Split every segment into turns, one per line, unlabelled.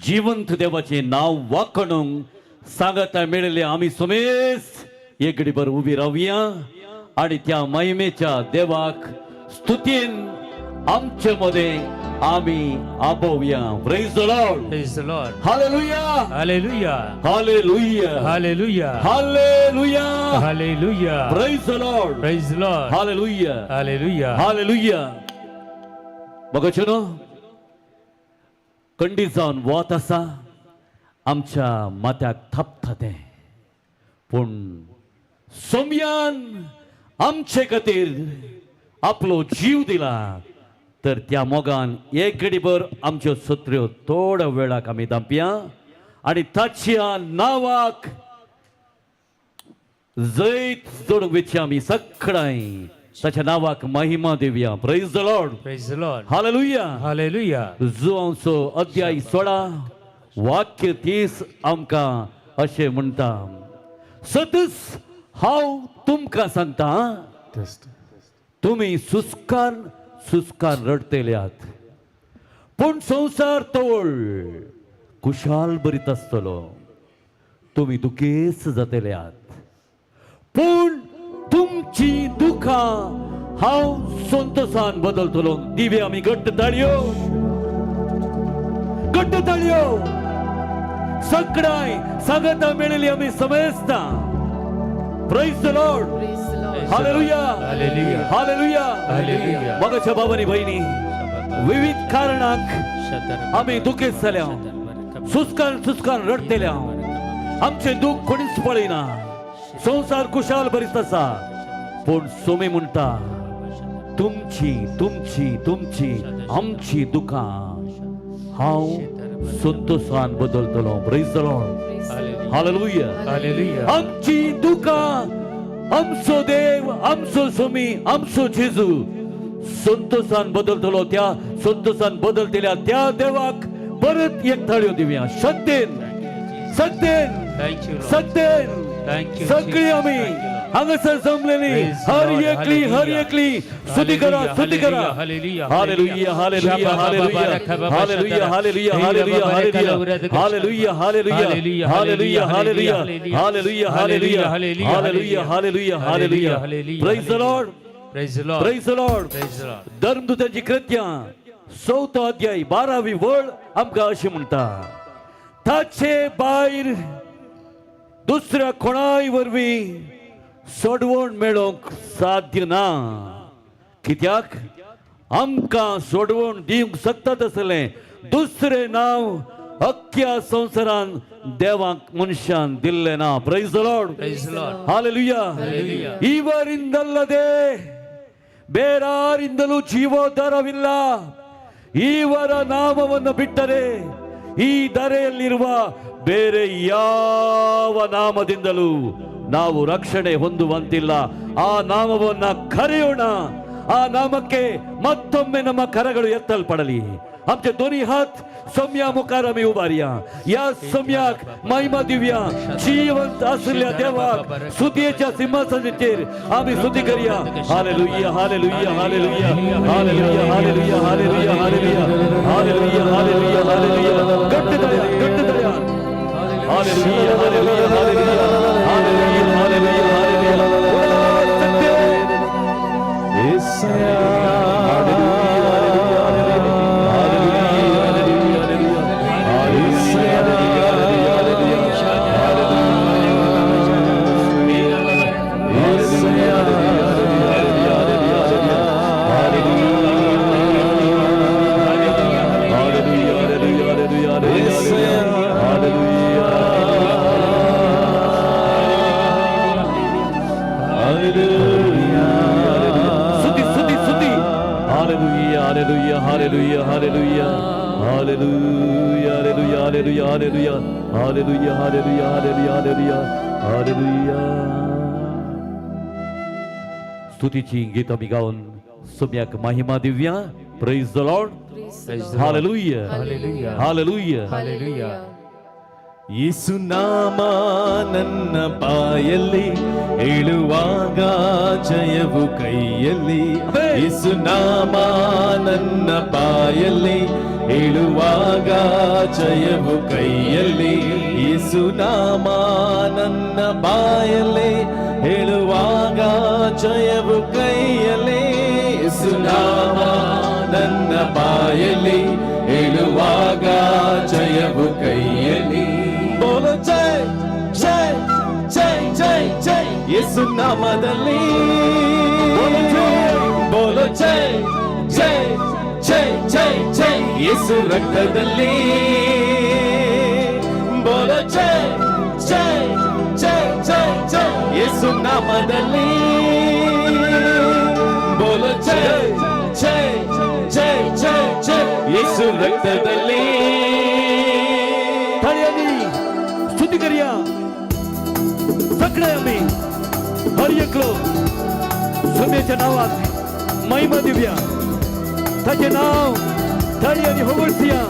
जिवंत देवाचें नांव वाखणूंक सांगाता मेळिल्ले आमी समेस्त एक घडीभर उबी रावया आणि त्या महिमेच्या देवाक स्तुतीन आमचे मदें आमी आपोवया. Praise the Lord.
Praise the Lord.
Hallelujah.
Hallelujah.
Hallelujah.
Hallelujah.
Hallelujah.
Hallelujah.
Praise the Lord.
Praise the Lord.
Hallelujah.
Hallelujah.
Hallelujah. बघा, कंडी जावन वत आसा, आमच्या माथ्याक थापता तें, पूण सोमयान आमचे खातीर आपलो जीव दिला, तर त्या मोगान एक घडीभर आमच्यो सत्र्यो थोड्या वेळाक आमी धांपया आनी ताच्या नांवाक जैत जोडूंक वेची आमी सगळ्यांय ताच्या नांवाक महिमा दिवया. Praise the Lord.
Praise the Lord.
Hallelujah.
Hallelujah.
जुवांचो अध्याय 16 वाक्य 30 आमकां अशें म्हणटा, सतच हांव तुमकां सांगता, तुमी सुस्कार सुस्कार रडतेल्यात, पूण संवसार तवळ खुशाल बरीत आसतलो. तुमी दुखेस्त जातेल्यात, पूण तुमची दुखां हांव संतोसान बदलतलो. दिवे आमी घट्ट ताळयो, घट्ट ताळयो. सगळ्यांय सांगता मेळिल्ली आमी समजता. Praise the Lord.
Praise the Lord.
Hallelujah.
Hallelujah.
Hallelujah.
Hallelujah.
मोगाच्या बाबांनी, बहिणी, विविध कारणाक आमी दुखेस्त जाल्या, सुस्कार सुस्कार रडतेल्या. आमचें दुःख कोणीच पळयना. संवसार खुशाल बरीच आसा, पूण सोमी म्हणटा, तुमची तुमची तुमची आमची दुखां हांव संतोषान बदलतलो. Praise the Lord.
Praise the Lord.
Hallelujah.
Hallelujah.
आमची दुखां आमचो देव, आमचो सोमी, आमचो जेजू संतोषान बदलतलो. त्या संतोषान बदलतल्या त्या देवाक परत एक थाळयो दिवया, शक्तेन, शक्तेन.
Thank you, Lord.
शक्तेन.
Thank you,
सगळी
Jesus.
आम्ही
Thank you, Lord.
हांगासर जमलेली
Praise the
हर
Lord.
एकली, हर
Hallelujah.
एकली स्तुती करा, स्तुती करा.
Hallelujah.
Hallelujah, hallelujah, hallelujah, hallelujah, hallelujah, hallelujah, hallelujah, hallelujah, hallelujah, hallelujah, hallelujah, hallelujah, hallelujah, hallelujah, hallelujah. Praise the Lord.
Praise the Lord.
Praise the Lord.
Praise the Lord.
धर्मदूतांची कृत्यां चवथो अध्याय 12वी वळ आमकां अशें म्हणटा, ताचे भायर दुसऱ्या कोणाय वरवीं सोडवण मेळोवंक साध्य ना, कित्याक आमकां सोडवण दिवंक शकता तसलें दुसरें नांव अख्ख्या संवसारान देवाक मनशान दिल्लें ना. Praise the Lord.
Praise the Lord.
Hallelujah.
Hallelujah.
ಇವರಿಂದಲ್ಲದೆ ಬೇರಾರಿಂದಲೂ ಜೀವೋದ್ಧಾರವಿಲ್ಲ. ಇವರ ನಾಮವನ್ನು ಬಿಟ್ಟರೆ ಈ ಧರೆಯಲ್ಲಿರುವ ಬೇರೆ ಯಾವ ನಾಮದಿಂದಲೂ ನಾವು ರಕ್ಷಣೆ ಹೊಂದುವಂತಿಲ್ಲ. ಆ ನಾಮವನ್ನ ಕರೆಯೋಣ. ಆ ನಾಮಕ್ಕೆ ಮತ್ತೊಮ್ಮೆ ನಮ್ಮ ಕರಗಳು ಎತ್ತಲ್ಪಡಲಿ. आमचे दोन्ही हात सोम्या मुखार आमी उबारया. या सोम्याक महिमा दिवया. जिवंत आशिल्ल्या देवाक स्तुतीच्या सिंहासनाचेर आमी स्तुती करया. Hallelujah, hallelujah, hallelujah, hallelujah, hallelujah, hallelujah, hallelujah, hallelujah, hallelujah, hallelujah. घट्ट दया, घट्ट दया. Hallelujah, hallelujah, hallelujah, hallelujah, hallelujah, hallelujah.
Yesaya.
Hallelujah, hallelujah, hallelujah, hallelujah, hallelujah,
Yesaya.
Hallelujah, hallelujah, hallelujah, hallelujah, hallelujah.
Hallelujah.
स्तुती, स्तुती, स्तुती. Hallelujah, hallelujah, hallelujah, hallelujah, hallelujah, hallelujah, hallelujah, hallelujah, hallelujah, hallelujah, hallelujah, hallelujah. स्तुतीची गीत आमी गावन सोम्याक महिमा दिवया. Praise the Lord.
Praise the
Praise
Lord.
the Lord.
Hallelujah.
Hallelujah.
Hallelujah.
Hallelujah.
ಯೇಸು ನಾಮ ನನ್ನ ಬಾಯಲ್ಲಿ ಹೇಳುವಾಗ ಜಯವು ಕೈಯಲ್ಲಿ. ಯೇಸು ನಾಮ ನನ್ನ ಬಾಯಲ್ಲಿ ಹೇಳುವಾಗ ಜಯವು ಕೈಯಲ್ಲಿ. ಯೇಸು ನಾಮ ನನ್ನ ಬಾಯಲ್ಲಿ ಹೇಳುವಾಗ ಜಯವು ಕೈಯಲ್ಲಿ. ಯೇಸು ನಾಮ ನನ್ನ ಬಾಯಲ್ಲಿ ಹೇಳುವಾಗ ಜಯವು ಕೈಯಲ್ಲಿ. ಬೋಲೋ ಜೈ ಜೈ ಜೈ ಜೈ ಜೈ ಯೇಸು ನಾಮದಲ್ಲಿ. ಬೋಲೋ ಜೈ ಜೈ ಜೈ ಜೈ ಜೈ ಯೇಸು ರಕ್ತದಲ್ಲಿ. ಬೋಲೋ ಜೈ ಜೈ ಜೈ ಜೈ ಜೈ ಯೇಸು ನಾಮದಲ್ಲಿ. ಬೋಲೋ ಜೈ ಜೈ ಜೈ ಜೈ ಜೈ ಯೇಸು ರಕ್ತದಲ್ಲಿ.
ताळयांनी स्तुती करया सगळे. आम्ही हर एकलो सोम्याच्या नावाक महिमा दिवया, ताचें नाव ताळयांनी होगळसिया.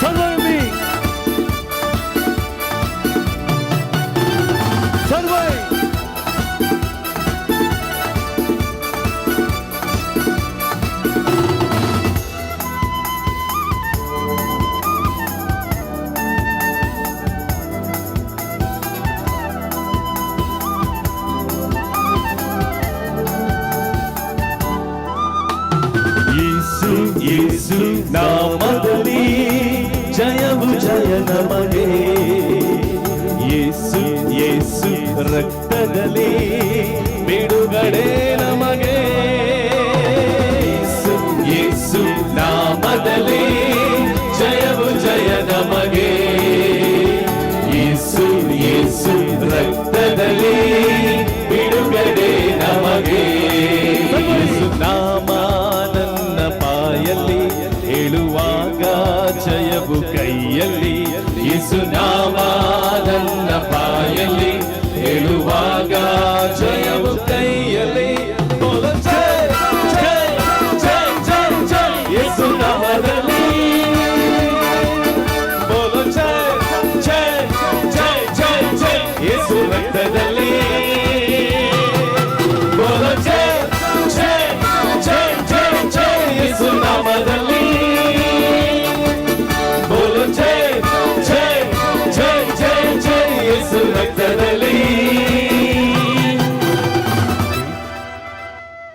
सर्व आम्ही सर्व.
ಯೇಸು ಯೇಸು ನಾಮದಲ್ಲಿ ಜಯವು ಜಯ ನಮಗೆ. ಯೇಸು ಯೇಸು ರಕ್ತದಲ್ಲಿ ಬಿಡುಗಡೆ ನಮಗೆ. ಯೇಸು ಯೇಸು ನಾಮದಲ್ಲಿ ಜಯವು ಜಯ ನಮಗೆ. ಯೇಸು ಯೇಸು ರಕ್ತದಲ್ಲಿ ಬಿಡುಗಡೆ ನಮಗೆ. ಯೇಸು ನಾಮ ನನ್ನ ಬಾಯಲ್ಲಿ ಹೇಳುವಾಗ ಜಯವು ಕೈಯಲ್ಲಿ. ಯೇಸು ನಾಮ ನನ್ನ ಬಾಯಲ್ಲಿ ಹೇಳುವಾಗ ಜಯವು ಕೈಯಲ್ಲಿ. ಬೋಲೋ ಜೈ ಜೈ ಜೈ ಜೈ ಜೈ ಯೇಸು ನಾಮದಲ್ಲಿ. ಬೋಲೋ ಜೈ ಜೈ ಜೈ ಜೈ ಜೈ ಯೇಸು ರಕ್ತದಲ್ಲಿ. ಬೋಲೋ ಜೈ ಜೈ ಜೈ ಜೈ ಜೈ ಯೇಸು ನಾಮದಲ್ಲಿ. ಬೋಲೋ ಜೈ ಜೈ ಜೈ ಜೈ ಜೈ ಯೇಸು ರಕ್ತದಲ್ಲಿ.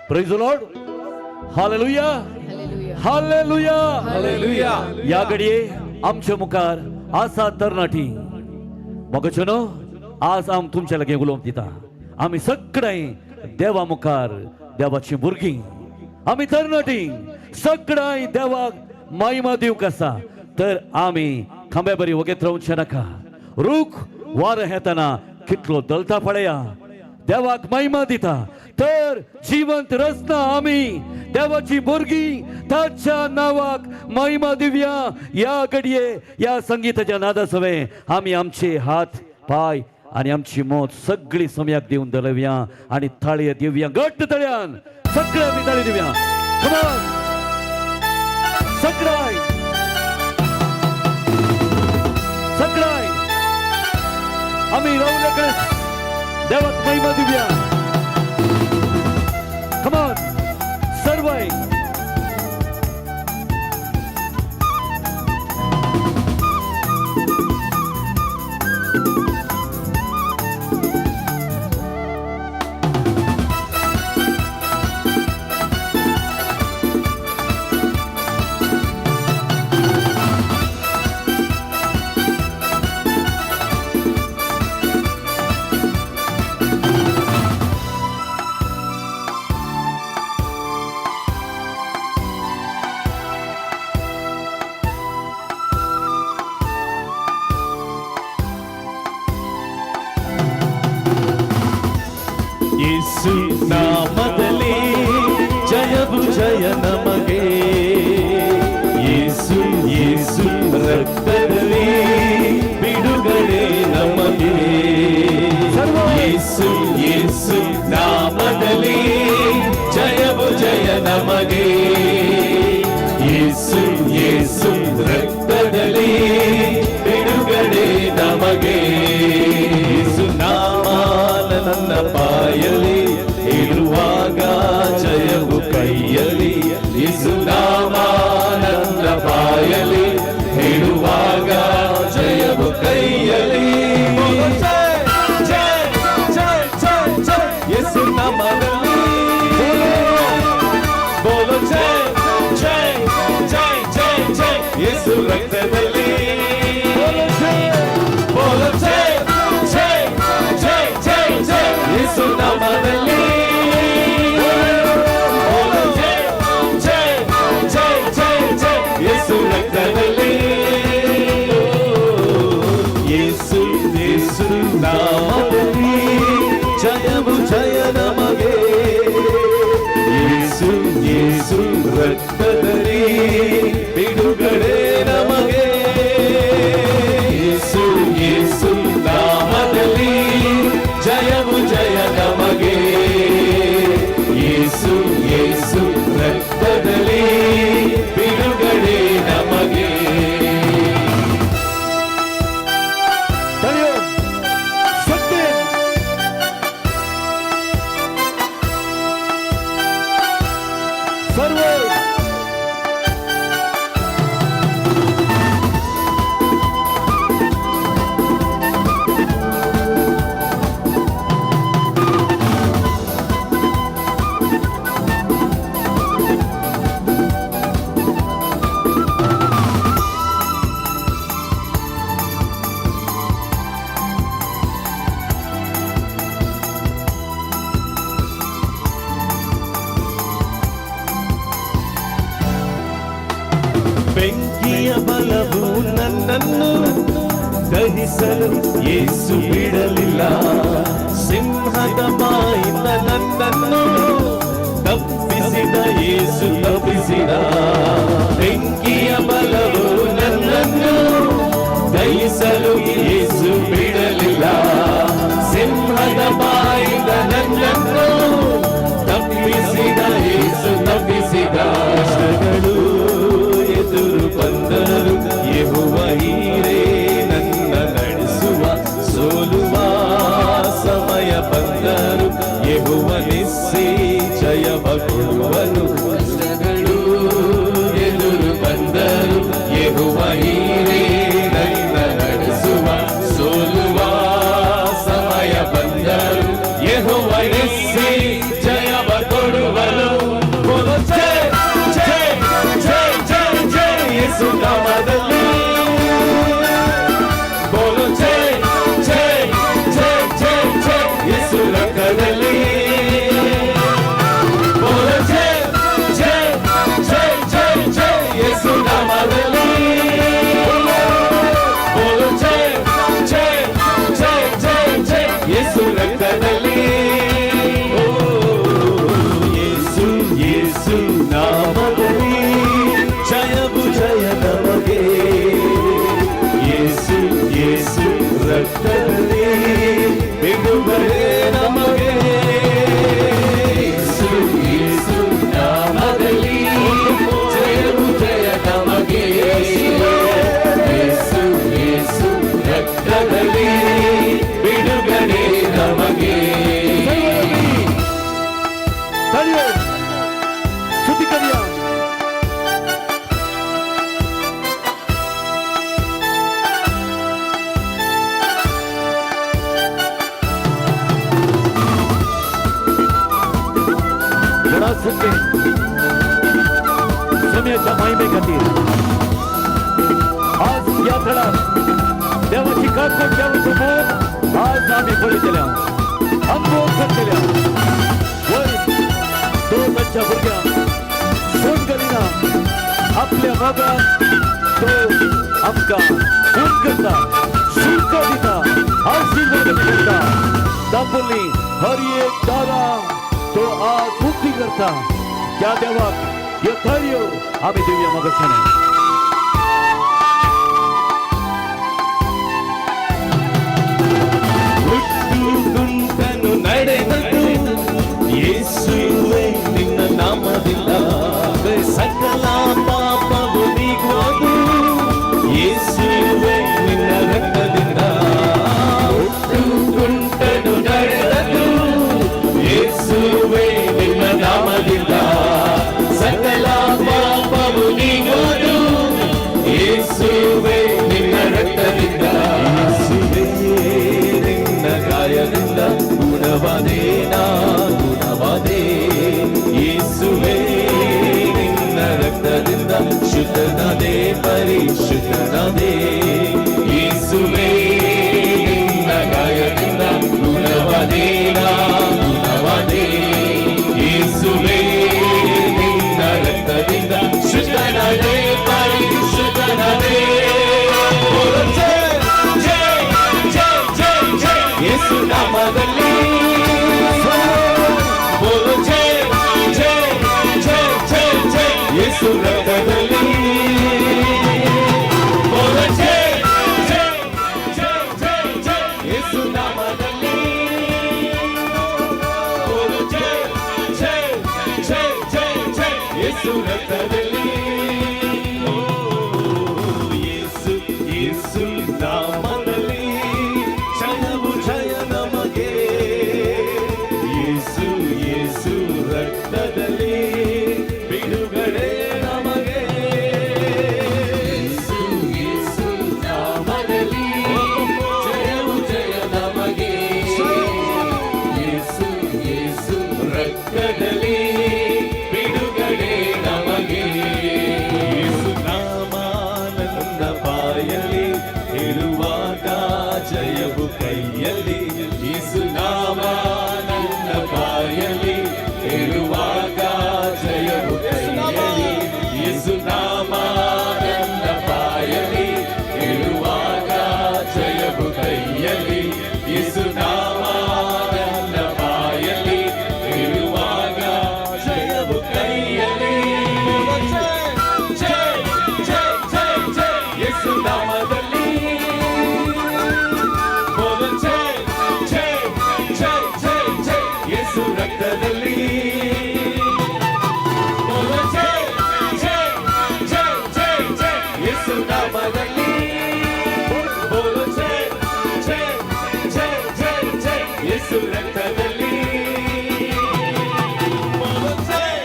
Praise the Lord. Hallelujah. Hallelujah.
Hallelujah.
या घडये आमच्या मुखार आसा तरणाटी मोगाच्यो न्हू, आज आम तुमच्या लागीं उलोवंक दिता. आमी सगळे देवा मुखार देवाची भुरगीं, आमी तरणाटी सगळे देवाक महिमा दिवंक आसा. तर आमी खांब्या बरी वगेत रावचे नाका. रूख वारें येतना कितलो दलता पळया, देवाक महिमा दिता. तर जिवंत रचना आमी देवाची भुरगीं ताच्या नावाक महिमा दिवया. या घडये या संगीताच्या नादा सवें आमी आमचे हात पाय आणि आमची मौत सगळी समयाक दिवन दलवया आणि ताळये दिवया. घट्ट तळ्यान सगळे आमी ताळी दिवया. Come on. सगळ्या सगळ्या आम्ही राहुल्याकडे देवाक महिमा दिवया. Come on. सर्व.
ಯೇಸು ನಾಮದಲ್ಲಿ ಜಯವು ಜಯ ನಮಗೆ. ರಕ್ತದಲ್ಲಿ ಬಿಡುಗಡೆ ನಮಗೆ. ಯೇಸು ಯೇಸು ನಾಮದಲ್ಲಿ ಜಯವು ಜಯ ನಮಗೆ. ಯೇಸು ಯೇಸು ರಕ್ತದಲ್ಲಿ ಬಿಡುಗಡೆ ನಮಗೆ. ಯೇಸು ನಾಮ ನನ್ನ ಬಾಯಲ್ಲಿ ಇರುವಾಗ ಜಯವು ಕೈಯಲ್ಲಿ. ಯೇಸು ನಾಮ ನನ್ನ ಬಾಯಲ್ಲಿ ಹೇಳುವಾಗ ಜಯವು ಕೈಯಲ್ಲಿ. ಜಯ ಜಯ ಜಯ ಜಯ ಜಯ ಯೇಸು ನಾಮದಲ್ಲಿ. ಬೋಲೋ ಜಯ ಜಯ ಜಯ ಜಯ ಜಯ ಯೇಸು ರಕ್ತದಲ್ಲಿ. ಬೋಲೋ ಜಯ ಜಯ ಜಯ ಜಯ ಜಯ ಯೇಸು ನಾಮದಲ್ಲಿ. ಬೋಲೋ ಜಯ ಜಯ ಜಯ ಜಯ ಜಯ ಯೇಸು ರಕ್ತದಲ್ಲಿ. ಯೇಸು ಯೇಸು ನಾಮದಲ್ಲಿ ಜಯವು ಜಯ ನಮಗೆ. ಯೇಸು ಯೇಸು ರಕ್ತದಲ್ಲಿ ಬಿಡುಗಡೆ ನಮಗೆ. ಯೇಸು ಯೇಸು ನಾಮದಲ್ಲಿ ಜಯವು ಜಯ ನಮಗೆ. ಯೇಸು ಯೇಸು ರಕ್ತದಲ್ಲಿ ಬಿಡುಗಡೆ ನಮಗೆ.
सर्व
ಬೆಂಕಿಯ ಬಲವು ನನ್ನನ್ನು ದಹಿಸಲು ಯೇಸು ಬಿಡಲಿಲ್ಲ. ಸಿಂಹದ ಬಾಯಿಂದ ನನ್ನನ್ನು ತಪ್ಪಿಸಿದ ಯೇಸು ತಪ್ಪಿಸಿದ. ಬೆಂಕಿಯ ಬಲವು ನನ್ನನ್ನು ದಹಿಸಲು ಯೇಸು ಬಿಡಲಿಲ್ಲ. ಸಿಂಹದ ಬಾಯಿಂದ ನನ್ನನ್ನು ತಪ್ಪಿಸಿದ ಯೇಸು ತಪ್ಪಿಸಿದ. ಕಷ್ಟಗಳು ಎದುರು ಬಂದರು ಯೆಹೋವ ಹೀರೇ ನನ್ನ ನಡೆಸುವ. ಸೋಲುವ ಸಮಯ ಬಂದರು ಯೆಹೋವ ನಿಸ್ಸಿ ಜಯವ ಕೊಡುವನು. ಕಷ್ಟಗಳು ಎದುರು ಬಂದರು ಯೆಹೋವ ಹೀರೇ ನನ್ನ ನಡೆಸುವ. ಸೋಲುವ ಸಮಯ ಬಂದರು ಯೆಹೋವ ನಿಸ್ಸಿ ಜಯವ ಕೊಡುವನು. ಬೋಲೋ ಜಯ ಜಯ ಜಯ ಜಯ ಜಯ ಯೇಸು ನಾಮದಲ್ಲಿ. ಬೋಲೋ ಜಯ ಜಯ ಜಯ ಜಯ ಜಯ ಯೇಸು ರಕ್ತದಲ್ಲಿ. ಬೋಲೋ ಜಯ ಜಯ ಜಯ ಜಯ ಜಯ ಯೇಸು ನಾಮದಲ್ಲಿ. ಬೋಲೋ ಜಯ ಜಯ ಜಯ ಜಯ ಜಯ ಯೇಸು ರಕ್ತದಲ್ಲಿ. ಓ ಯೇಸು ಯೇಸು ನಾಮದಲ್ಲಿ ಜಯವು ಜಯ ನಮಗೆ. ಯೇಸು ಯೇಸು ರಕ್ತದಲ್ಲಿ ಬಿಡುಗಡೆ ನಮಗೆ. ಯೇಸು ಯೇಸು ನಾಮದಲ್ಲಿ ಜಯವು ಜಯ ನಮಗೆ. ಯೇಸು ಯೇಸು ರಕ್ತದಲ್ಲಿ ಬಿಡುಗಡೆ ನಮಗೆ.
स्तुती करूया. समयाच्या महिमे खातीर आज या थळार देवाची काकूट, देवाचो मोग आज आमी पळयतले, अनुभव करतले. वय तो तांच्या भुरग्यांक फोन करिना, आपल्या मोगान तो आमकां फोन करता, शुल्क दिता, आशीर्वाद करता. दाखवली हर एक दारां तो आज मुक्ती करता. त्या देवाक ह्यो ताळयो आमी दिवया मगशाने.
ಯೇಸುವೆ ನಿನ್ನ ನಾಮದಿಂದ ಸಕಲ ಪಾಪವು ನೀಗುವುದು, ಯೇಸುವೆ ನಿನ್ನ ರಕ್ತದಿಂದ. ಮುಟ್ಟುಗುಂಟನು ನಡೆದನು, ಯೇಸುವೆ ನಿನ್ನ ನಾಮದಿಂದ ಸಕಲ ಪಾಪವು ನೀಗುವುದು, ಯೇಸುವೆ ನಿನ್ನ ರಕ್ತದಿಂದ. ಯೇಸುವೆ ನಿನ್ನ ಗಾಯದಿಂದ ಗುಣವಾದೆ, ನಾ ಗುಣವಾದೆ. ಯೇಸುವೆ ನಿನ್ನ ರಕ್ತದಿಂದ ಶುದ್ಧನಾದೆ, ಪರಿಶುದ್ಧನಾದೆ. ಯೇಸುವೆ ನಿನ್ನ ಗಾಯದಿಂದ ಗುಣವಾದೆ, ನಾ ಗುಣವಾದೆ. ಯೇಸುವೆ ನಿನ್ನ ರಕ್ತದಿಂದ ಶುದ್ಧನಾದೆ, ಪರಿಶುದ್ಧನಾದೆ. ಬೋಲೋ ಜಯ ಜಯ ಜಯ ಜಯ ಜಯ ಯೇಸು ನಾಮದಲ್ಲಿ. ಬೋಲೋ ಜಯ ಜಯ ಜಯ ಜಯ ಜಯ ಯೇಸು ರಕ್ತದಲ್ಲಿ. ಬೋಲೋ ಜಯ ಜಯ ಜಯ ಜಯ ಜಯ ಯೇಸು ನಾಮದಲ್ಲಿ. ಬೋಲೋ ಜಯ ಜಯ ಜಯ ಜಯ ಜಯ ಯೇಸು ರಕ್ತದಲ್ಲಿ. ಓ ಯೇಸು ಯೇಸು ನಾಮದಲ್ಲಿ ಜಯವು ಜಯ ನಮಗೆ. ಯೇಸು ಯೇಸು ರಕ್ತದಲ್ಲಿ ಬಿಡುಗಡೆ ನಮಗೆ. ಯೇಸು ಯೇಸು ನಾಮದಲ್ಲಿ ಜಯವು ಜಯ ನಮಗೆ. ಯೇಸು ಯೇಸು ರಕ್ತದಲ್ಲಿ ಬಿಡುಗಡೆ ನಮಗೆ. ಯೇಸು ನಾಮ ನನ್ನ ಬಾಯಲ್ಲಿ ಹೇಳುವಾಗ ಜಯವು ಕೈಯಲ್ಲಿ. ಯೇಸು ನಾಮ ನನ್ನ ಬಾಯಲ್ಲಿ ಹೇಳುವಾಗ ಜಯವು ಕೈಯಲ್ಲಿ. ಯೇಸು ನಾಮ ನನ್ನ ಬಾಯಲ್ಲಿ ಹೇಳುವಾಗ ಜಯವು ಕೈಯಲ್ಲಿ. ಯೇಸು ನಾಮ ನನ್ನ ಬಾಯಲ್ಲಿ ಹೇಳುವಾಗ ಜಯವು ಕೈಯಲ್ಲಿ. ಜಯ ಜಯ ಜಯ ಜಯ ಯೇಸು ನಾಮದಲ್ಲಿ. ಬೋಲೋ ಜಯ ಜಯ ಜಯ ಜಯ ಜಯ ಯೇಸು ರಕ್ತದಲ್ಲಿ. ಬೋಲೋ ಜಯ ಜಯ ಜಯ ಜಯ ಜಯ ಯೇಸು ನಾಮದಲ್ಲಿ. ಬೋಲೋ ಜಯ ಜಯ ಜಯ ಜಯ ಜಯ ಯೇಸು ರಕ್ತದಲ್ಲಿ. ಬೋಲೋ ಜಯ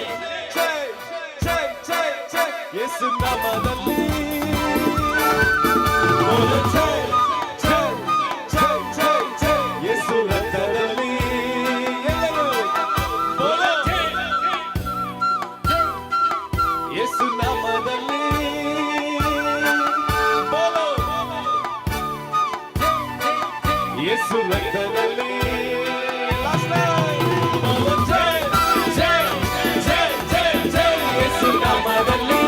ಜಯ ಜಯ ಜಯ ಜಯ ಯೇಸು ನಾಮದಲ್ಲಿ. ಬೋಲೋ ಜಯ ಜಯ ಜಯ ಜಯ ಜಯ ಯೇಸು ರಕ್ತದಲ್ಲಿ. ಎಲ್ಲರೂ ಬೋಲೋ ಯೇಸು ನಾಮದಲ್ಲಿ. ಬೋಲೋ ಯೇಸು ರಕ್ತದಲ್ಲಿ. Last time. ಬೋಲೋ ಜಯ ಜಯ ಜಯ ಜಯ ಜಯ ಯೇಸು ನಾಮದಲ್ಲಿ.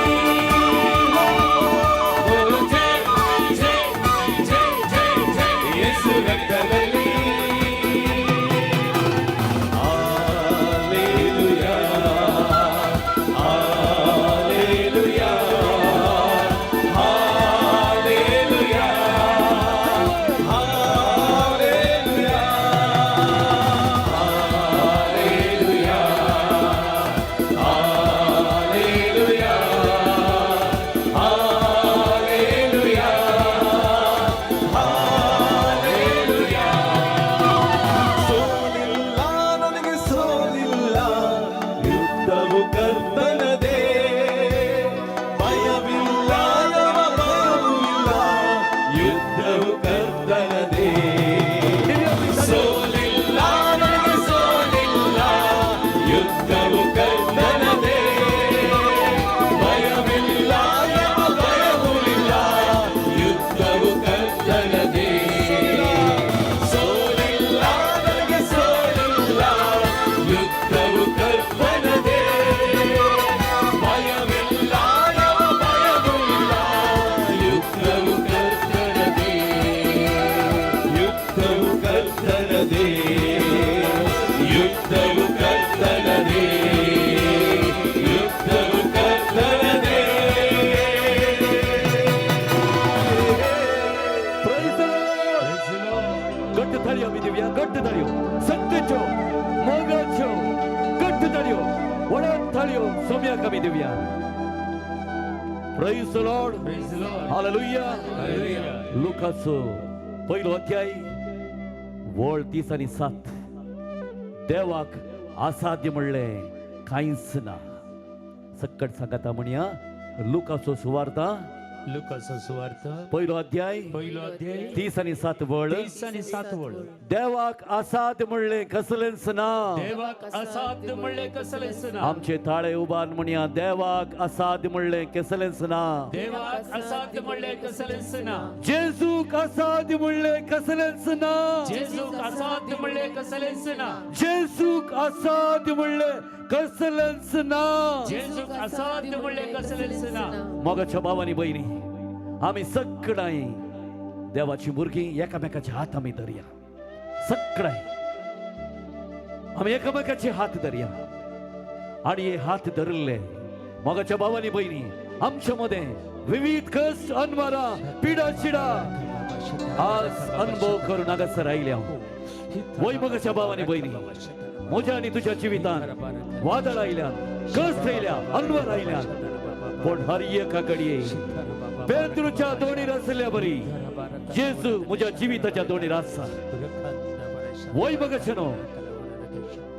ಬೋಲೋ ಜಯ ಜಯ ಜಯ ಜಯ ಜಯ ಯೇಸು ರಕ್ತದಲ್ಲಿ. Hallelujah, hallelujah, hallelujah, hallelujah, hallelujah, hallelujah,
Praise the Lord.
Praise the Lord.
Hallelujah.
Hallelujah.
लुकाचो पयलो अध्याय वळ 37. देवाक असाध्य म्हणलें कांयच ना. सक्कट सांगता म्हणया लुकाचो सुवार्ता
लुकाचो सुवार्थ
पयलो अध्याय
पयलो अध्याय
37 वळ.
37 वळ.
देवाक असाध्य म्हणलें कसलेंच ना.
देवाक असाध्य म्हणलें कसलेंच ना.
आमचे ताळे उबार म्हणया देवाक असाध्य म्हणलें कसलेंच ना.
देवाक असाध्य म्हणलें कसलेंच ना.
जेजूक असाध्य म्हणलें कसलेंच ना.
जेजूक असाध्य म्हणलें कसलेंच ना.
जेजूक असाध्य म्हणलें कसलेंच ना.
जेजूक असाध्य म्हणलें कसलेंच ना.
मोगाच्या भावानी बहिणी, आमी सगळांय देवाची भुरगीं एकामेकाचे हात आमी धरया. सगळांय आमी एकामेकाचे हात धरया आनी हे हात धरिल्ले मोगाच्या भावानी बहिणी आमच्या मदें विविध कश्ट अनवारा पिडा चिडा आज अनुभव करून हांगासर आयल्या. वय मोगाच्या भावानी बहिणी, म्हज्या आनी तुज्या जिवितान वादळ आयल्या, कश्ट आयल्या, अनवर आयल्या, पूण हर एका घडये पेद्रूच्या दोणीर आसल्या बरी जेजू म्हज्या जिविताच्या दोणीर आसा. वय मगाचे न्हू,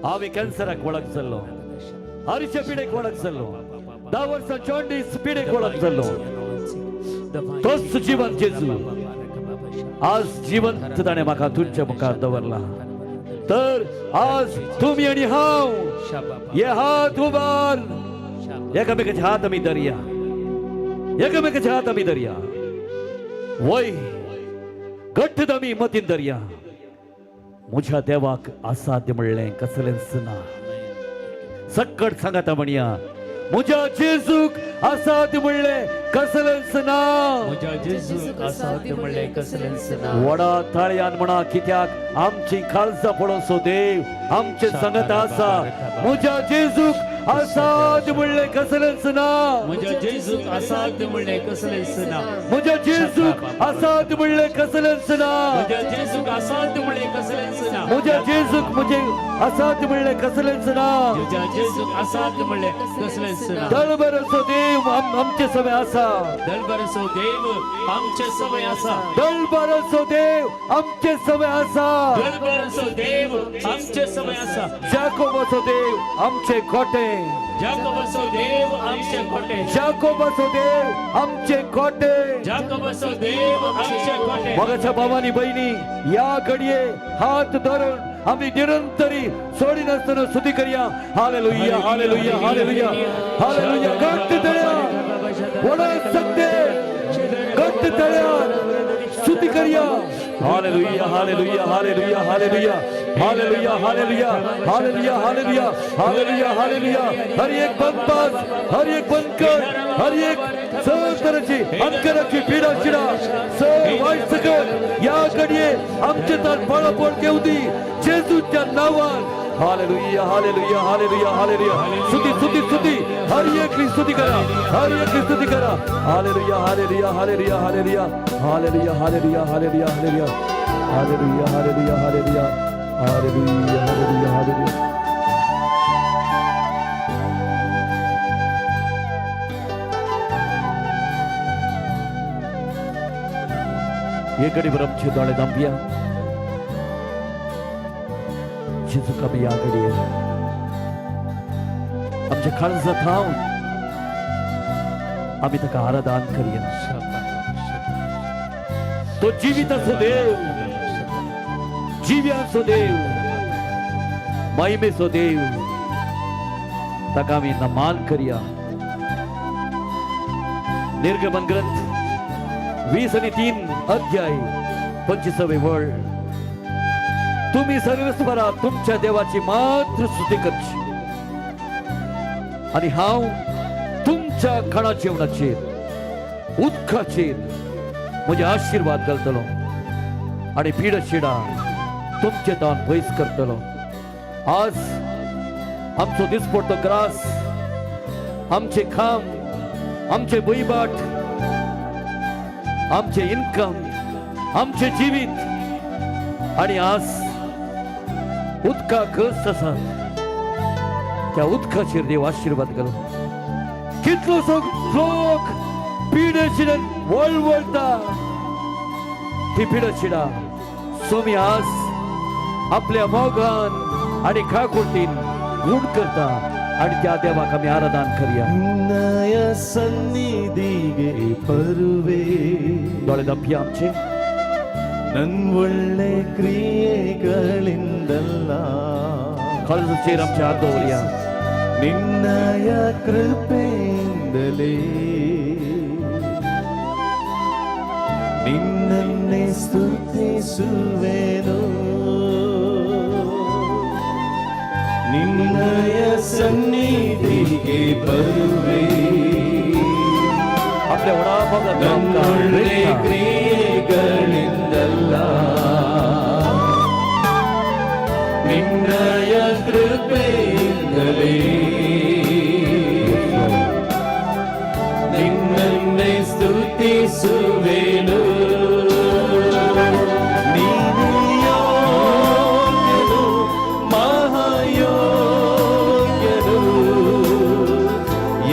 हांवें कॅन्सराक वळख जाल्लो, हरच्या पिडेक वळख जाल्लो, 10 वर्सां जॉन्डीस पिडेक वळख जाल्लो. तोच जिवन जेजू आज जिवंत ताणें म्हाका तुमच्या मुखार दवरला. तर आज तुमी आनी हांव हे हात उबार एकामेकाचे हात आमी धरया, एकामेकाचे हात आमी धरया. वय घट्ट आमी मतीन धरया, म्हज्या देवाक असाध्य म्हणलें कसलेंच ना. सक्कट सांगाता म्हणया म्हज्या जेजूक असाध्य म्हणलें कसलेंच ना.
म्हज्या जेजूक असाध्य म्हणलें कसलेंच ना.
वडा ताळयान म्हणा, कित्याक आमची काळजां पळोवचो देव आमचे सांगत आसा. म्हज्या जेजूक असाध्य म्हणलें कसलेंच ना.
म्हज्या जेजूक असाध्य म्हणलें कसलेंच ना.
म्हज्या जेजूक असाध्य म्हणलें कसलेंच ना.
म्हज्या जेजूक असाध्य म्हणलें कसलेंच ना.
म्हज्या जेजूक म्हजे असाध्य म्हणलें कसलेंच ना.
म्हज्या जेजूक असाध्य म्हणलें कसलेंच ना.
दळबराचो देव आमचे सवे आसा.
दळबराचो देव आमचे सवे आसा.
दळबराचो देव आमचे सवे आसा.
दळबराचो देव आमचे सवे आसा.
जाकोबाचो देव आमचे कोटे.
जाकोबाचो देव आमचे कोटे.
जाकोबाचो देव आमचे कोटे.
जाकोबाचो देव आमचे कोटे.
मोगाच्या भावानी बहिणी, या घडये हात धरून आम्ही निरंतरी सोडिनासतना स्तुती करूया. Hallelujah, hallelujah, hallelujah, hallelujah. घट्ट तळ्या वडा सत्य घट्ट तळ्या स्तुती करूया. Hallelujah, hallelujah, hallelujah, hallelujah, hallelujah, hallelujah, hallelujah, hallelujah, hallelujah, hallelujah. हर एक बनपास, हर एक बनकर, हर एक सर तरेची अंकराची पिडा शिडा सर वाईट सकट या घडये आमचे तर पळापळ घेऊ दी जेजूच्या नावान. Hallelujah, hallelujah, hallelujah, hallelujah. स्तुती, स्तुती, स्तुती. हर एक स्तुती करा, हर एक स्तुती करा. Hallelujah, hallelujah, hallelujah, hallelujah, hallelujah, hallelujah, hallelujah, hallelujah, hallelujah, hallelujah, hallelujah, hallelujah, hallelujah, hallelujah. एक घडीभर आमचे दोळे धांपया. जेजूक आमी ह्या घडये आमच्या काळजा थावन आमी ताका आराधन करया. तो जिविताचो देव, जिव्यांचो देव, महिमेचो देव, ताका आमी नमान करया. निर्गमन ग्रंथ 23 अध्याय 25 वळ. तुम्ही सर्वेस्परा तुमच्या देवाची मात्र स्तुती करची आणि हांव तुमच्या खाणा जेवणाचेर उदकाचेर म्हजे आशीर्वाद घालतलो आणि पिडा शिडा तुमचे दान पयस करतलो. आज आमचो दिसपडतो ग्रास, आमचे खाम, आमचे भुंयबाट, आमचे इन्कम, आमचे जिवीत आणि आज उदका कस आसा त्या उदकाचेर देव आशीर्वाद घालून. कितलोसो लोक पिडशिडान वळवळटा ती पिडशिडा सोमी आज आपल्या मोगान आणि काकुळतीन गुण करता आणि त्या देवाक आमी आराधन करया.
ನಿನ್ನಯ ಸನ್ನಿಧಿಗೆ ಬರುವೆ.
दोळे धांपया आमचे.
ನನ್ಒಳ್ಳೆ ಕ್ರಿಯೆಗಳಿಂದಲ್ಲ,
काळजाचेर आमचे हात दवरया.
ನಿನ್ನಯ ಕೃಪೆಯಿಂದಲೇ ನಿನ್ನನ್ನೇ ಸ್ತುತಿಸುವೆನು. ನಿನ್ನಯ ಸನ್ನಿಧಿಗೆ ಬರುವೆ.
आपल्या व्हडा मोगान तो आमकां
ನನ್ನೊಳ್ಳೆ
भेटता.
ಕ್ರಿಯೆಗಳಿಂದಲ್ಲ, ನಿನ್ನಯ ಕೃಪೆಯಿಂದಲೇ ನಿನ್ನನ್ನೇ ಸ್ತುತಿಸುವೆನು. ನೀನೇ ಯೋಗ್ಯನು, ಮಹಾಯೋಗ್ಯನು,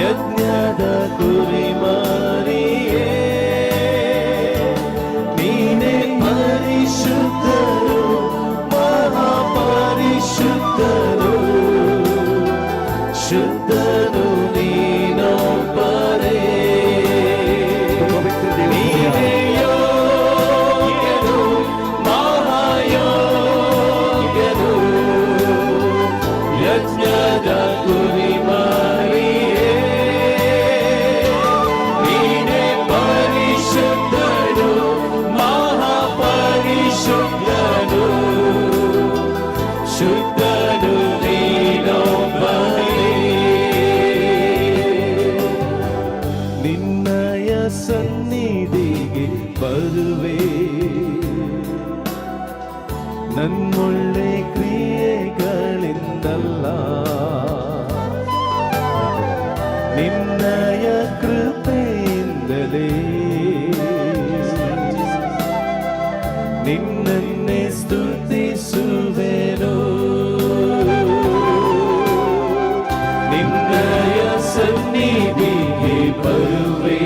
ಯಜ್ಞದ ಕುರಿಮರಿಯೇ. ನೀನೇ ಪರಿಶುದ್ಧರು, ಮಹಾಪರಿಶುದ್ಧರು, ಶುದ್ಧನು ನೀನೊಬ್ಬರೇ.
तो पवित्र देव
ನೀನೇ ಯೋಗ್ಯನು, ಮಹಾಯೋಗ್ಯನು, ಯಜ್ಞದ ಕುರಿಮರಿಯೇ. ನೀನೇ ಪರಿಶುದ್ಧನು, ಮಹಾಪರಿಶುದ್ಧನು, ಶುದ್ಧನು ನೀನೊಬ್ಬನೇ. ನಿನ್ನಯ ಸನ್ನಿಧಿಗೆ ಬರುವೆ, ನನ್ನೊಳ್ಳೆ ಕ್ರಿಯೆಗಳಿಂದಲ್ಲ, ನಿನ್ನಯ ಕೃಪೆಯಿಂದಲೇ ನಿನ್ನನ್ನೇ ಸ್ತುತಿಸುವೆನು. ನಿನ್ನಯ ಸನ್ನಿಧಿಗೆ ಬರುವೆ,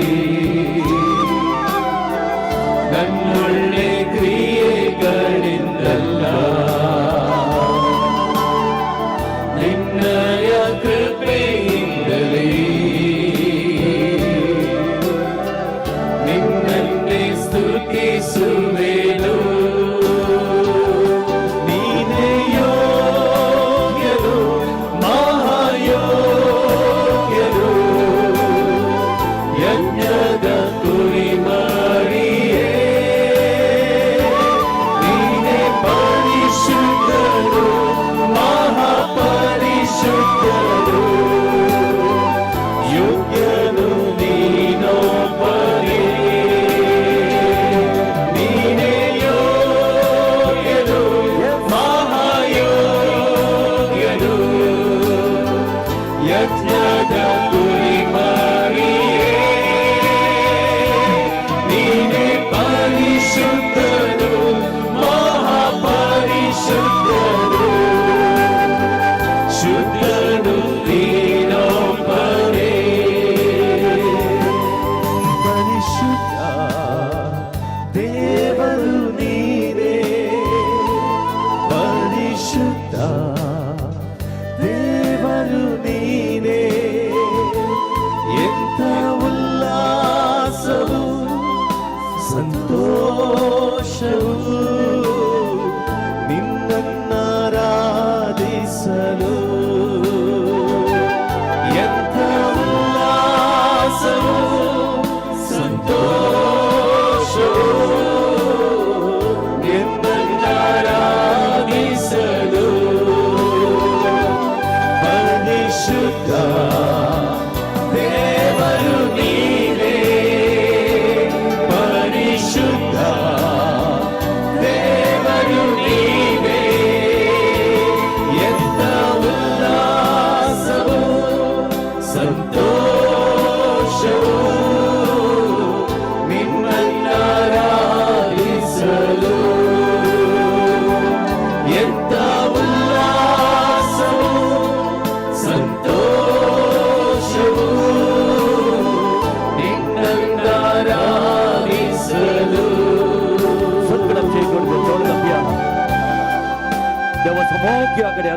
ನನ್ನೊಳ್ಳೆ ಕ್ರಿಯೆಗಳಿಂದಲ್ಲ, ನಿನ್ನಯ ಕೃಪೆಯಿಂದಲೇ.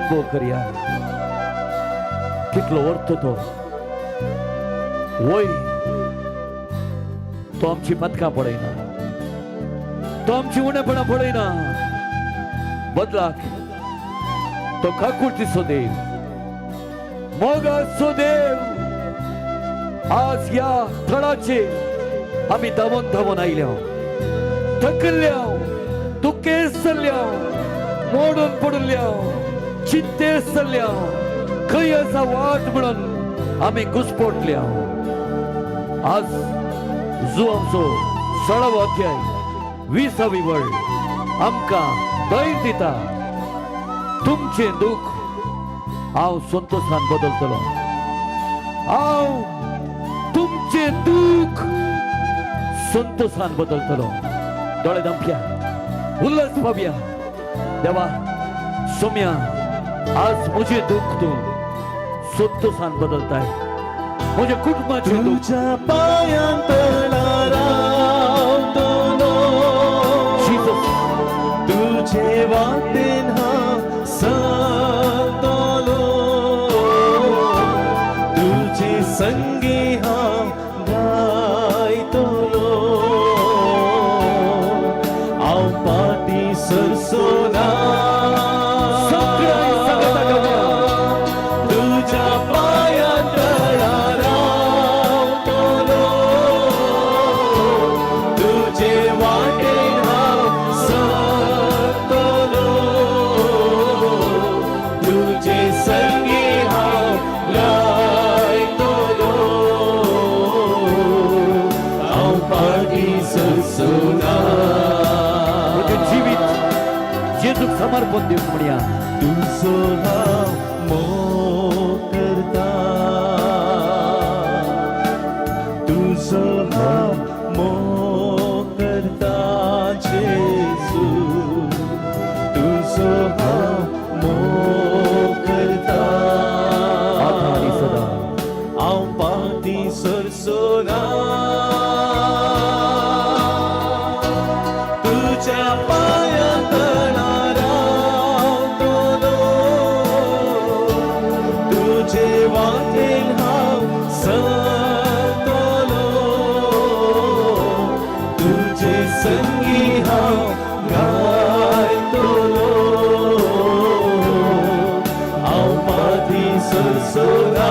अनुभव करया. कितलो अर्थ तो वय, तो आमची पदकां पळयना, तो आमची उणेपणां पळयना. बदलाक तो काकुळतीचो देव, मोगाचो देव. आज ह्या थळाचेर आमी धांवून धांवून आयल्या, थकल्ल्या, दुखेस्त जाल्ल्या, मोडून पडिल्ल्या, चिंतेस्त जाल्ल्या, खंय आसा वाट म्हणून आमी घुसपटल्या. आज जुवांचो 16वो अध्याय 20वी वळ आमकां धैर्य दिता, तुमचें दुःख हांव संतोशान बदलतलो, हांव तुमचें दुःख संतोशान बदलतलो. दोळे धांपया, उल्हास पावया. देवा सोम्या, आज म्हजें दुःख तूं संतोशान बदलताय, म्हज्या कुटुंबाचें दुःख.
तुझ्या पायांत रावतलो,
जीसस.
तुझे वाटेन हांव चलतलो, तुझे संगी हांव गायतलो, हांव फाटीं सरचो ना.
सगळ्यांनी सांगाता गावया.
तुझ्या पांयां तळा रावतलो, तुझे वाटेन हांव चलतलो, तुझे संगी हांव गायतलो, हांव फाटीं सरचो ना.
म्हजें जिवीत जेजूक समर्पण दिवंक म्हणया.
तुजो हांव मोग करता, तुजो हांव मोग करता जेजू, तुजो हांव मोग करता.
आतां आनी सदां.
हांव फाटीं सरचो ना. तुझ्या पांयां तळा रावतलो, तुझे वाटेन हांव चलतलो, तुझे संगी हांव गायतलो, हांव फाटीं सरचो ना.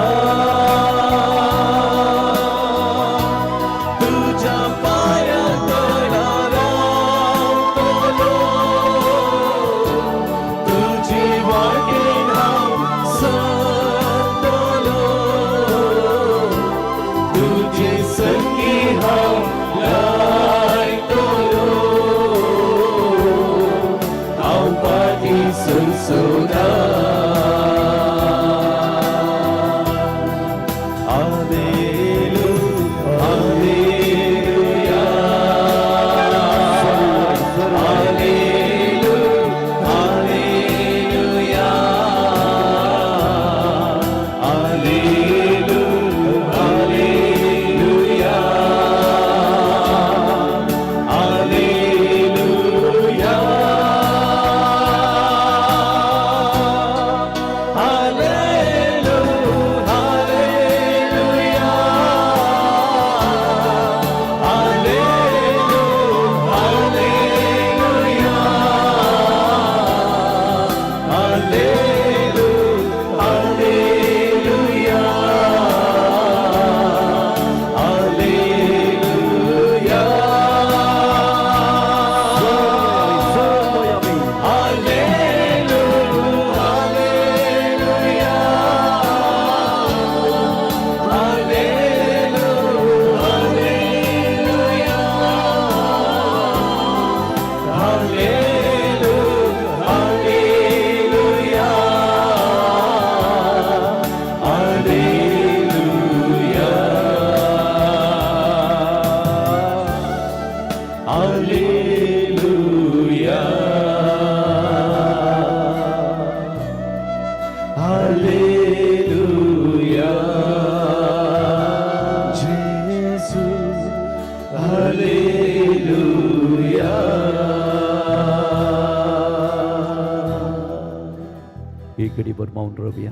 एक घडीभर मौन रावया.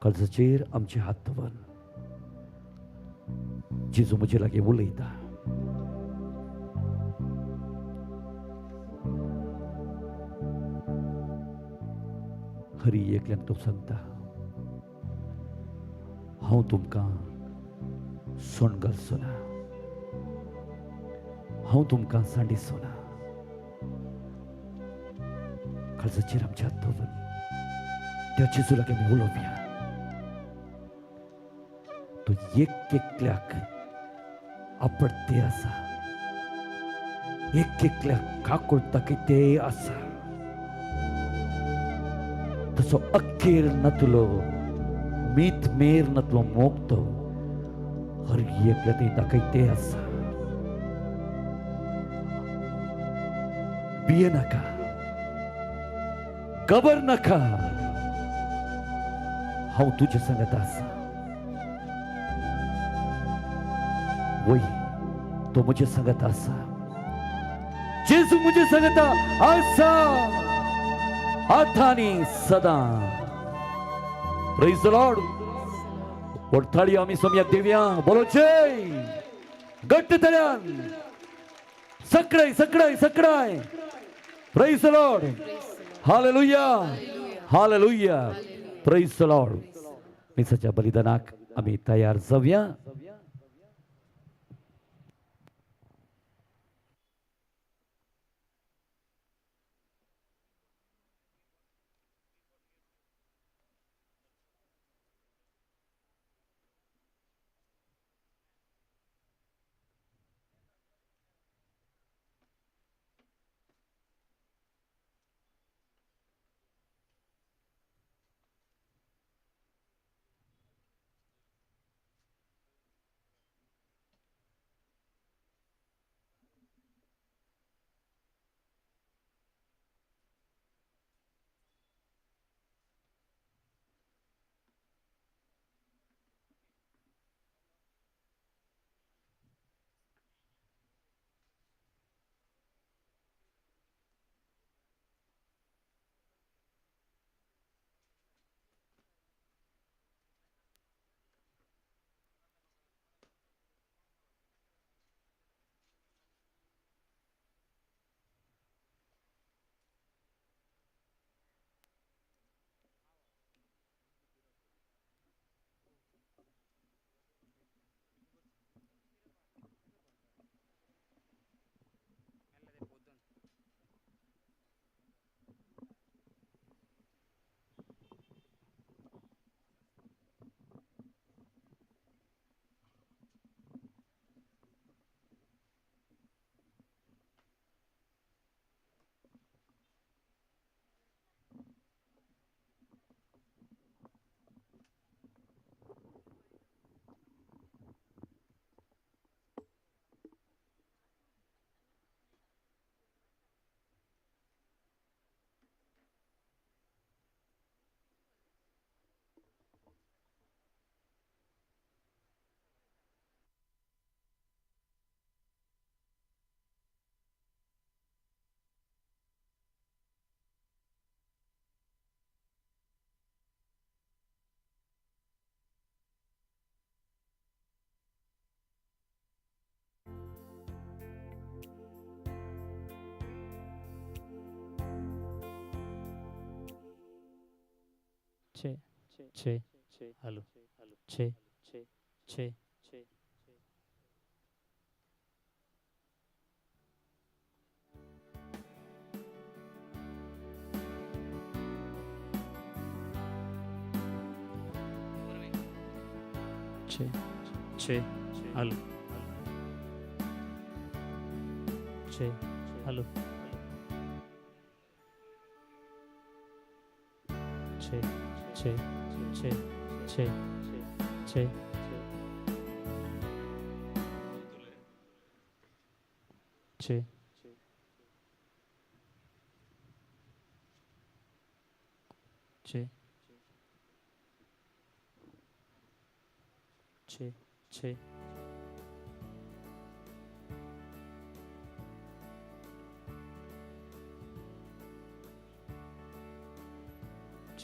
काळजाचेर आमचे हात दवर. जेजू म्हजे लागीं उलयता. हरी एकल्यान तो सांगता, हांव तुमकां सोण घालचो ना, हांव तुमकां सांडिचो ना. काळजाचेर आमचे हात दवर. त्या जेजू लागीं आमी उलोवया. तो एक एकल्याक आपडते आसा, एक एकल्याक काकुळटा कितें आसा. तसो अखेर नातलो, मीत मेर नातलो मोग तो हर एकल्या थंय दाखयते आसा. भिये नाका, खबर नाका, हांव तुजे सांगत आसा. वय तो म्हजे सांगत आसा, जेजू म्हजे सांगता आसा, आतां आनी सदां. Praise the Lord. व्हड आमी सोमयाक दिवया. बोलो जय. घट्ट तळ्यान सकडाय सकडाय सकडाय. Praise the Lord. Hallelujah, hallelujah. Praise the Lord. मिसाच्या बलिदानाक आमी तयार जावया.
छे छे हॅलो छे छे छे छे हॅलो छे हॅलो छे छे छे छे छे छे छे छे छे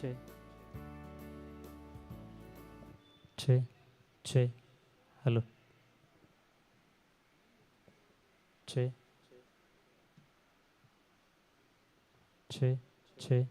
Check check check hello check check check.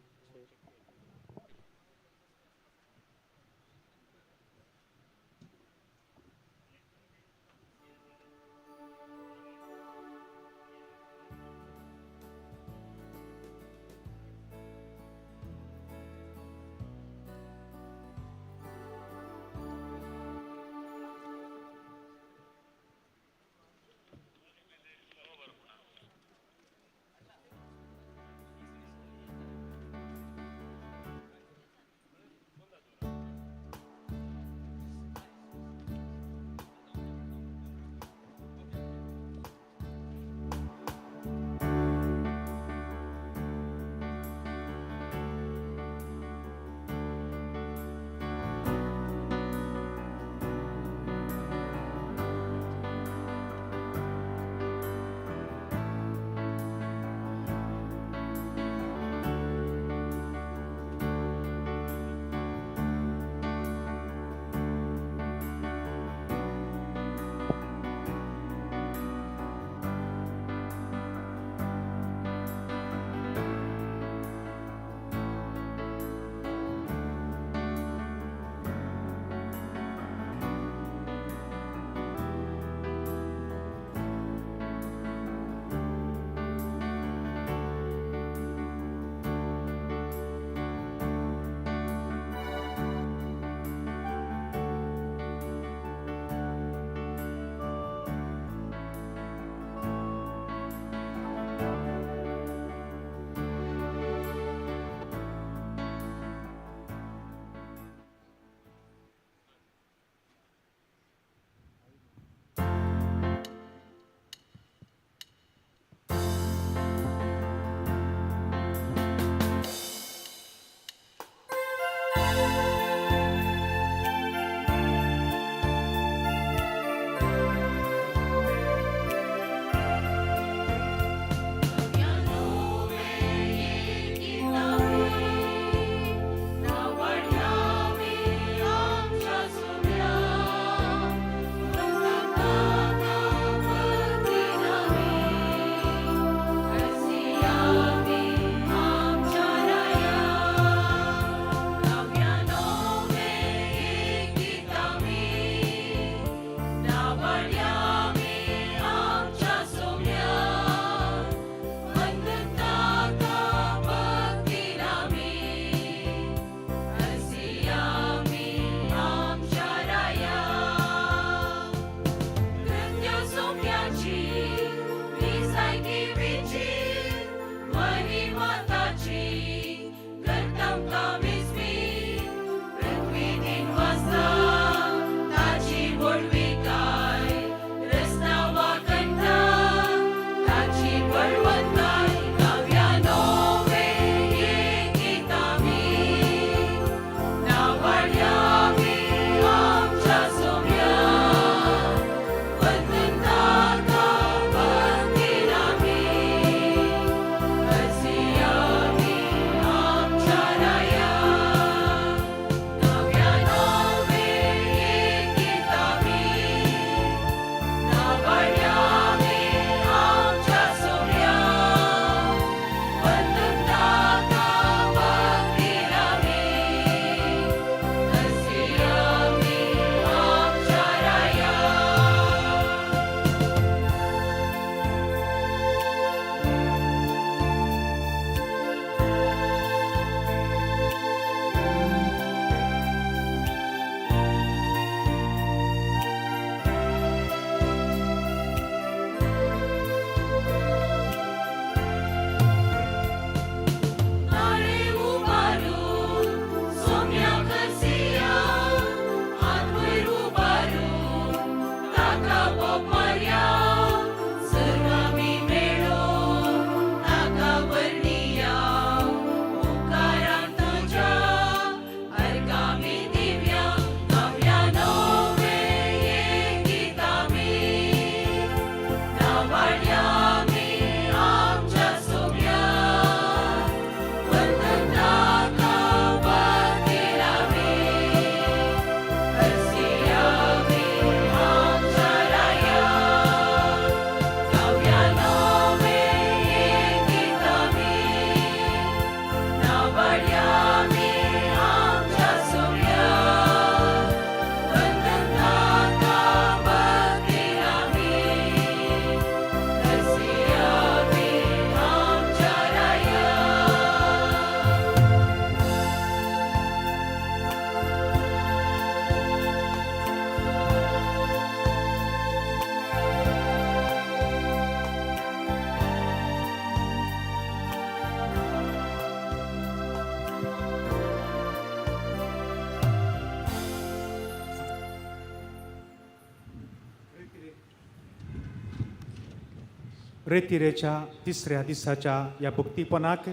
रेतिरेच्या तिसऱ्या दिसाच्या ह्या भक्तीपणाक,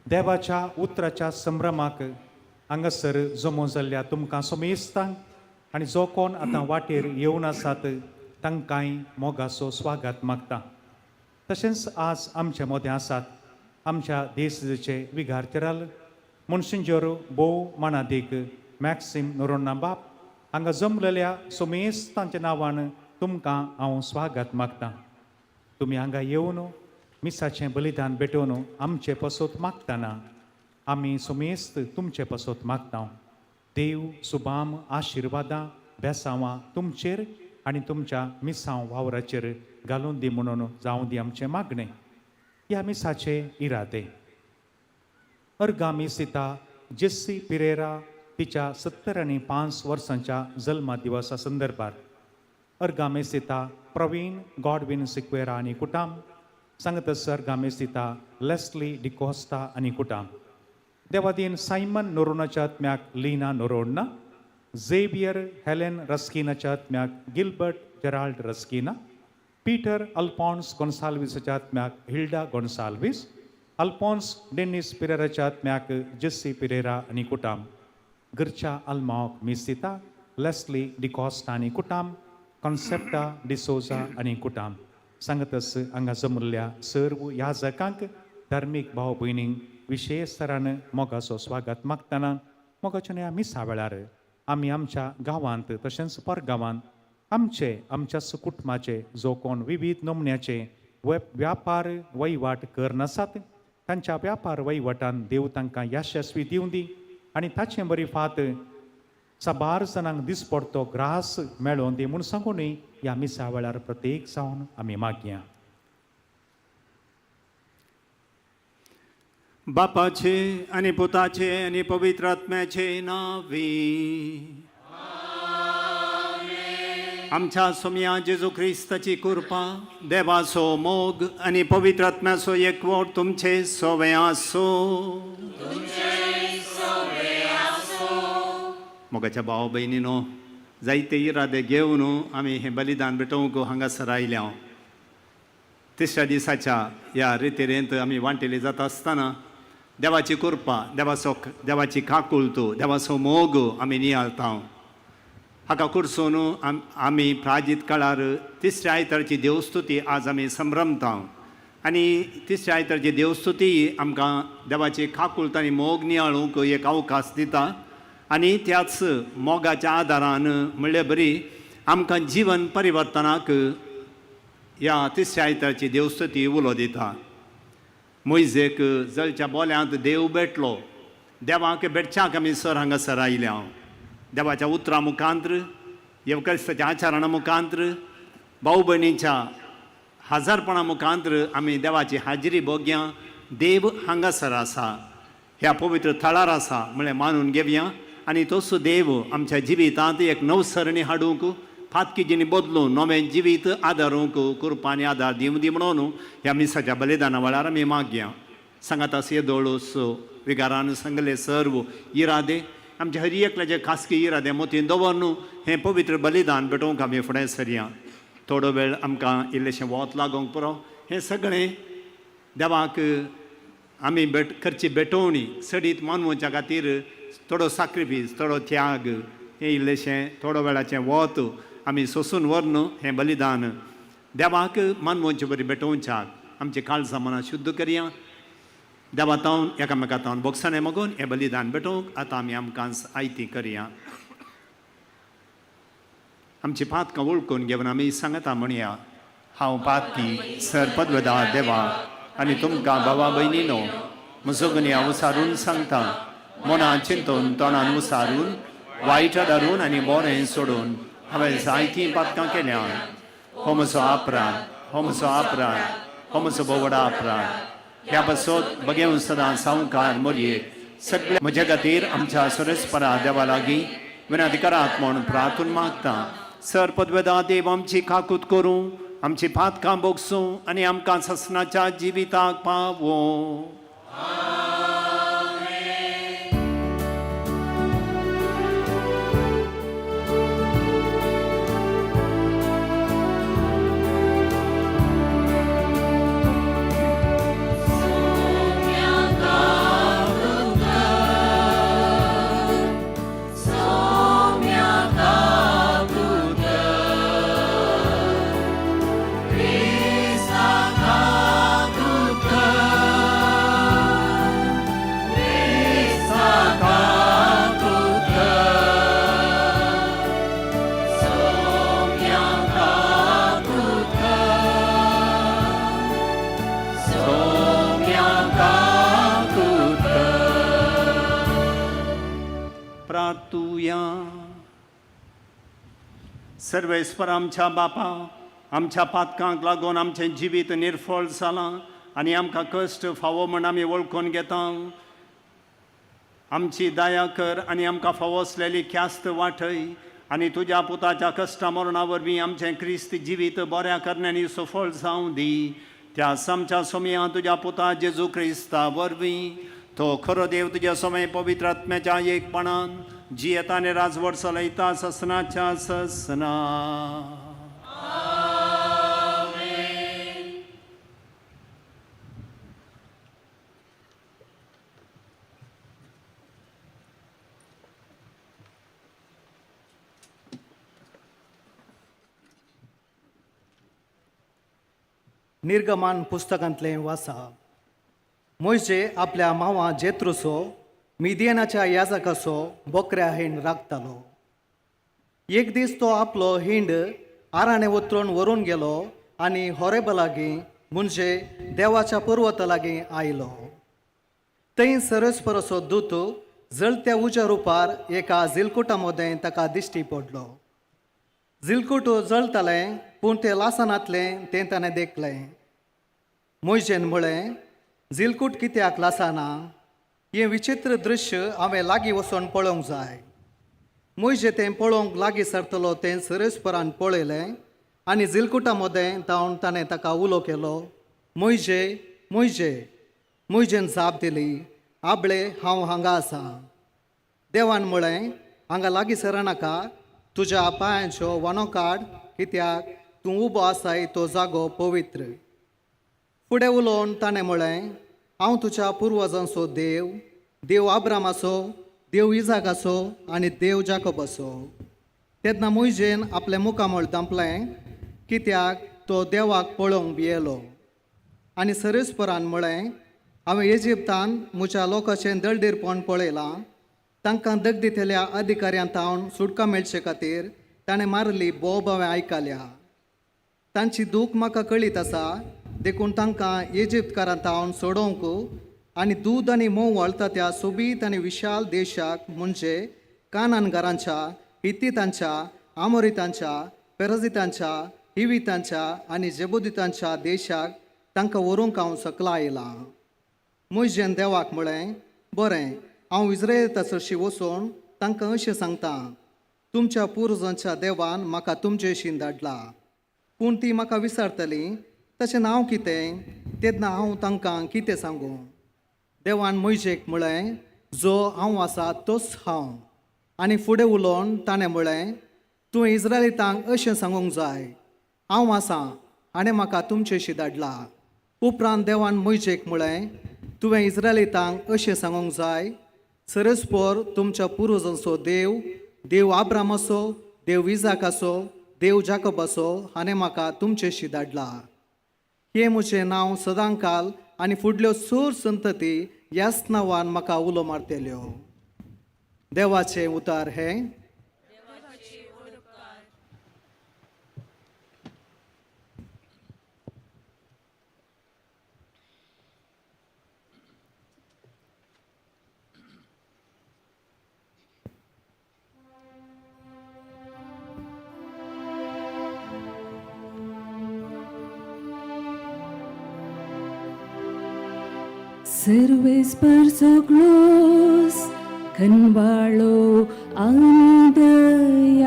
देवाच्या उतराच्या संभ्रमाक हांगासर जमो जाल्ल्या तुमकां समेस्तांक आनी जो कोण आतां वाटेर येवन आसात तांकांय मोगाचो स्वागत मागता. तशेंच आज आमचे मदें आसात आमच्या देशाचे विगार तेराल मनशिंजर भोव मानादीक मॅक्सिम नोरोन्ना बाप. हांगा जमलेल्या समेस्तांच्या नांवान तुमकां हांव स्वागत मागता. तुमी हांगा येवन मिसाचें बलिदान भेटोवन आमचे पसत मागतना आमी समेस्त तुमचे पसत मागता. देव सुबाम आशिर्वादां बेसांवां तुमचेर आनी तुमच्या मिसांव वावराचेर घालून दी म्हणून जावं दी आमचें मागणें. ह्या मिसाचे इरादे. अर्गामी सीता जेस्सी पिरेरा तिच्या 75 वर्सांच्या जल्मा दिवसा संदर्भात, अर्गामे सीता प्रवीण गॉडविन सिक्वेरा आनी कुटाम, सांगत अर्गामे सीता लेस्ली डिकोस्ता आनी कुटाम, देवादीन सायमन नोरोनाच्या आत्म्याक लीना नोरोन्ना, झेवियर हेलेन रस्किनाच्या आत्म्याक Gilbert Gerald Rasquinha, Peter Alphonse गोन्साल्वीसाच्या आत्म्याक हिल्डा गोन्साल्वीस, अल्फॉन्स डेनिस पिरेराच्या आत्म्याक जेस्सी पिरेरा आनी कुटाम, घरच्या आल्माक मिसिता लेस्ली डिकॉस्टा आनी कुटाम, कॉन्सेप्टा डिसोजा आनी कुटाम, सांगतस हांगा जमल्ल्या सर्व याजकांक, धार्मीक भाव भयणींक विशेश तरान मोगाचो स्वागत मागतना, मोगाच्या ह्या मिसा वेळार आमी आमच्या गांवांत तशेंच परगांवांत आमचे आमच्याच कुटुंबाचे जो कोण विवीध नमुन्याचे व्यापार वहिवाट करनासात तांच्या व्यापार वहिवाटान देव तांकां यशस्वी दिवं दी आनी ताचे बरी फात साबार जाणांक दिसपडतो ग्रास मेळोवन दी म्हूण सांगूनय ह्या मिसा वेळार प्रत्येक जावन आमी मागया.
बापाचे आनी पुताचे आनी पवित्र आत्म्याचे नांवी. आमच्या सोमया जेजू क्रिस्ताची कृपा, देवाचो मोग आनी पवित्र आत्म्याचो एकवट तुमचे सोवे आसो. मोगाच्या भाव भयणीनो, जायते इरादे घेवन आमी हें बलिदान भेटोवंक हांगासर आयल्या. तिसऱ्या दिसाच्या ह्या रितेरेंत आमी वांटेली जाता आसतना देवाची कृपा, देवाचो देवाची काकुळत, देवाचो मोग आमी नियाळता. हाका कुरसून आमी प्राजीत काळार तिसऱ्या आयतारची देवस्तुती आज आमी संभ्रमता आनी तिसऱ्या आयतारची देवस्तुती आमकां देवाची काकुळत आनी मोग नियाळूंक एक अवकाश दिता आनी त्याच मोगाच्या आदारान म्हणले बरी आमकां जिवन परिवर्तनाक ह्या तिसऱ्या आयतारची देवस्तुती उलो दिता. मोयजेक जळच्या बोल्यांत देव भेटलो. देवाक भेटच्याक आमी सर हांगासर आयल्या. देवाच्या उतरां मुखांत्र, येवक्रिस्ताच्या आचारणा मुखांत्र, भाव भयणीच्या हजारपणा मुखांत्र आमी देवाची हाजरी भोगया. देव हांगासर आसा, ह्या पवित्र थळार आसा म्हळ्यार मानून घेवया आनी तोच देव आमच्या जिवितांत एक नवसरणी हाडूंक, फातकी जिणी बदलून नवें जिवीत आदारूंक कृपा आनी आदार दिवं दी म्हणून ह्या मिसाच्या बलिदाना वेळार आमी मागया. सांगात येदोळूस विगारान सांगले सर्व इरादे आमच्या हर एकल्याचे खासगी इरादे मोतीन दवरन हें पवित्र बलिदान भेटोवंक आमी फुडें सरया. थोडो वेळ आमकां इल्लेशें वत लागोंक पुरो. हें सगळें देवाक आमी भेट करची भेटोवणी सडीत मानवच्या खातीर थोडो साक्रिफीस, थोडो त्याग, हें इल्लेशें थोडो वेळाचें वत आमी सोसून व्हरून हें बलिदान देवाक मानवचे बरी भेटोवच्याक आमचे काळजां मनां शुद्ध करया. देवा तावन एकामेका तावन बोगसाणें मागून हें बलिदान भेटोवंक आतां आमी आमकां आयती करया. आमची पातकां वळखून घेवन आमी सांगता म्हणया, हांव पातकी सर पदवदा देवा आनी तुमकां भावा भयणीनो म्हजो गुन्यांव उसारून सांगता. मनान चिंतून, तोंडान उसारून, वायट धरून आनी बरें सोडून हांवें जायतीं पातकां केल्या. हो म्हजो अपराध, हो म्हजो अपराध, हो म्हजो भोवडा अपराध. ह्या पासत बगेवन सदां सावकार मोरयेक सगळे म्हज्या खातीर आमच्या सुरेस्परा देवा लागीं विनंती करात म्हूण प्रार्थून मागता. सर पदवेदा देव आमची काकूत करूं, आमची पातकां बोगसूं आनी आमकां ससनाच्या जिविताक पावों. प्रार्थुया. सर्वेस्पर आमच्या बापा, आमच्या पातकांक लागून आमचें जिवीत निर्फळ जालां आनी आमकां कश्ट फावो म्हण आमी वळखून घेता. आमची दया कर आनी आमकां फावो आसलेली ख्यास्त वाटय आनी तुज्या पुताच्या कश्टा मरणा वरवीं आमचें क्रिस्त जिवीत बऱ्या करण्यांनी सफळ जावं दी. त्या आमच्या सोमया तुज्या पुता जेजू क्रिस्ता वरवीं, तो खरो देव तुज्या समय पवित्र आत्म्याच्या एकपणान जियेता आनी राजवट चलयता ससनाच्या ससना.
निर्गमान पुस्तकांतलें वासा. मोयजे आपल्या मावा जेत्रुसो मिदियनाच्या याजकाचो बोकऱ्या हिंड राखतालो. एक दीस तो आपलो हिंड आराणे उतरून व्हरून गेलो आनी होरेबा लागीं म्हणजे देवाच्या पर्वता लागीं आयलो. थंय सरस्परसो दूत जळत्या उज्या रुपार एका झिलकुटा मदें ताका दिश्टी पडलो. झिलकूट जळतालें पूण तें लासनातलें तें ताणें देखलें. मोयजेन म्हळें, झिलकूट कित्याक लासना? हें विचित्र दृश्य हांवें लागीं वचून पळोवंक जाय. मोयजे तें पळोवंक लागीं सरतलो तें सरस्परान पळयलें आनी झिलकुटा मदें धांवन ताणें ताका उलो केलो, मोयजे, मोयजे. मोयजेन जाप दिली, आबळे हांव हांगा आसा. देवान म्हळें, हांगा लागीं सरनाका, तुज्या पांयांच्यो वानो काड, कित्याक तूं उबो आसाय तो जागो पवित्र. फुडें उलोवन ताणें म्हळें, हांव तुज्या पुर्वजांचो देव, देव आब्रामाचो, देव इजाकाचो आनी देव जाकोबाचो. तेन्ना मोयजेन आपलें मुखामळ धांपलें, कित्याक तो देवाक पळोवंक भियेलो. आनी सरस्परान म्हळें, हांवें इजिप्तान म्हज्या लोकांचें दळडीरपण पळयलां. तांकां दगदितल्या अधिकाऱ्यां थावन सुटका मेळचे खातीर ताणें मारली बोब हांवें आयकल्या. तांची दूख म्हाका कळीत आसा, देखून तांकां इजिप्तकारां थावन सोडोवंक आनी दूद आनी म्होंव व्हाळटा त्या सोबीत आनी विशाल देशाक म्हणजे कानानगारांच्या, हित्तितांच्या, आमोरितांच्या, पेरजितांच्या, हिवितांच्या आनी जेबुदितांच्या देशाक तांकां व्हरूंक हांव सकला आयलां. मोयजेन देवाक म्हळें, बरें, हांव इज्रायेला सरशी वचून तांकां अशें सांगता, तुमच्या पुर्वजांच्या देवान म्हाका तुमचेशीन धाडला. पूण ती म्हाका विचारतली, तशें नांव कितें? तेन्ना हांव तांकां कितें सांगूं? देवान मोयजेक म्हळें, जो हांव आसा तोच हांव. आनी फुडें उलोवन ताणें म्हळें, तूं इज्रायलितांक अशें सांगूंक जाय, हांव आसा हाणें म्हाका तुमचेशी धाडला. उपरांत देवान मोयजेक म्हळें, तुवें इज्रायलितांक अशें सांगूंक जाय, सरस्पर तुमच्या पुर्वजांचो देव, देव आब्रामाचो, देव इजाकाचो, देव जाकोबाचो हाणें म्हाका तुमचेशी धाडला. हें म्हजें नांव सदांकाल आनी फुडल्यो चड संतती ह्याच नांवान म्हाका उलो मारतल्यो. देवाचें उतार हें.
सर्वेस्पर सगळोस खनवाळो आनी दयाळ.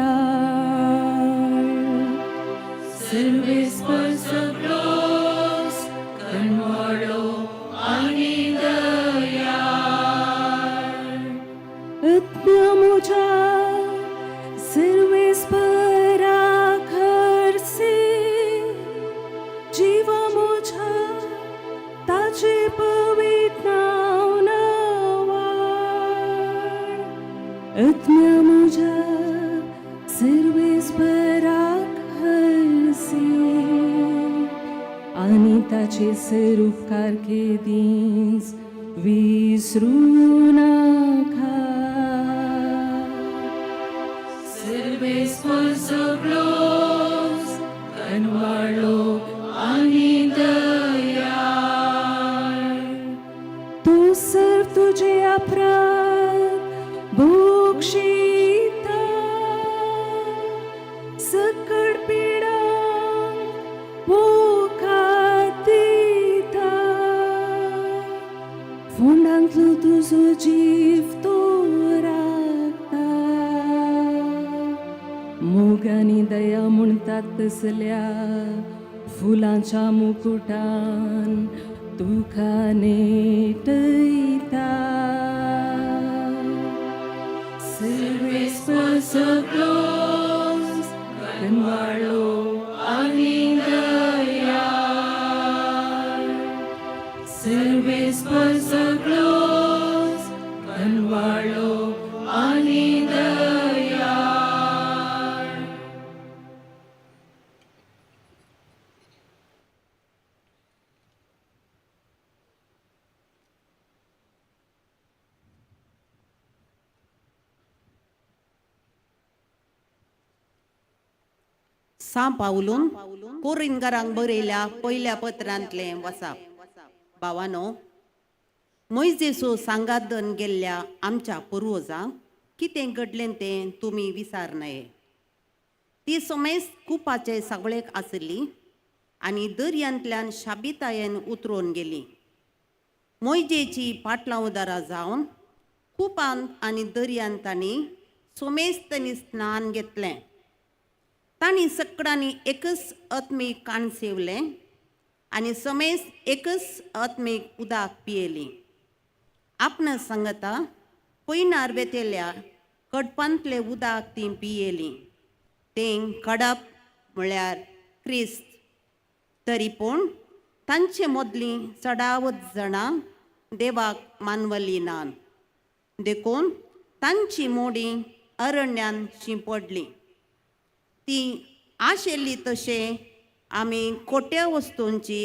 सर्वेस्पर सगळोस खनवाळो आनी दयाळ. आत्म्या म्हज्या सर्वेस्परा खरसे, जिवा म्हज्या ताचे पवित्र नांव नावाळ. आत्म्या म्हज्या सर्वेस्पराक हरसे आनी ताचे सर उपकार केदींच विसरूं नाका. सर्वेस्पर सगळोस कनवाळो आनी दयाळ. तूं सर्व तुजे अपराध भोगशीत. फुलतात तसल्या फुलांच्या मुकुटान तुका नेटयता. सर्वेस्पर सगळोच कनवाळो आनी दयाळ, सर्वेस्पर सगळोच कनवाळो आनी दयाळ.
सां पावलून कोरिनकारांक बरयल्या पयल्या पत्रांतलें वसाप. भावानो, मोयजेसो सांगातन गेल्ल्या आमच्या पुर्वजांक कितें घडलें तें तुमी विसार नये. ती समेस्त कुपाचे सगळेक आशिल्ली आनी दर्यांतल्यान शाबितायेन उतरून गेली. मोयजेची पाटलावदारां जावन कुपान आनी दर्यान तांणी सोमेस्तांनी स्नान घेतलें. तांणी सकडांनी एकच आत्मीक काण सेवलें आनी समेस्त एकच आत्मीक उदक पियेली. आपणा सांगता पयणार वेतेल्या कडपांतलें उदक तीं पियेलीं. तें कडप म्हळ्यार क्रिस्त. तरी पूण तांचे मदलीं चडावत जाणां देवाक मानवली नात, देखून तांची मोडी अरण्यान शिंपडली. ती आशिल्ली तशें आमी खोट्या वस्तूंची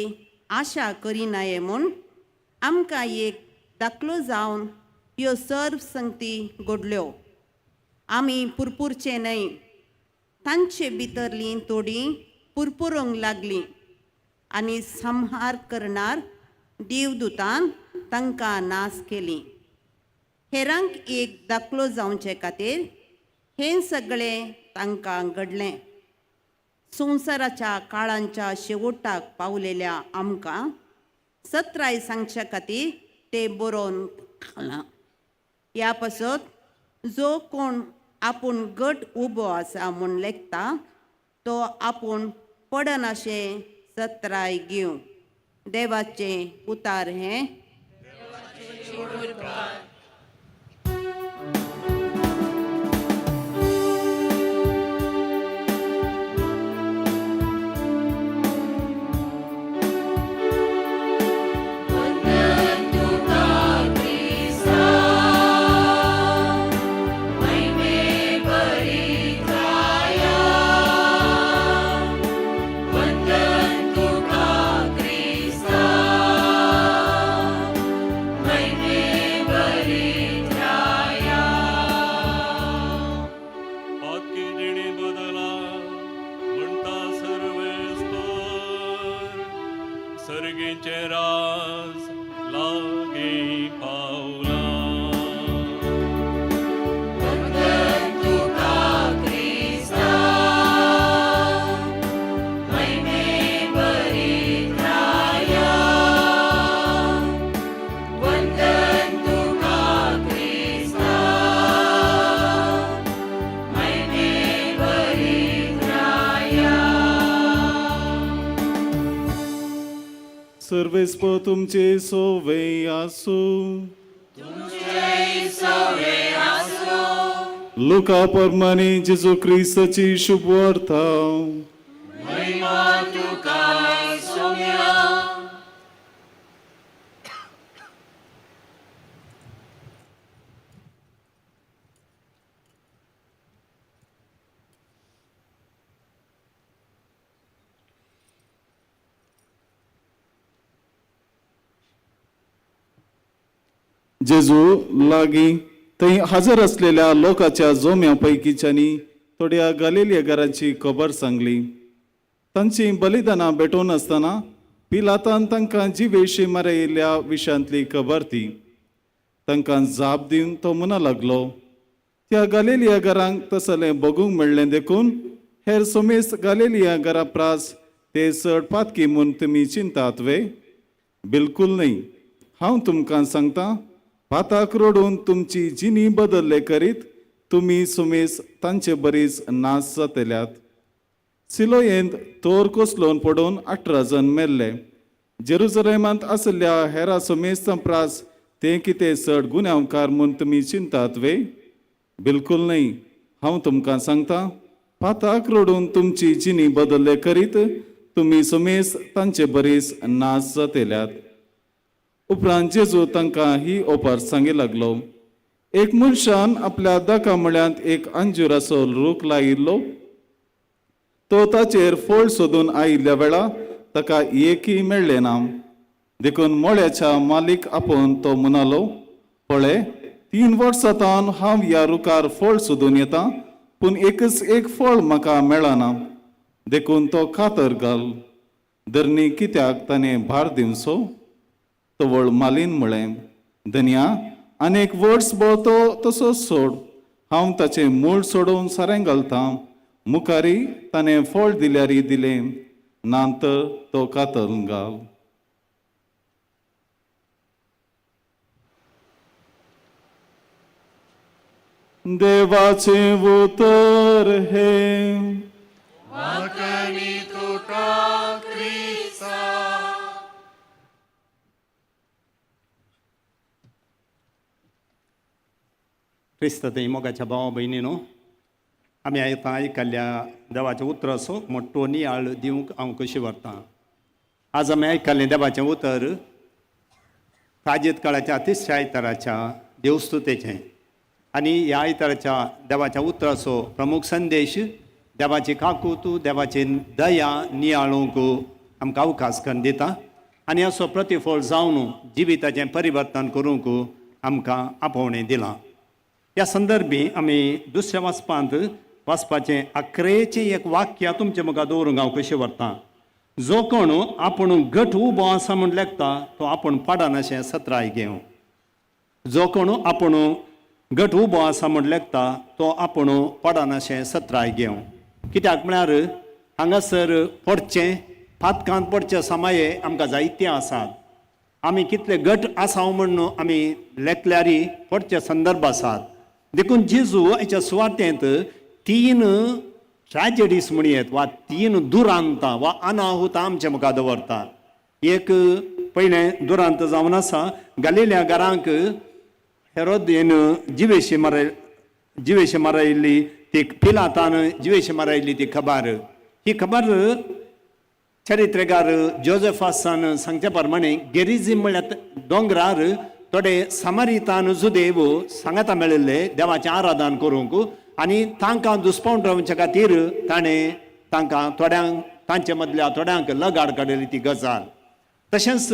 आशा करिनाये म्हूण आमकां एक दाखलो जावन ह्यो सर्व संगती घडल्यो. आमी पुरपुरचे न्हय, तांचे भितरलीं थोडीं पुरपुरूंक लागलीं आनी संहार करणार देवदूतान तांकां नाश केली. हेरांक एक दाखलो जावचे खातीर हें सगळें तांकां घडलें. संवसाराच्या काळांच्या शेवटाक पावलेल्या आमकां सत्राय सांगच्या खातीर तें बरोवन घालां. ह्या पासत जो कोण आपूण गट उबो आसा म्हूण लेखता तो आपूण पडनाशें सत्राय घेवं. देवाचें उतार हें.
पातकी जिणी बदला म्हणटा सर्वेस्पर, सर्गीचें राज लागीं पावलां.
सर्वेस्पर तुमचे सोवे आसूं. लुका परमाने जेजू क्रिस्ताची शुभवार्ता. जेजू लागीं थंय हजर असलेल्या लोकांच्या जोम्या पैकीच्यांनी थोड्या गालेल्या घरांची खबर सांगली. तांची बलिदानां भेटोवन आसतना पिलातान तांकां जिवेशी मारयल्ल्या विशयांतली खबर ती तांकां जाप दिवन तो म्हणा लागलो, त्या गालेलिया घरांक तसलें बगूंक मेळ्ळें देखून हेर सोमेस गालेलिया घरा प्रास ते चड पातकी म्हूण तुमी चिंतात वे? बिलकूल न्हय. हांव तुमकां सांगता, पाताक रडून तुमची जिणी बदल्ले करीत तुमी सुमेस तांचे बरीच नाश जातल्यात. सिलोयेंत तोर कोसलोवन पडून 18 जण मेल्ले. जेरुजलेमांत आशिल्ल्या हेरा समेस्तां प्रास ते कितें चड गुन्यांवकार म्हूण तुमी चिंतात वे? बिलकूल न्हय. हांव तुमकां सांगता, पाताक रडून तुमची जिणी बदल्ले करीत तुमी समेस्त तांचे बरीच नाश जातेल्यात. उपरांत जेजू तांकां ही ओपार सांगी लागलो. एक मनशान आपल्या दाका म्हळ्यांत एक अंजुराचो रूख लायिल्लो. तो ताचेर फळ सोदून आयिल्ल्या वेळा ताका एकय मेळ्ळें ना. देखून मळ्याच्या मालीक आपोवन तो म्हणालो, पळय 3 वर्सां तावन हांव ह्या रुखार फळ सोदून येता, पूण एकच एक फळ म्हाका मेळना. देखून तो कातर घाल. धरणी कित्याक ताणें भार दिवचो? तवळ मालीन म्हळें, धनया आनी एक वर्स भर तो तसो सोड, हांव ताचें मूळ सोडोवन सारें घालतां. मुखारी ताणें फळ दिल्यारी दिलें, ना तर तो कातर घाल. देवाचें उतर हें.
वाकणी तुका क्रिस्ता.
क्रिस्त थंय मोगाच्या भावा भयणीनो, आमी आतां आयकल्ल्या देवाचें उतराचो मोटो नियाळ दिवंक हांव कशी व्हरतां. आज आमी आयकल्लें देवाचें उतर प्राजीत काळाच्या तिसऱ्या आयताराच्या देवस्तुतेचें आनी ह्या आयताराच्या देवाच्या उतराचो प्रमुख संदेश देवाची काकूत, देवाची दया नियाळूंक आमकां अवकाश करून दिता आनी असो प्रतिफळ जावन जिविताचें परिवर्तन करूंक आमकां आपोवणें दिलां. ह्या संदर्भी आमी दुसऱ्या वाचपांत वाचपाचें 11 एक वाक्य तुमचे मुखार दवरूंक हांव कशें व्हरतां. जो कोण आपूण घट उबो आसा म्हूण लेखता तो आपूण पाडनाशें सत्राय घेवं. जो कोण आपूण घट उबो आसा म्हूण लेखता तो आपूण पडनाशें सत्राय घेवं. कित्याक म्हळ्यार हांगासर पडचें पातकांत पडचें समाये आमकां जायते आसात. आमी कितले घट आसा म्हूण आमी लेखल्यारी पडचे संदर्भ आसात. देखून जेजू हाच्या सुवातेंत 3 ट्रॅजेडीज म्हणयेत वा 3 दुरांतां वा अनाहुतां आमचे मुखार दवरता. एक पयलें दुरांत जावन आसा गालिल्या घरांक हेरोदीन जिवेशी मारायल्ली ती पिलातान जिवेशी मारायल्ली ती खबर. ही खबर चरित्रेकार जोजेफासान सांगच्या प्रमाणे गेरिझीम म्हळ्यार दोंगरार थोडे समारितान जुदेव सांगाता मेळिल्ले देवाचें आराधन करूंक आनी तांकां दुस्पावन रावच्या खातीर ताणें तांकां थोड्यांक तांचे मदल्या थोड्यांक लगाड काडिल्ली ती गजाल. तशेंच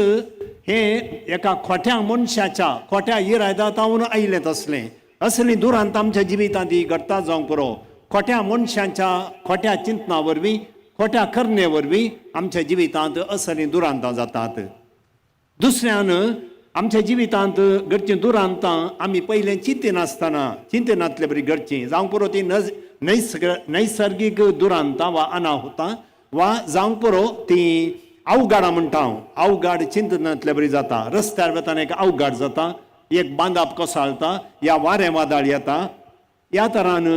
हें एका खोट्या मनशाच्या खोट्या इरादांतून आयिल्लें तसलें असलीं दुरांत आमच्या जिवितांत ही घडटा जावंक पुरो. खोट्या मनशांच्या खोट्या चिंतना वरवीं खोट्या करणे वरवीं आमच्या जिवितांत असलीं दुरांतां जातात. दुसऱ्यान आमच्या जिवितांत घडचीं दुरांतां आमी पयलें चिंतिनासतना चिंतिनातले बरी घडचीं जावंक पुरो ती नैसर्गीक दुरांतां वा अनाहुतां वा जावंक पुरो ती अवघाडां म्हणटा हांव. अवघाड चिंतनातले बरी जाता. रस्त्यार वतना एक अवघाड जाता, एक बांदाप कोसळटा या वारें वादळ येता. ह्या तरान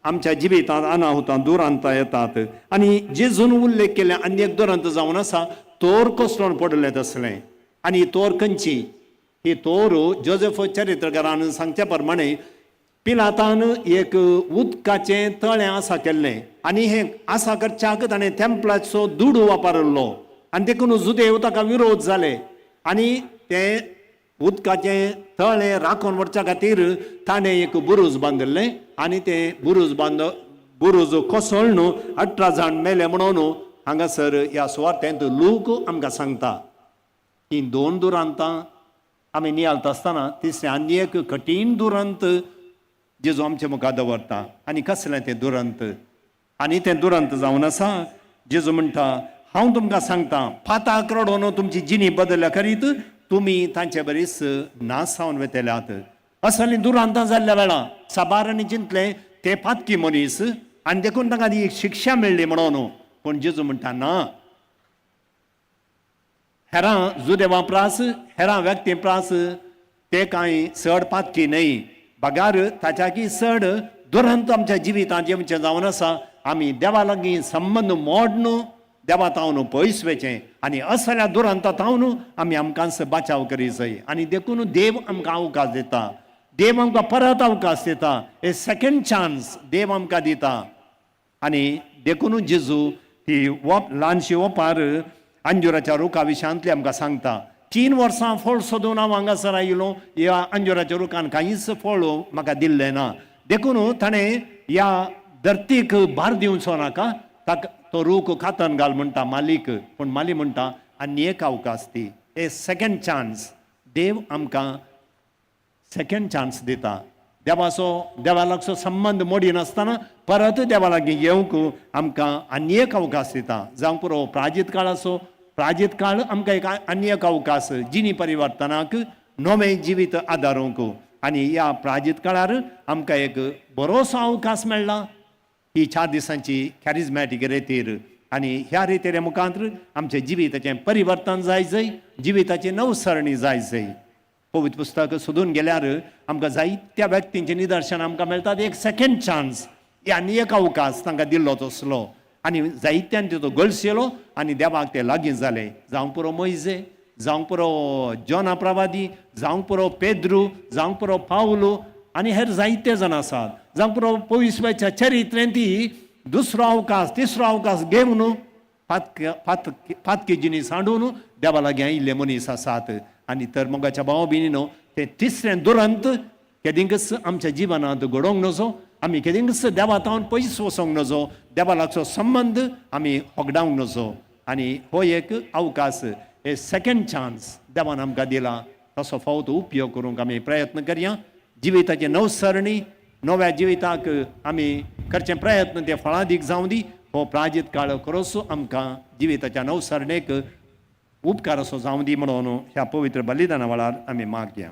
आमच्या जिवितांत अनाहुतां दुरांतां येतात. आनी जेजून उल्लेख केल्या आनी एक दुरांत जावन आसा तोर कोसळून पडलें तसलें. आनी तोर खंयची? ही तोर जोजेफ चरित्रकारान सांगच्या प्रमाणे पिलातान एक उदकाचें तळें आसा केल्लें आनी हें आसा करच्याक ताणें तेंपलाचो दुडू वापरिल्लो आनी देखून जुदेव ताका विरोध जाले आनी तें उदकाचें तळें राखून व्हरच्या खातीर ताणें एक बुरूज बांदिल्लें आनी तें बुरूज कोसळ्ळून 18 जाण मेले म्हणून हांगासर ह्या सुवातेंत लूक आमकां सांगता. ही 2 दुरांतां आमी नियाळता आसतना तिसरें आनी एक कठीण दुरंत जेजू आमचे मुखार दवरता. आनी कसलें तें दुरंत? आनी तें दुरंत जावन आसा जेजू म्हणटा हांव तुमकां सांगता पाताक रडोवन तुमची जिणी बदलल्या करीत तुमी तांचे बरीच नाश जावन वेतल्यात. असलीं दुरांतां जाल्ल्या वेळा साबारांनी चिंतलें ते पातकी मनीस आनी देखून तांकां ती शिक्षा मेळ्ळी म्हणून. पूण जेजू म्हणटा ना, हेरां जुदेवां प्रास हेरां व्यक्ती प्रास ते कांय चड पातकी न्हय, बगार ताच्याकी चड दुरंत आमच्या जिवितांत येवचें जावन आसा आमी देवा लागीं संबंद मोडनु देवा तावन पयस वचें आनी असल्या दुरांता तावन आमी आमकांच बाचाव करी जाय. आनी देखून देव आमकां अवकाश दिता, देव आमकां परत अवकाश दिता, ए सेकंड चान्स देव आमकां दिता. आनी देखून जेजू ती वप ल्हानशी ओपार अंजुराच्या रुखा विशयांतली आमकां सांगता. 3 वर्सां फळ सोदून हांव हांगासर आयलो, ह्या अंजुराच्या रुखान कांयच फळ म्हाका दिल्लें ना, देखून ताणें ह्या धरतीक भार दिवचो नाका, ताका तो रूख खातन घाल म्हणटा मालीक. पूण माली म्हणटा आनी एक अवकाश ती, ए सेकंड चान्स. देव आमकां सेकंड चान्स दिता. देवाचो देवा लागचो संबंद मोडिनासतना परत देवा लागीं येवंक आमकां आनी एक अवकाश दिता. जावं पुरो प्राजीत काळाचो, प्राजीत काळ आमकां एक आनी एक अवकाश जिणी परिवर्तनाक नवें जिवीत आदारूंक. आनी ह्या प्राजीत काळार आमकां एक बरोसो अवकाश मेळ्ळा ही 4 दिसांची कॅरिजमॅटीक रेतीर. आनी ह्या रेतीरे मुखांत आमचें जिविताचें परिवर्तन जाय जय, जिविताची नवसरणी जाय जय. पवित्र पुस्तक सोदून गेल्यार आमकां जायत्या व्यक्तींचें निदर्शन आमकां मेळटात. एक सेकंड चान्स आनी एक अवकाश तांकां दिल्लो तसलो आनी जायत्यान तितो गळसेलो आनी देवाक ते लागीं जाले. जावं पुरो मोयजे, जावं पुरो जोना प्रवादी, जावं पुरो पेद्रू, जावं पुरो पावलो आनी हेर जायते जाण आसात. जावं पुरो पविसव्याच्या चरित्रेंत ती दुसरो अवकाश तिसरो अवकाश घेवन पातकी जिणी सांडून देवा लागीं आयिल्ले मनीस आसात. आनी तर मोगाच्या भाव भयणीनो, तें तिसरें दुरंत केदिंकच आमच्या जिवनांत घडोवंक नजो, आमी केदिंकच देवा तावन पयस वचोंक नजो, देवा लागचो संबंद आमी होगडावंक नजो. आनी हो एक अवकाश, ए सेकंड चान्स देवान आमकां दिला, तसो फावत उपयोग करूंक आमी प्रयत्न करया. जिविताची नवसरणी नव्या जिविताक आमी करचे प्रयत्न ते फळादीक जावं दी. हो प्राजीत काळ खरोच आमकां जिविताच्या नवसरणेक उपकार असो जावं दी म्हणून ह्या पवित्र बलिदाना वेळार आमी मागया.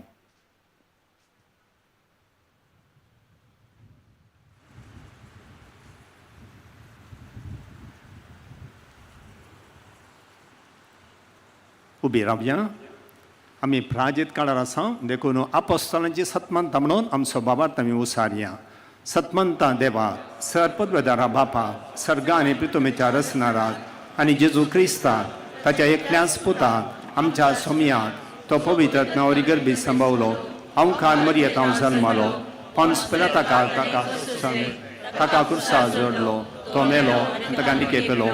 उबी रावया. आमी प्राजीत काळार आसा, देखून आपोस्तलांची सतमंता म्हणून आमचो बाबार्थ आमी उसारया. सतमंता देवा, सर पदवेदारा बापा, सर्गा आनी प्रितुमेच्या रचणाराक आनी जेजू क्रिस्ताक ताच्या एकल्याच पुताक आमच्या सोमयाक तो पवित्र नावरी गर्भी संभवलो, अंखान मरियत हांव जल्मालो, पंच पेला ताका ताका ताका कुर्सा जोडलो, तो मेलो आनी ताका निकेपेलो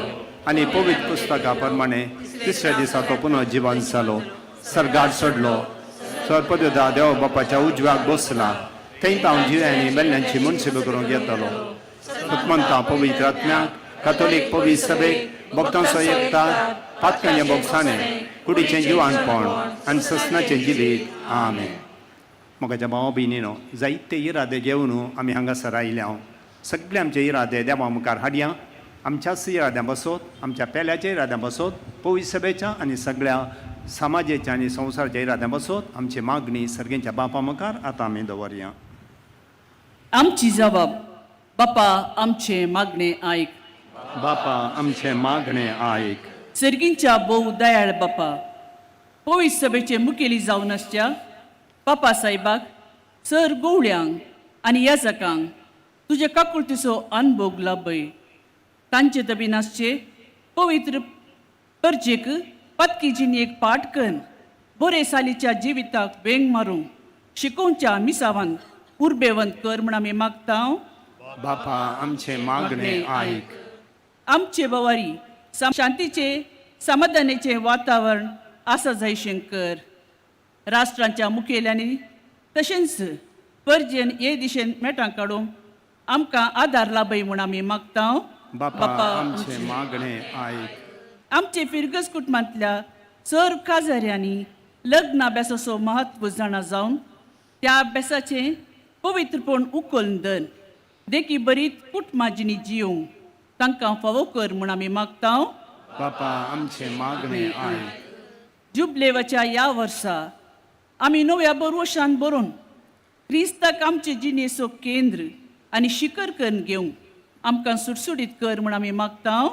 आनी पवित्र पुस्तका प्रमाणे तिसऱ्या दिसा तो पुनः जिवन जालो, सर्गार सोडलो, सरपददा देव बापाच्या उजव्याक बसला, थंय हांव जिव्यांनी मेल्ल्यांची मनसेब करूंक येतालो. सतमंता पवित्र आत्म्याक, कातोलीक पवित्र सभेक, भक्तांचो एकता, पातकांचे बोगसाणे, कुडीचें जिवानपण आनी ससनाचें जिवीत. आमेन. मोगाच्या भावा भयणीनो, जायते इरादे घेवन आमी हांगासर आयल्या. सगळे आमचे इरादे देवा मुखार हाडया. आमच्याच इराद्यां बसोत, आमच्या पेल्याच्या इराद्यां बसोत, पवित्र सभेच्या आनी सगळ्या समाजाच्या आनी संवसाराच्या इराद्यां बसोत आमची मागणी सर्गेंच्या बापा मुखार आतां आमी दवरया.
आमची जबाब बापा आमचें मागणें आयक.
बापा आमचें मागणें आयक.
सर्गींच्या भोव दयाळ बापा, पवित्र सभेचे मुखेली जावन आसच्या बापा साहेबाक, सर गोवळ्यांक आनी याजकांक तुजे काकुळतीचो अनभोग लाभय. तांचे तबीन आसचे पवित्र परजेक पातकी जिणेक पाठ करून बरे सालीच्या जिविताक वेंग मारूंक शिकोवच्या मिसावान उर्बेवंत कर म्हण आमी मागता.
बापा आमचें मागणें आयक.
आमचे बवारी शांतीचे समाधानाचें वातावरण आसा जाय कर. राष्ट्रांच्या मुखेल्यांनी तशेंच परजेन हे दिशेन मेटां काडूंक आमकां आदार लाभय म्हूण आमी मागता.
बापा आमचें मागणें आयक.
आमचे फिरगज कुटुंबांतल्या सर काजाऱ्यांनी लग्न अभ्यासाचो म्हत्व जाणा जावन त्या अभ्यासाचें पवित्रपण उखलून धर देखी बरीत कुटुंबां जिणी जियोंक तांकां फावो कर म्हूण आमी मागता.
बापा आमचें मागणें आयक.
जुबलेवाच्या ह्या वर्सा आमी नव्या बरवशान बरोवन क्रिस्ताक आमचे जिणेचो केंद्र आनी शिखर करून घेवंक आमकां सुटसुटीत कर म्हूण आमी मागता.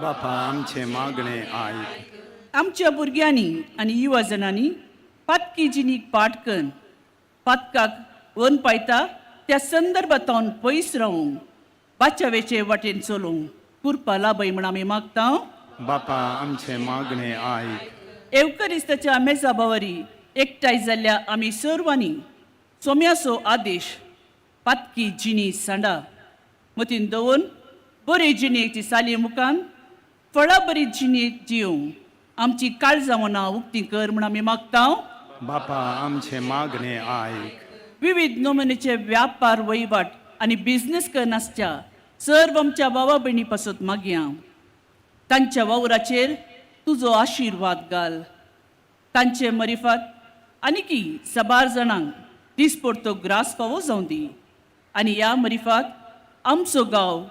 बापा आमचें मागणें आयक.
आमच्या भुरग्यांनी आनी युवा जणांनी पातकी जिणीक पाठ करून पातकाक वन पायता त्या संदर्भांत पयस रावूंक बाचावेचे वाटेन चलोवंक कुरपा लाभय म्हण आमी मागता.
बापा आमचें मागणें आयक.
एवकरिस्ताच्या मेजा बावरी एकठांय जाल्ल्या आमी सर्वांनी सोम्याचो आदेश पातकी जिणी सांडा मतीन दवरून बरे जिणेची साली मुखान फळां बरी जिणेक जियोवंक आमची काळजां मनां उक्ती कर म्हण आमी मागता.
बापा आमचें मागणें आयक.
विविध नमुनेचे व्यापार वहिवाट आनी बिझनेस करनासच्या सर्व आमच्या भावा भयणी पासत मागया. तांच्या वावराचेर तुजो आशिर्वाद घाल. तांचे मरिफात आनीकी साबार जाणांक दिसपडतो ग्रास फावो जावं दी आनी ह्या मरिफात आमचो गांव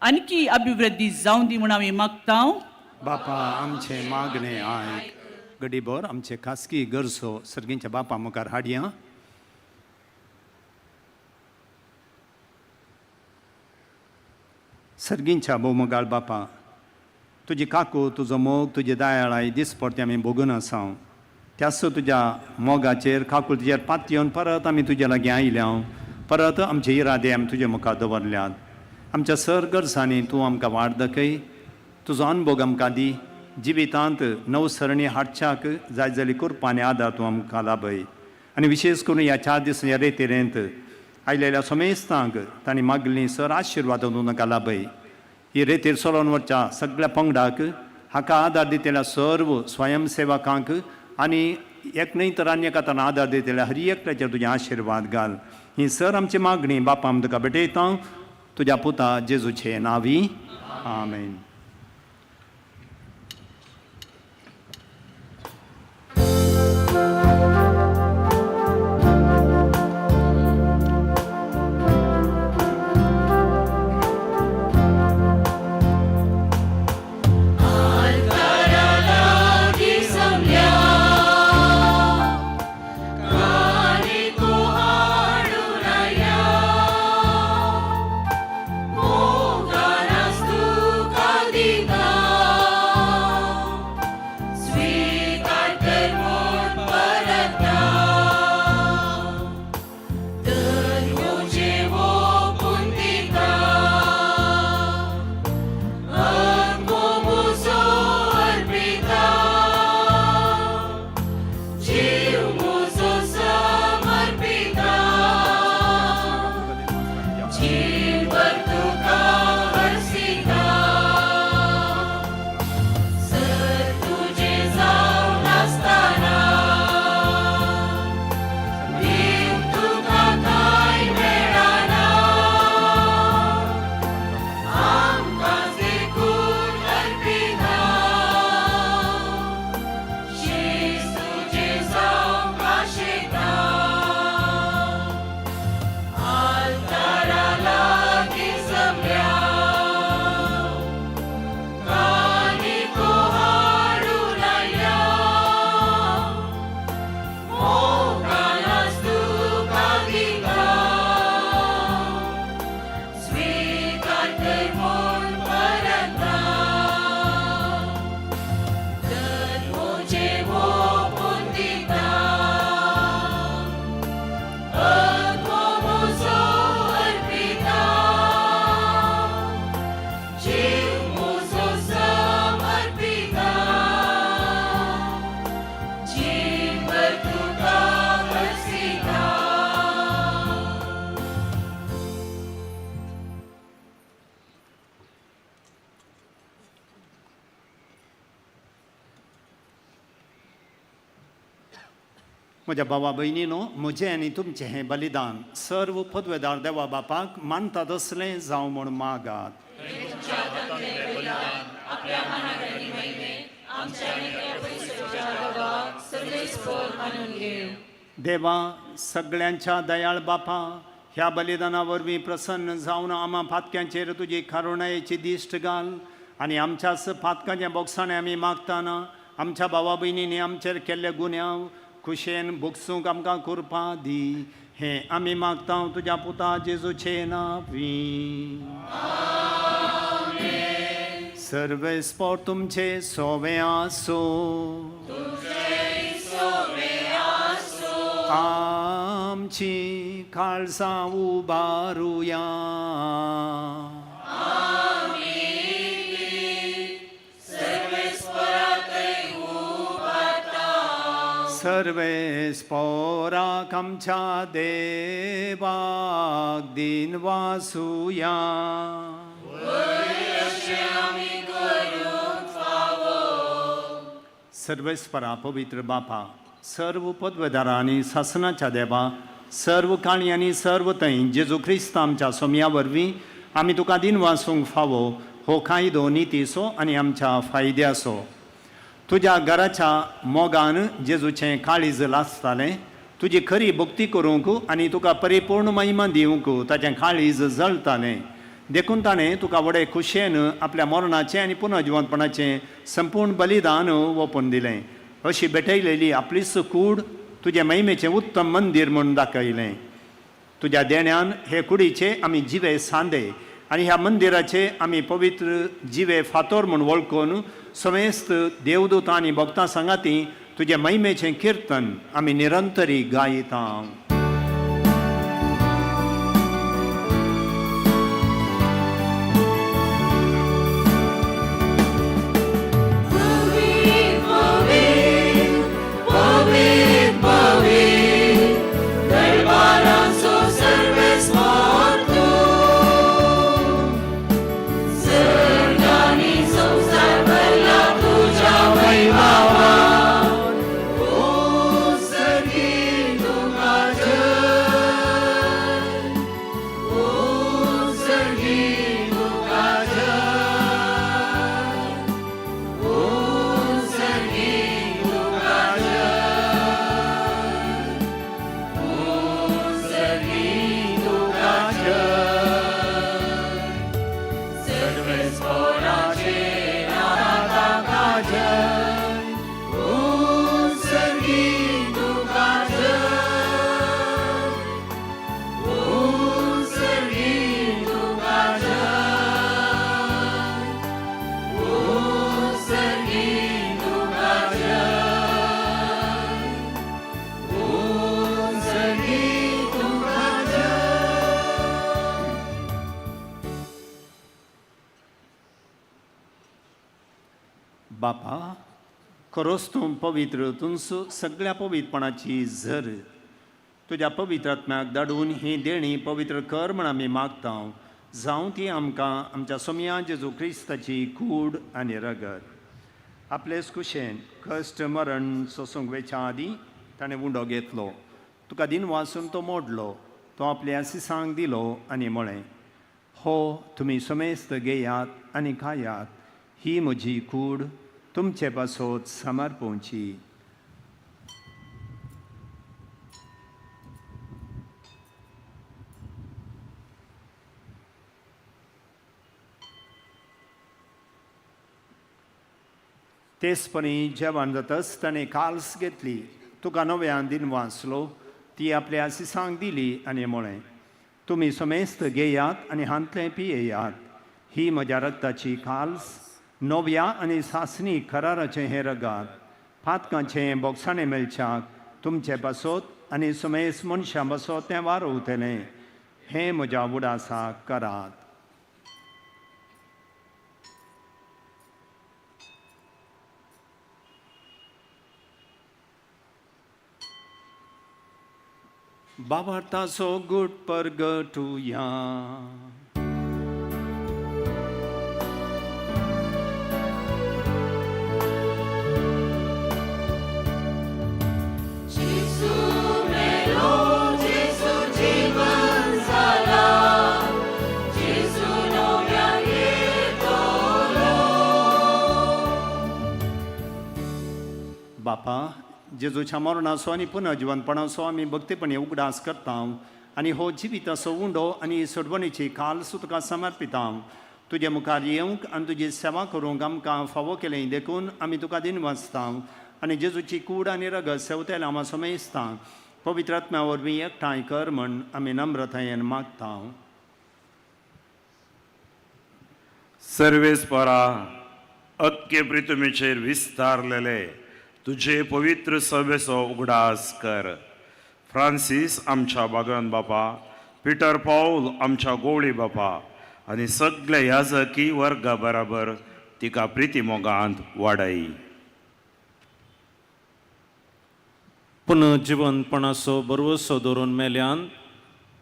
आणखी अभिवृद्धी जावं दी म्हूण आमी मागता.
बापा आमचें मागणें आयक. गडीभर आमचे खासगी गरजो सर्गींच्या बापा मुखार हाडया. सर्गींच्या भोवमोगाळ बापा, तुजी काकू, तुजो मोग, तुजी दयाळाय दिसपडते आमी भोगून आसाव. त्याच तुज्या मोगाचेर काकुळतीचेर पातयेवन परत आमी तुज्या लागीं आयल्या. परत आमचे इरादे आमी तुजे मुखार दवरल्यात. आमच्या सर गरजांनी तूं आमकां वाट दाखय, तुजो अनभोग आमकां दी. जिवितांत नवसरणी हाडच्याक जाय जाली कृपा आनी आदार तूं आमकां लाभय. आनी विशेश करून ह्या 4 दीस ह्या रेतेरेंत आयलेल्या समेस्तांक तांणी मागली सर आशिर्वाद तूं तांकां लाभय. ही रेतीर चलोवन वचच्या सगळ्या पंगडाक, हाका आदार दितल्या सर्व स्वयंसेवकांक आनी एक न्हय तर आनी एका तरान आदार दितल्या हर एकल्याचेर तुजें आशिर्वाद घाल. ही सर आमची मागणी बापा आमी तुका भेटयता तुज्या पुता जेजूचे नांवी, आमेन. म्हज्या भावा भयणीनो, म्हजें आनी तुमचें हें बलिदान सर्व पदवेदार देवा बापाक मानता तसलें जावं म्हूण मागात. देवा सगळ्यांच्या दयाळ बापा, ह्या बलिदाना वरवीं प्रसन्न जावन आमा पातक्यांचेर तुजी करुणायेची दिश्ट घाल आनी आमच्याच पातकांच्या बोगसाणे आमी मागताना आमच्या भावा भयणींनी आमचेर केल्ले गुन्यांव खुशेन भोगसूंक आमकां कृपा दी. हें आमी मागता तुज्या पुता जेजूचे नांवी. सर्वेस्पोर तुमचे सोवे आसूं. आमची काळजां उबारुया. सर्वेस पोराक आमच्या देवाक दिन वासुया. सर्वेस्परा पवित्र बापा, सर्व पदवेदारा आनी सासनाच्या देवा, सर्व काणी आनी सर्व थंय जेजू क्रिस्त आमच्या सोमया वरवीं आमी तुका दिन वासूंक फावो हो कायदो नितीचो आनी आमच्या फायद्याचो. तुज्या घराच्या मोगान जेजूचें काळीज लासतालें, तुजी खरी भक्ती करूंक आनी तुका परिपूर्ण महिमा दिवंक ताचें काळीज जळतालें. देखून ताणें तुका व्हडे खुशयेन आपल्या मरणाचें आनी पुनर्जिवंतपणाचें संपूर्ण बलिदान ओपून दिलें. अशी भेटयलेली आपलीच कूड तुजें महिमेचें उत्तम मंदीर म्हूण दाखयलें. तुज्या देण्यान हे कुडीचे आमी जिवे सांदे आनी ह्या मंदिराचे आमी पवित्र जिवे फातोर म्हूण वळखून समेस्त देवदूत आनी भक्तां सांगाती तुजें महिमेचें किर्तन आमी निरंतरी गायता. बापा, खरोच तूं पवित्र, तुंस सगळ्या पवित्रपणाची झर. तुज्या पवित्र आत्म्याक धाडून ही देणी पवित्र कर म्हण आमी मागता, जावं ती आमकां आमच्या सोमया जेजू क्रिस्ताची कूड आनी रगत. आपलेच कुशेन कश्ट मरण सोसूंक वेच्या आदीं ताणें उंडो घेतलो, तुका दिन वासून तो मोडलो, तो आपल्या आसिसांक दिलो आनी म्हळें, हो तुमी समेस्त घेयात आनी खायात, ही म्हजी कूड तुमचे पासत समर्पोवची. तेचपणी जेवण जातच ताणें काल्स घेतली, तुका नव्यान दिन वाचलो, ती आपल्या आसिसांक दिली आनी म्हळें, तुमी समेस्त घेयात आनी हांतलें पियेयात, ही म्हज्या रक्ताची काल्स, नव्या आनी सासणी कराराचें हें रगात, पातकांचें बोगसाणें मेळच्याक तुमचे पासत आनी समेस्त मनशां पासत तें वारोवतलें, हें म्हज्या उडासाक करात. बाबार्थाचो गुट परगटुया. बापा, जेजूच्या मरणाचो आनी पुनर्जिवनपणाचो आमी भक्तीपणी उगडास करता आनी हो जिविताचो उंडो आनी सोडवणीची काल्स तुका समर्पिता. तुजे मुखार येवंक आनी तुजी सेवा करूंक आमकां फावो केलें देखून आमी तुका दिन वाचता आनी जेजूची कूड आनी रगत सेवतेल्या आमा समेस्ता पवित्र आत्म्या वरवीं एकठांय कर म्हण आमी नम्रतायेन मागता.
सर्वेस्परा, अक्के प्रितुमेचेर विस्तारलेले तुझे पवित्र सभेचो उगडास कर. फ्रांसीस आमच्या बागन बापा, पिटर पावल आमच्या गोवळी बापा आनी सगल्या याजकी वर्गा बराबर तिका प्रिती मोगांत वाडय.
पुनर्जिवंतपणाचो भरवसो दवरून मेल्यान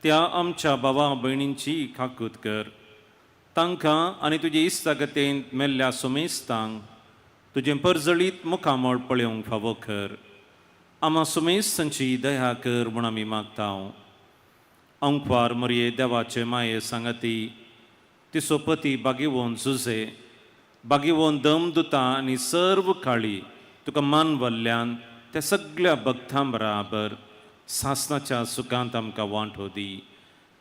त्या आमच्या भावा भयणींची काकूत कर. तांकां आनी तुजे इश्टागतेंत मेल्ल्या सुमेस्तांक तुजें परजळीत मुखामळ पळोवंक फावो कर. आमा सुमेस्तांची दया कर म्हूण आमी मागता. अंकवार मरये देवाचे माये सांगाती तिचो पती बागेवन जुजे बागेवन दम दुता आनी सर्व काळी तुका मानवल्ल्यान त्या सगळ्या भक्तां बराबर सासनाच्या सुखांत आमकां वांटो दी.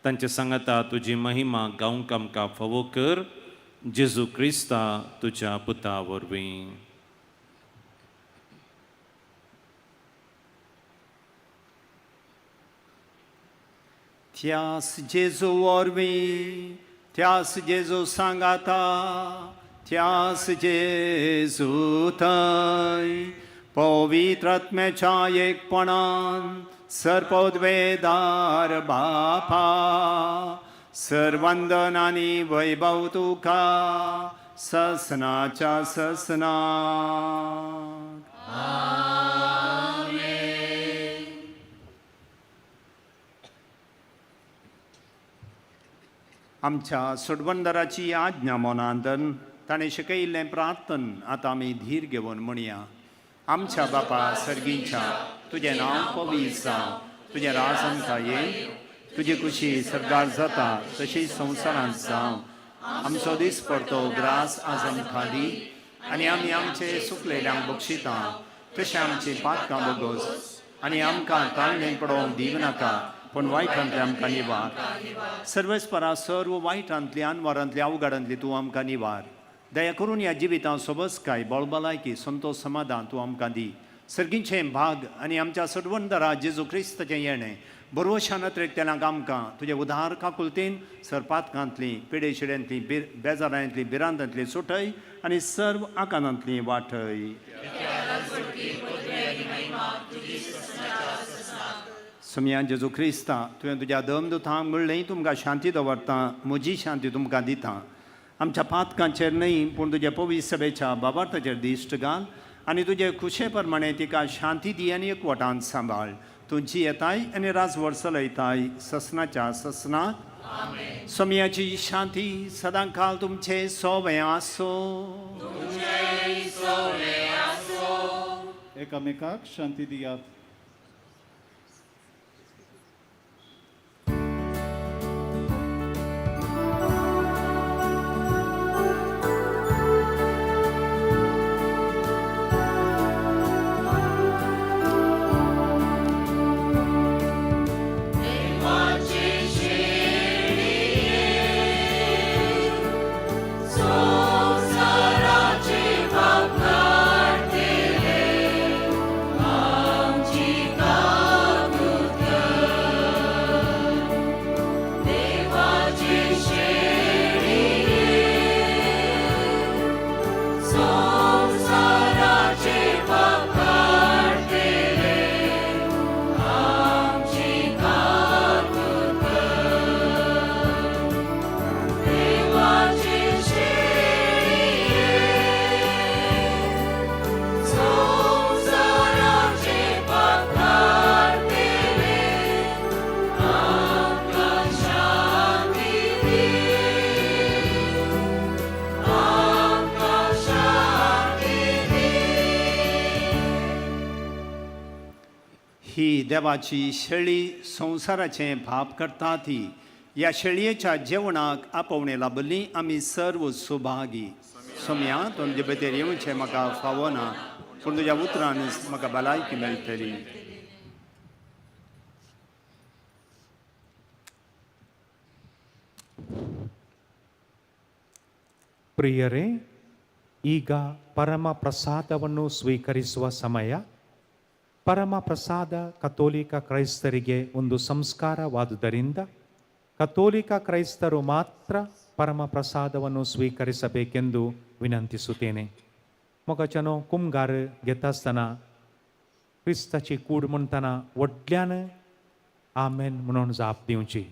तांचे सांगाता तुजी महिमा गावंक आमकां फावो कर, जेजू क्रिस्ता तुज्या पुता वरवीं.
त्यास जेजू वरवीं, त्यास जेजू सांगाता, त्यास जेजू थंय पवित्र आत्म्याच्या एकपणान सर्पद्वेदार बापा सर्वंदन आनी वैभव तुका ससनाच्या ससना. आमच्या सोडवंदराची आज्ञा मनांतन ताणें शिकयिल्लें प्रार्थन आतां आमी धीर घेवन म्हणया. आमच्या बापा सर्गींच्या, तुजें नांव पवित्र जावं, तुजें राज आमकां ये, तुजी खुशी सर्गार जाता तशी संवसारांत जावं. आमचो दीस पडतो ग्रास आज आमकां दी आनी आमी आमचे सुकलेल्यांक बक्षिता तशें आमची पातकां बोगोस आनी आमकां ताळणें पडोवंक दिव नाका पूण वायटांतले आमकां निवार. सर्वेस्परा सर्व वायटांतली अनवारांतली अवघडांतली तूं आमकां निवार. दया करून ह्या जिवितांत सोबसकाय बळबलायकी संतोश समाधान तूं आमकां दी. सर्गीचें भाग आनी आमच्या सडवंदरा जेजू क्रिस्ताचें येणें बरोवशान अत्रेकतेल्यांक आमकां तुजे उदार काकुलतीन सरपातकांतली पिडेशिड्यांतली बेजारांतली भिरांतांतली सुटय आनी सर्व आकांतांतली वाटय. सोमया जेजू क्रिस्ता तुवें तुज्या दमदुतांक म्हणलें तुमकां शांती दवरता, म्हजी शांती तुमकां दिता. आमच्या पातकांचेर न्हय पूण तुज्या पवित्र सभेच्या बाबार्थाचेर दिश्ट घाल आनी तुजे खुशे प्रमाणे तिका शांती दी आनी एकवटान सांबाळ. तूं जियेताय आनी राजवट चलयताय ससनाच्या ससनाक. सोमयाची शांती सदां काल तुमचे सोवे आसो.
एकामेकाक शांती दियात.
ही देवाची शेळी संवसाराचें भाप करता ती ह्या शेळयेच्या जेवणाक आपोवणें लाभली आमी सर्व सुभागी. सोमया तुमचे भितर येवचें म्हाका फावना पूण तुज्या उतरान म्हाका भलायकी मेळटली.
ಪ್ರಿಯರೇ, ಈಗ ಪರಮ ಪ್ರಸಾದವನ್ನು ಸ್ವೀಕರಿಸುವ ಸಮಯ. ಪರಮ ಪ್ರಸಾದ ಕಥೋಲಿಕ ಕ್ರೈಸ್ತರಿಗೆ ಒಂದು ಸಂಸ್ಕಾರವಾದುದರಿಂದ ಕಥೋಲಿಕ ಕ್ರೈಸ್ತರು ಮಾತ್ರ ಪರಮ ಪ್ರಸಾದವನ್ನು ಸ್ವೀಕರಿಸಬೇಕೆಂದು ವಿನಂತಿಸುತ್ತೇನೆ. ಮೊಗಚನೋ ಕುಮ್ಗಾರ್ घेतासतना क्रिस्ताची कूड म्हणटना व्हडल्यान आमेन म्हणून जाप दिवची.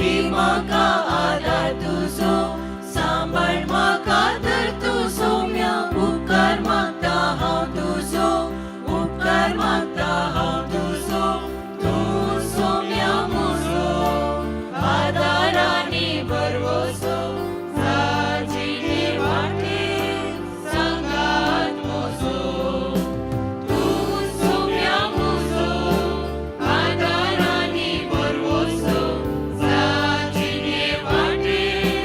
दी म्हाका आदार तुजो सांबाळ म्हाका तर तूं सोम्या उपकार मागता हांव तुजो उपकार मागता हांव तुजो तूं सोम्या म्हजो आदार आनी भरवंसो जिणे वाटेर सांगात म्हजो तूं सोम्या म्हजो आदार आनी भरवंसो जिणे वाटेर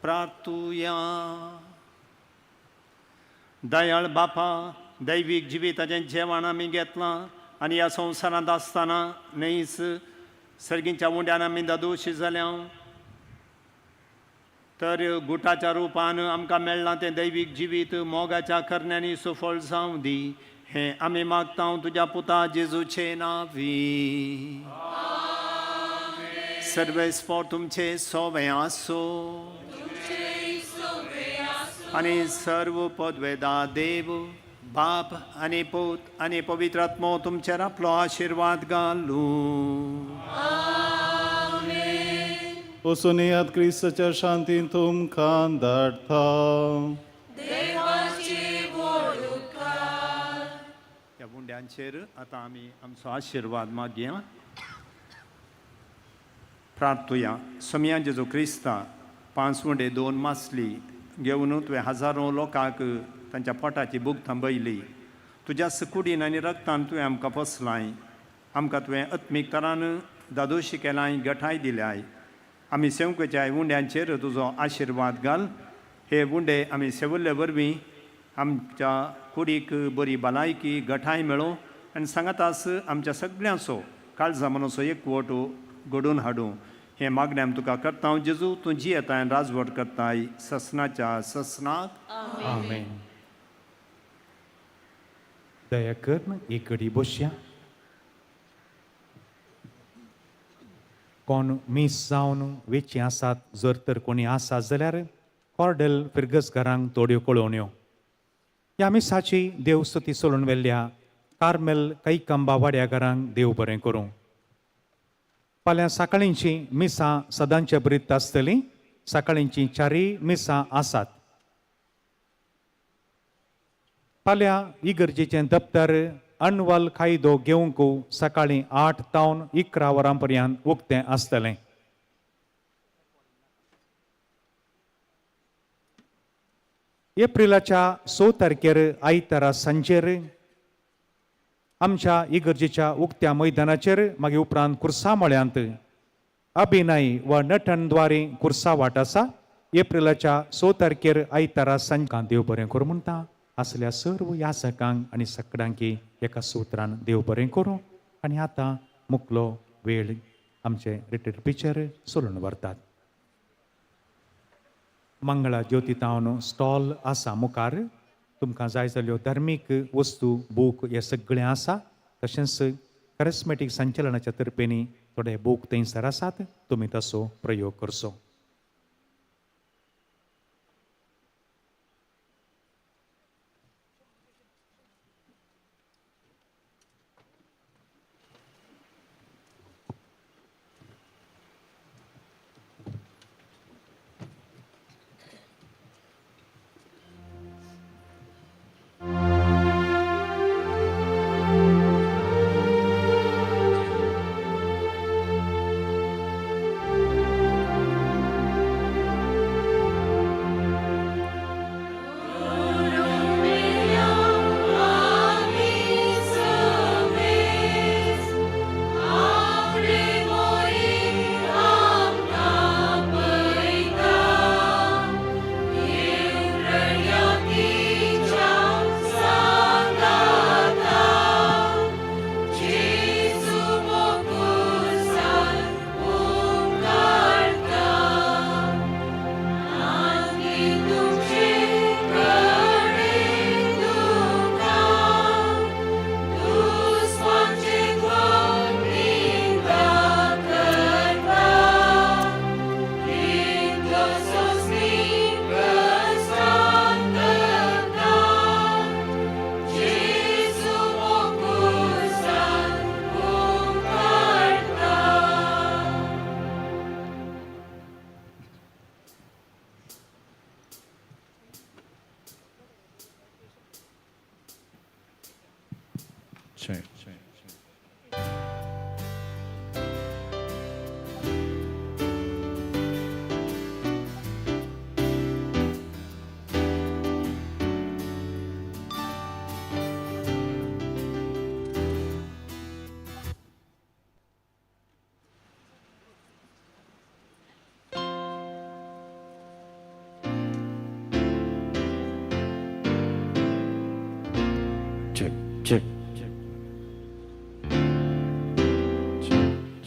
प्रार्थुया. दयाळ बापा, दैवीक जिविताचें जेवण आमी घेतलां आनी ह्या संवसारांत आसतना न्हयच सर्गींच्या उंड्यान आमी दादोशी जाल्या, तर गुटाच्या रुपान आमकां मेळ्ळां तें दैवीक जिवीत मोगाच्या करण्यांनी सुफळ जावं दी, हें आमी मागता तुज्या पुता जेजूचे नांवी. सर्वेस्पोर तुमचे सोवे आसो आनी सर्व पदवेदा देव बाप आनी पूत आनी पवित्र आत्मो तुमचेर आपलो आशिर्वाद घालूं.
वचून येयात, क्रिस्ताच्या शांतीन तुमकां धाडटा.
त्या उंड्यांचेर आतां आमी आमचो आशिर्वाद मागया. प्रार्थुया. सोमया जेजू क्रिस्ता, 5 उंडे 2 मासली घेवन तुवें हजारो लोकांक तांच्या पोटाची भूक थांबयली. तुज्या कुडीन आनी रक्तान तुवें आमकां पोसलाय, आमकां तुवें आत्मीक तरान दादोशी केलाय, गठाय दिल्याय. आमी सेवकेच्या उंड्यांचेर तुजो आशिर्वाद घाल. हे उंडे आमी सेवल्ले वरवीं आमच्या कुडीक बरी भलायकी गठाय मेळूं आनी सांगातास आमच्या सगळ्यांचो काळजा मनाचो एकवट घडोवन हाडूं. हें मागणें आमी तुका करता हांव जेजू, तूं जियेताय आनी राजवट करताय ससनाच्या ससनाक.
आमेन. दया करून एक घडी बसया. कोण मीस जावन वेची आसात जर तर कोणी आसा जाल्यार कॉर्डेल फिर्गसघरांक तोड्यो कळोवण्यो. ह्या मिसाची देवस्तुती सोडून व्हेल्ल्या कार्मेल कैकंबा वाड्या घरांक देव बरें करूं. फाल्यां सकाळींची मिसां सदांचे बरीत आसतलीं. सकाळींची 4 मिसां आसात. फाल्यां इगर्जेचें दप्तर अनवाल कायदो घेवंक सकाळीं 8 तावन 11 वरां पर्यंत उक्तें आसतलें. एप्रिलाच्या 6 तारखेर आयतारा सांजेर आमच्या इगर्जेच्या उक्त्या मैदानाचेर मागीर उपरांत कुर्सा मळ्यांत अभिनय वा नटनद्वारे कुर्सा वाट आसा. एप्रिलाच्या 6 तारखेर आयतारा सांजकां देव बरें करूं म्हणटा. असल्या सर्व यासकांक आनी सगळ्यांकी एका सुत्रान देव बरें करूं. आनी आतां मुकलो वेळ आमचे रिटायर्ड टिचर सोडून व्हरतात. मंगळा ज्योती तावन स्टॉल आसा मुखार, तुमकां जाय जाल्यो धार्मीक वस्तू बूक हे सगळें आसा. तशेंच करिस्मेटीक संचलनाच्या तर्फेनी थोडे बूक थंयसर आसात, तुमी तसो प्रयोग करचो.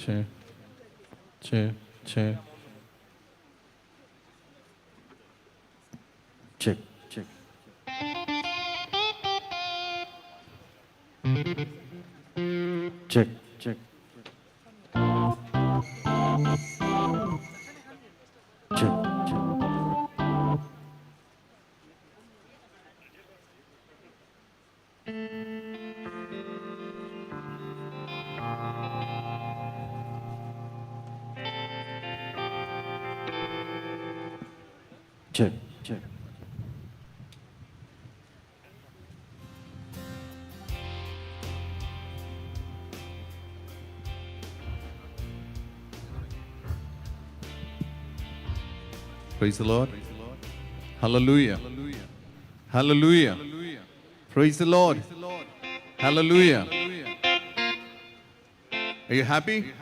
Check. Check. Check. Check. Check. Check. Check. Check. Check. Check. Check.
Praise the Lord. Hallelujah. Hallelujah. Praise the Lord. Hallelujah. Are you happy?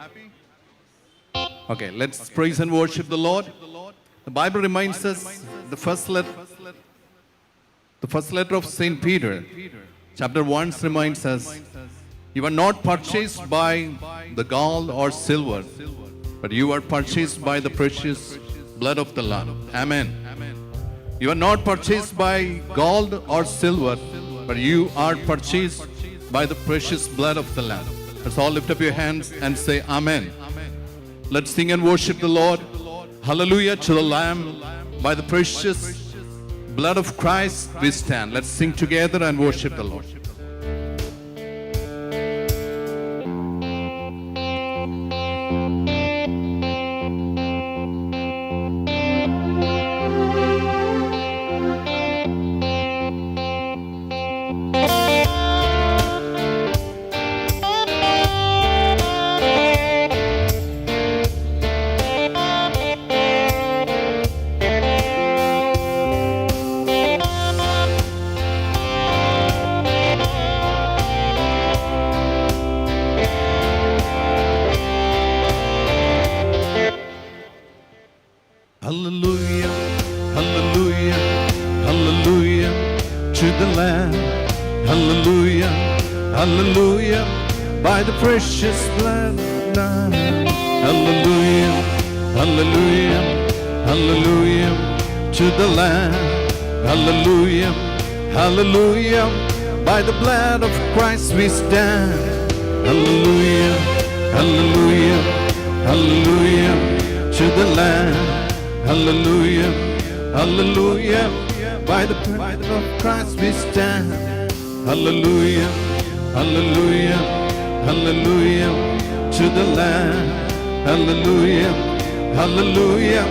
Okay, let's praise and worship the Lord. The Bible reminds us the first letter of St. Peter, chapter 1 reminds us, you are not purchased by the gold or silver, but you are purchased by the precious blood of the Lamb. Amen. You are not purchased by gold or silver, but you are purchased by the precious blood of the Lamb. Let's all lift up your hands and say Amen. Let's sing and worship the Lord. Hallelujah to the Lamb. By the precious blood of Christ we stand. Let's sing together and worship the Lord. Hallelujah, hallelujah, hallelujah to the Lamb. Hallelujah, hallelujah, by the precious blood of the Lamb. Hallelujah, hallelujah, hallelujah to the Lamb. Hallelujah, hallelujah, by the blood of Christ we stand. Hallelujah, hallelujah, hallelujah to the Lamb. Hallelujah, hallelujah, by the blood of Christ we stand. Hallelujah, hallelujah, hallelujah to the Lamb. Hallelujah, hallelujah,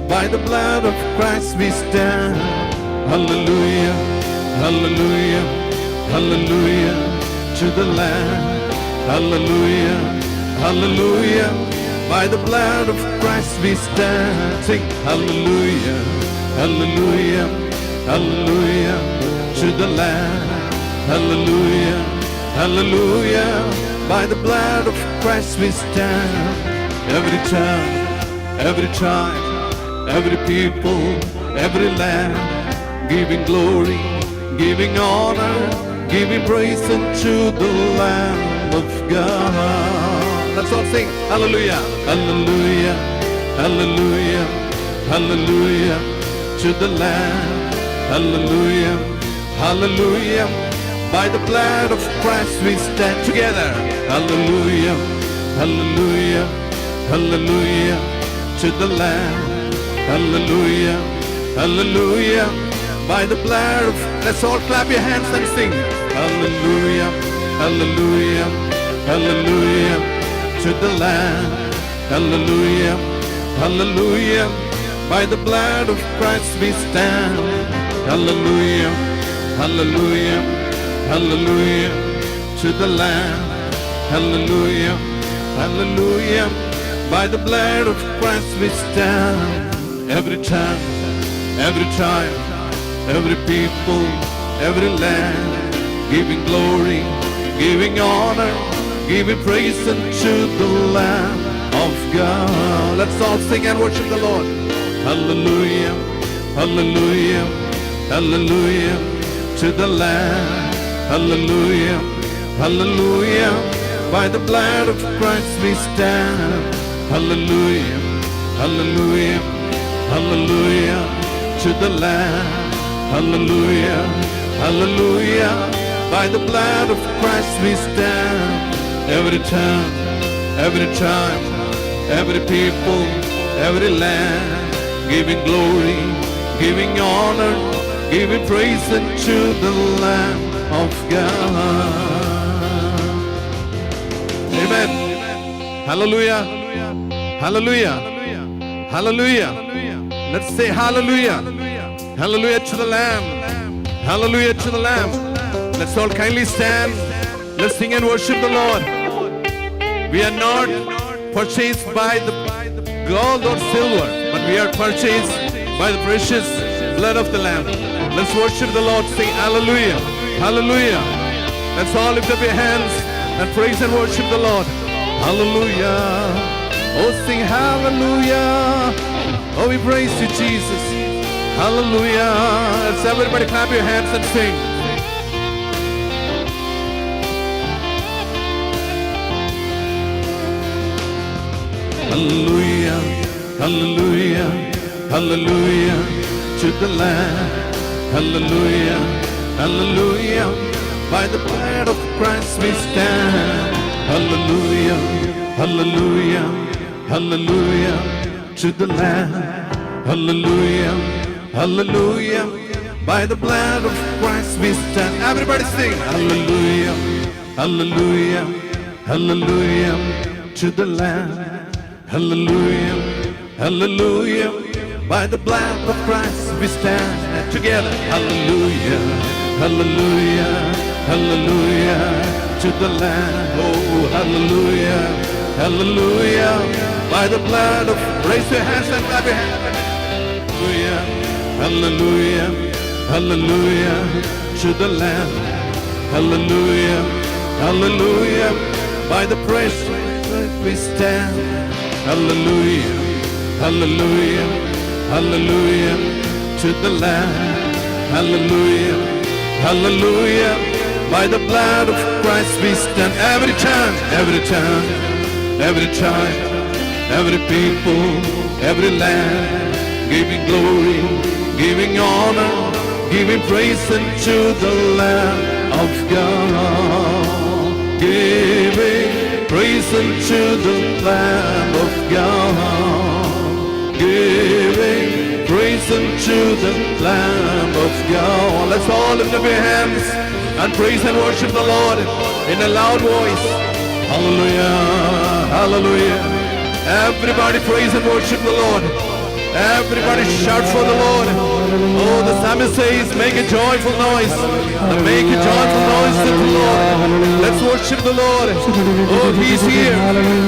by the blood of Christ we stand. Hallelujah, hallelujah, hallelujah to the Lamb. Hallelujah, hallelujah, by the blood of Christ we stand. Sing hallelujah, hallelujah, hallelujah to the Lamb. Hallelujah, hallelujah, by the blood of Christ we stand. Every time, every tribe, every people, every land, giving glory, giving honor, giving praise unto the Lamb of God. Let's all sing hallelujah, hallelujah, hallelujah, hallelujah to the Lamb. Hallelujah, hallelujah, by the blood of Christ we stand together. Hallelujah, hallelujah, hallelujah to the Lamb. Hallelujah, hallelujah, by the blood of... Let's all clap your hands and sing. Hallelujah, hallelujah, hallelujah to the Lamb. Hallelujah, hallelujah, by the blood of Christ we stand. Hallelujah, hallelujah, hallelujah to the Lamb. Hallelujah, hallelujah, by the blood of Christ we stand. Every time, every tribe, every people, every land, giving glory, giving honor, giving praise unto the Lamb of God. Let's all sing and worship the Lord. Hallelujah, hallelujah, hallelujah to the Lamb. Hallelujah, hallelujah, By the blood of Christ we stand. Hallelujah, hallelujah, hallelujah to the Lamb. Hallelujah, hallelujah. By the blood of Christ we stand. Every time, every time, every people, every land, giving glory, giving honor, giving praise unto the Lamb of God. Amen. Hallelujah. Hallelujah. Hallelujah. Let's say hallelujah. Hallelujah to the Lamb. Hallelujah to the Lamb. Let's all kindly stand. Let's sing and worship the Lord. We are not purchased by the gold or silver, but we are purchased by the precious blood of the Lamb. Let's worship the Lord. Sing hallelujah. Hallelujah. Let's all lift up your hands and praise and worship the Lord. Hallelujah. Oh, sing hallelujah. Oh, we praise you, Jesus. Hallelujah. Let's everybody clap your hands and sing. Hallelujah, hallelujah, hallelujah to the Lamb. Hallelujah, hallelujah. By the blood of Christ we stand. Hallelujah, hallelujah, hallelujah to the Lamb. Hallelujah, hallelujah. By the blood of Christ we stand. Everybody sing. Hallelujah, hallelujah, hallelujah to the Lamb. Hallelujah, hallelujah. By the blood of Christ we stand together. Hallelujah, hallelujah, hallelujah to the Lamb. Oh, hallelujah, hallelujah. By the blood of, raise your hands and clap your hands. Hallelujah, hallelujah, hallelujah to the Lamb. Hallelujah, hallelujah. By the precious blood we stand. Hallelujah, hallelujah, hallelujah to the Lamb. Hallelujah, hallelujah. By the blood of Christ we stand. Every time, every time, every time, every people, every land, giving glory, giving honor, giving praise unto the Lamb of God. Giving praise unto the Lamb of God. Giving praise unto the Lamb of God. Let's all lift up your hands and praise and worship the Lord in a loud voice. Hallelujah, hallelujah. Everybody praise and worship the Lord. Everybody shout for the Lord. Oh, the psalmist says, make a joyful noise. Make a joyful noise to the Lord. Let's worship the Lord. Oh, He's here.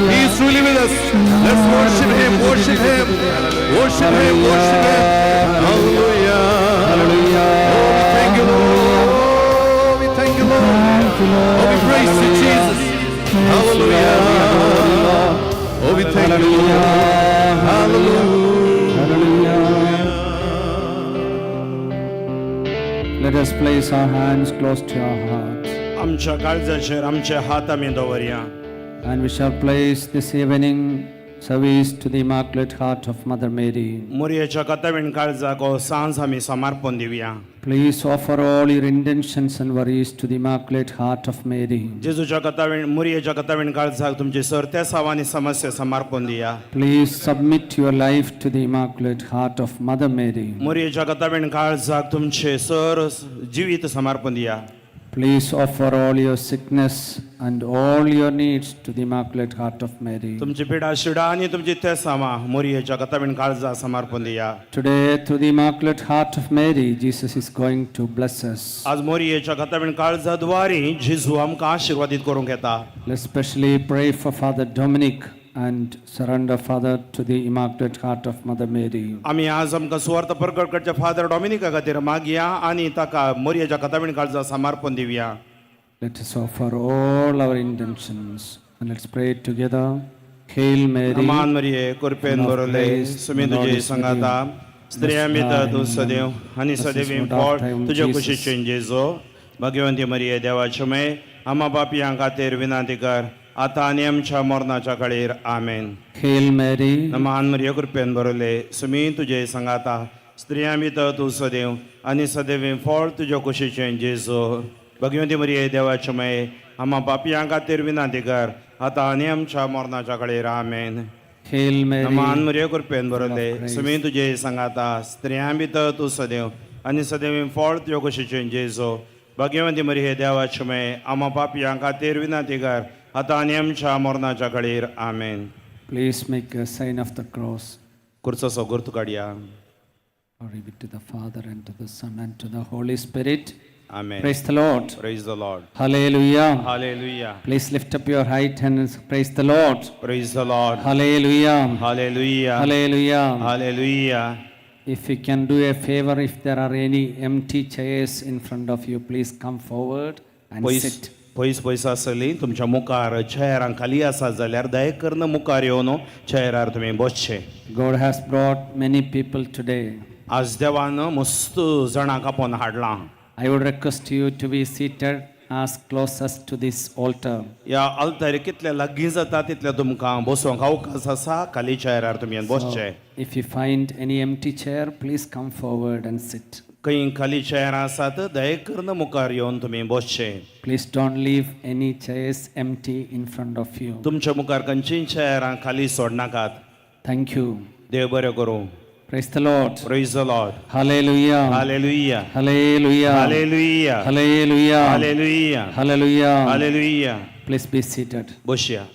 He is truly with us. Let's worship Him, worship Him, worship Him, worship Him. Hallelujah. Oh, we thank you, Lord. Oh, we thank you, Lord. Oh, we praise you, Jesus. Hallelujah. Oh, we thank you, Lord. Hallelujah.
Let us place our hands close to our heart.
आमच्या काळजाचेर आमचे हात आमी दवरया.
And we shall place this evening service to the Immaculate Heart of Mother Mary.
मोरयेच्या कथावीण काळजाक हो सांज आमी समर्पण दिवया.
Please offer all your intentions and worries to the Immaculate Heart of Mary.
जेजूच्या कथावीण मोरयेच्या कथावीण काळजाक तुमची सर्तेसाव आनी समस्या समर्पण दिया.
Please submit your life to the Immaculate Heart of Mother Mary.
मोरयेच्या कथावीण काळजाक तुमचे सर जिवीत समर्पण दिया.
Please offer all your sickness and all your needs to the Immaculate Heart of Mary.
तुमची पिडा शिडा आनी तुमची तेसावां मोरयेच्या कथावीण काळजाक समर्पण दिया.
Today, through the Immaculate Heart of Mary, Jesus is going to bless us.
आज मोरयेच्या कथावीण काळजा द्वारी जेजू आमकां आशिर्वादीत करूंक येता.
Let's specially pray for Father Dominic and surrender Father to the Immaculate Heart of Mother Mary.
आमी आज आमकां सुवार्थ परगट करच्या फादर डॉमिनिका खातीर मागया आनी ताका मोरयेच्या कथावीण काळजा समर्पण दिवया.
Let us offer all our intentions and let's pray together. Hail Mary,
मान मरिये कृपेन
full of
भरले
grace,
सुमी
the Lord
तुजे
is with
संगाता
you.
स्त्रिया
Blessed
मिता
are
तूं
you
सदैव
among
आनी
blessed is
सदैव
fruit of
फळ
thy womb,
तुजे
Jesus.
कुशीचें जेजो भाग्यवंती मरिये देवाचे मे आमा बापयां खातीर विनंती कर आतां आनी आमच्या मरणाच्या कळीर आमेन.
Hail Mary,
नमान मरिया, कृपेन बरयले, सुमी तुजे सांगाता, स्त्रियां भितर तूं सदैव आनी सदैव फळ तुज्या कुशीचें जेजू. भगवती मरिये, देवाचे माये, आमा पापयां खातीर विनंती कर, आतां आनी आमच्या मरणाच्या कळीर आमेन.
Hail Mary,
नमान मरिया, कृपेन बरयले,
grace.
सुमी तुजे सांगाता, स्त्रियां भितर तूं सदैव आनी सदैव फळ तुज्या कुशीचें जेजू. भगवती मरिये, देवाचे माये, आमा पापयां खातीर विनंती कर, आतां आनी आमच्या मरणाच्या कळीर आमेन.
Please make a sign of the cross.
खुर्चो गुर्त काडया.
Glory be to the Father, and to the Son, and to the Holy Spirit.
Amen.
Praise the Lord.
Praise the Lord.
Hallelujah.
Hallelujah.
Please lift up your right hand and praise the Lord.
Praise the Lord.
Hallelujah.
Hallelujah.
Hallelujah.
Hallelujah.
If you can do a favor, if there are any empty chairs in front of you, please come forward and
पयस
sit.
पयस पयस आसली तुमच्या मुखार चेअरां खाली आसा जाल्यार दया करून मुखार येवन चेअरार तुमी बसचे.
God has brought many people today.
आज देवान मस्त जाणांक आपोवन हाडलां.
I would request you to be seated as close as to this altar.
ह्या आल्तार कितले लागीं जाता तितले तुमकां बसोंक अवकाश आसा. खाली चेअरार तुमी येवन बसचे.
If you find any empty chair, please come forward and sit.
खंय खाली चेअरां आसात, दया करून मुखार येवन तुमी बसचे.
Please don't leave any chairs empty in front of you.
तुमच्या मुखार खंयचीय चेअरां खाली सोडनाकात.
Thank you.
देव बरें करूं.
Praise the Lord.
Praise the Lord.
Hallelujah.
Hallelujah.
Hallelujah.
Hallelujah.
Hallelujah.
Hallelujah.
Hallelujah.
Hallelujah.
Please be seated.
बसया.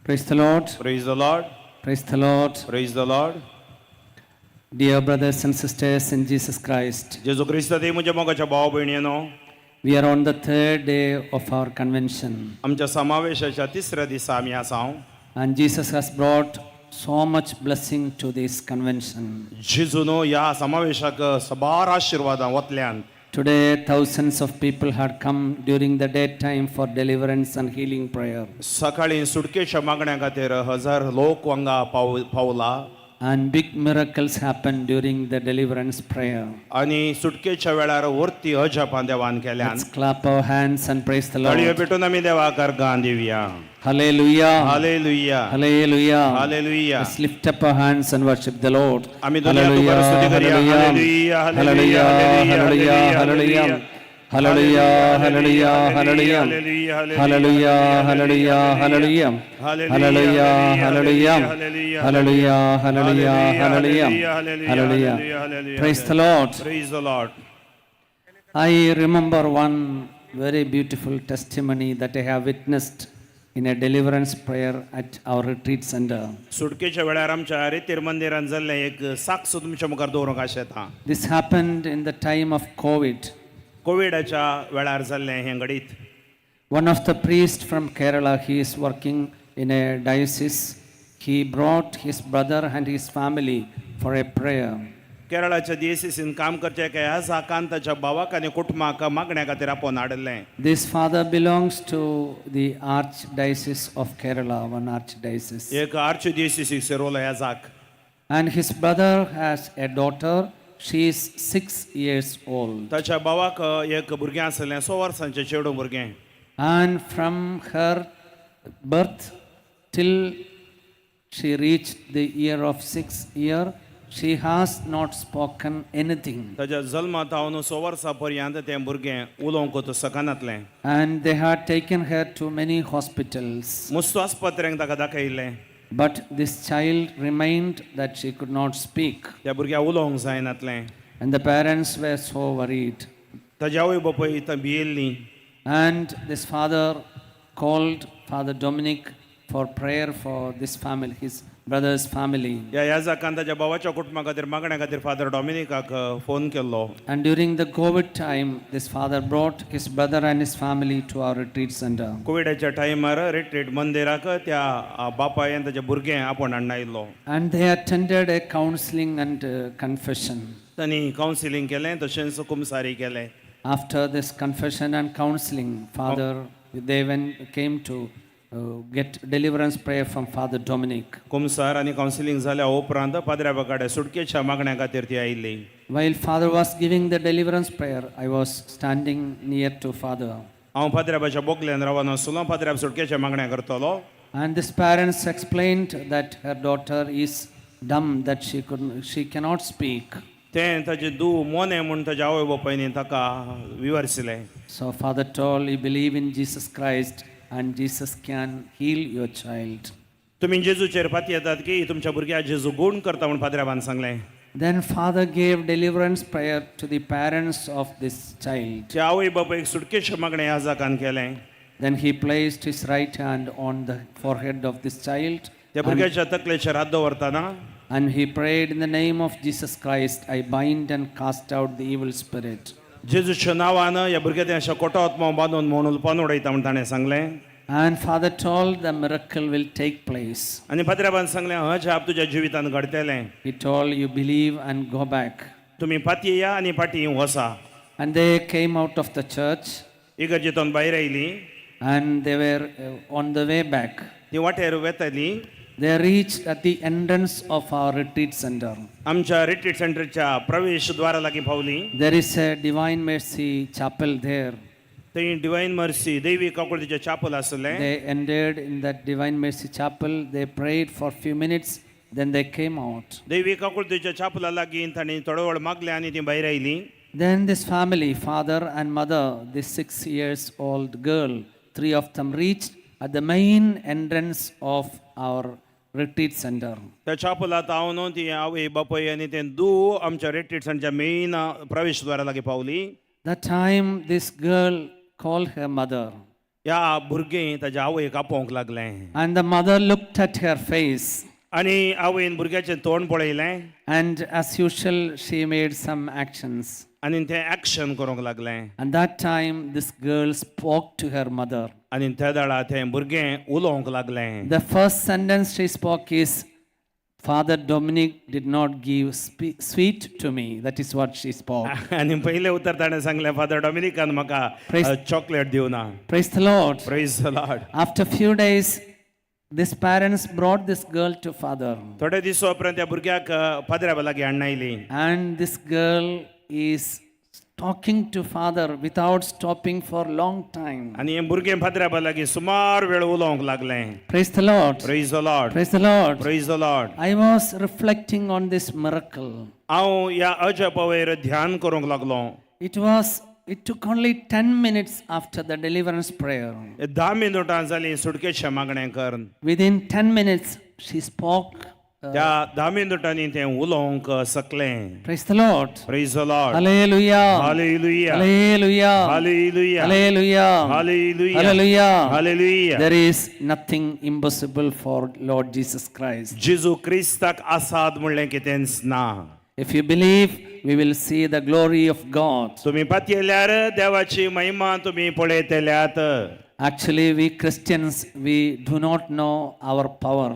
Praise the Lord.
Praise the Lord.
Praise the Lord.
Praise the Lord.
Dear brothers and sisters in Jesus Christ,
जेजू क्रिस्तांत म्हज्या मोगाच्या भाव भयणीनो,
we are on the third day of our convention.
आमच्या समावेशाच्या तिसऱ्या दिसा आमी आसा.
And Jesus has brought so much blessing to this convention.
जेजून ह्या समावेशाक सबार आशिर्वादां वतल्यान.
Today, thousands of people had come during the daytime for deliverance and healing prayer.
सकाळी सुटकेच्या मागण्या खातीर हजार लोक हांगा पाव पावला.
And big miracles happened during the deliverance prayer.
आनी सुटकेच्या वेळार वर्ती अजापां देवान केल्यान.
Let's clap our hands and praise the
ताळयो
Lord.
पेटून आमी देवाक अर्गां दिवया.
Hallelujah.
Hallelujah.
Hallelujah.
Hallelujah.
Let's lift up our hands and worship the Lord.
आमी दोनी हात उबारून स्तुती करूया.
Hallelujah.
Hallelujah,
Hallelujah.
Hallelujah,
Hallelujah. Hallelujah. Hallelujah. Hallelujah. Hallelujah. Hallelujah. Hallelujah. Hallelujah. Hallelujah. Hallelujah. Hallelujah. Hallelujah. Hallelujah. Praise the Lord.
Praise the Lord.
I remember one very beautiful testimony that I have witnessed in a deliverance prayer at our retreat center.
सुटकेच्या वेळार आमच्या रेतीर मंदिरान जाल्लें एक साक्ष तुमच्या मुखार दवरूंक आशेता.
This happened in the time of COVID.
कोविडाच्या वेळार जाल्लें हें घडीत.
One of the priests from Kerala, he is working in a diocese. He brought his brother and his family for a prayer.
केरळाच्या दियेसीन काम करच्या एका ह्या जाकान ताच्या भावाक आनी कुटुंबाक मागण्या खातीर आपोवन हाडिल्लें.
This father belongs to the Archdiocese of Kerala, one archdiocese.
एक आर्च दियेसीक सेरोलो ह्या जाक.
And his brother has a daughter. She is 6 years old.
ताच्या भावाक एक भुरगें आसलें, स वर्सांचें चेडूं भुरगें.
And from her birth till she reached the year of 6 year, she has not spoken anything.
ताच्या जल्मा थावन स वर्सां पर्यंत तें भुरगें उलोवंक शकनातलें.
And they had taken her to many hospitals.
मस्त आस्पत्र्यांक ताका दाखयलें.
But this child remained that she could not speak.
त्या भुरग्याक उलोवंक जायनातलें.
And the parents were so worried.
ताजी आवय बापूय थंय भियेल्लीं.
And this father called Father Dominic for prayer for this family, his brother's family.
ह्या ह्या जाकान ताच्या भावाच्या कुटुंबा खातीर मागण्या खातीर फादर डॉमिनिकाक फोन केल्लो.
And during the COVID time, this father brought his brother and his family to our retreat center.
कोविडाच्या टायमार रिट्रीट मंदिराक त्या बापायन ताचे भुरगें आपोवन हाडून आयिल्लो.
And they attended a counseling and confession.
तांणी कावन्सिलींग केलें, तशेंच कुमसारी केलें.
After this confession and counseling, Father, they went, came to get deliverance prayer from Father Dominic.
कुमसार आनी कावन्सिलींग जाल्या उपरांत पाद्र्या कडेन सुटकेच्या मागण्या खातीर ती आयिल्ली.
While Father was giving the deliverance prayer, I was standing near to Father.
हांव पाद्र्याबाच्या बोगल्यान रावन आसलो, पाद्र्याब सुटकेच्या मागण्या करतलो.
And this parents explained that her daughter is dumb, that she cannot speak.
तें ताजें दू मोनें म्हूण ताज्या आवय बापायनी ताका विवर्सिलें.
So Father told, you believe in Jesus Christ and Jesus can heal your child.
तुमी जेजूचेर पातयेतात की तुमच्या भुरग्याक जेजू गूण करता म्हूण पाद्र्याबान सांगलें.
Then Father gave deliverance prayer to the parents of this child.
त्या आवय बापायक सुटकेचें मागणें ह्या जाकान केलें.
Then he placed his right hand on the forehead of this child
त्या भुरग्याच्या तकलेचेर हात दवरतना
and he prayed, in the name of Jesus Christ, I bind and cast out the evil spirit.
जेजूच्या नांवान ह्या भुरग्याच्या अशा कोटो बांदून म्हणून उलपान उडयता म्हूण ताणें सांगलें.
And Father told the miracle will take place.
आनी पाद्र्याबान सांगलें अजाप तुज्या जिवितान घडटलें.
He told, you believe and go back.
तुमी पातयेया आनी फाटीं वसा.
And they came out of the church.
इगर्जेंतून भायर आयली.
And they were on the way back.
ती वाटेर वेताली.
They reached at the entrance of our retreat center.
आमच्या रिट्रीट सेंटरच्या प्रवेश द्वारा लागीं पावली.
There is a Divine Mercy chapel there.
थंय डिवायन मर्सी देवी काकुळतीचें चॅपल आसलें.
They entered in that Divine Mercy chapel. They prayed for few minutes. Then they came out.
देवी काकुळतीच्या चॅपला लागीं तांणी थोडो वेळ मागलें आनी ती भायर आयली.
Then this family, father and mother, this 6 years old girl, three of them reached at the main entrance of our retreat center.
त्या चॅपलांत हांव ती आवय बापूय आनी तें दू आमच्या रिट्रीट सेंटरच्या मेन प्रवेश द्वारा लागीं पावली.
That time this girl called her mother.
ह्या भुरगें ताज्या आवयक आपोवंक लागलें.
And the mother looked at her face.
आनी आवयन भुरग्याचें तोंड पळयलें.
And as usual she made some actions.
आनी तें एक्शन करूंक लागलें.
And that time this girl spoke to her mother.
आनी त्या वेळार तें भुरगें उलोवंक लागलें.
The first sentence she spoke is, Father Dominic did not give sweet to me. That is what she spoke.
आनी पयलें उतर ताणें सांगलें, फादर डॉमिनिकान म्हाका चॉकलेट दिवना.
Praise the Lord.
Praise the Lord.
After few days, these parents brought this girl to Father.
थोडे दीस उपरांत त्या भुरग्याक पाद्र्या लागीं हाडून आयली.
And this girl is talking to Father without stopping for long time.
आनी हें भुरगें पाद्र्या लागीं सुमार वेळ उलोवंक लागलें.
Praise the Lord.
Praise the Lord.
Praise the Lord.
Praise the Lord.
I was reflecting on this miracle.
हांव ह्या अजापा वयर ध्यान करूंक लागलो.
It took only 10 minutes after the deliverance prayer.
10 मिनटां जालीं सुटकेचें मागणें कर.
Within 10 minutes she spoke.
त्या 10 मिनटांनी तें उलोवंक शकलें.
Praise the Lord.
Praise the Lord.
Hallelujah.
Hallelujah.
Hallelujah.
Hallelujah.
Hallelujah.
Hallelujah.
Hallelujah.
Hallelujah.
There is nothing impossible for Lord Jesus Christ.
जेजू क्रिस्ताक आसाद म्हणलें कितेंच ना.
If you believe, we will see the glory of God.
तुमी पातयेल्यार देवाची महिमा तुमी पळयतल्यात.
Actually, we Christians, we do not know our power.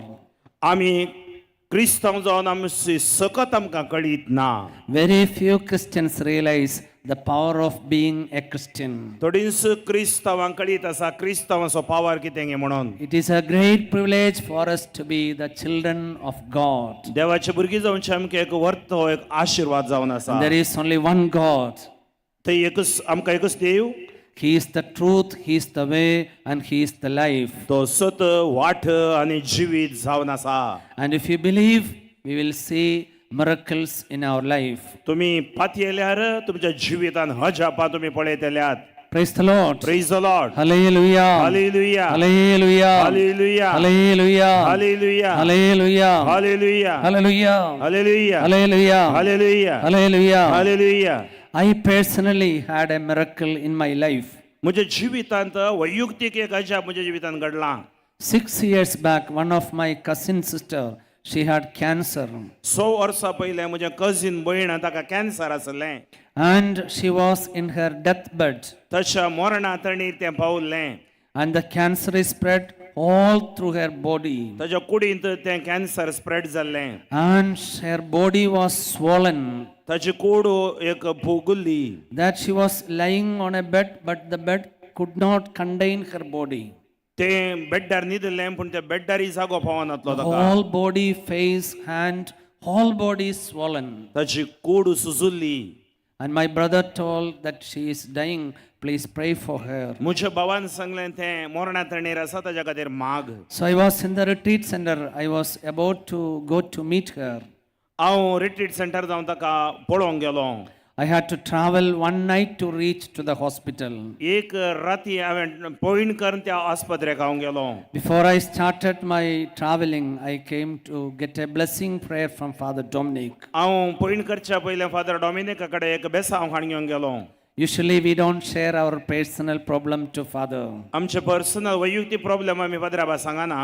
आमी क्रिस्तांव जावन आमची सकत आमकां कळीत ना.
Very few Christians realize the power of being a Christian.
थोडींच क्रिस्तांवांक कळीत आसा क्रिस्तांवाचो पावर कितें म्हणून.
It is a great privilege for us to be the children of God.
देवाचे भुरगीं जावचे आमकां एक वर्थ हो एक आशिर्वाद जावन आसा.
There is only one God.
थंय एकूच आमकां एकूच देव.
He is the truth, He is the way, and He is the life.
तो सत वाट आनी जिवीत जावन आसा.
And if you believe, we will see miracles in our life.
तुमी पातयेल्यार तुमच्या जिवितान अजापां तुमी पळयतल्यात.
Praise the Lord.
Praise the Lord.
Hallelujah.
Hallelujah.
Hallelujah.
Hallelujah.
Hallelujah.
Hallelujah.
Hallelujah.
Hallelujah.
Hallelujah.
Hallelujah.
Hallelujah.
Hallelujah.
Hallelujah.
Hallelujah.
I personally had a miracle in my life.
म्हज्या जिवितांत वैयक्तीक एक अजाप म्हज्या जिवितांत घडलां.
6 years back, one of my cousin sister, she had cancer.
6 वर्सां पयलें म्हज्या कजीन भयण ताका कॅन्सर आसलें.
And she was in her deathbed.
तशें मरणा तणीर तें पावलें.
And the cancer is spread all through her body.
ताच्या कुडींत तें कॅन्सर स्प्रेड जाल्लें.
And her body was swollen.
ताची कूड एक फुगुल्ली.
That she was lying on a bed, but the bed could not contain her body.
तें बेड्डार न्हिदलें पूण त्या बेड्डारय जागो पावनातलो
The
ताका.
whole body, face, hand, whole body swollen.
ताची कूड सुजुल्ली.
And my brother told that she is dying. Please pray for her.
म्हज्या भावान सांगलें तें मोरणा तणेर आसा ताज्या खातीर माग.
So I was in the retreat center. I was about to go to meet her.
हांव रिट्रीट सेंटर जावन ताका पळोवंक गेलो.
I had to travel one night to reach to the hospital.
एक राती हांवें पयण करून त्या आस्पत्रेक हांव गेलो.
Before I started my traveling, I came to get a blessing prayer from Father Dominic.
हांव पयण करच्या पयलें फादर डॉमिनिका कडेन एक बेसांव खाण घेवन गेलो.
Usually, we don't share our personal problem to Father.
आमचे पर्सनल वैयक्तीक प्रॉब्लेम आमी पाद्रा सांगना.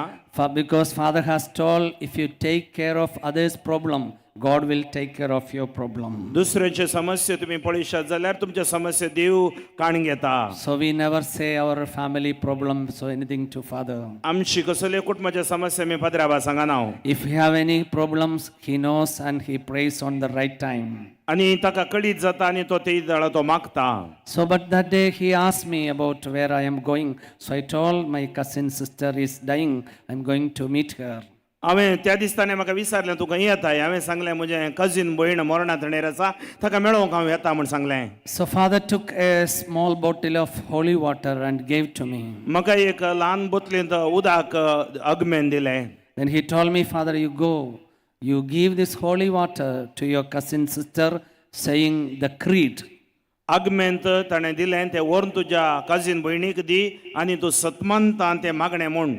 Because Father has told, if you take care of others' problem, God will take care of your problem.
दुसऱ्यांचे समस्या तुमी पळयशात जाल्यार तुमचे समस्या देव काण घेता.
So we never say our family problems or anything to Father.
आमची कसले कुटुंबाच्या समस्या आमी पाद्रा सांगना.
If we have any problems, he knows and he prays on the right time.
आनी ताका कळीत जाता आनी तो ते दळा तो मागता.
So, but that day he asked me about where I am going. So I told, my cousin sister is dying. I'm going to meet her.
हांवें त्या दिसताना म्हाका विचारलें तूं खंय येता. हांवें सांगलें म्हजें कजीन भयण मरणा थंडेर आसा ताका मेळोवंक हांव येता म्हूण सांगलें.
So Father took a small bottle of holy water and gave to me.
म्हाका एक ल्हान बोतलेंत उदक अगमेन दिलें.
Then he told me, "Father, you go, you give this holy water to your cousin sister, saying the creed."
आगमेंत ताणें दिलें तें व्हरून तुज्या कजीन भयणीक दी आनी तूं सतमंतान तें मागणें म्हूण.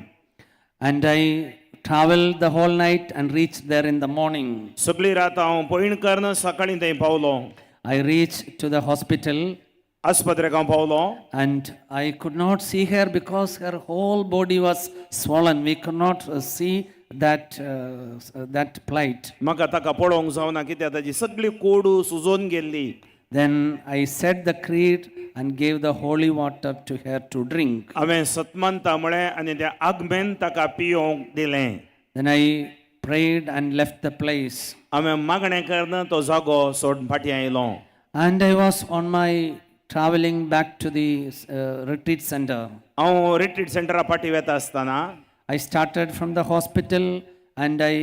And I traveled the whole night and reached there in the morning.
सगळी रात हांव पयण करून सकाळीं थंय पावलो.
I reached to the hospital.
आस्पत्रेक हांव पावलो.
And I could not see her because her whole body was swollen. We could not see that plight.
म्हाका ताका पळोवंक जावना कित्याक ताजी सगळी कोडू सुजोवन गेल्ली.
Then I said the creed and gave the holy water to her to drink.
हांवें सतमंता म्हळें आनी त्या आगमेन ताका पियोवंक दिलें.
Then I prayed and left the place.
हांवें मागणें करून तो जागो सोडून फाटीं आयलो.
And I was on my traveling back to the retreat center.
हांव रिट्रीट सेंटरा फाटीं वता आसतना
I started from the hospital and I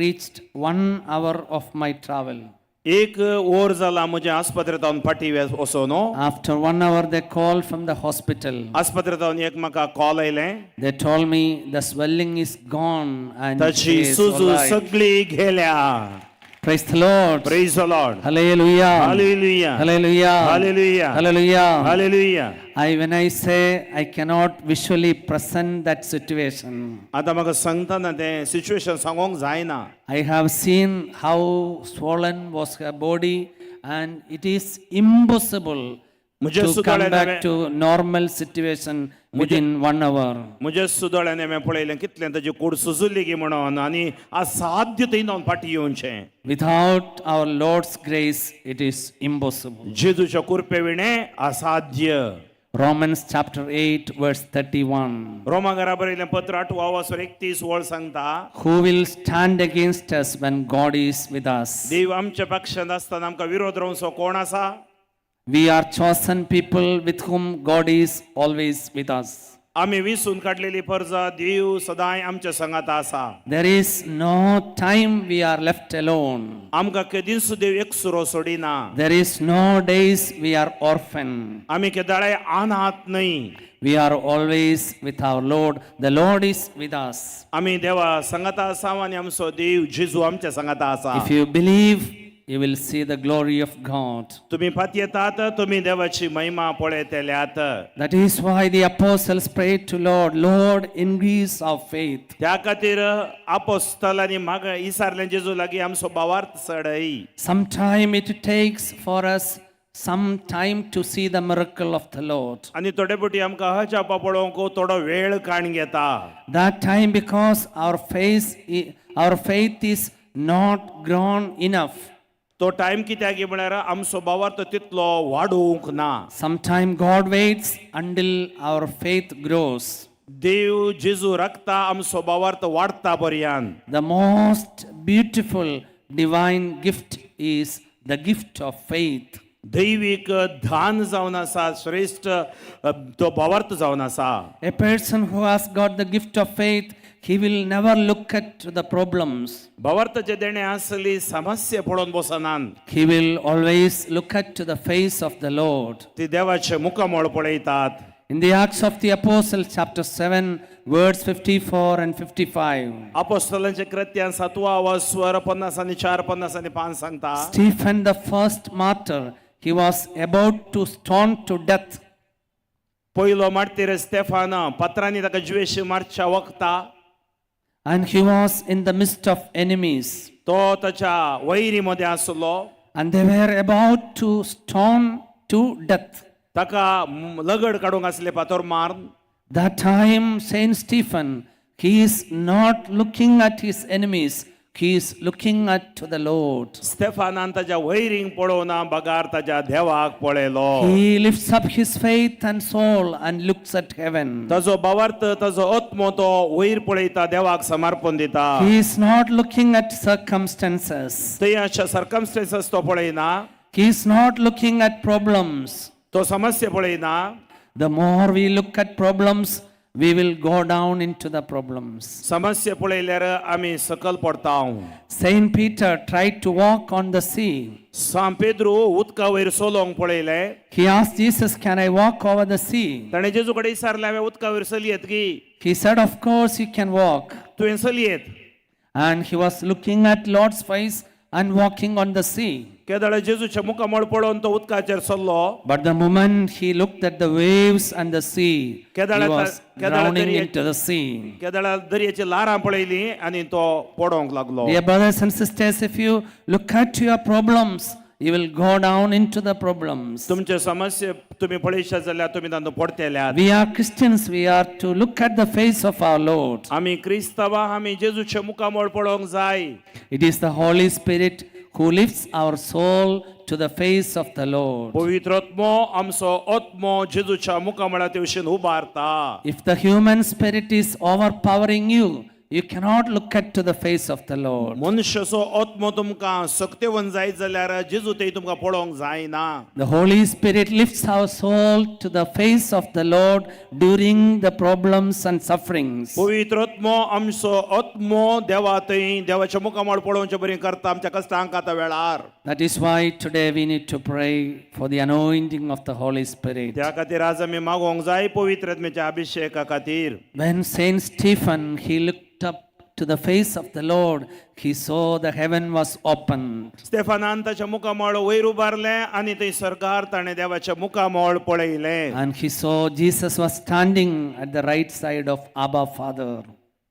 reached 1 hour of my travel.
एक वर जाला म्हज्या आस्पत्रेंत फाटीं वचोन.
After one hour, they called from the hospital.
आस्पत्रेंत एक म्हाका कॉल आयलें.
They told me the swelling is gone and
ताची
she is
Suju
all right.
सगळी गेल्या.
Praise the Lord.
Praise the Lord.
Hallelujah.
Hallelujah.
Hallelujah.
Hallelujah.
Hallelujah.
Hallelujah.
When I say I cannot visually present that situation.
आतां म्हाका सांगतना तें situation सांगोंक जायना.
I have seen how swollen was her body, and it is impossible
म्हज्या
to come
सुदाळ्यान
back
हांवें-
to normal situation within one hour.
म्हज्या सुदोळ्यान हांवें पळयलें कितलें ताजी कूड सुजुल्ली गी म्हणून आनी असाध्य थंय जावन फाटीं येवचें.
Without our Lord's grace, it is impossible.
जेजूच्या कृपे विणें असाध्य.
Romans chapter 8, verse 31.
रोमा घरा बरयलें पत्र आठवा वासर 31 वळ सांगता.
Who will stand against us when God is with us?
देव आमच्या पक्षांत आसतना आमकां विरोध रावचो कोण आसा?
We are chosen people with whom God is always with us.
आमी विसून काडलेली परजा देव सदांय आमच्या संगात आसा.
There is no time we are left alone.
आमकां केदींच देव एकसुरो सोडिना.
There is no days we are orphan.
आमी केदाळाय अनाथ न्हय.
We are always with our Lord. The Lord is with us.
आमी देवा संगाता आसा आनी आमचो देव जेजू आमच्या संगाता आसा.
If you believe, you will see the glory of God.
तुमी पातयेतात तुमी देवाची महिमा पळयतल्यात.
That is why the apostles prayed to Lord, "Lord, increase our faith."
त्या खातीर आपोस्तलांनी माग इसारलें जेजू लागीं आमचो भावार्थ चडय.
Sometime it takes for us some time to see the miracle of the Lord.
आनी थोडे फावटी आमकां अजापा पळोवंक थोडो वेळ काण घेता.
That time because our faith is not grown enough.
तो टायम कित्याक म्हळ्यार आमचो भावार्थ तितलो वाडोवंक ना.
Sometime God waits until our faith grows.
देव जेजू राखता आमचो भावार्थ वाडता पर्यंत.
The most beautiful divine gift is the gift of faith.
दैवीक धान जावन आसा श्रेश्ठ अ, तो भावार्थ जावन आसा.
A person who has got the gift of faith, he will never look at the problems.
भावार्थाचे देणे आसली समस्या पळोवन बसनात.
He will always look at to the face of the Lord.
ती देवाचे मुखामळ पळयतात.
In the Acts of the Apostles, chapter 7, verse 54 and 55,
अपोस्तलांचे कृत्यां सातवा स्वर 54 55 सांगता.
Stephen, the first martyr, he was about to stone to death.
पयलो मार्तीर Stefan पत्रांनी ताका जिवेशी मारच्या वखता.
And he was in the midst of enemies.
तो ताच्या वैरी मध्ये आसलो.
And they were about to stone to death.
ताका लगड काडूंक आसले फातर मारून.
That time, Saint Stephen, he is not looking at his enemies, he is looking at to the Lord.
स्टेफानान ताच्या वैरींक पळोवना बगार ताच्या देवाक पळयलो.
He lifts up his faith and soul and looks at heaven.
ताजो भावार्थ ताजो आत्मो तो वयर पळयता देवाक समर्पण दिता.
He is not looking at circumstances.
थंय अशा सर्कमस्टेन्सीस तो पळयना.
He is not looking at problems.
तो समस्या पळयना.
The more we look at problems, we will go down into the problems.
समस्या पळयल्यार आमी सकल पडता.
Saint Peter tried to walk on the sea.
सांत पेद्रू उदका वयर चलोवंक पळयलें.
He asked Jesus, "Can I walk over the sea?"
ताणें जेजू कडेन विचारलें हांवें उदका वयर चलयेत की.
He said, "Of course you can walk."
तुवें चलयेत.
And he was looking at Lord's face and walking on the sea.
केदळ जेजूच्या मुखामळ पळोवन तो उदकाचेर चल्लो.
But the moment he looked at the waves and the sea, he was drowning into the sea.
केदळा दर्याची ल्हारां पळयली आनी तो पडोवंक लागलो.
Dear brothers and sisters, if you look at your problems, you will go down into the problems.
तुमचे समस्या तुमी पळयशात जाल्यार तुमी तांतूं पडतेल्यात.
We are Christians, we are to look at the face of our Lord.
आमी क्रिस्तांवां आमी जेजूच्या मुखामळ पळोवंक जाय.
It is the Holy Spirit who lifts our soul to the face of the Lord.
पवित्र आत्मो आमचो आत्मो जेजूच्या मुखामळा तेवशीन उबारता.
If the human spirit is overpowering you, you cannot look at to the face of the Lord.
मनशाचो आत्मो तुमकां सक्तेवन जायत जाल्यार जेजू ते तुमकां पळोवंक जायना.
The Holy Spirit lifts our soul to the face of the Lord during the problems and sufferings.
पवित्र आत्मो आमचो आत्मो देवा थंय देवाच्या मुखामळ पळोवचे बरी करता आमच्या कश्टांक आतां वेळार.
That is why today we need to pray for the anointing of the Holy Spirit.
त्या खातीर आज आमी मागोवंक जाय पवित्र आत्म्याच्या अभिषेका खातीर.
When Saint Stephen, he looked up to the face of the Lord, he saw the heaven was opened.
स्टेफानान ताच्या मुखामळ वयर उबारलें आनी थंय सरकार ताणें देवाच्या मुखामळ पळयलें.
And he saw Jesus was standing at the right side of Abba Father.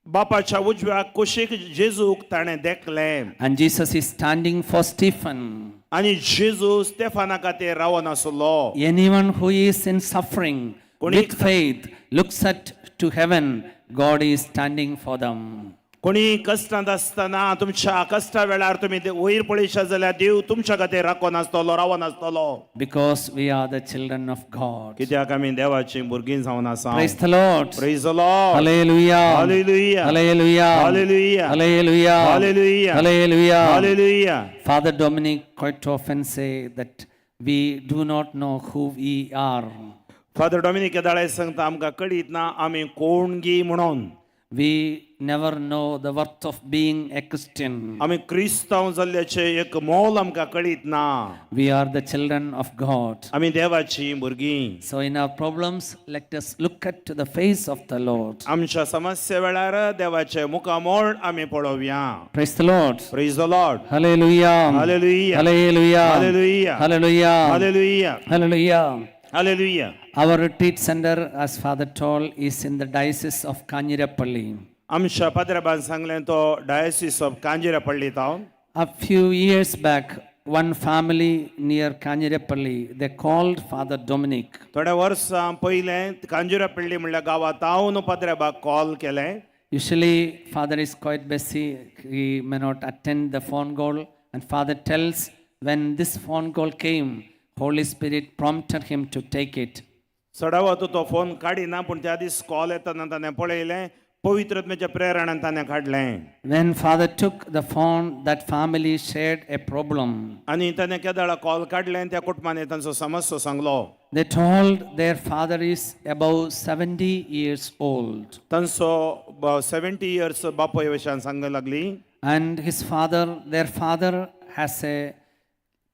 बापाच्या उजव्या कुशीक जेजूक ताणें देखलें.
And Jesus is standing for Stephen.
आनी जेजू स्टेफाना खातीर रावन आसलो.
Anyone who is in suffering with faith looks at to heaven, God is standing for them.
कोणी कश्टांत आसतना तुमच्या कश्टा वेळार तुमी वयर पळयशात जाल्यार देव तुमच्या खातीर राखून आसतलो रावन आसतलो.
Because we are the children of God.
कित्याक आमी देवाची भुरगीं जावन आसा.
Praise the Lord.
Praise the Lord.
Hallelujah.
Hallelujah.
Hallelujah.
Hallelujah.
Hallelujah.
Hallelujah.
Hallelujah.
Hallelujah.
Father Dominic quite often say that we do not know who we are.
Father Dominic केदाळे सांगता आमकां कळीत ना आमी कोण गी म्हणून.
We never know the worth of being a Christian.
आमी क्रिस्तांव जाल्ल्याचें एक मोल आमकां कळीत ना.
We are the children of God.
आमी देवाची भुरगीं.
So in our problems, let us look at to the face of the Lord.
आमच्या समस्ये वेळार देवाचें मुखामळ आमी पळोवया.
Praise the Lord.
Praise the Lord.
Hallelujah.
Hallelujah.
Hallelujah.
Hallelujah.
Hallelujah.
Hallelujah.
Hallelujah.
Hallelujah.
Our retreat center, as Father told, is in the Diocese of Kanjirappally.
आमच्या पाद्रबान सांगलें तो डायसिस ऑफ कांजिरापल्ली तावन.
A few years back, one family near Kanjirappally, they called Father Dominic.
थोड्या वर्सां पयलें कांजिरापल्ली म्हणल्या गांवांत तावन पाद्रबाक कॉल केलें.
Usually, Father is quite busy. He may not attend the phone call. And Father tells, when this phone call came, Holy Spirit prompted him to take it.
चडावत तो phone काडिना पूण त्या दीस कॉल येतना ताणें पळयलें पवित्र आत्म्याच्या प्रेरणान ताणें काडलें.
When father took the phone, that family shared a problem.
आनी ताणें केदळा कॉल काडलें त्या कुटुंबांनी तांचो समस्या सांगलो.
They told their father is above 70 years old.
तांचो 70 इयर्स बापूय विशयान सांगूंक लागली.
And his father, their father has a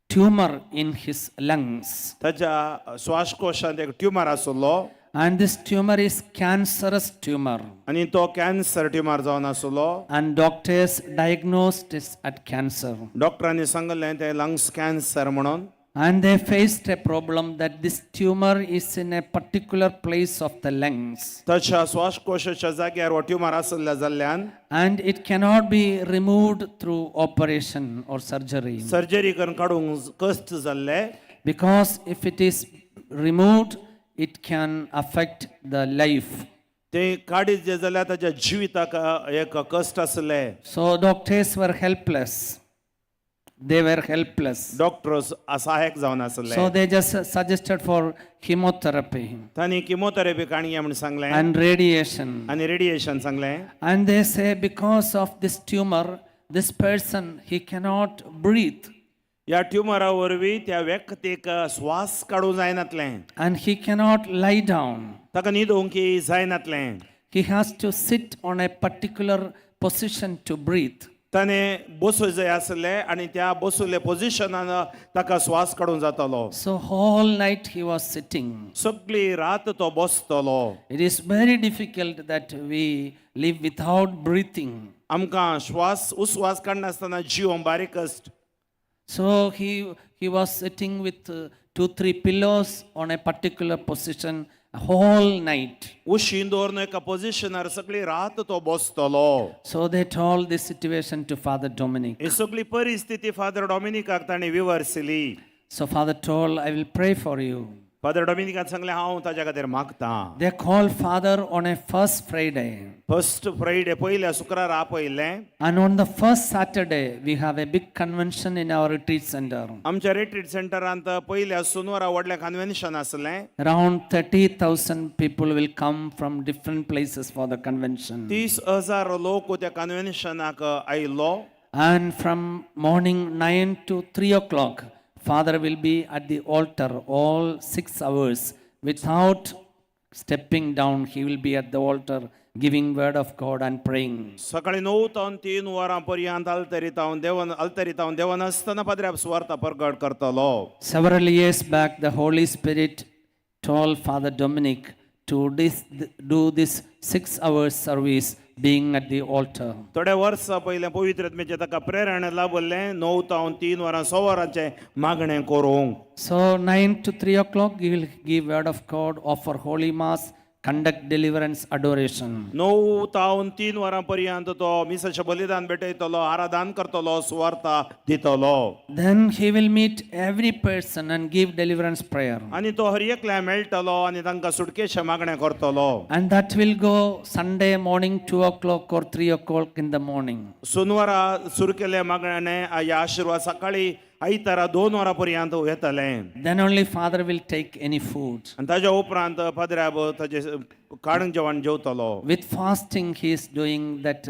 tumor in his lungs.
ताच्या श्वासकोशांत एक ट्युमर आसलो.
And this tumor is cancerous tumor.
आनी तो कॅन्सर ट्युमर जावन आसलो.
And doctors diagnosed it at cancer.
डॉक्टरांनी सांगलें तें लंग्स कॅन्सर म्हणून.
And they faced a problem that this tumor is in a particular place of the lungs.
ताच्या श्वासकोशाच्या जाग्यार हो ट्युमर आसल्या जाल्ल्यान
And it cannot be removed through operation or surgery.
Surgery करून काडूंक कश्ट जाल्ले.
Because if it is removed, it can affect the life.
ते काडीत जे जाल्यार ताच्या जिविताक एक कश्ट आसले.
So doctors were helpless. They were helpless.
Doctors असहायक जावन आसले.
So they just suggested for chemotherapy
तांणी किमोथेरपी काडया म्हूण सांगलें
and radiation.
आनी रेडिएशन सांगलें.
And they say because of this tumor, this person, he cannot breathe
ह्या ट्युमरा वरवीं त्या व्यक्तीक श्वास काडूंक जायनातलें.
And he cannot lie down.
ताका न्हिदूंक जायनातलें.
He has to sit on a particular position to breathe.
ताणें बसूं जाय आसलें आनी त्या बसुल्ल्या पोजिशनान ताका श्वास काडूंक जातालो.
So whole night he was sitting.
सगळी रात तो बसतलो.
It is very difficult that we live without breathing.
आमकां श्वास उस्वास काडनासतना जिवंक बारीक कश्ट.
So he was sitting with 2-3 pillows on a particular position whole night.
उशीन दवरून एका पोजिशनार सगळी रात तो बसतलो.
So they told this situation to Father Dominic.
ही सगळी परिस्थिती फादर डॉमिनिकाक ताणें विवर्सली.
So Father told, I will pray for you.
Father डॉमिनिकान सांगलें हांव ताच्या खातीर मागतां.
They called Father on a first Friday.
First Friday पयल्या शुक्रारा आपयलें.
And on the first Saturday, we have a big convention in our retreat center.
आमच्या retreat सेंटरांत पयल्या सुनवारा व्हडलें कन्व्हेन्शन आसलें.
Around 30,000 people will come from different places for the convention.
30,000 लोक त्या कन्व्हेन्शनाक आयलो.
And from morning 9 to 3 o'clock, Father will be at the altar all 6 hours without stepping down. He will be at the altar giving word of God and praying.
सकाळी 9 तावन 3 वरां पर्यंत आल्तरी तावन देवन आसतना पाद्र्याब सुवार्ता परगट करतलो.
Several years back, the Holy Spirit told Father Dominic to do this 6 hours service being at the altar.
थोड्या वर्सां पयलें पवित्र आत्म्याचें ताका प्रेरणा लाभलें 9 तावन 3 वरां 6 वरांचें मागणें करूंक.
So 9 to 3 o'clock he will give word of God, offer holy mass, conduct deliverance adoration.
9 तावन 3 वरां पर्यंत तो मिसाचें बलिदान भेटयतलो, आराधन करतलो, सुवार्ता दितलो.
Then he will meet every person and give deliverance prayer.
आनी तो हर एकल्या मेळटलो आनी तांकां सुटकेचें मागणें करतलो.
And that will go Sunday morning 2 o'clock or 3 o'clock in the morning.
Sunwara सुरू केल्लें मागणें ह्या आशिर्वाद सकाळी आयतारा 2 वरां पर्यंत येतलें.
Then only Father will take any food.
आनी ताज्या उपरांत पाद्र्याब ताजें काडून जेवण जेवतलो.
With fasting he is doing that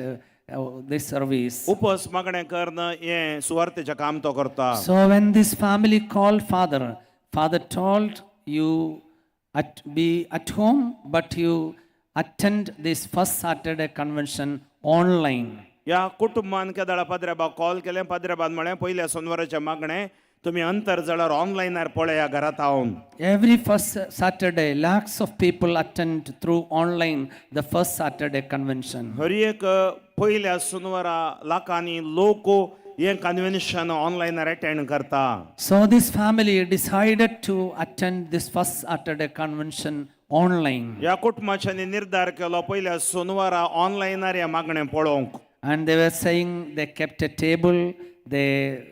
this service.
उपस मागणें करून हें सुवार्तेचें काम तो करता.
So when this family called Father, Father told you be at home, but you attend this first Saturday convention online.
ह्या कुटुंबान केदळा पाद्र्याबाक कॉल केलें. पाद्र्याबान म्हळें पयल्या सोनवाराचें मागणें तुमी अंतर्जाळार ऑनलायनार पळया घरांत हांव.
Every first Saturday, lakhs of people attend through online the first Saturday convention.
हर एक पयल्या सुनवारा लाखांनी लोक हें कन्व्हेन्शन ऑनलायनार अटेंड करता.
So this family decided to attend this first Saturday convention online.
ह्या कुटुंबाच्यांनी निर्धार केलो पयल्या सोनवारा ऑनलायनार हें मागणें पळोवंक.
And they were saying they kept a table, they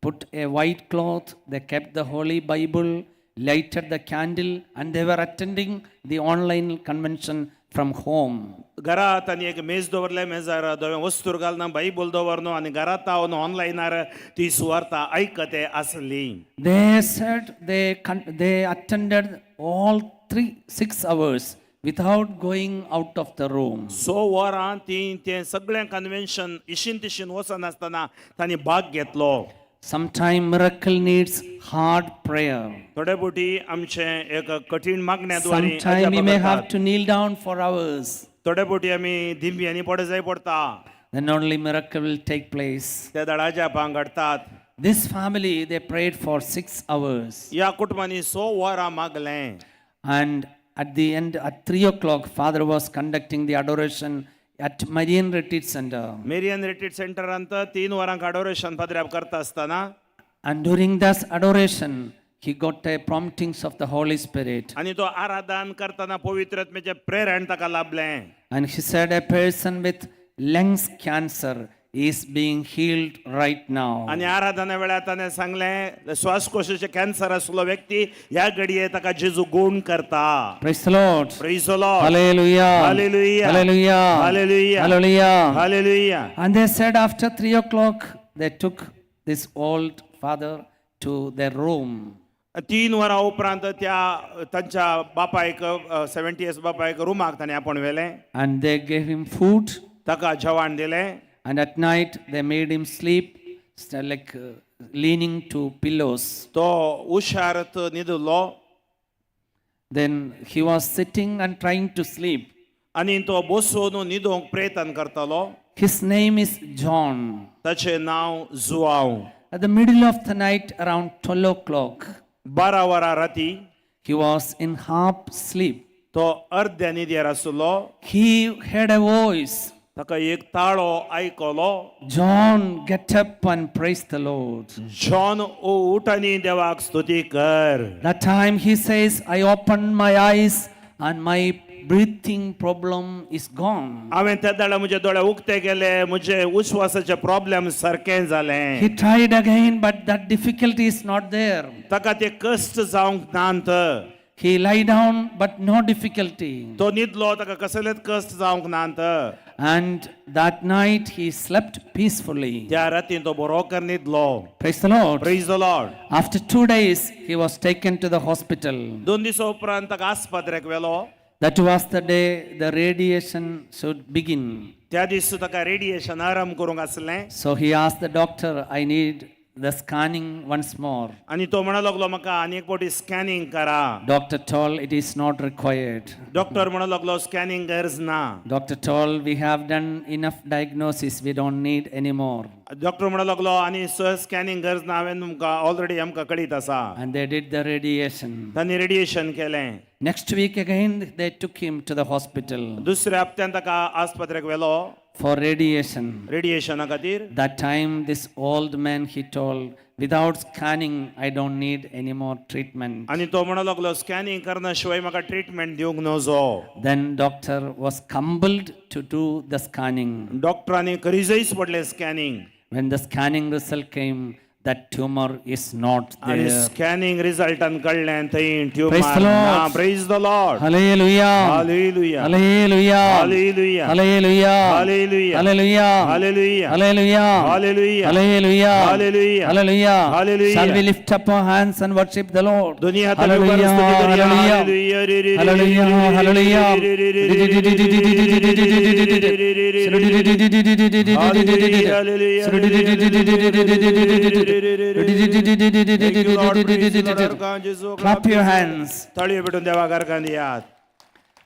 put a white cloth, they kept the Holy Bible, lighted the candle, and they were attending the online convention from home.
घरात आनी एक मेज दवरलें, मेजार धवें वस्तूर घालना, बायबल दवरनो आनी घरांत हांव ऑनलायनार ती सुवार्ता आयकते आसली.
They said they attended all 6 hours Without going out of the room.
स वरां ती तें सगळें कन्व्हेन्शन इशीन तिशीन वचनासतना तांणी भाग घेतलो.
Sometime miracle needs hard prayer.
थोडे फावटी आमचें एक कठीण मागण्या द्वारे
Sometime we may have to kneel down for hours.
थोडे फावटी आमी दिंब्यांनी पड जाय पडटा.
Then only miracle will take place.
त्या दळाच्या पांग घडटात.
This family, they prayed for 6 hours.
ह्या कुटुंबांनी स वरां मागलें.
And at the end, at 3 o'clock, Father was conducting the adoration at Marian Retreat Center.
Marian retreat सेंटरांत 3 वरांक अडोरेशन पाद्र्याब करता आसतना
And during this adoration, he got a promptings of the Holy Spirit.
आनी तो आराधन करतना पवित्र आत्म्याचें प्रेरण ताका लाभलें.
And he said, a person with lungs cancer is being healed right now.
आनी आराधना वेळार ताणें सांगलें श्वासकोशाचे कॅन्सर आसलो व्यक्ती ह्या घडये ताका जेजू गुण करता.
Praise the Lord.
Praise the Lord.
Hallelujah.
Hallelujah.
Hallelujah.
Hallelujah.
Hallelujah.
Hallelujah.
And they said after 3 o'clock, they took this old father to their room.
3 वरां उपरांत त्या तांच्या बापायक 70 इयर्स बापायक रुमाक ताणें आपोवन व्हेलें.
And they gave him food.
ताका जेवण दिलें.
And at night, they made him sleep, like leaning to pillows.
तो उशारत न्हिदलो.
Then he was sitting and trying to sleep.
आनी तो बसून न्हिदोंक प्रयत्न करतालो.
His name is John.
ताचें नांव Joao.
At the middle of the night, around 12 o'clock,
12 वरां राती
he was in half sleep.
तो अर्द्या न्हिदेर आसलो.
He heard a voice.
ताका एक ताळो आयकलो.
John, get up and praise the Lord.
John उठ आनी देवाक स्तुती कर.
That time he says, I opened my eyes and my breathing problem is gone.
हांवें त्या वेळार म्हजे दोळे उक्ते केले म्हजे उश्वासाचे प्रॉब्लेम सारकें जालें.
He tried again, but that difficulty is not there.
ताका ते कश्ट जावंक नात.
He lay down, but no difficulty.
तो न्हिदलो ताका कसलेच कश्ट जावंक नात.
And that night he slept peacefully.
त्या रातीन तो बरो कर न्हिदलो.
Praise the Lord.
Praise the Lord.
After 2 days, he was taken to the hospital.
2 दिसां उपरांत ताका आस्पत्रेक व्हेलो.
That was the day the radiation should begin.
त्या दीस ताका रेडिएशन आराम करूंक आसलें.
So he asked the doctor, I need the scanning once more.
आनी तो म्हणूंक लागलो म्हाका आनी एक फावटी स्कॅनिंग करा.
Doctor told it is not required.
Doctor म्हणूंक लागलो स्कॅनिंग गरज ना.
Doctor told we have done enough diagnosis, we don't need any more.
Doctor म्हणूंक लागलो आनी स्कॅनिंग गरज ना हांवें तुमकां ऑलरेडी आमकां कळीत आसा.
And they did the radiation.
तांणी रेडिएशन केलें.
Next week again they took him to the hospital
दुसऱ्या हप्त्यान ताका आस्पत्रेक व्हेलो
for radiation.
रेडिएशना खातीर.
That time this old man, he told, without scanning I don't need any more treatment.
आनी तो म्हणूंक लागलो स्कॅनिंग करना शिवाय म्हाका ट्रिटमेंट दिवंक नजो.
Then doctor was compelled to do the scanning.
डॉक्टरांनी करीजच पडलें scanning.
When the scanning result came, that tumor is not
आनी
there.
Scanning रिजल्टान कळ्ळें थंय
Praise
tumour
the
ना.
Lord.
Praise the Lord.
Hallelujah.
Hallelujah.
Hallelujah.
Hallelujah.
Hallelujah.
Hallelujah.
Hallelujah.
Hallelujah.
Hallelujah.
Hallelujah.
Hallelujah.
Hallelujah.
Hallelujah.
Hallelujah.
Shall we lift up our hands and worship the Lord?
दोन्ही हातांनी उबारून स्तुती करूया.
Hallelujah.
Hallelujah.
Hallelujah. Hallelujah. Clap your hands.
ताळयो पेटून देवाक अर्गां दियात.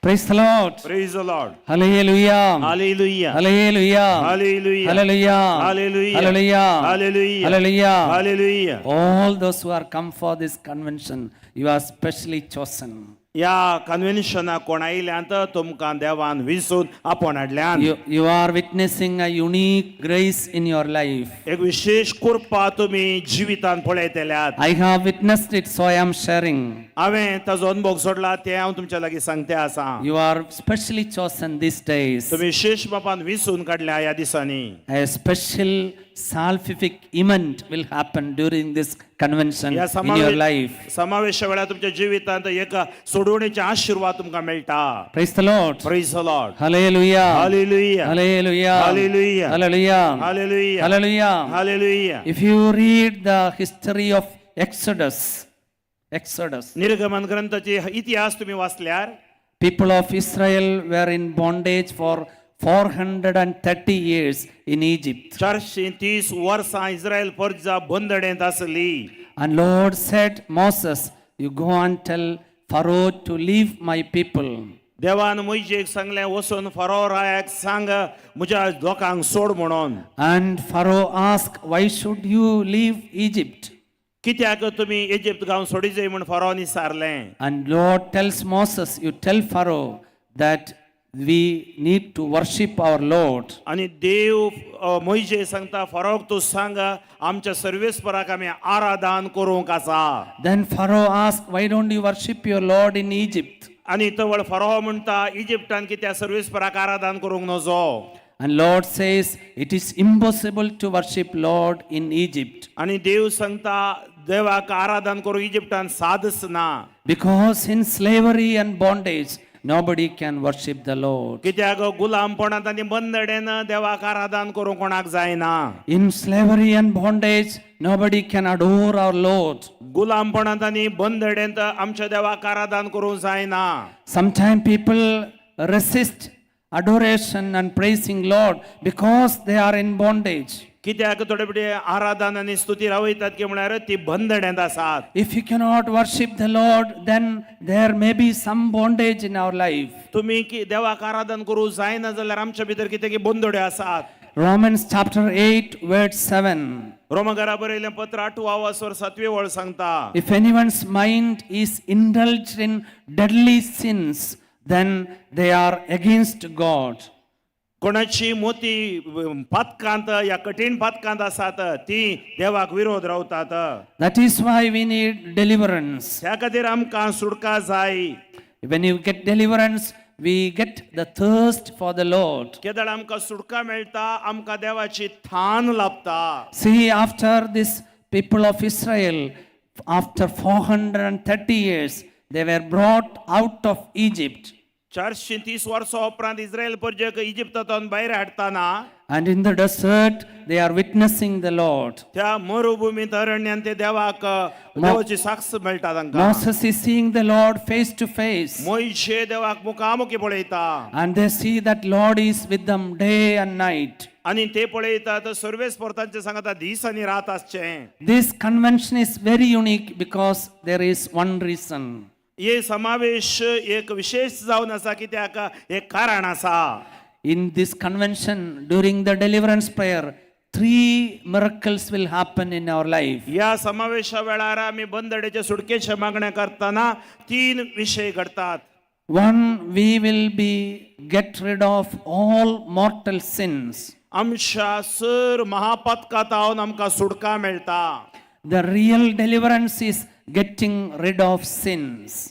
Praise the Lord.
Praise the Lord.
Hallelujah.
Hallelujah.
Hallelujah.
Hallelujah.
Hallelujah.
Hallelujah.
Hallelujah.
Hallelujah.
Hallelujah.
Hallelujah.
All those who are come for this convention, you are specially chosen.
ह्या कन्व्हेन्शनाक कोण आयल्यात तुमकां देवान विसून आपोवन हाडल्यान.
You are witnessing a unique grace in your life.
एक विशेष कृपा तुमी जिवितान पळयतल्यात.
I have witnessed it, so I am sharing.
हांवें ताजो अनुभव सोडला तें हांव तुमच्या लागीं सांगते आसा.
You are specially chosen these days.
तुमी विशेश बापान विसून काडल्या ह्या दिसांनी.
A special salvific event will happen during this convention
ह्या
in your life.
समावेशा वेळार तुमच्या जिवितांत एक सोडवणेचे आशीर्वाद तुमकां मेळटा.
Praise the Lord.
Praise the Lord.
Hallelujah.
Hallelujah.
Hallelujah.
Hallelujah.
Hallelujah.
Hallelujah.
Hallelujah.
Hallelujah.
If you read the history of Exodus, Exodus,
निर्गमन ग्रंथाचे इतिहास तुम्ही वाचल्यार,
People of Israel were in bondage for 430 years in Egypt.
430 वर्सां इस्रायल परजा बंदडेंत आसली.
And Lord said, Moses, you go and tell Pharaoh to leave my people.
देवान मोयजेक सांगलें वचून फरो रायाक सांग म्हज्या लोकांक सोड म्हणून.
And Pharaoh asked, why should you leave Egypt?
कित्याक तुमी इजिप्त गांव सोडिजय म्हूण फरोन विचारलें.
And Lord tells Moses, you tell Pharaoh that we need to worship our Lord.
आनी देव मोयजे सांगता फरोक तूं सांग आमच्या सर्वेस्पराक आमी आराधन करूंक आसा.
Then Pharaoh asked, why don't you worship your Lord in Egypt?
आनी तवळ फरो म्हणटा इजिप्तान कित्याक सर्वेस्पराक आराधन करूंक नजो.
And Lord says, it is impossible to worship Lord in Egypt.
आनी देव सांगता देवाक आराधन करूंक इजिप्तान सादच ना.
Because in slavery and bondage, nobody can worship the Lord.
कित्याक गुलामपणांत आनी बंदडेन देवाक आराधन करूंक कोणाक जायना.
In slavery and bondage, nobody can adore our Lord.
गुलामपणांत आनी बंदडेंत आमच्या देवाक आराधन करूंक जायना.
Sometimes people resist adoration and praising Lord because they are in bondage.
कित्याक थोडे फावटी आराधन आनी स्तुती रावयतात की म्हळ्यार ती बंदडेंत आसात.
If you cannot worship the Lord, then there may be some bondage in our life.
तुमी की देवाक आराधन करूंक जायना जाल्यार आमच्या भितर कितें की बंदड्यो आसात.
Romans chapter 8 verse 7.
रोमगरा बरयलें पत्र आठवा वासवर सातवी वळ सांगता.
If anyone's mind is indulged in deadly sins, then they are against God.
कोणाची मोती पातकांत या कठीण पातकांत आसात ती देवाक विरोध रावतात.
That is why we need deliverance.
त्या खातीर आमकां सुटका जाय.
When you get deliverance, we get the thirst for the Lord.
केदळ आमकां सुटका मेळटा आमकां देवाची थान लाभता.
See, after this people of Israel, after 430 years, they were brought out of Egypt.
430 वर्सां उपरांत इस्रायल परजेक इजिप्तांतून भायर हाडटाना.
And in the desert, they are witnessing the Lord.
त्या मरुभूमींत अरण्यांत ते देवाक देवाची साक्ष मेळटा तांकां.
Moses is seeing the Lord face to face.
मोयशे देवाक मुखामुखी पळयता.
And they see that Lord is with them day and night.
आनी ते पळयतात सर्वेस्पर तांचे सांगता दीस आनी रात आसचें.
This convention is very unique because there is one reason.
हे समावेश एक विशेष जावन आसा कित्याक एक कारण आसा.
In this convention, during the deliverance prayer, 3 miracles will happen in our life.
ह्या समावेशा वेळार आमी बंदडेचे सुटकेचे मागणे करतना 3 विशय घडतात.
1, we will be get rid of all mortal sins.
आमच्या सर महापातकांत आमकां सुटका मेळटा.
The real deliverance is getting rid of sins.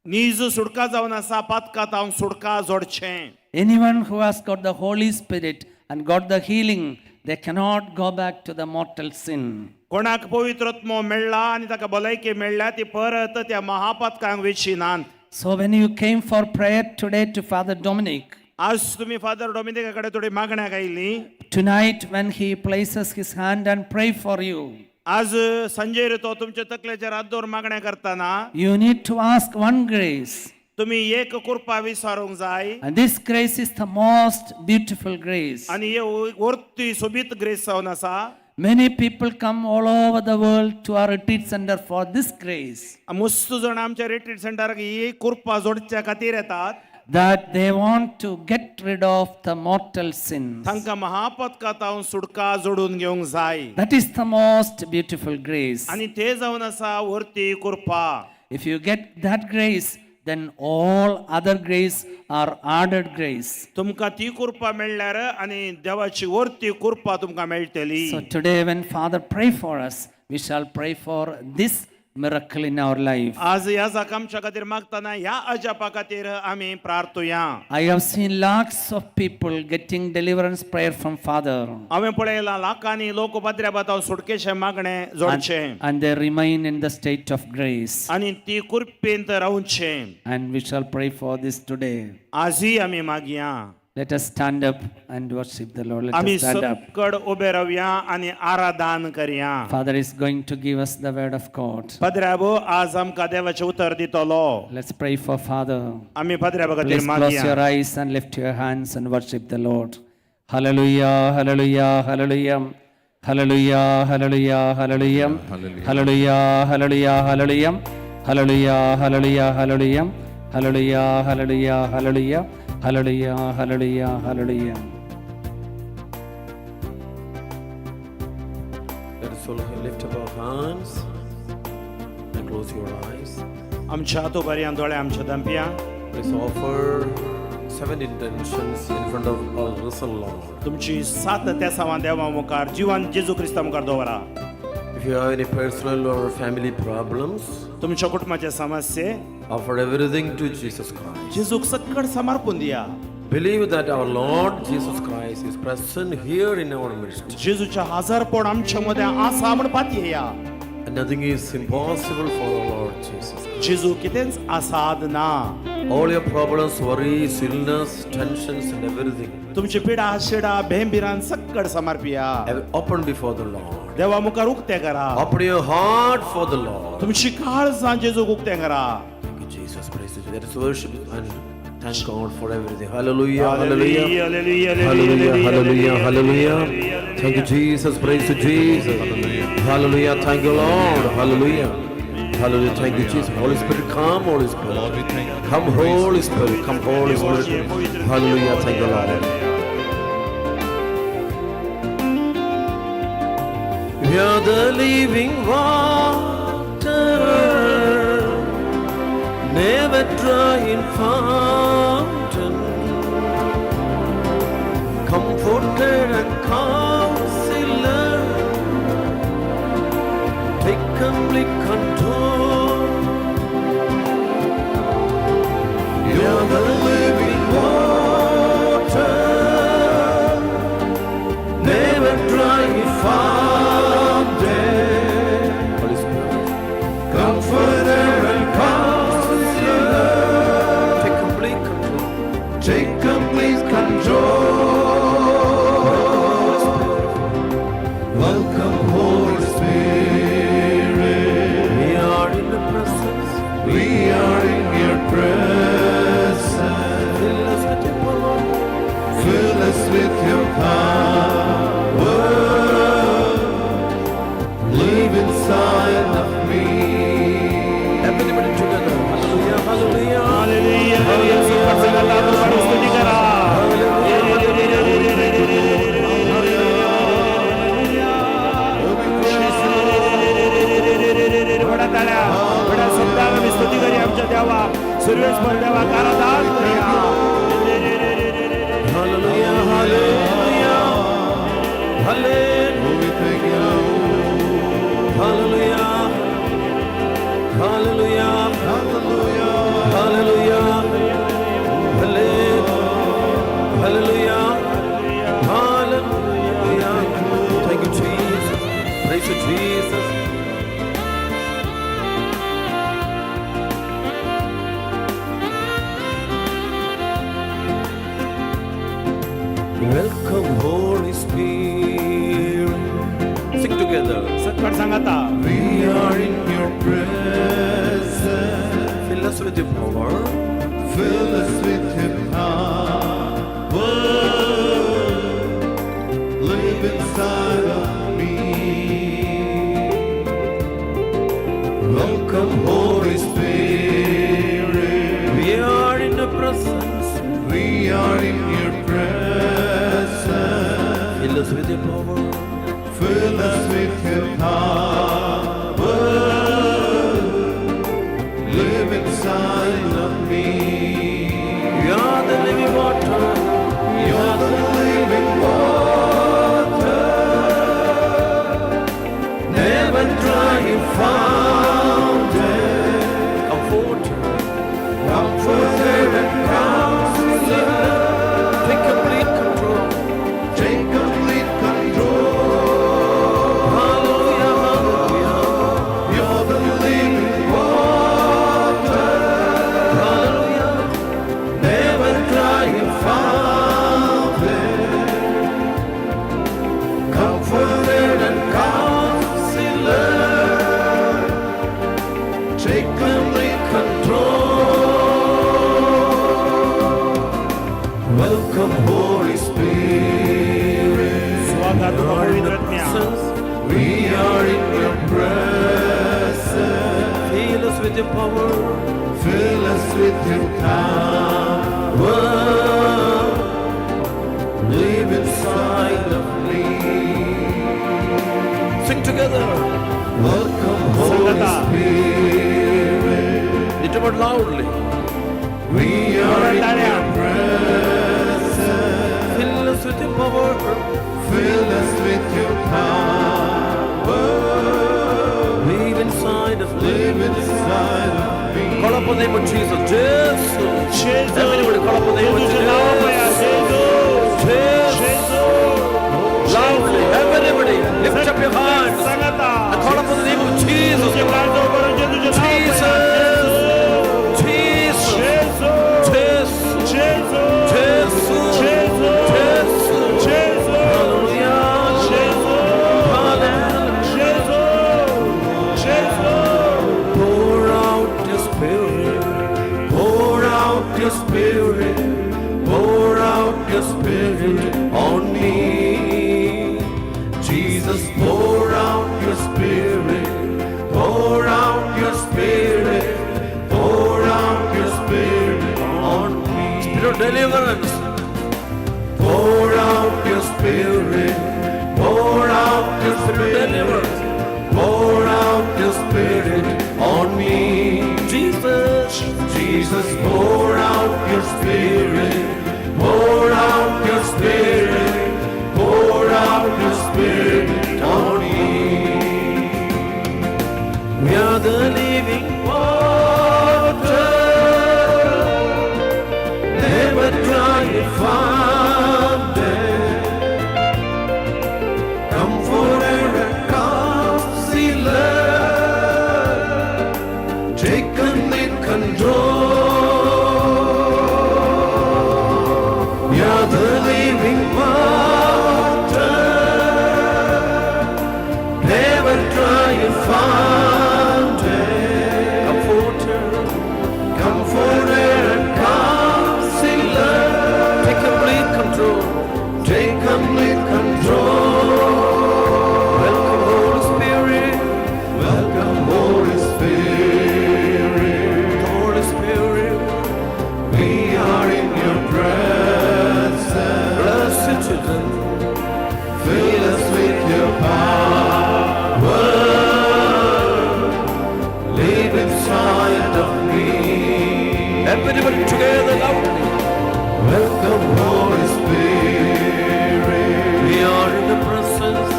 नीज सुटका जावन आसा पातकांत सुटका जोडचें.
Anyone who has got the Holy Spirit and got the healing, they cannot go back to the mortal sin.
कोणाक पवित्रत्व मेळ्ळा आनी ताका भलायकी मेळ्ळ्या ती परत त्या महापातकांक वेचिनात.
So when you came for prayer today to Father Dominic,
आज तुम्ही फादर डॉमिनिका कडेन थोडी मागण्याक आयली.
Tonight when he places his hand and pray for you,
आज संजय तो तुमच्या तकलेचेर हात दवर मागण्या करताना,
you need to ask one grace.
तुम्ही एक कृपा विचारूंक जाय.
And this grace is the most beautiful grace.
आनी हे वर्ती सोबीत ग्रेस जावन आसा.
Many people come all over the world to our retreat center for this grace.
मस्त जण आमच्या रिट्रीट सेंटराक ही कृपा जोडच्या खातीर येतात.
That they want to get rid of the mortal sins.
तांकां महापातकांत सुटका जोडून घेवंक जाय.
That is the most beautiful grace.
आनी ते जावन आसा वर्ती कृपा.
If you get that grace, then all other grace are added grace.
तुमकां ती कृपा मेळ्ळ्यार आनी देवाची वर्ती कृपा तुमकां मेळटली.
So today when Father pray for us, we shall pray for this miracle in our life.
आज ह्या जाकामच्या खातीर मागतना ह्या अजापा खातीर आमी प्रार्थुया.
I have seen lakhs of people getting deliverance prayer from Father.
हांवें पळयलां लाखांनी लोक पाद्र्या बाताव सुटकेशे मागणे जोडचे.
And they remain in the state of grace.
आनी ती कृपेंत रावचे.
And we shall pray for this today.
आजही आमी मागया.
Let us stand up and worship the Lord. Let
आमी
us stand up.
सकड उबे रावया आनी आराधन करया.
Father is going to give us the word of God.
पदराबो आज आमकां देवाचें उतर दितलो.
Let's pray for Father.
आमी पदराबा खातीर
Please close
मागया.
Your eyes and lift your hands and worship the Lord. Hallelujah, hallelujah, hallelujah. Hallelujah, hallelujah, hallelujah. Hallelujah, hallelujah, hallelujah. Hallelujah, hallelujah, hallelujah. Hallelujah, hallelujah, hallelujah. Hallelujah, hallelujah, hallelujah.
Let us all lift up our hands and close your eyes.
आमच्या हात उबारया, दोळे आमच्या धांपया.
Please offer seven intentions in front of our risen Lord.
तुमची सात तेसावां देवा मुखार, जिवन जेजू क्रिस्ता मुखार दवरा.
If you have any personal or family problems,
तुमच्या कुटुंबाचे समस्ये,
offer everything to Jesus Christ.
जेजूक सकड समर्पून दिया.
Believe that our Lord Jesus Christ is present here in our midst.
जेजूच्या हजारपण आमच्या मध्ये आसा म्हण पातयेया.
And nothing is impossible for our Lord Jesus Christ.
जेजू कितेंच आसाद ना.
All your problems, worries, illness, tensions, and everything,
तुमची पिडा Shida भेंबिरान सकड समर्पिया.
Open before the Lord.
देवा मुखार उक्ते करा.
Open your heart for the Lord.
तुमची काळजां जेजूक उक्ते करा.
Thank you, Jesus. Praise you. Let us worship and thank God for everything. Hallelujah.
Hallelujah,
Hallelujah.
Hallelujah,
Hallelujah.
hallelujah,
Hallelujah. Hallelujah. Thank you, Jesus. Praise to Jesus. Hallelujah. Thank you, Lord. Hallelujah. Hallelujah. Thank you, Jesus. Holy Spirit, come, Holy Spirit.
Lord, we thank you.
Come, Holy Spirit. Come, Holy Spirit. Hallelujah. Thank you, Lord. We are the living water, never drying fountain, comforter and counselor, take complete control.
You're the living water, never drying fountain,
Holy Spirit,
comforter and counselor,
take complete control.
Take complete control. Welcome, Holy Spirit.
We are in the presence.
We are in your presence.
Fill us with your power.
Fill us with your power. Live inside of me.
Everybody together. Hallelujah. Hallelujah.
Hallelujah, hallelujah. सकड सांगात हात उबारून स्तुती करा. व्हडा टाळ्या, व्हडा शब्दान आमी स्तुती करूया आमच्या देवा, सुर्वेस्पर देवाक आराधन करूया.
Hallelujah. Hallelujah. Hallelujah.
Oh, we thank you.
Hallelujah. Hallelujah.
Hallelujah.
Hallelujah. Hallelujah. Hallelujah. Hallelujah. Thank you, Jesus. Praise you, Jesus. Welcome, Holy Spirit. Sing together.
सकड सांगाता.
We are in your presence.
Fill us with your power.
Fill us with your power. Live inside of me. Welcome, Holy Spirit.
We are in the presence.
We are in your presence.
Fill us with your power.
Fill us with your power. Live inside of me.
You are the living water.
You're the living water, never drying fountain,
Comforter.
Comforter and counselor.
Take complete control.
Take complete control. Welcome, Holy Spirit.
स्वागत
We are in
पवित्र
the
आत्म्या.
presence. We are in your presence.
Fill us with your power.
Fill us with your power. Live inside of me.
Sing together.
Welcome, Holy
Sangata.
Spirit.
Little more loudly.
We are in
Tanya.
your presence.
Fill us with your power.
Fill us with your power.
Live inside of me.
Live inside of me.
Call upon the name of Jesus. Jesus.
Jesus.
Everybody call upon the name of
जेजूचें नांव पळया.
Jesus.
जेजू.
Jesus. Loudly. Everybody. Lift up your hands.
सांगाता.
And call upon the name of Jesus.
तुमचें काळज उबारून जेजूचें नांव पळया.
Jesus.
जेजू.
Jesus.
जेजू.
Jesus.
जेजू.
Jesus.
जेजू.
Hallelujah.
जेजू.
Hallelujah.
जेजू. जेजू.
Pour out your spirit. Pour out your spirit. Pour out your spirit on me.
Jesus, pour out your spirit. Pour out your spirit. Pour out your spirit on me.
Spirit of deliverance.
Pour out your spirit. Pour out your
Spirit of
spirit.
deliverance.
Pour out your spirit on me.
Jesus.
Jesus, pour out your spirit. Pour out your spirit. Pour out your spirit on me.
We are the living water.
Never dry fountain. Comforter and counselor. Take complete control. You're the living water. Never dry fountain.
Comforter.
Comforter and counselor.
Take complete control.
Take complete control.
Welcome, Holy Spirit.
Welcome, Holy Spirit.
Holy Spirit.
We are in your presence.
Bless your children.
Fill us with your power. Live inside of me.
Everybody together loudly.
Welcome, Holy Spirit.
We are in the presence.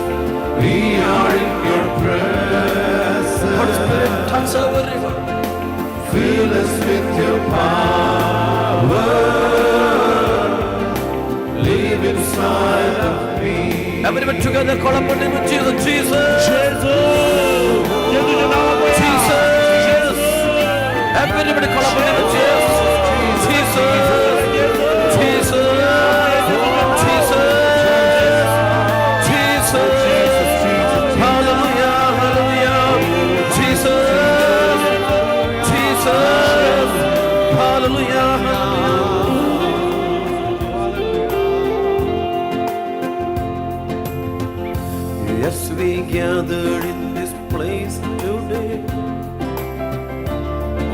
We are in your presence.
Holy Spirit, touch our river.
Fill us with your power. Live inside of me.
Everybody together call upon the name of Jesus. Jesus.
जेजू. जेजूचें नांव पळया.
Jesus. Everybody call upon the name of Jesus. Jesus. Jesus. Jesus. Jesus. Hallelujah. Hallelujah. Jesus. Jesus. Hallelujah. Hallelujah. Yes, we gathered in this place today.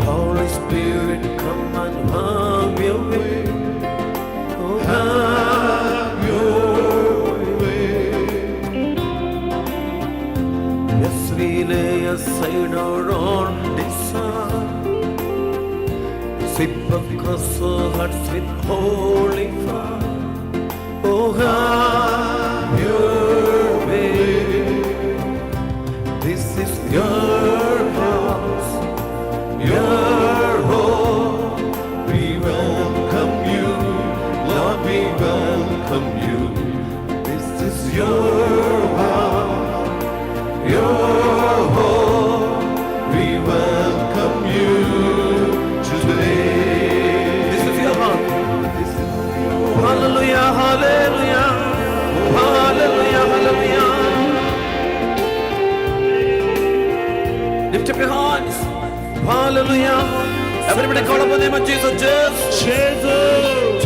Holy Spirit, come and have your way. Oh, have your way. Yes, we lay aside our own desire. Sweep across our hearts with holy fire. Oh, have your way. This is your house,
your home. We welcome you, Lord, we welcome you. This is your house, your home. We welcome you today.
This is your house. Hallelujah, hallelujah, hallelujah, hallelujah. Lift up your hands. Hallelujah. Everybody call upon the name of Jesus. Jesus.
Jesus.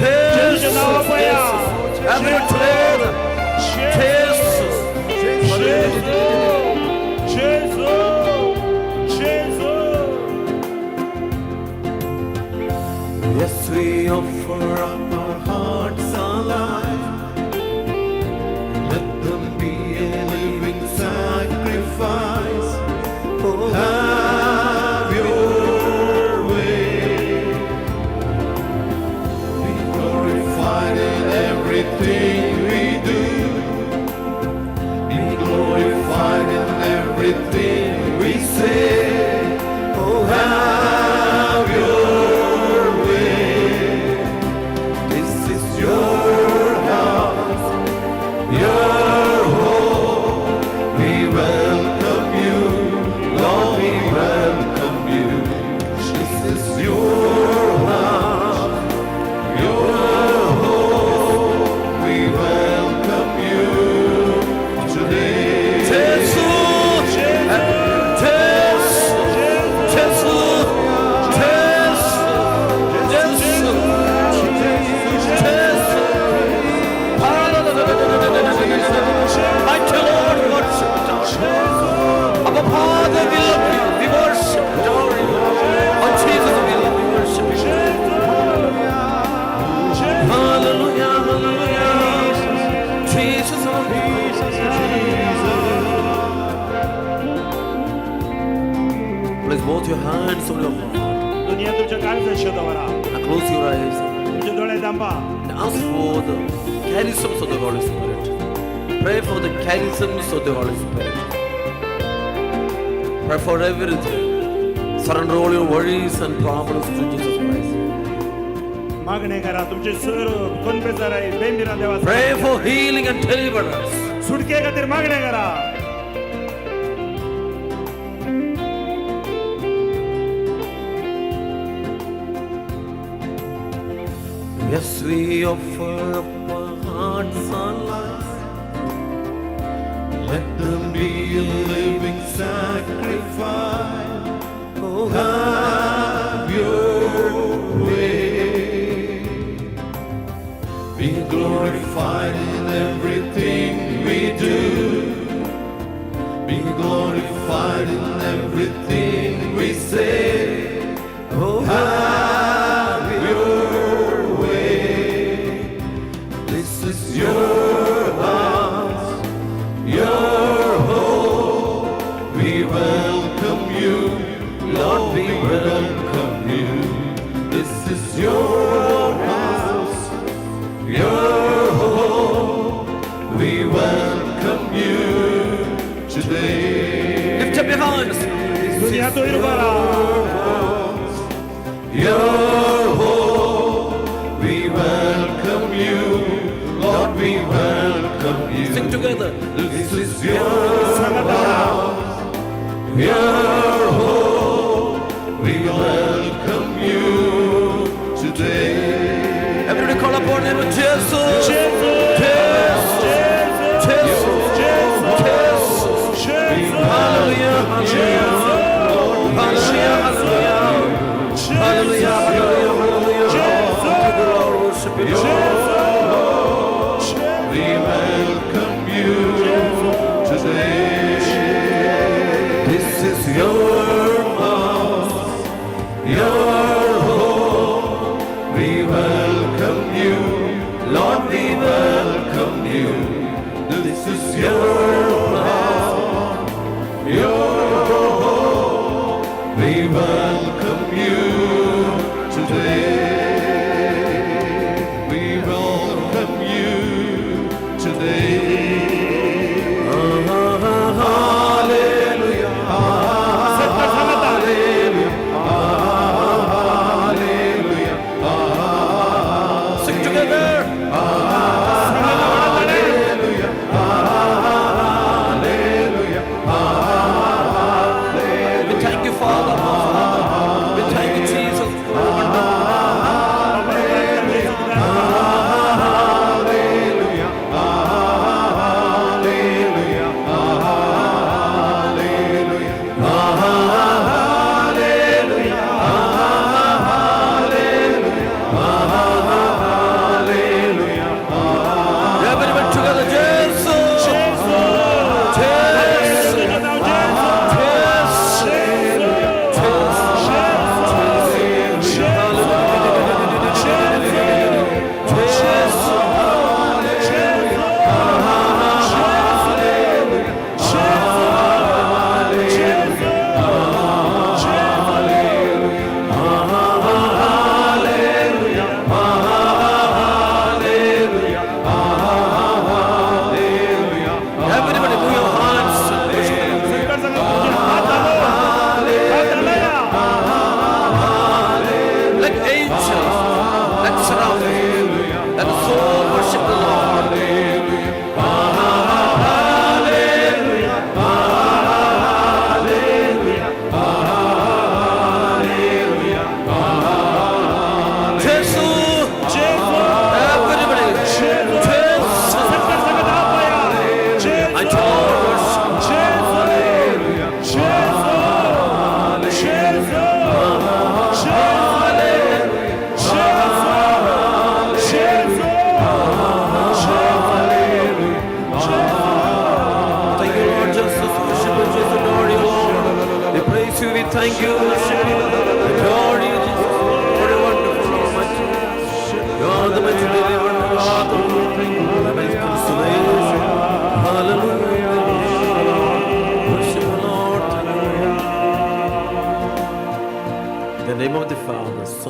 Jesus. Everyone together. Jesus.
Jesus. Jesus.
Yes, we offer up our hearts alive. Let them be a living sacrifice. Oh, have your way. Be glorified in everything we do. Be glorified in everything we say. Oh, have your way. This is your house, your home. We welcome you, Lord, we welcome you. This is your house, your home. We welcome you today. Jesus, Jesus, Jesus, Jesus, Jesus. Mighty Lord, we worship you. Our Father, we love you. We worship, adore you. Oh Jesus, we love you, worship you. Hallelujah, hallelujah. Jesus, Jesus, Jesus. Place both your hands on your heart
दोन्ही हात तुमच्या काळजाचेर दवरा
and close your eyes
तुमचे दोळे धांपा
and ask for the charisms of the Holy Spirit. Pray for the charisms of the Holy Spirit. Pray for everything. Surrender all your worries and problems to Jesus Christ.
मागणे करा तुमचे sir कोनपेचाराय बेंबिरा देवा
Pray for healing and deliverance.
सुटके खातीर मागणे करा.
Yes, we offer up our hearts and lives. Let them be a living sacrifice. Oh, have your way. Be glorified in everything we do. Be glorified in everything we say. Oh, have your way. This is your house, your home. We welcome you, Lord, we welcome you. This is your house, your home. We welcome you today. Lift up your hands.
दोन्ही हात वयर करा.
Your home, we welcome you, Lord, we welcome you. Sing together. This is your house, your home. We welcome you today. Everybody call upon him, Jesus, Jesus, Jesus, Jesus. Hallelujah, hallelujah, hallelujah, hallelujah, hallelujah, hallelujah. Thank you, Lord, worship you, Lord. We welcome you today. This is your house, your home. We welcome you, Lord, we welcome you. This is your house, your home. We welcome you today. We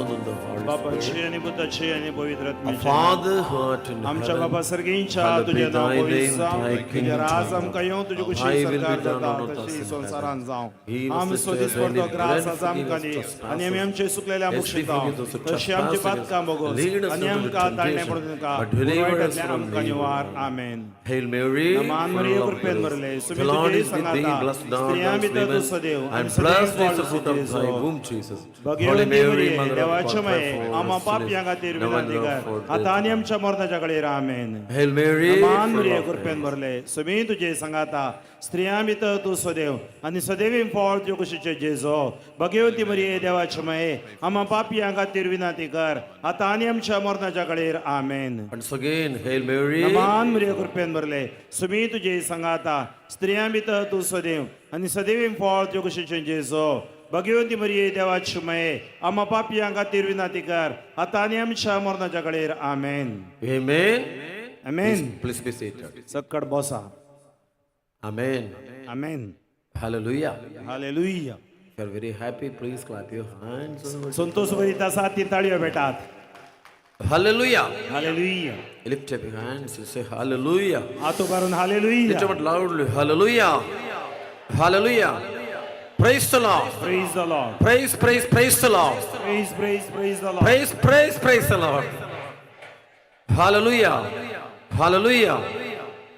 Son, and the Holy
बापाची
Spirit.
आनी पुताची आनी पवित्र
Our
आत्म्याची
Father who art in
आमच्या
heaven,
बाबा सर्गींच्या
hallowed be
तुझें नांव
thy
पवित्र
name,
जावं
thy
तुजें
kingdom
राज
come.
आमकां येवं तुजी कुशी
Thy will be
सरकार
done
जाता
on earth
तशी
as in
संवसारान
heaven.
जावं
Give us
आमचो
this day
दिसपडतो
our daily
grass
bread,
आज
forgive
आमकां
us
दी
trespasses,
आनी आमी आमचे सुकलेल्या
as we
मुक्षिता
forgive those who
तशी आमची
trespass against
पातकां
us.
बोगोस
Lead us
आनी
not into
आमकां ताळणे
temptation,
पडूं नाका
but deliver us
वायटांतल्यान
from
आमकां
evil.
Nivar amen
Hail Mary,
Naman
full
मरिये
of
कृपेन
grace,
भरले
the
सुमी
Lord
तुजे
is with thee,
सांगाता
blessed art
स्त्रियां
thou
भितर तूं
women,
सदैव
and
आनी सदैव
blessed is
फळ
the fruit of
तुजें
thy
Jesu.
womb, Jesus. Holy
Bhagwati
Mary,
मरिये
Mother of
देवाचे
God, pray
मये
for
आमा
us
पापयां
sinners,
खातीर
now and
विनंती
at
कर
our
आतां
death.
आनी आमच्या मरणाच्या कडेर आमेन
Hail Mary,
Naman
full
मरिये
of
कृपेन
grace.
भरले सुमी तुजे सांगाता स्त्रियां भितर तूं सदैव आनी सदैवी फळ तुजे कुशीचें जेजो भगवती मरिये देवाचे मये आमा पापयां खातीर विनंती कर आतां आनी आमच्या मरणाच्या कडेर आमेन
Once again, Hail Mary,
Naman मरिये कृपेन भरले सुमी तुजे सांगाता स्त्रियां भितर तूं सदैव आनी सदैवी फळ तुजे कुशीचें जेजो भगवती मरिये देवाचे मये आमा पापयां खातीर विनंती कर आतां आनी आमच्या मरणाच्या कडेर आमेन
Amen.
Amen.
Please be seated.
सक्कड बोसा
Amen.
Amen
Hallelujah.
Hallelujah
If you are very happy, please clap your hands.
Santosh भरीत आसा ती ताळयो भेटात
Hallelujah.
Hallelujah
Lift up your hands and say hallelujah.
हात उबारून hallelujah
Lift up loudly. Hallelujah. Hallelujah. Praise the Lord.
Praise the Lord
Praise, praise, praise the Lord.
Praise praise praise the Lord
Praise, praise, praise the Lord. Hallelujah. Hallelujah.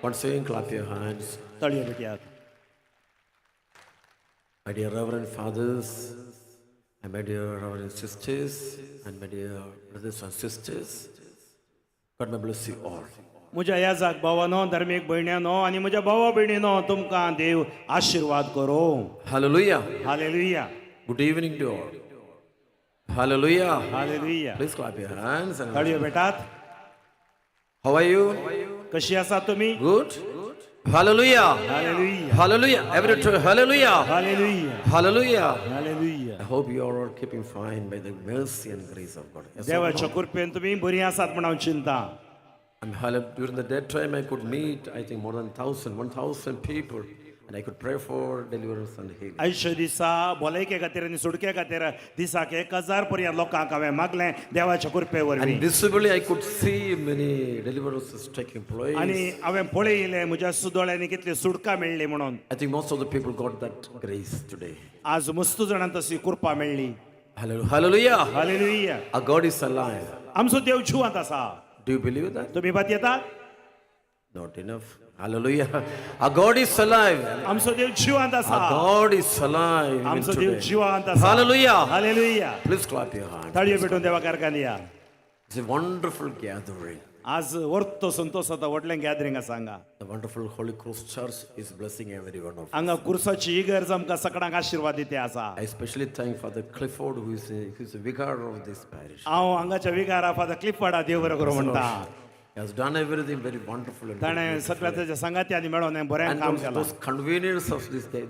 Once again, clap your hands.
ताळयो भेटयात
My dear Reverend Fathers, and my dear Reverend Sisters, and my dear brothers and sisters, God may bless you all.
म्हज्या याजाक भावानो धर्मीक भयण्यानो आनी म्हज्या भावा भयणीनो तुमकां देव आशिर्वाद करूं
Hallelujah.
Hallelujah
Good evening to all. Hallelujah.
Hallelujah
Please clap your hands. And
ताळयो भेटात
How are you?
कशी आसा तुमी
Good. Hallelujah.
Hallelujah
Hallelujah. Every hallelujah.
Hallelujah
Hallelujah.
Hallelujah
I hope you are all keeping fine by the mercy and grace of God. Yes, or
देवाच्या
no?
कृपेन तुमी बरी आसात म्हण हांव चिंता
I'm during the dead time I could meet, I think, more than 1,000, 1,000 people, and I could pray for deliverance and healing.
आयच्या दिसा भलायके खातीर आनी सुटके खातीर दिसाक 1000 पर्यंत लोकांक हांवें मागलें देवाच्या कृपे वरवीं
And visibly, I could see many deliverances taking place.
आनी हांवें पळयलें म्हज्या सुदोळ्यांनी कितली सुटका मेळ्ळी म्हणून
I think most of the people got that grace today.
आज मस्त जाणांक तशी कृपा मेळ्ळी
Hallelujah. Hallelujah.
Hallelujah
Our God is alive.
आमचो देव जिवंत आसा
Do you believe that?
तुमी बात येतात
Not enough. Hallelujah. Our God is alive.
आमचो देव जिवंत आसा
Our God is alive. even
आमचो देव
today.
जिवंत आसा
Hallelujah.
Hallelujah
Please clap your hands.
ताळयो पेटून देवा कारखान या
It's a wonderful gathering.
आज वर्तो संतोष जाता व्हडलें गॅदरींग आसा हांगा
The wonderful Holy Cross Church is blessing every one of us.
हांगा कुर्साची इगर्ज आमकां सगळ्यांक आशिर्वाद दिते आसा
I especially thank Father Clifford, who is the vicar of this parish.
हांव हांगाच्या विगारा फादर क्लिफर्डा देव बरो करूं म्हणटा
He has done everything very wonderful and very
ताणें
beautiful.
सगळ्या ताच्या सांगात्यांनी मेळोन हें बरें
And
काम
also
केलां
those conveners of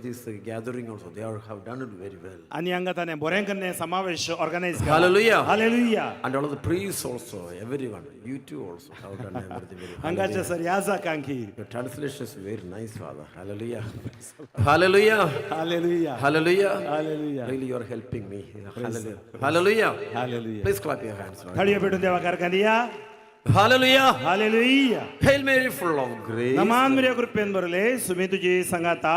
this gathering also, they have done it very well.
आनी हांगा ताणें बरें करून समावेश ऑर्गनायज केला
Hallelujah.
Hallelujah
And all of the priests also, everyone, you too also have done everything very well.
हांगाचे sir याजकांकी
Your translation is very nice, Father. Hallelujah. Hallelujah.
Hallelujah
Hallelujah.
Hallelujah.
Really, you are helping me. Hallelujah. Hallelujah.
Hallelujah.
Please clap your hands. Lord.
ताळयो पेटून देवा कारखान या
Hallelujah.
Hallelujah
Hail Mary, full of grace.
Naman मरिया कृपेन भरले सुमी तुजी सांगाता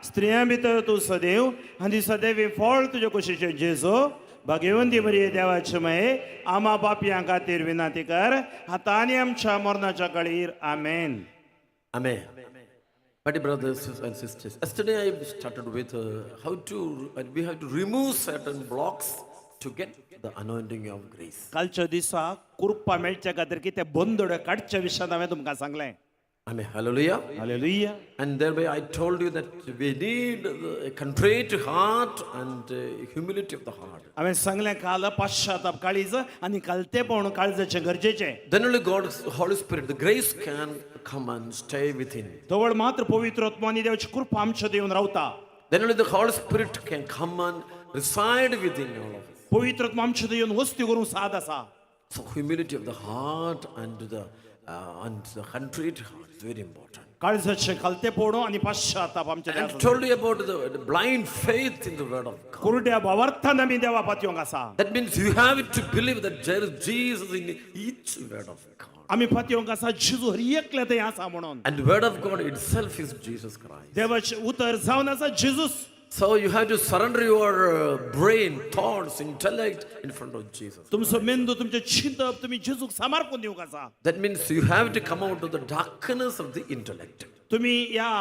स्त्रियां भितर तूं सदैव आनी सदैव फळ तुजे कुशीचें जेजो भाग्यवंती मरिये देवाचे मये आमा पापयां खातीर विनंती कर आतां आनी आमच्या मरणाच्या कळीर आमेन
Amen. My dear brothers and sisters, yesterday I started with how to, and we have to remove certain blocks to get the anointing of grace.
कालच्या दिसा कृपा मेळच्या खातीर कितें बंदोड काडच्या विशयांत हांवें तुमकां सांगलें
Amen. Hallelujah.
Hallelujah
And thereby I told you that we need a contrite heart and humility of the heart.
हांवें सांगलें काल पाश्चाताप काळीज आनी कालतेपण काळजाचें गरजेचें
Then only God's Holy Spirit, the grace can come and stay within.
तवळ मात्र पवित्र आत्मो आनी देवाची कृपा आमच्या येवन रावता
Then only the Holy Spirit can come and reside within all of us.
पवित्र आत्मो आमच्या येवन वस्ती करूंक साद आसा
So humility of the heart and the and the contrite heart is very important.
काळजाचें खालतेपण आनी पश्चाताप आमच्या
And
देवाचो.
told you about the blind faith in the word of God.
कुरड्या भावार्थान आमी देवा पातयोंक आसा.
That means you have to believe that there is Jesus in each word of God.
आमी पातयोंक आसा जेजू हर एकल्या थंय आसा म्हणून.
And the word of God itself is Jesus Christ.
देवाचें उतर जावन आसा Jesus.
So you have to surrender your brain, thoughts, intellect in front of Jesus.
तुमचो मेंदू, तुमचें चिंतप तुमी जेजूक समर्पण दिवंक आसा.
That means you have to come out of the darkness of the intellect.
तुमी ह्या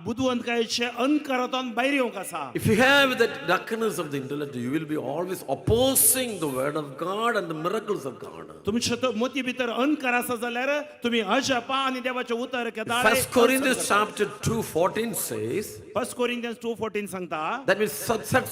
बुदवंतकायेचे अंधकारांतल्यान भायर येवंक आसा.
If you have that darkness of the intellect, you will be always opposing the word of God and the miracles of God.
तुमच्या तो मोती भितर अंधकार आसा जाल्यार तुमी अजापा आनी देवाचें उतर घेता.
First Corinthians chapter 2:14 says,
First Corinthians 2:14 सांगता,
that means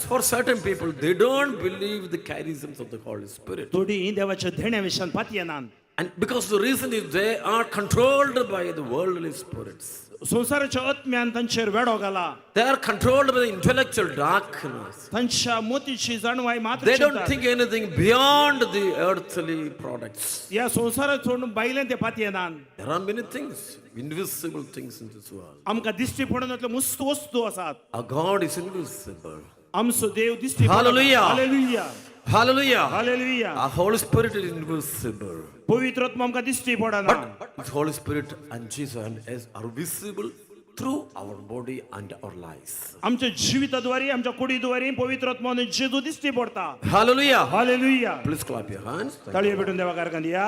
for certain people, they don't believe the charisms of the Holy Spirit.
थोडी देवाच्या देण्या विशयान पातयेनात.
And because the reason is they are controlled by the worldly spirits.
संवसाराच्या आत्म्यान तांचेर वेडो घाला.
They are controlled by the intellectual darkness.
तांच्या मोतीची जाणवाय मात्र
They don't
चिंतात.
Think anything beyond the earthly products.
ह्या संवसारात सोडून भायल्यान ते पातयेनात.
There are many things, invisible things in this world.
आमकां दिश्टी पडनातल्यो मस्त वस्तू आसात.
Our God is invisible.
आमचो देव दिश्टी पडना.
Hallelujah.
Hallelujah.
Hallelujah.
Hallelujah.
Our Holy Spirit is invisible.
पवित्र आत्मा आमकां दिश्टी पडना.
But the Holy Spirit and Jesus and us are visible through our body and our lives.
आमच्या जिविताद्वारे, आमच्या कुडीद्वारे पवित्र आत्मा आनी जेजू दिश्टी पडता.
Hallelujah.
Hallelujah.
Please clap your hands. Thank
ताळयो
you.
भेटून देवा कारखान या.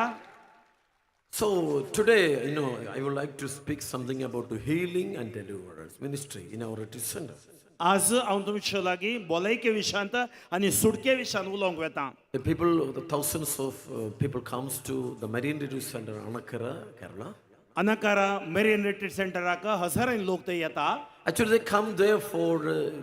So today, I would like to speak something about the healing and deliverance ministry in our retreat center.
आज हांव तुमचे लागीं भलायके विशयांत आनी सुटके विशयांत उलोवंक वेता.
The people, the thousands of people comes to the Marian Retreat Center, Anakkara, Kerala.
Anakkara Marian retreat सेंटराक हजारांनी लोक थंय येता.
Actually, they come there for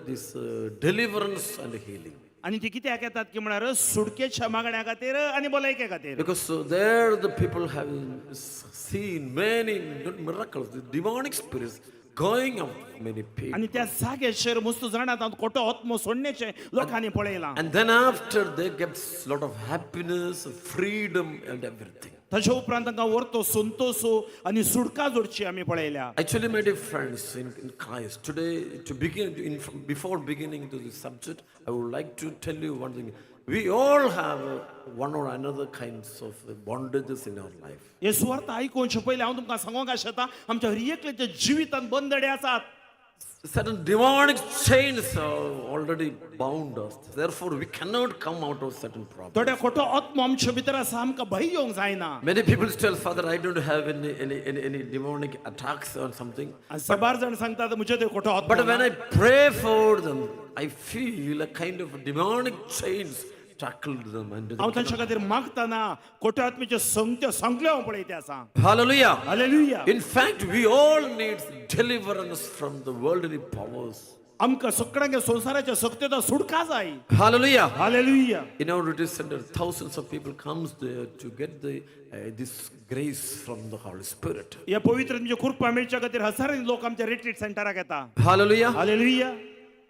this deliverance and healing.
आनी ती कित्याक येतात की म्हळ्यार सुटकेच्या मागण्या खातीर आनी भलायके खातीर.
Because there the people have seen many not miracles, the demonic spirits going out of many people.
आनी त्या जाग्याचेर मस्त जाणात खोटो आत्मो सोडण्याचें लोकांनी पळयलां.
And then after they get lot of happiness, freedom and everything.
ताच्या उपरांत तांकां व्हरतो संतोष आनी सुटका जोडची आमी पळयल्या.
Actually, my dear friends in Christ, today, to begin, before beginning to this subject, I would like to tell you one thing. We all have one or another kinds of bondages in our life.
हे सुवार्थ आयकुचे पयलीं हांव तुमकां सांगूंक आशेता, आमच्या हर एकल्याच्या जिवितांत बंदडे आसात.
Certain demonic chains are already bound us. Therefore, we cannot come out of certain problems.
थोड्या खोटो आत्मो आमच्या भितर आसा, आमकां भंय येवंक जायना.
Many people tell, "Father, I don't have any demonic attacks or something."
आनी सबार जाण सांगतात म्हजे ते खोटो आत्मो
But when
ना.
I pray for them, I feel a kind of demonic chains tackled them. And they
हांव तांच्या
cannot-
खातीर मागतना खोट्या आत्म्याच्यो संगत्यो संकल्यो हांव पळयते आसा.
Hallelujah.
Hallelujah.
In fact, we all need deliverance from the worldly powers.
आमकां सगळ्यांक संवसाराच्या सक्तेचो सुटका जाय.
Hallelujah.
Hallelujah.
In our retreat center, thousands of people comes there to get the this grace from the Holy Spirit.
ह्या पवित्र तुमची कृपा मेळच्या खातीर हजारांनी लोक आमच्या रिट्रीट सेंटराक येता.
Hallelujah.
Hallelujah.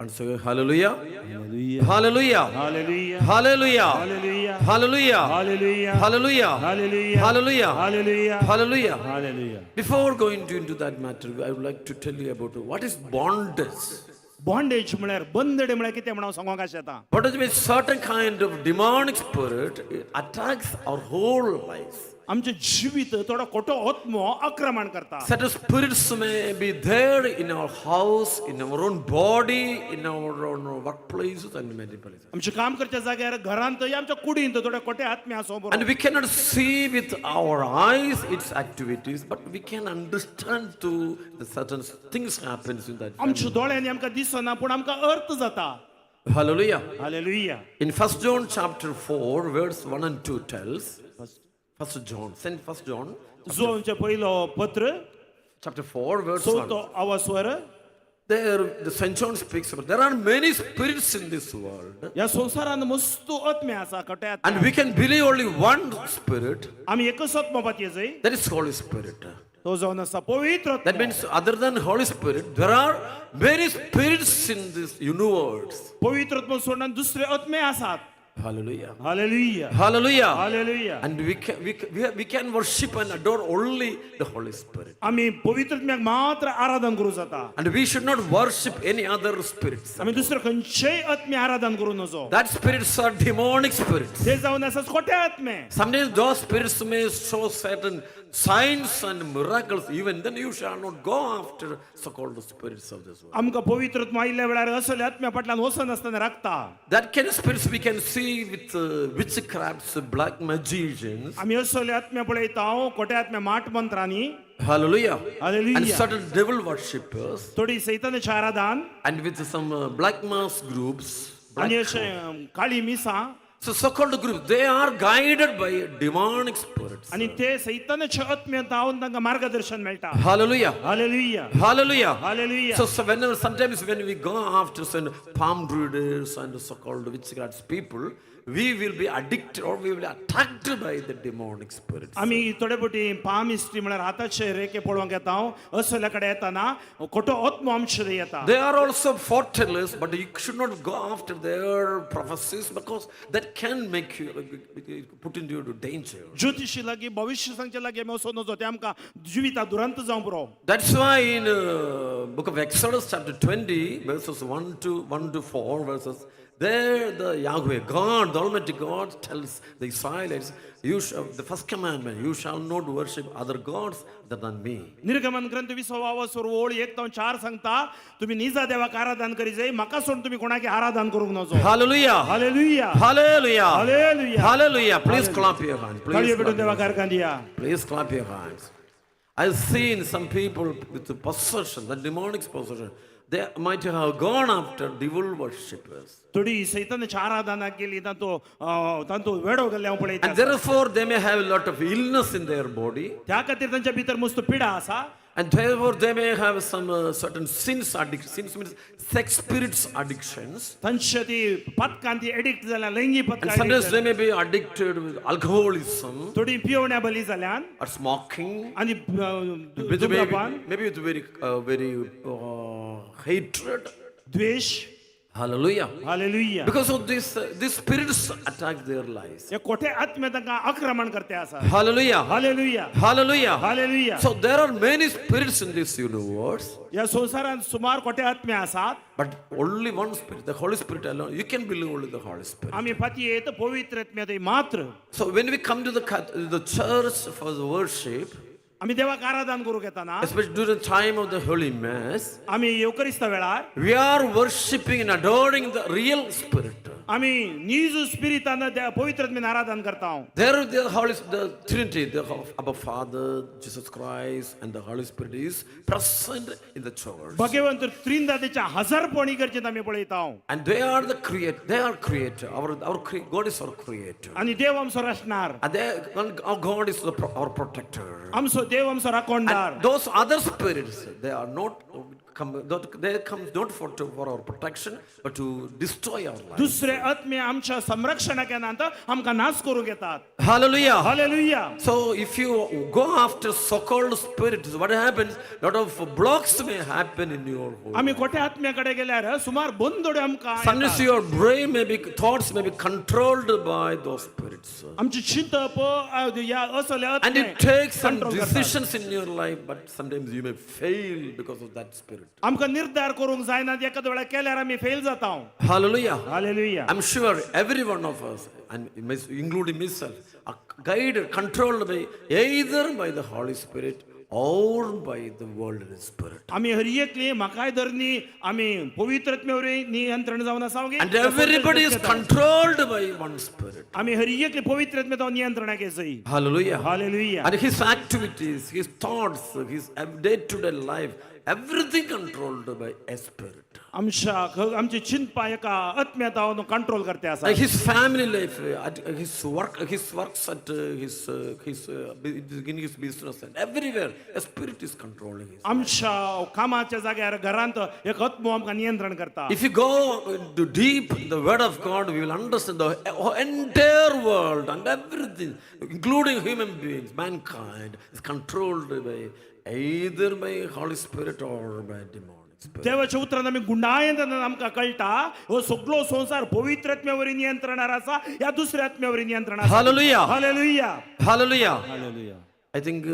And so, hallelujah. Hallelujah.
Hallelujah.
Hallelujah.
Hallelujah.
Hallelujah.
Hallelujah.
Hallelujah.
Hallelujah.
Hallelujah.
Hallelujah.
Hallelujah.
Hallelujah.
Before going into that matter, I would like to tell you about what is bondage.
Bondage म्हळ्यार बंदडे म्हळ्यार कितें म्हणून हांव सांगूंक आशेता.
Bondage means certain kind of demonic spirit attacks our whole life.
आमचें जिवीत थोडो खोटो आत्मो आक्रमण करता.
Certain spirits may be there in our house, in our own body, in our own workplaces and many places.
आमचें काम करच्या जाग्यार, घरांत या आमच्या कुडींत थोडे खोटे आत्मे आसो बरो.
And we cannot see with our eyes its activities, but we can understand through the certain things happens in that
आमच्या
family.
दोळ्यांनी आमकां दिसना पूण आमकां अर्थ जाता.
Hallelujah.
Hallelujah.
In 1 John chapter 4, verse 1 and 2 tells, First John, send First John,
जोनचें पयलो पत्र
chapter 4, verse
चवथो
1.
आवास्वर.
There, the St. John speaks about there are many spirits in this world,
ह्या संवसारान मस्त आत्मे आसा खोटे
and
आत्मे.
We can believe only one spirit,
आमी एकच आत्मो पातयेजय.
That is Holy Spirit.
तो जावन आसा पवित्र
That
आत्मो.
Means, other than Holy Spirit, there are many spirits in this universe.
पवित्र आत्मो सोडून दुसरे आत्मे आसात.
Hallelujah.
Hallelujah.
Hallelujah.
Hallelujah.
And we can worship and adore only the Holy Spirit.
आमी पवित्र आत्म्याक मात्र आराधन करूं जाता.
And we should not worship any other spirits.
आमी दुसरो खंयचेय आत्मे आराधन करूं नजो.
That spirits are demonic spirits.
ते जावन आसा खोटे आत्मे.
Sometimes those spirits may show certain signs and miracles. Even then, you shall not go after so-called spirits of this world.
आमकां पवित्र आत्मो आयिल्ल्या वेळार असले आत्म्या फाटल्यान वचनासतना राखता.
That kind of spirits we can see with witchcrafts, black magicians.
आमी असले आत्म्या पळयता खोट्या आत्म्या माट मंत्रांनी.
Hallelujah.
Hallelujah.
And certain devil worshippers.
थोडी सैतानाचें आराधन.
And with some black mass groups.
आनी अशें काळी मिसां.
So so-called groups, they are guided by demonic spirits.
आनी ते सैतानाचे आत्मे जावन तांकां मार्गदर्शन मेळटा.
Hallelujah.
Hallelujah.
Hallelujah.
Hallelujah.
So whenever, sometimes when we go after some palm readers and so-called witchcraft people, we will be addicted or we will be attacked by the demonic spirits.
आमी थोडे फावटी पामिस्त्री म्हळ्यार हाताचे रेखे पळोवंक येता, असल्या कडेन येताना खोटो आत्मो आमचे येता.
They are also foretellers, but you should not go after their prophecies because that can make you put into danger.
ज्योतिशी लागीं भविश्य सांगचे लागीं आमी वचों नजो, ते आमकां जिविता दुरांत जावंक पुरो.
That's why in book of Exodus chapter 20, verses 1 to 4 verses, there the Yahweh, God, the Almighty God tells the Israelites, the first commandment, you shall not worship other gods other than me.
निर्गमन ग्रंथ विसवा वसर ओळ एक तावन चार सांगता, तुम्ही निजा देवाक आराधन करी जाय, म्हाका सोडून तुम्ही कोणाक आराधन करूंक नजो.
Hallelujah.
Hallelujah.
Hallelujah.
Hallelujah.
Hallelujah. Please clap your hands. Please
ताळयो
clap
पेटून
your
देवाक
hands.
आरकान दिया.
Please clap your hands. I've seen some people with the possession, the demonic possession. They might have gone after devil worshippers.
थोडी सैतानाच्या आराधनाक गेली, तांचो तांचो वेडो गेल्ले हांव पळयता.
And therefore, they may have a lot of illness in their body.
त्या खातीर तांच्या भितर मस्त पिडा आसा.
And therefore, they may have some certain sins, addiction. Sins means sex spirits addictions.
तांचे ती पथकान ती एडिक्ट जाल्या, लैंगीक
And
पथकां
sometimes
addict
they may be addicted with alcoholism
थोडी पिवण्या बली जाल्यान
or smoking.
आनी
With maybe,
धुम्रपान.
Maybe with very, very hatred.
Dwesh.
Hallelujah.
Hallelujah.
Because of this, these spirits attack their lives.
हे खोटे आत्मे तांकां आक्रमण करते आसा.
Hallelujah.
Hallelujah.
Hallelujah.
Hallelujah.
So there are many spirits in this universe,
ह्या संवसारांत सुमार खोटे आत्मे आसात.
But only one spirit, the Holy Spirit alone. You can believe only the Holy Spirit.
आमी पातयेत पवित्र आत्म्या थंय मात्र.
So when we come to the church for the worship,
आमी देवाक आराधन करूंक येताना,
especially during the time of the Holy Mass,
आमी येवकरिस्ता वेळार,
we are worshipping and adoring the real Spirit.
आमी नीज स्पिरितान पवित्र आत्म्यान आराधन करता.
There, the Trinity, the Abba Father, Jesus Christ, and the Holy Spirit is present in the church.
Bhagwant त्रिंदादेच्या हजारपण इगर्जेंत आमी पळयता.
And they are the creator. They are creator. Our God is our creator.
आनी देव आमचो रचणार.
And our God is our protector.
आमचो देव आमचो राखणदार.
And those other spirits, they are not come. They come not for our protection, but to destroy our life.
दुसरे आत्मे आमच्या संरक्षणाक येनात, आमकां नाश करूंक येतात.
Hallelujah.
Hallelujah.
So if you go after so-called spirits, what happens? Lot of blocks may happen in your home.
आमी खोट्या आत्म्या कडेन गेल्यार सुमार बंदोड्यो आमकां
Sometimes
येतात.
your brain may be, thoughts may be controlled by those spirits.
आमची चिंतप ह्या असल्या
And you take some
control करतात.
Decisions in your life, but sometimes you may fail because of that spirit.
आमकां निर्धार करूंक जायना, एखाद्या वेळार केल्यार आमी फेल जाता.
Hallelujah.
Hallelujah.
I'm sure every one of us, and including myself, are guided, controlled by either by the Holy Spirit or by the worldly spirit.
आमी हर एकली म्हाकाय धरनी आमी पवित्र आत्म्या वरवीं नियंत्रण जावन आसा.
And everybody is controlled by one spirit.
आमी हर एकली पवित्र आत्म्या जावन नियंत्रणाक येजय.
Hallelujah.
Hallelujah.
And his activities, his thoughts, his day-to-day life, everything controlled by a spirit.
आमच्या आमची चिंतपा एका आत्म्या जावन कंट्रोल करते आसा.
And his family life, at his work, his works at his his in his business and everywhere, a spirit is controlling his.
आमच्या कामाच्या जाग्यार, घरांत एक आत्मो आमकां नियंत्रण करता.
If you go into deep in the Word of God, we will understand the entire world and everything, including human beings, mankind, is controlled by either by Holy Spirit or by demon. Spirit.
देवाच्या उतरान आमी गुंडायेन तेन्ना आमकां कळटा हो सगळो संवसार पवित्र आत्म्यावरी नियंत्रणार आसा ह्या दुसऱ्या आत्म्यावरी नियंत्रण आसा.
Hallelujah.
Hallelujah.
Hallelujah. Hallelujah. I think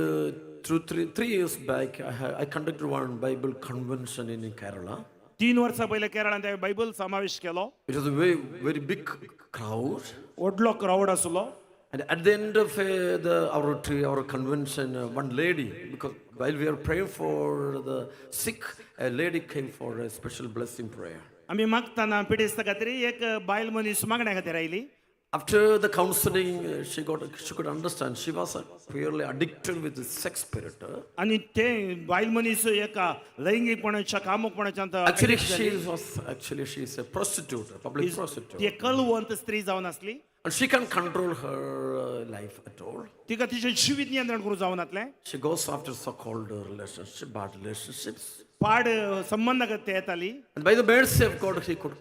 3 years back, I conducted one Bible convention in Kerala.
तीन वर्सां पयलीं केरळांत हांवें बायबल समावेश केलो.
It was a very, very big crowd.
व्हडलो क्रावड आसलो.
And at the end of our convention, one lady, because while we are praying for the sick, a lady came for a special blessing prayer.
आमी मागतना पिडेस्ता खातीर एक बायल मनीस मागण्या खातीर आयली.
After the counseling, she could understand. She was clearly addicted with the sex spirit.
आनी ते बायल मनीस एका लैंगिकपणाच्या कामुकपणाच्या
Actually, she is a prostitute, a public prostitute.
ती एक कलवंत स्त्री जावन आसली.
And she can't control her life at all.
तिका तिचें जिवीत नियंत्रण करूंक जावनातलें.
She goes after so-called relationship, bad relationships.
पाड संबंध ते येताली.
And by the mercy of God, she could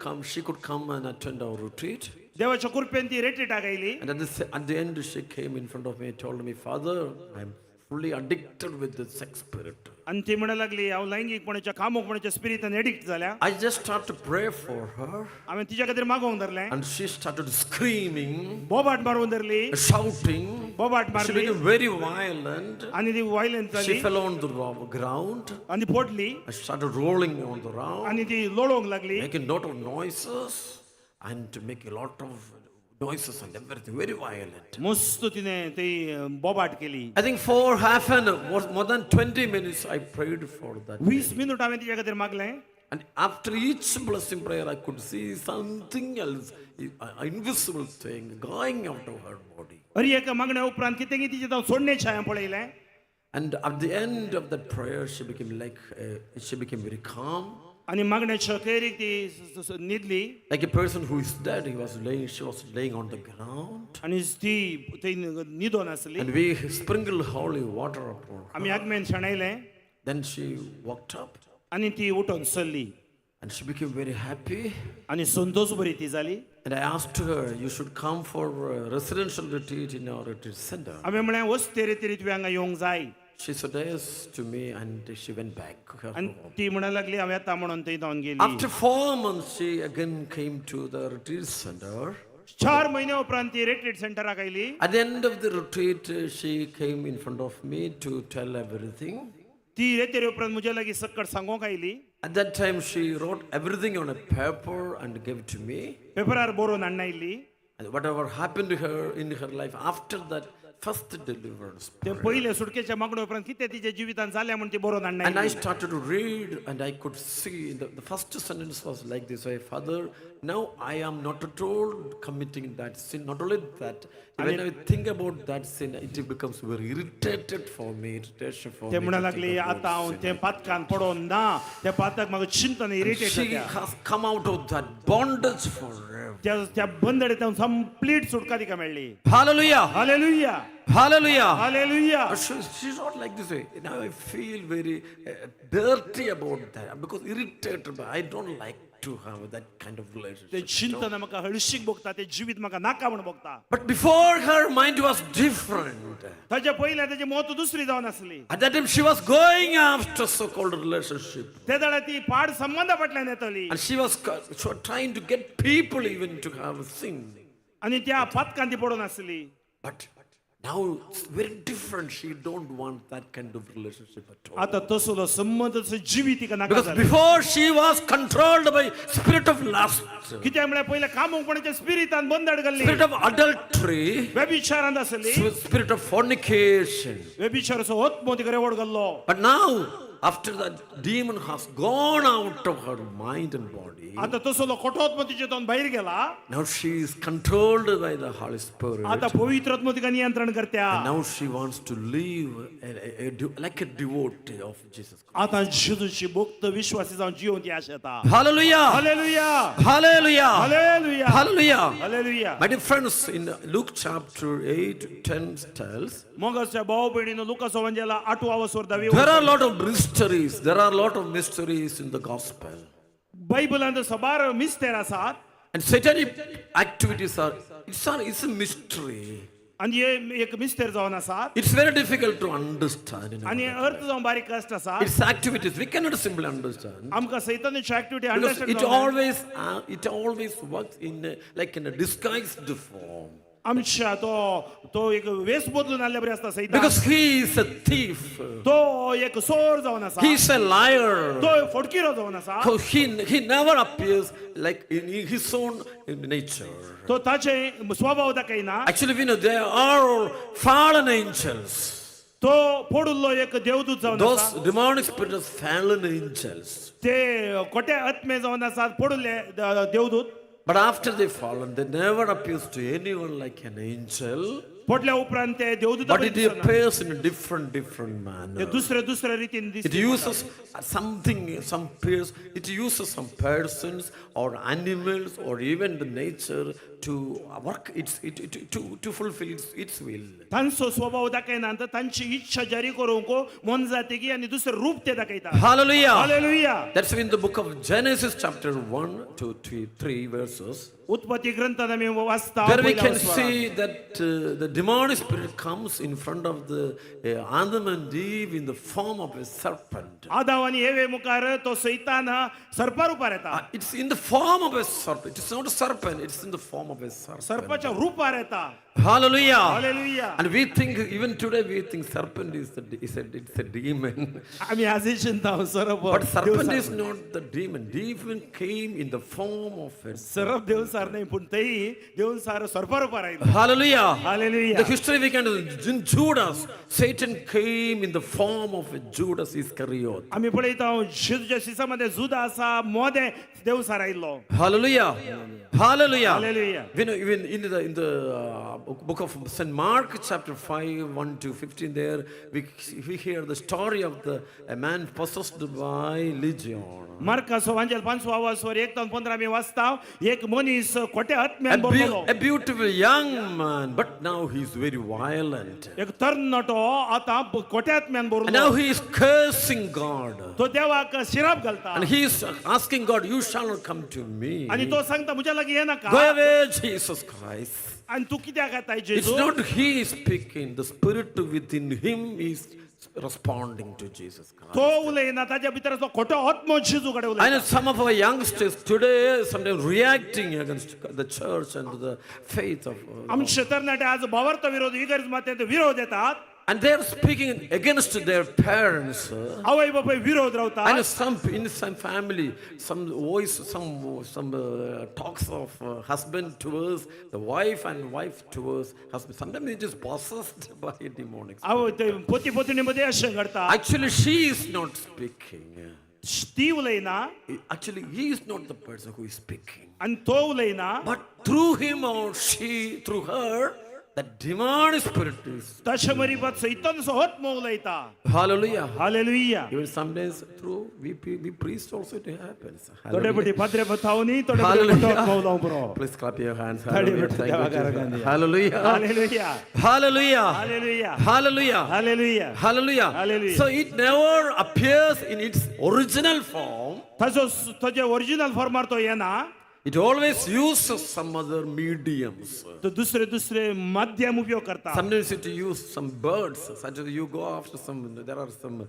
come and attend our retreat.
देवाच्या कृपेन ती रेट्रीटाक आयली.
And at the end, she came in front of me and told me, "Father, I'm fully addicted with the sex spirit."
आनी ती म्हणूंक लागली हांव लैंगिकपणाच्या कामुकपणाच्या स्पिरिटान addict जाल्या.
I just started to pray for her.
हांवें तिच्या खातीर मागोवंक धरलें.
And she started screaming,
बोबाट मारून धरली.
Shouting.
बोबाट
She
मारली.
Became very violent.
आनी ती violent
She
जाली.
Fell on the ground
आनी पडली.
And started rolling on the ground,
आनी ती लोळोवंक लागली.
Making lot of noises and to make a lot of noises and everything, very violent.
मस्त तिने ती बोबाट केली.
I think for half an hour, more than 20 minutes, I prayed for that
20
lady.
Minute हांवें तिच्या खातीर मागलें.
And after each blessing prayer, I could see something else, an invisible thing going out of her body.
अरे एका मागण्या उपरांत कितें तिचें हांव सोडण्याचें हांवें पळयलें.
And at the end of that prayer, she became very calm.
आनी मागण्याच्या अखेरीक ती न्हिदली.
Like a person who is dead, she was laying on the ground.
आनी ती ती न्हिदोन आसली.
And we sprinkled holy water upon her.
आमी आगमेन शेणयलें.
Then she walked up
आनी ती उठून सरली.
And she became very happy.
आनी संतोष बरी ती जाली.
And I asked her, "You should come for a residential retreat in our retreat center."
हांवें म्हणलें वस्ते रेतीर तुवें हांगा येवंक जाय.
She said yes to me and she went back her
आनी
home.
ती म्हणूंक लागली हांव येता म्हणून थंय धांवन गेली.
After 4 months, she again came to the retreat center.
चार म्हयन्या उपरांत ती रिट्रीट सेंटराक आयली.
At the end of the retreat, she came in front of me to tell everything.
ती रेतेरे उपरांत म्हज्या लागीं सक्कड सांगूंक आयली.
At that time, she wrote everything on a paper and gave it to me.
पेपरार बरोवन हाडून आयली.
And whatever happened to her in her life after that first deliverance
ते
prayer.
पयले सुटकेच्या मागण्या उपरांत कितें तिच्या जिवितांत जालें म्हूण ती बरोवन
And I
हाडून आयली.
Started to read, and I could see the first sentence was like this way: "Father, now I am not at all committing that sin. Not only that, when I think about that sin, it becomes very irritated for me, irritation for
ते
me
म्हणूंक
to
लागली
think about
आतां हांव
sin."
तें पातकान पडोन ना त्या पातक म्हाका चिंतन
And
irritate
she
जाता.
Has come out of that bondage forever.
त्या त्या बंदडेंत कंप्लीट सुटका तिका मेळ्ळी.
Hallelujah.
Hallelujah.
Hallelujah.
Hallelujah.
She's not like this way. "Now I feel very dirty about that because irritated. But I don't like to have that kind of
ते
relationship."
चिंतन म्हाका हळशीक भोगता ते जिवीत म्हाका नाका म्हूण भोगता.
But before, her mind was different.
ताच्या पयलें ताची मत दुसरी जावन आसली.
At that time, she was going after so-called relationship.
ते वेळार ती पाड संबंदा फाटल्यान येतली.
And she was trying to get people even to have a sin.
आनी त्या पातकान ती पडून आसली.
But now it's very different. She don't want that kind of relationship at all.
आतां तसलो संबंद तसो जिवीत तिका नाका
Because
जालें.
Before, she was controlled by spirit of lust,
कित्याक म्हळ्यार पयलें कामुकपणाच्या स्पिरितान बंदड घाल्ली.
Spirit of adultery,
व्यभिचारांत आसली.
Spirit of fornication.
व्यभिचाराचो आत्मो तिका रेवड घाल्लो.
But now, after that demon has gone out of her mind and body,
आतां तसलो खोटो तिचे तोंड भायर गेला.
Now she is controlled by the Holy Spirit.
आतां पवित्र आत्मो तिका नियंत्रण करता.
And now she wants to live like a devotee of Jesus Christ.
आतां जेजूची भक्त विश्वासी जावन जिवन ती आशेता.
Hallelujah!
Hallelujah.
Hallelujah!
Hallelujah.
Hallelujah!
Hallelujah.
My dear friends, in Luke chapter 8, 10 tells,
मोगाच्या भाऊ भयणीनो लुकास वंजेला आठवा वसोर दावी.
There are a lot of mysteries. There are a lot of mysteries in the gospel.
बायबलांत सबार मिस्तेर आसात.
And satanic activities are, it's a mystery.
आनी हे एक मिस्तेर जावन आसा.
It's very difficult to understand.
आनी अर्थ जावन बारीक कश्ट आसा.
Its activities we cannot simply understand.
आमकां सैतानाची activity
Because
understand
it always, it always works in a, like in a disguised form.
आमच्या तो तो एक वेस बदलून आसल्या बरी आसता सैतान.
Because he is a thief.
तो एक सोर जावन आसा.
He is a liar.
तो फटकिरो जावन आसा.
So he never appears like in his own nature.
तो ताचे स्वभाव दाखयना.
Actually, we know there are fallen angels.
तो पडुल्लो एक देवदूत जावन
Those
आसा.
Demonic spirits, fallen angels.
ते कोटे आत्मे जावन आसात पडुल्ले देवदूत.
But after they fallen, they never appears to anyone like an angel.
पडल्या उपरांत ते देवदूत
But it appears in a different, different manner.
ते दुसरे दुसरे रितीन
It
दिसता.
Uses something, some peers, it uses some persons or animals or even the nature to work its, it, it, to fulfill its will.
तांचो स्वभाव दाखयना तर तांची इच्छा जारी करूंक मोनजातीकी आनी दुसरें रूप ते दाखयता.
Hallelujah.
Hallelujah.
That's in the book of Genesis, chapter 1 to 3, 3 verses.
उत्पत्ती ग्रंथात आमी वाचता
There we
पयल्या
can
वसवारात.
See that the demonic spirit comes in front of the Adam and Eve in the form of a serpent.
आदाव आनी एवे मुखार तो सैतान सर्पा रुपार येता.
It's in the form of a serpent. It's not a serpent, it's in the form of a serpent.
सर्पाच्या रुपार येता.
Hallelujah.
Hallelujah.
And we think, even today, we think serpent is the, is a, it's a demon.
आमी आजूय चिंता सरप.
But serpent is not the demon. Demon came in the form of a
सरप देवसार न्हय पूण तई देवसार सर्पा रुपार आयलो.
Hallelujah.
Hallelujah.
The history we can in Judas, Satan came in the form of a Judas Iscariot.
आमी पळयता जेजूच्या शिसामध्ये जुदा आसा मोदे देवसार आयलो.
Hallelujah. Hallelujah.
Hallelujah.
We know even in the book of St. Mark, chapter 5, 1 to 15, there we hear the story of the a man possessed by legion.
मार्कासो वांजेल पांचवो आवाज एक तावन पंदरा आमी वाचता एक मनीस खोट्या आत्म्यान भरलेलो.
A beautiful young man, but now he is very violent.
एक तरणाटो आतां खोट्या आत्म्यान
And now
भरलो.
He is cursing God.
तो देवाक शिराप घालता.
And he is asking God, "You shall not come to me."
आनी तो सांगता म्हज्या लागीं येनाका.
Go away, Jesus Christ.
आनी तूं कित्याक येताय
It's
जेजू?
Not he speaking, the spirit within him is responding to Jesus Christ.
तो उलयना ताच्या भितर असलो खोटो आत्मो जेजू कडेन
I
उलयता.
Know some of our youngsters today sometimes reacting against the church and the faith of.
आमचे तरणाटे आज भावार्थ विरोध इगर्ज मातेंत विरोध येतात.
And they are speaking against their parents.
आवय बापाय विरोध रावता.
I know some in some family, some voice, some talks of husband towards the wife and wife towards husband. Sometimes it is possessed by a demonic spirit.
आवय ते पती पत्नी मध्ये अशें घडता.
Actually, she is not speaking.
ती उलयना.
Actually, he is not the person who is speaking.
आनी तो उलयना.
But through him or she, through her, the demonic spirit is.
तशें मरिबात सैतान आत्मो उलयता.
Hallelujah.
Hallelujah.
Even sometimes through we priests also it happens.
थोडे पटी पाद्रे बतावनी थोडे पटी खोटो आत्मो उलोवंक पुरो.
Please clap your hands.
थोडे
Hallelujah.
पटी
Thank you,
देवाक
Jesus. Hallelujah.
Hallelujah.
Hallelujah.
Hallelujah.
Hallelujah.
Hallelujah.
Hallelujah.
Hallelujah.
So it never appears in its original form.
ताजो ताजे ओरिजिनल फॉर्मार तो येना.
It always uses some other mediums.
तो दुसरे दुसरे माध्यम उपयोग करता.
Sometimes it use some birds, such as you go after some, there are some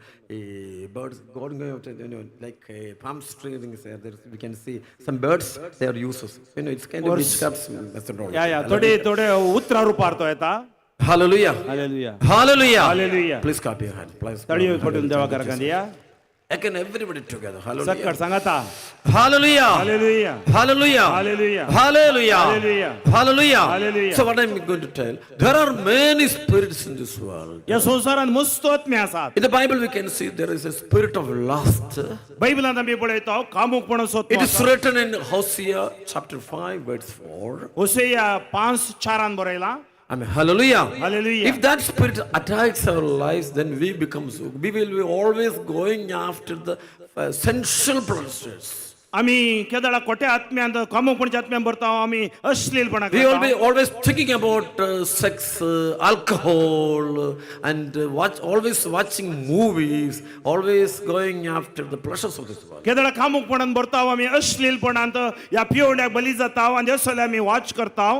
birds going after, like palm tree things there, we can see some birds, they are uses. It's kind of witchcraft methodology.
या या थोडे थोडे उतरा रुपार तो येता.
Hallelujah.
Hallelujah.
Hallelujah.
Hallelujah.
Please clap your hand. Please.
ताळयो पडून देवा घराक या.
Again, everybody together. Hallelujah.
सक्कड सांगाता.
Hallelujah.
Hallelujah.
Hallelujah.
Hallelujah.
Hallelujah.
Hallelujah.
Hallelujah.
Hallelujah.
So what I'm going to tell, there are many spirits in this world.
ह्या संवसारांत मस्त आत्मे आसात.
In the Bible, we can see there is a spirit of lust.
बायबलांत आमी पळयता कामुकपणाचो
It is written in Hosea chapter 5, verse 4.
Hosea पांच चारान बरयला.
I mean, hallelujah.
Hallelujah.
If that spirit attacks our lives, then we will be always going after the sensual pleasures.
आमी केदळा खोट्या आत्म्यांत कामुकपणाच्या आत्म्यान भरता आमी अश्लीलपणा
We will be
करता.
Always thinking about sex, alcohol, and always watching movies, always going after the pleasures of this world.
केदळा कामुकपणान भरता आमी अश्लीलपणांत ह्या पिवण्याक बली जाता आनी असले आमी वॉच करता.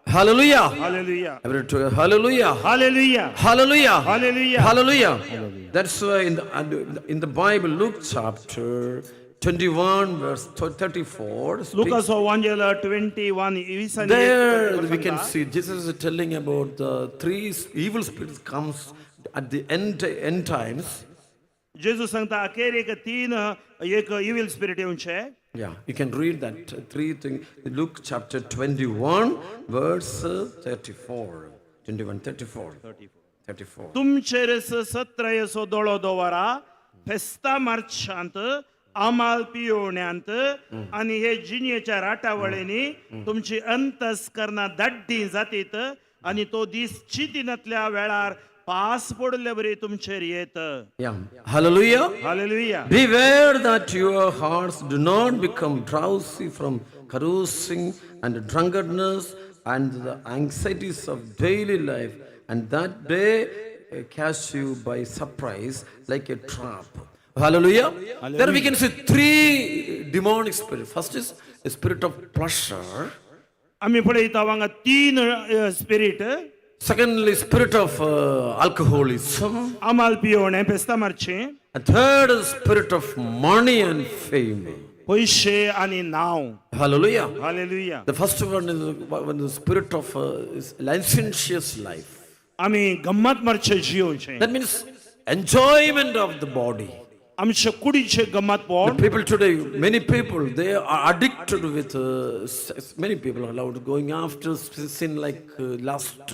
Hallelujah.
Hallelujah.
Every together, Hallelujah.
Hallelujah.
Hallelujah.
Hallelujah.
Hallelujah. That's why in the Bible, Luke chapter 21, verse 34, speaks-
Lucas Vanjel 21
there we can see Jesus is telling about the three evil spirits comes at the end times.
जेजू सांगता अखेर एक तीन एक evil spirit येवचे.
Yeah, you can read that three thing. Luke chapter 21, verse 34. 21, 34. 34.
तुमचेर सत्रयसो दोळो दवरा फेस्ता मार्चांत आमाल पियोवण्यांत आनी हे जिणेच्या राटावळींनी तुमची अंतस्करणां दाड्डी जातीत आनी तो दीस चिंतिनातल्या वेळार पास पडले बरी तुमचेर येत.
Yeah. Hallelujah.
Hallelujah.
Beware that your hearts do not become drowsy from carousing and drunkenness and the anxieties of daily life, and that day catch you by surprise like a trap. Hallelujah. There we can see three demonic spirits. First is a spirit of pleasure.
आमी पळयता हांगा तीन spirit.
Secondly, spirit of alcoholism.
आमाल पियोवणें फेस्तां मारचें.
And third is spirit of money and fame.
पयशे आनी नांव.
Hallelujah.
Hallelujah.
The first one is when the spirit of is licentious life.
आमी गम्मत मारचें जियोवचें.
That means enjoyment of the body.
आमचे कुडीचे गम्मत
The
पोवन.
People today, many people, they are addicted with, many people are allowed going after sin like lust,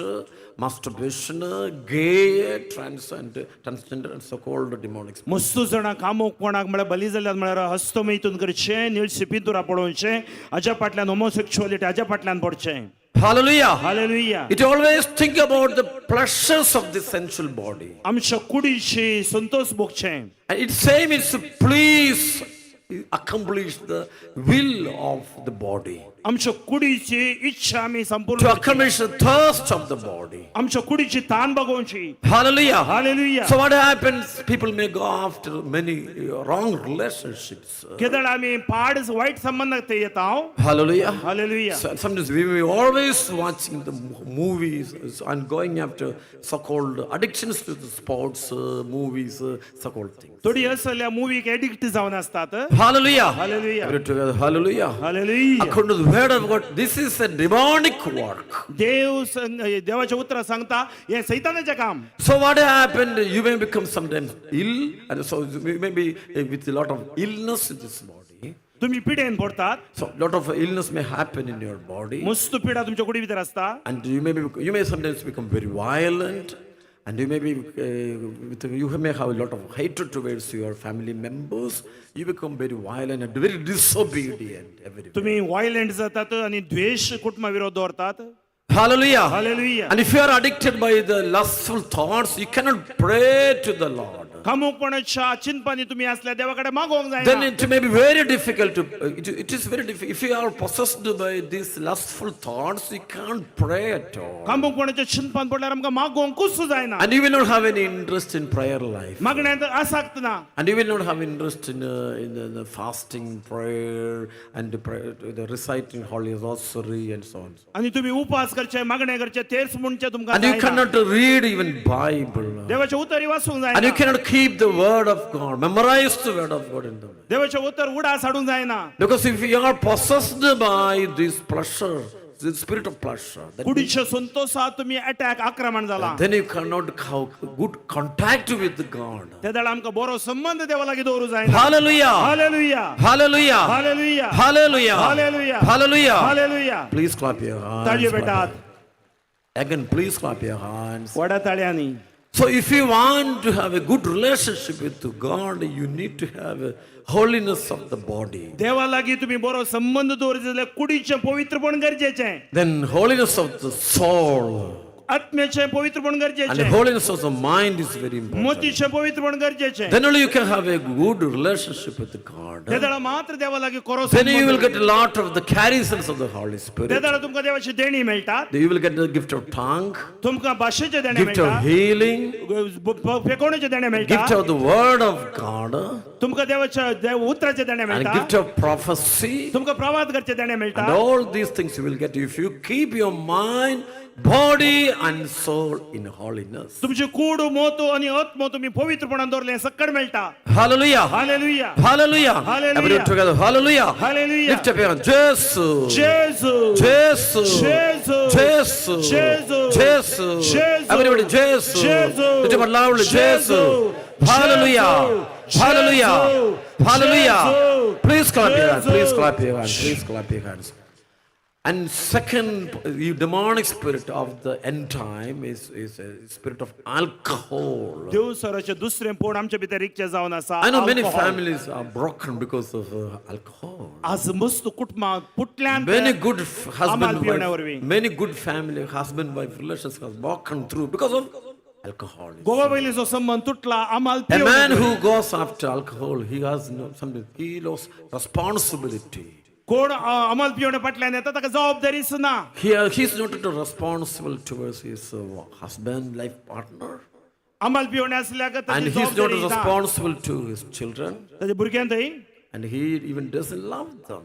masturbation, gay, trans and transgender and so-called demonic spirits.
मस्तू जाणां कामोकपणाक म्हळ्यार बली जाल्यार म्हळ्यार हस्तमैथून करचें, निळशी पिंतुरां पळोवचें, हाज्या फाटल्यान होमोसेक्शुअलिटी हाज्या फाटल्यान पडचें.
Hallelujah.
Hallelujah.
It always think about the pleasures of the sensual body.
आमच्या कुडीची Santosh भोगचें.
And it's same, it's to please, accomplish the will of the body.
आमच्या कुडीची इच्छा आमी संपूर्ण
To accomplish the thirst of the body.
आमच्या कुडीची तान भागोवची.
Hallelujah.
Hallelujah.
So what happens? People may go after many wrong relationships.
केदळ आमी पाड वायट संबंधाक ते येता.
Hallelujah.
Hallelujah.
So sometimes we may be always watching the movies and going after so-called addictions to the sports, movies, so-called things.
थोडी असल्या मुवीक addict जावन आसतात.
Hallelujah.
Hallelujah.
Every together. Hallelujah.
Hallelujah.
According to the word of God, this is a demonic work.
देव देवाच्या उतरां सांगता हें सैतानाचें काम.
So what happened? You may become sometimes ill, and so you may be with a lot of illness in this body.
तुम्ही पिडेन पडतात.
So a lot of illness may happen in your body,
मस्त पिडा तुमच्या कुडी भितर आसता.
And you may sometimes become very violent, and you may be with, you may have a lot of hatred towards your family members. You become very violent and very disobedient. Everywhere.
तुम्ही violent जातात आणि द्वेष कुटुंबा विरोध दवरतात.
Hallelujah.
Hallelujah.
And if you are addicted by the lustful thoughts, you cannot pray to the Lord.
कामुकपणाच्या चिंतपानी तुम्ही असल्या देवा कडेन मागोवंक
Then
जायना.
it may be very difficult to, it is very difficult. If you are possessed by these lustful thoughts, you can't pray at all.
कामुकपणाच्या चिंतपान पडल्यार आमकां मागोवंक कुसूं जायना.
And you will not have any interest in prayer life.
मागण्यांत आसक्त ना.
And you will not have interest in the fasting prayer and the prayer, the reciting Holy Rosary and so on.
आनी तुम्ही उपास करचे मागणें करचे तेच म्हणचे तुमकां
And you
जायना.
Cannot read even Bible.
देवाचें उतर वाचूंक
And you
जायना.
Cannot keep the word of God, memorize the word of God in the mind.
देवाचें उतर उडास हाडूंक जायना.
Because if you are possessed by this pleasure, the spirit of pleasure, that means
कुडीच्या संतोषात तुम्ही अटॅक आक्रमण जाला.
Then you cannot have good contact with God.
ते वेळार आमकां बरो संबंध देवा लागीं दवरूं जायना.
Hallelujah.
Hallelujah.
Hallelujah.
Hallelujah.
Hallelujah.
Hallelujah.
Hallelujah.
Hallelujah.
Please clap your hands.
ताळयो
Clap
पेटात.
your- Again, please clap your hands.
व्हडा ताळयांनी.
So, if you want to have a good relationship with God, you need to have a holiness of the body.
देवा लागीं तुम्ही बरो संबंध दवरचे जाल्यार कुडीचें पवित्रपण गरजेचें.
Then, holiness of the soul.
आत्म्याचें पवित्रपण
And
गरजेचें
holiness of the mind is very important.
मोतीचें पवित्रपण गरजेचें
Then only you can have a good relationship with God.
तेदळा मात्र देवा लागीं कोरो
Then you will get a lot of the charisms of the Holy Spirit.
तेदळा तुमकां देवाची देणी मेळटात
You will get the gift of tongue,
तुमकां भाशेचें देणें
gift of
मेळटा
healing,
फेकोवणेचें देणें मेळटा
gift of the word of God,
तुमकां देवाच्या देव उतराचें देणें
and
मेळटा
gift of prophecy.
तुमकां प्रवाद करचें देणें मेळटा
And all these things you will get if you keep your mind, body, and soul in holiness.
तुमची कूड मोत आणि आत्मो तुमी पवित्रपणान दवरलें सक्कड मेळटा
Hallelujah.
Hallelujah
Hallelujah.
Hallelujah.
Everyone together. Hallelujah.
Hallelujah.
Lift up your hand. Jesus.
Jesus.
Jesus.
Jesus.
Jesus.
Jesus.
Jesus.
Jesus.
Everybody, Jesus.
Jesus.
Lift up loudly. Jesus.
Jesus.
Hallelujah.
Jesus.
Hallelujah.
Jesus.
Hallelujah.
Jesus.
Please clap your hands. Please
Jesus.
clap your hands. Please clap your hands. And second, the demonic spirit of the end time is a spirit of alcohol.
देवसराचें दुसरें पोण आमच्या भितर रिगचें जावन आसा
I know many
alcohol.
Families are broken because of alcohol.
आज मस्त कुटुंबां पुटल्यान
Many good
आमाल
husband
पिवण्या
wife,
वरवीं
many good family husband wife relations has broken through because of alcoholism.
Goa वयलीचो संबंद तुटला आमाल
A man
पिवण्या
who goes after alcohol, he has no something. He lost responsibility.
कोण अमल पिवण्या फाटल्यान येता ताका जबाबदारीच ना
He is not at all responsible towards his husband, life partner,
अमल पिवण्या आसल्यार
and
ताची
he is not
जबाबदारी ना
responsible to his children,
ताच्या भुरग्यां थंय
and he even doesn't love them.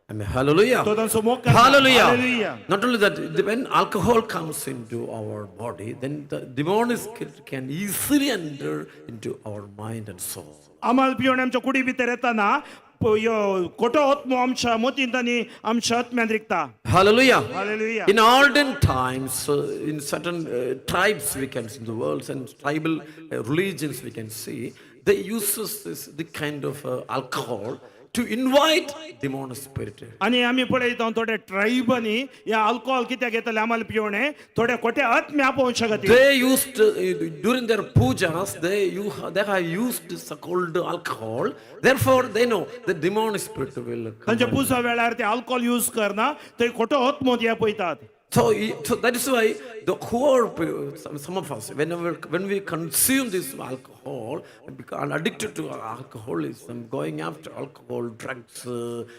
I mean, hallelujah.
तो तांचो मोग करना.
Hallelujah.
Hallelujah.
Not only that, when alcohol comes into our body, then the demonic spirit can easily enter into our mind and soul.
अमल पिवणे आमच्या कुडी भितर येताना ह्यो खोटो आत्मो आमच्या मतींत आनी आमच्या आत्म्यांत रिगता.
Hallelujah.
Hallelujah.
In olden times, in certain tribes we can see in the world and tribal religions we can see, they uses this the kind of alcohol to invite demonic spirit.
आनी आमी पळयता थोडे ट्रायबांनी ह्या alcohol कित्याक घेतले अमल पिवणे थोडे खोटे आत्मे आपोवच्या खातीर.
They used during their pujas, they have used this so-called alcohol. Therefore, they know the demonic spirit will come.
तांच्या पुजा वेळार ते अल्कोहोल यूज करना थंय खोटो आत्मो ते पळयतात.
So that is why the who are some of us, when we consume this alcohol, become addicted to alcoholism, going after alcohol, drugs,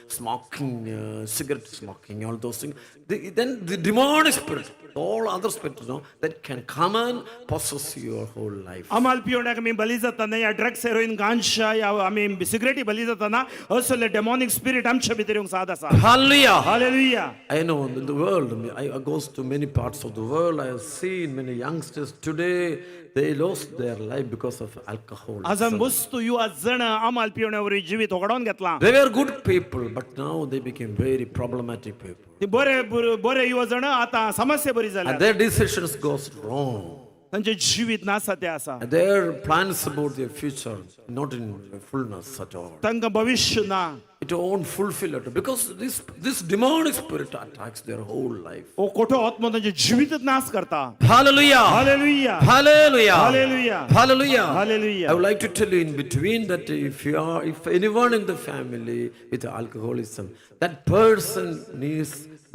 smoking, cigarette smoking, all those things, then the demonic spirit, all other spirits, that can come and possess your whole life.
अमाल पिवण्याक आमी बली जाताना ह्या drugs heroin गांजा ह्या आमी सिगरेटी बली जाताना असले डेमॉनिक spirit आमच्या भितर येवंक साद आसा.
Hallelujah.
Hallelujah.
I know in the world, I goes to many parts of the world. I have seen many youngsters today, they lost their life because of alcohol.
आज मस्त युवा जण अमाल पिवण्या वरवीं जिवीत होगडावन घेतलां.
They were good people, but now they became very problematic people.
ते बरे बरे युवा जण आतां समस्या बरी जाल्या.
And their decisions goes wrong.
तांचे जिवीत नासा ते आसा.
And their plans about their future not in fullness at all.
तांकां भविश्य ना.
It won't fulfill it because this demonic spirit attacks their whole life.
हो खोटो आत्मो तांचे जिवीतच नाश करता.
Hallelujah.
Hallelujah.
Hallelujah.
Hallelujah.
Hallelujah.
Hallelujah.
I would like to tell you in between that if anyone in the family with alcoholism, that person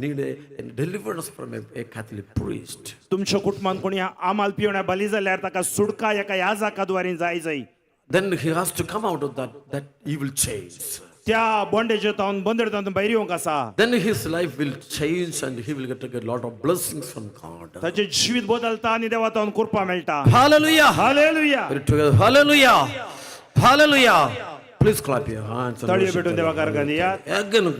need a deliverance from a Catholic priest.
तुमच्या कुटुंबान कोणी आमाल पिवण्या बली जाल्यार ताका सुटका एका याजका द्वारे जाय जाय.
Then he has to come out of that evil chains.
त्या बॉन्डेज बंदर भायर येवंक आसा.
Then his life will change and he will get a lot of blessings from God.
ताचें जिवीत बदलता आनी देवा तावन कृपा मेळटा.
Hallelujah.
Hallelujah.
Together. Hallelujah. Hallelujah. Please clap your hands.
ताळयो भेटून देवा कारगान येयात.
Again,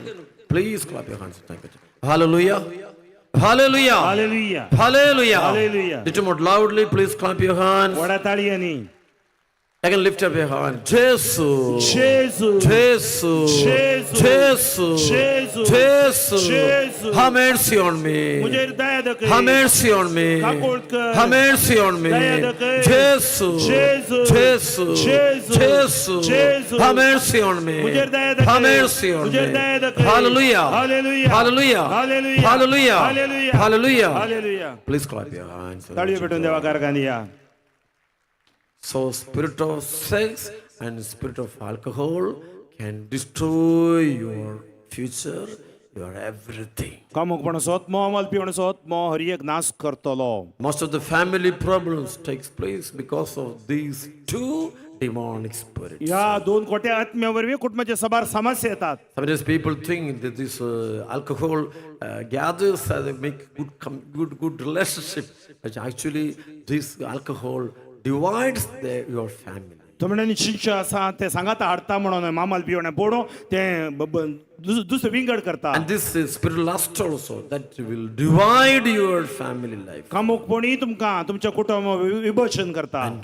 please clap your hands. Thank you. Hallelujah. Hallelujah.
Hallelujah.
Hallelujah.
Hallelujah.
Little more loudly, please clap your hands.
व्हडा ताळयांनी.
Again, lift up your hand. Jesus.
Jesus.
Jesus.
Jesus.
Jesus.
Jesus.
Jesus.
Jesus.
Have mercy on me.
म्हजेर दया दाखय.
Have mercy on me.
काकूळ कर.
Have mercy on me.
दया दाखय.
Jesus.
Jesus.
Jesus.
Jesus.
Jesus.
Jesus.
Have mercy on me.
म्हजेर दया दाखय.
Have mercy on
म्हजेर
me.
दया दाखय.
Hallelujah.
Hallelujah.
Hallelujah.
Hallelujah.
Hallelujah.
Hallelujah.
Hallelujah.
Hallelujah.
Please clap your hands.
ताळयो भेटून देवा कारगान या.
So spirit of sex and spirit of alcohol can destroy your future, your everything.
कामुकपणाचो आत्मो, अमल पिवणाचो आत्मो हर एक नाश करतलो.
Most of the family problems takes place because of these two demonic spirits.
ह्या दोन खोट्या आत्म्या वरवीं कुटुंबाचे सबार समस्या येतात.
Sometimes people think that this alcohol gathers and they make good relationship. But actually, this alcohol divides your family.
थोड्यांनी चिंतचें आसा ते सांगाता हाडटा म्हणून मामाल पिवणें पडूं तें दुसरें विंगड करता.
And this is spiritual lust also that will divide your family life.
कामुकपणी तुमकां तुमच्या कुटुंब विभजन करता.
And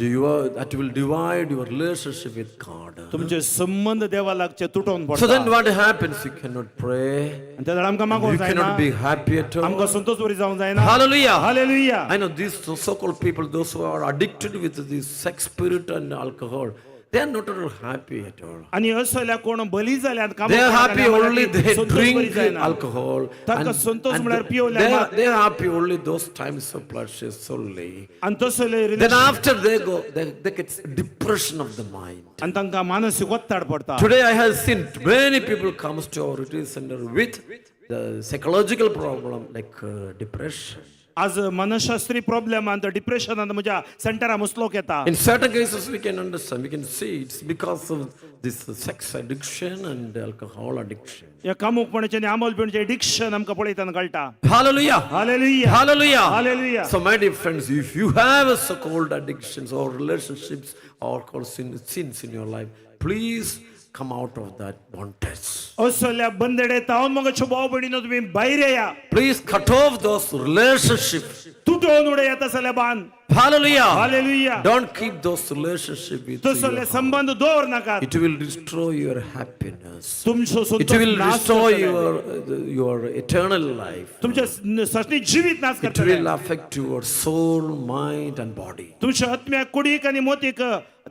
that will divide your relationship with God.
तुमचे संबंध देवा लागचे तुटोवन
So then
पडटा.
What happens? You cannot pray.
आनी त्या आमकां मागोवंक
You
जायना.
Cannot be happy at all.
आमकां संतोष बरी जावंक जायना.
Hallelujah.
Hallelujah.
I know these so-called people, those who are addicted with this sex spirit and alcohol, they are not at all happy at all.
आनी असल्या कोण बली जाल्यात.
They are happy only they drink alcohol.
तांकां संतोष म्हळ्यार पिवल्यार मात.
They are happy only those times of pleasures only.
आनी तसले
Then after they go, they get depression of the mind.
आनी तांकां मानसीक ಒತ್ತड पडटा.
Today I have seen many people comes to our retreat center with the psychological problem like depression.
आज मनशास्त्री प्रॉब्लेमान डिप्रेशनान म्हज्या सेंटरा मुसलोक येता.
In certain cases, we can understand, we can see it's because of this sex addiction and alcohol addiction.
ह्या कामुकपणाचें आनी आमोल पिवण्याचें addiction आमकां पळयतना कळटा.
Hallelujah.
Hallelujah.
Hallelujah.
Hallelujah.
So, my dear friends, if you have a so-called addictions or relationships or called sins in your life, please come out of that bondage.
असल्या बंदडे तावन मग भाव भयणीनो तुमी भायर येया.
Please cut off those relationships.
तुटोवन उडया तसले बांद.
Hallelujah.
Hallelujah.
Don't keep those relationships with
तसले
you.
संबंध दवर नाकात.
It will destroy your happiness.
तुमचो
It
Santosh
will
नाश
destroy
करतले.
your eternal life.
तुमच्या सस्नी जिवीत नाश
It
करतले.
Will affect your soul, mind, and body.
तुमच्या आत्म्याक कुडीक आनी मोतीक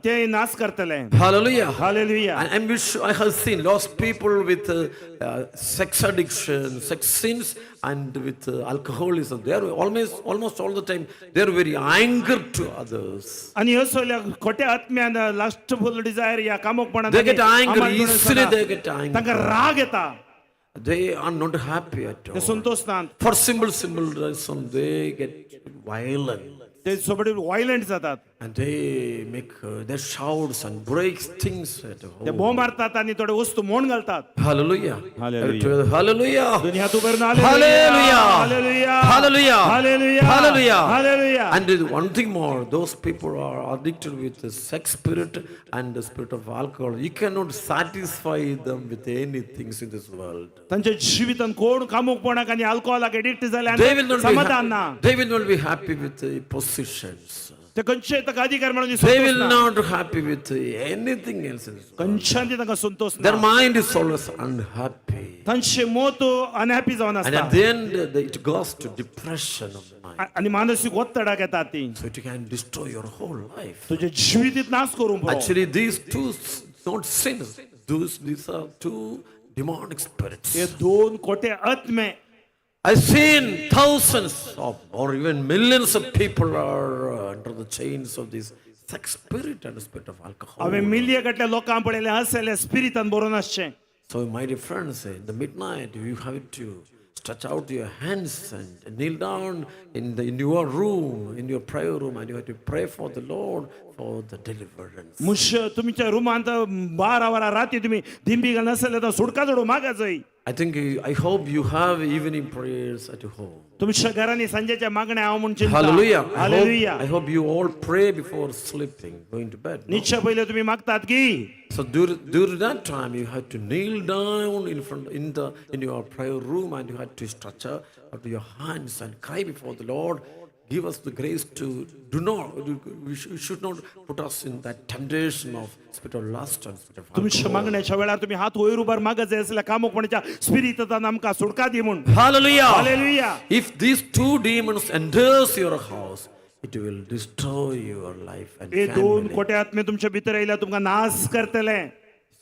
ते नाश करतले.
Hallelujah.
Hallelujah.
And I have seen lost people with sex addiction, sex sins, and with alcoholism. They are almost all the time, they are very angry to others.
आनी असल्या खोट्या आत्म्यान लास्ट फुल डिझायर या कामुकपणान
They get angry, easily they get angry.
तांकां राग येता.
They are not happy at
ते
all.
Santosh नात.
For simple reason, they get violent.
ते सोबत वायलंट जातात.
And they make they shouts and breaks things at
ते
home.
बोंब मारतात आनी थोडे वस्तू मोड घालतात.
Hallelujah.
Hallelujah.
Hallelujah.
दोन्ही हात उभे करून.
Hallelujah.
Hallelujah.
Hallelujah.
Hallelujah.
Hallelujah.
Hallelujah.
And there's one thing more, those people are addicted with the sex spirit and the spirit of alcohol. You cannot satisfy them with any things in this world.
तांच्या जिवितान कोण कामुकपणाक आनी अल्कोहोलाक addict जाले
They will not be
समाधान ना.
They will not be happy with the positions.
ते खंयचे ताका अधिकार म्हणून
They will not happy with anything else in this world.
खंयच्यान तांकां संतोष
Their
ना.
Mind is always unhappy.
तांचे मत अनहॅपी जावन
And
आसता.
at the end, it goes to depression of the mind.
आनी मानसीक ಒತ್ತಡाक येतात ती.
So it can destroy your whole life.
तुझे जिवितीत नाश करूंक पुरो.
Actually, these two not sins. These are two demonic spirits.
हे दोन खोटे आत्मे.
I've seen thousands of, or even millions of people are under the chains of this sex spirit and the spirit of alcohol.
हांवें मिलिये कडल्या लोकांक पळयलें आसलें स्पिरितान बरोवन आसचें.
So, my dear friends, in the midnight, you have to stretch out your hands and kneel down in your room, in your prayer room, and you have to pray for the Lord for the deliverance.
मुश तुमच्या रुमांत 12 वरां राती तुमी दिंबी घालून आसले तर सुटका जोडू मागा जाय.
I hope you have evening prayers at home.
तुमच्या घरांनी सांजेच्या मागण्या हांव म्हूण चिंतता.
Hallelujah.
Hallelujah.
I hope you all pray before sleeping, going to bed, no?
निश्चय पयले तुम्ही मागतात की.
So during that time, you had to kneel down in front in the in your prayer room, and you had to stretch out your hands and cry before the Lord. Give us the grace to do not. We should not put us in that temptation of spirit of lust and spirit of
तुमच्या
alcohol.
मागण्याच्या वेळार तुम्ही हात वयर उबार मागत जाय असल्या कामुकपणाच्या स्पिरितान आमकां सुटका दी म्हूण.
Hallelujah.
Hallelujah.
If these two demons enters your house, it will destroy your life and
हे दोन
family.
खोटे आत्मे तुमच्या भितर येयल्या तुमकां नाश करतले.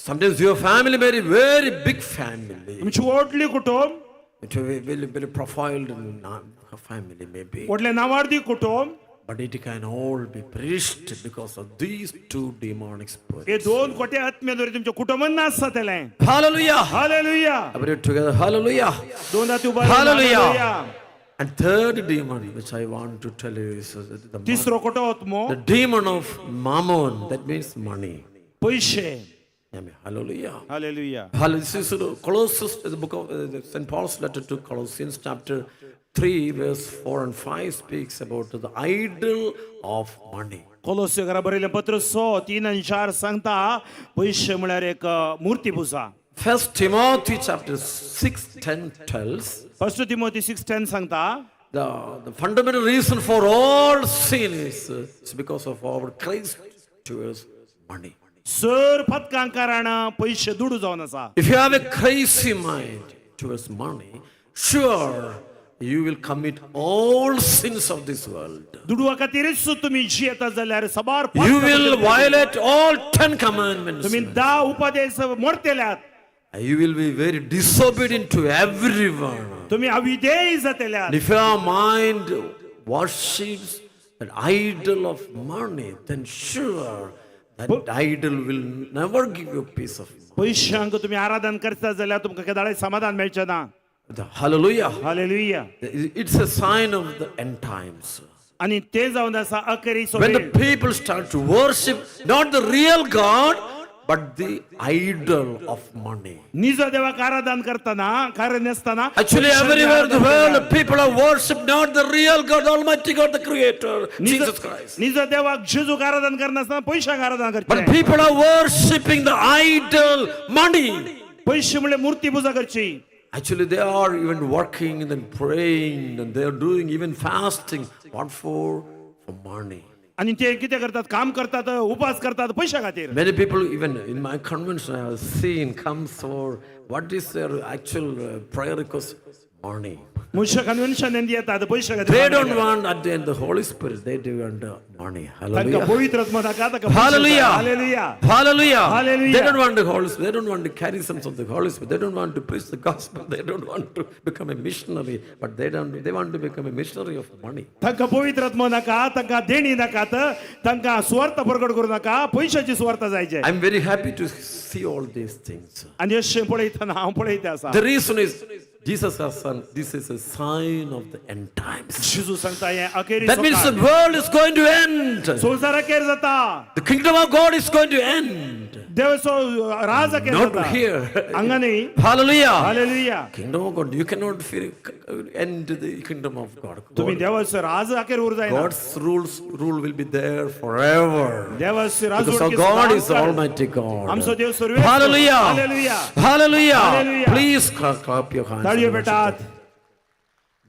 Sometimes your family may be very big family.
तुमची व्हडली कुटुंब.
It will be very, very profiled family maybe.
व्हडलें नावार्दी कुटुंब.
But it can all be perished because of these two demonic spirits.
हे दोन कोटे आत्म्या द्वारे तुमच्या कुटुंबात नाश जातले.
Hallelujah.
Hallelujah.
Everybody together. Hallelujah.
दोन हात उभा राहून
Hallelujah.
Hallelujah.
And third demon, which I want to tell you, is
तिसरो कोटो आत्मो
the demon of mammon. That means money.
पैशे.
Amen. Hallelujah.
Hallelujah.
Hallelujah. This is the closest the book of St. Paul's letter to Colossians, chapter 3, verse 4 and 5 speaks about the idol of money.
कोलोस्य घरा बरयलें पत्र 6:3 आणि 4 सांगता पैशे म्हळ्यार एक मूर्ती पुजा.
First Timothy chapter 6, 10 tells
first Timothy 6:10 सांगता
the fundamental reason for all sin is because of our craze towards money.
Sir पदकां कारण पैशे दुडू जावन आसा.
If you have a crazy mind towards money, sure you will commit all sins of this world.
दुडवा खातीरच तुमी जियेता जाल्यार साबार
You will violate all 10 commandments.
तुमी 10 उपदेश मोडतेल्यात.
You will be very disobedient to everyone.
तुमी अविधेय जातेल्यात.
And if your mind worships that idol of money, then sure that idol will never give you peace of mind.
पैशांक तुमी आराधन करता जाल्यार तुमकां केदाळाय समाधान मेळचें ना.
Hallelujah.
Hallelujah.
It's a sign of the end times.
आनी ते जावन आसा अखेरीचो
When the
वेळ.
people start to worship not the real God, but the idol of money.
निज देवाक आराधन करतना कारण नासतना
Actually, everywhere in the world, people are worship not the real God, Almighty God, the Creator, Jesus Christ.
निज देवाक जेजूक आराधन करनासतना पैशाक आराधन
But
करचें.
people are worshipping the idol, money.
पैशे म्हणल्यार मूर्ती पुजा करची.
Actually, they are even working and then praying and they are doing even fasting. What for? For money.
आनी ते कितें करतात काम करतात उपास करतात पैशा खातीर.
Many people, even in my convention, I have seen comes for what is their actual prayer request? Money.
मनशां कन्व्हेन्शन येतात पैशा खातीर.
They don't want at the end the Holy Spirit, they do want the money.
तांकां
Hallelujah.
पवित्र आत्मा नाका तांकां पैशे जाय.
Hallelujah.
Hallelujah.
Hallelujah.
Hallelujah.
They don't want the Holy Spirit. They don't want the charisms of the Holy Spirit. They don't want to preach the gospel. They don't want to become a missionary. But they don't. They want to become a missionary of money.
तांकां पवित्र आत्मा नाका तांकां देणी नाकात तांकां सुवार्थ प्रगट करूं नाका पैशाची सुवार्थ जायचे.
I'm very happy to see all these things.
आनी अशें पळयतना हांव पळयता आसा.
The reason is Jesus has said this is a sign of the end times.
जेजू सांगता हें अखेरी
That means the world is going to end.
संवसार अखेर जाता.
The kingdom of God is going to end.
देवाचो राज अखेर
Not
जाता.
here.
हांगा न्ही.
Hallelujah.
Hallelujah.
Kingdom of God. You cannot end the kingdom of God.
तुमी देवाचो राज अखेर उर जायना.
God's rule will be there forever.
देवाची राज
Because our God is Almighty God.
आमचो देव Sarveshwar.
Hallelujah.
Hallelujah.
Hallelujah.
Hallelujah.
Please clap your hands.
ताळयो पेटात.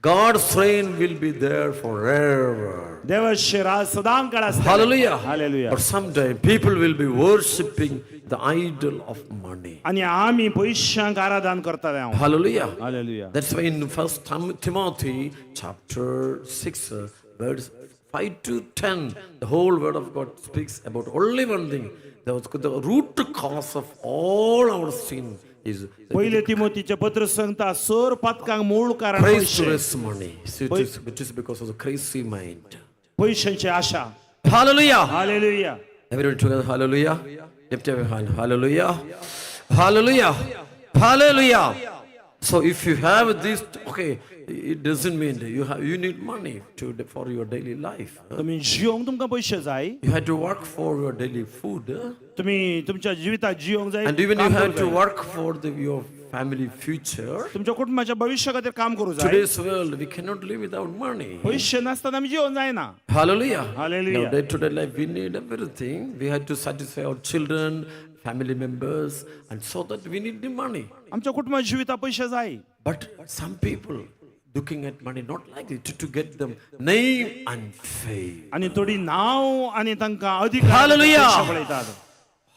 God's reign will be there forever.
देवाचे राज सदां काळ आसतलें.
Hallelujah.
Hallelujah.
But someday people will be worshipping the idol of money.
आनी आमी पैशांक आराधन करतले हांव.
Hallelujah.
Hallelujah.
That's why in First Timothy chapter 6, verse 5 to 10, the whole word of God speaks about only one thing. The root cause of all our sin is
पयले तिमोतीचें पत्र सांगता sir पातकांक मूळ कारण
craze
पैशे.
towards money. So it is because of the crazy mind.
पैशांची आशा.
Hallelujah.
Hallelujah.
Everyone together, hallelujah. Lift up your hand. Hallelujah. Hallelujah. Hallelujah. So if you have this, okay, it doesn't mean that you need money for your daily life.
तुमी जियोंक तुमकां पयशे जाय.
You have to work for your daily food.
तुमी तुमच्या जिविताक जियोंक जाय.
And even you
काम
have
करूंक
to
जाय.
work for your family future.
तुमच्या कुटुंबाच्या भविश्या खातीर काम करूं जाय.
Today's world, we cannot live without money.
पयशे नासतना आमी जियोंक जायना.
Hallelujah.
Hallelujah.
Now, day-to-day life, we need everything. We have to satisfy our children, family members, and so that we need the money.
आमच्या कुटुंबा जिविता पयशे जाय.
But some people looking at money not like it, to get them name and fame.
आनी थोडी नांव आनी तांकां अधिकार
Hallelujah.
पयशे पळयतात.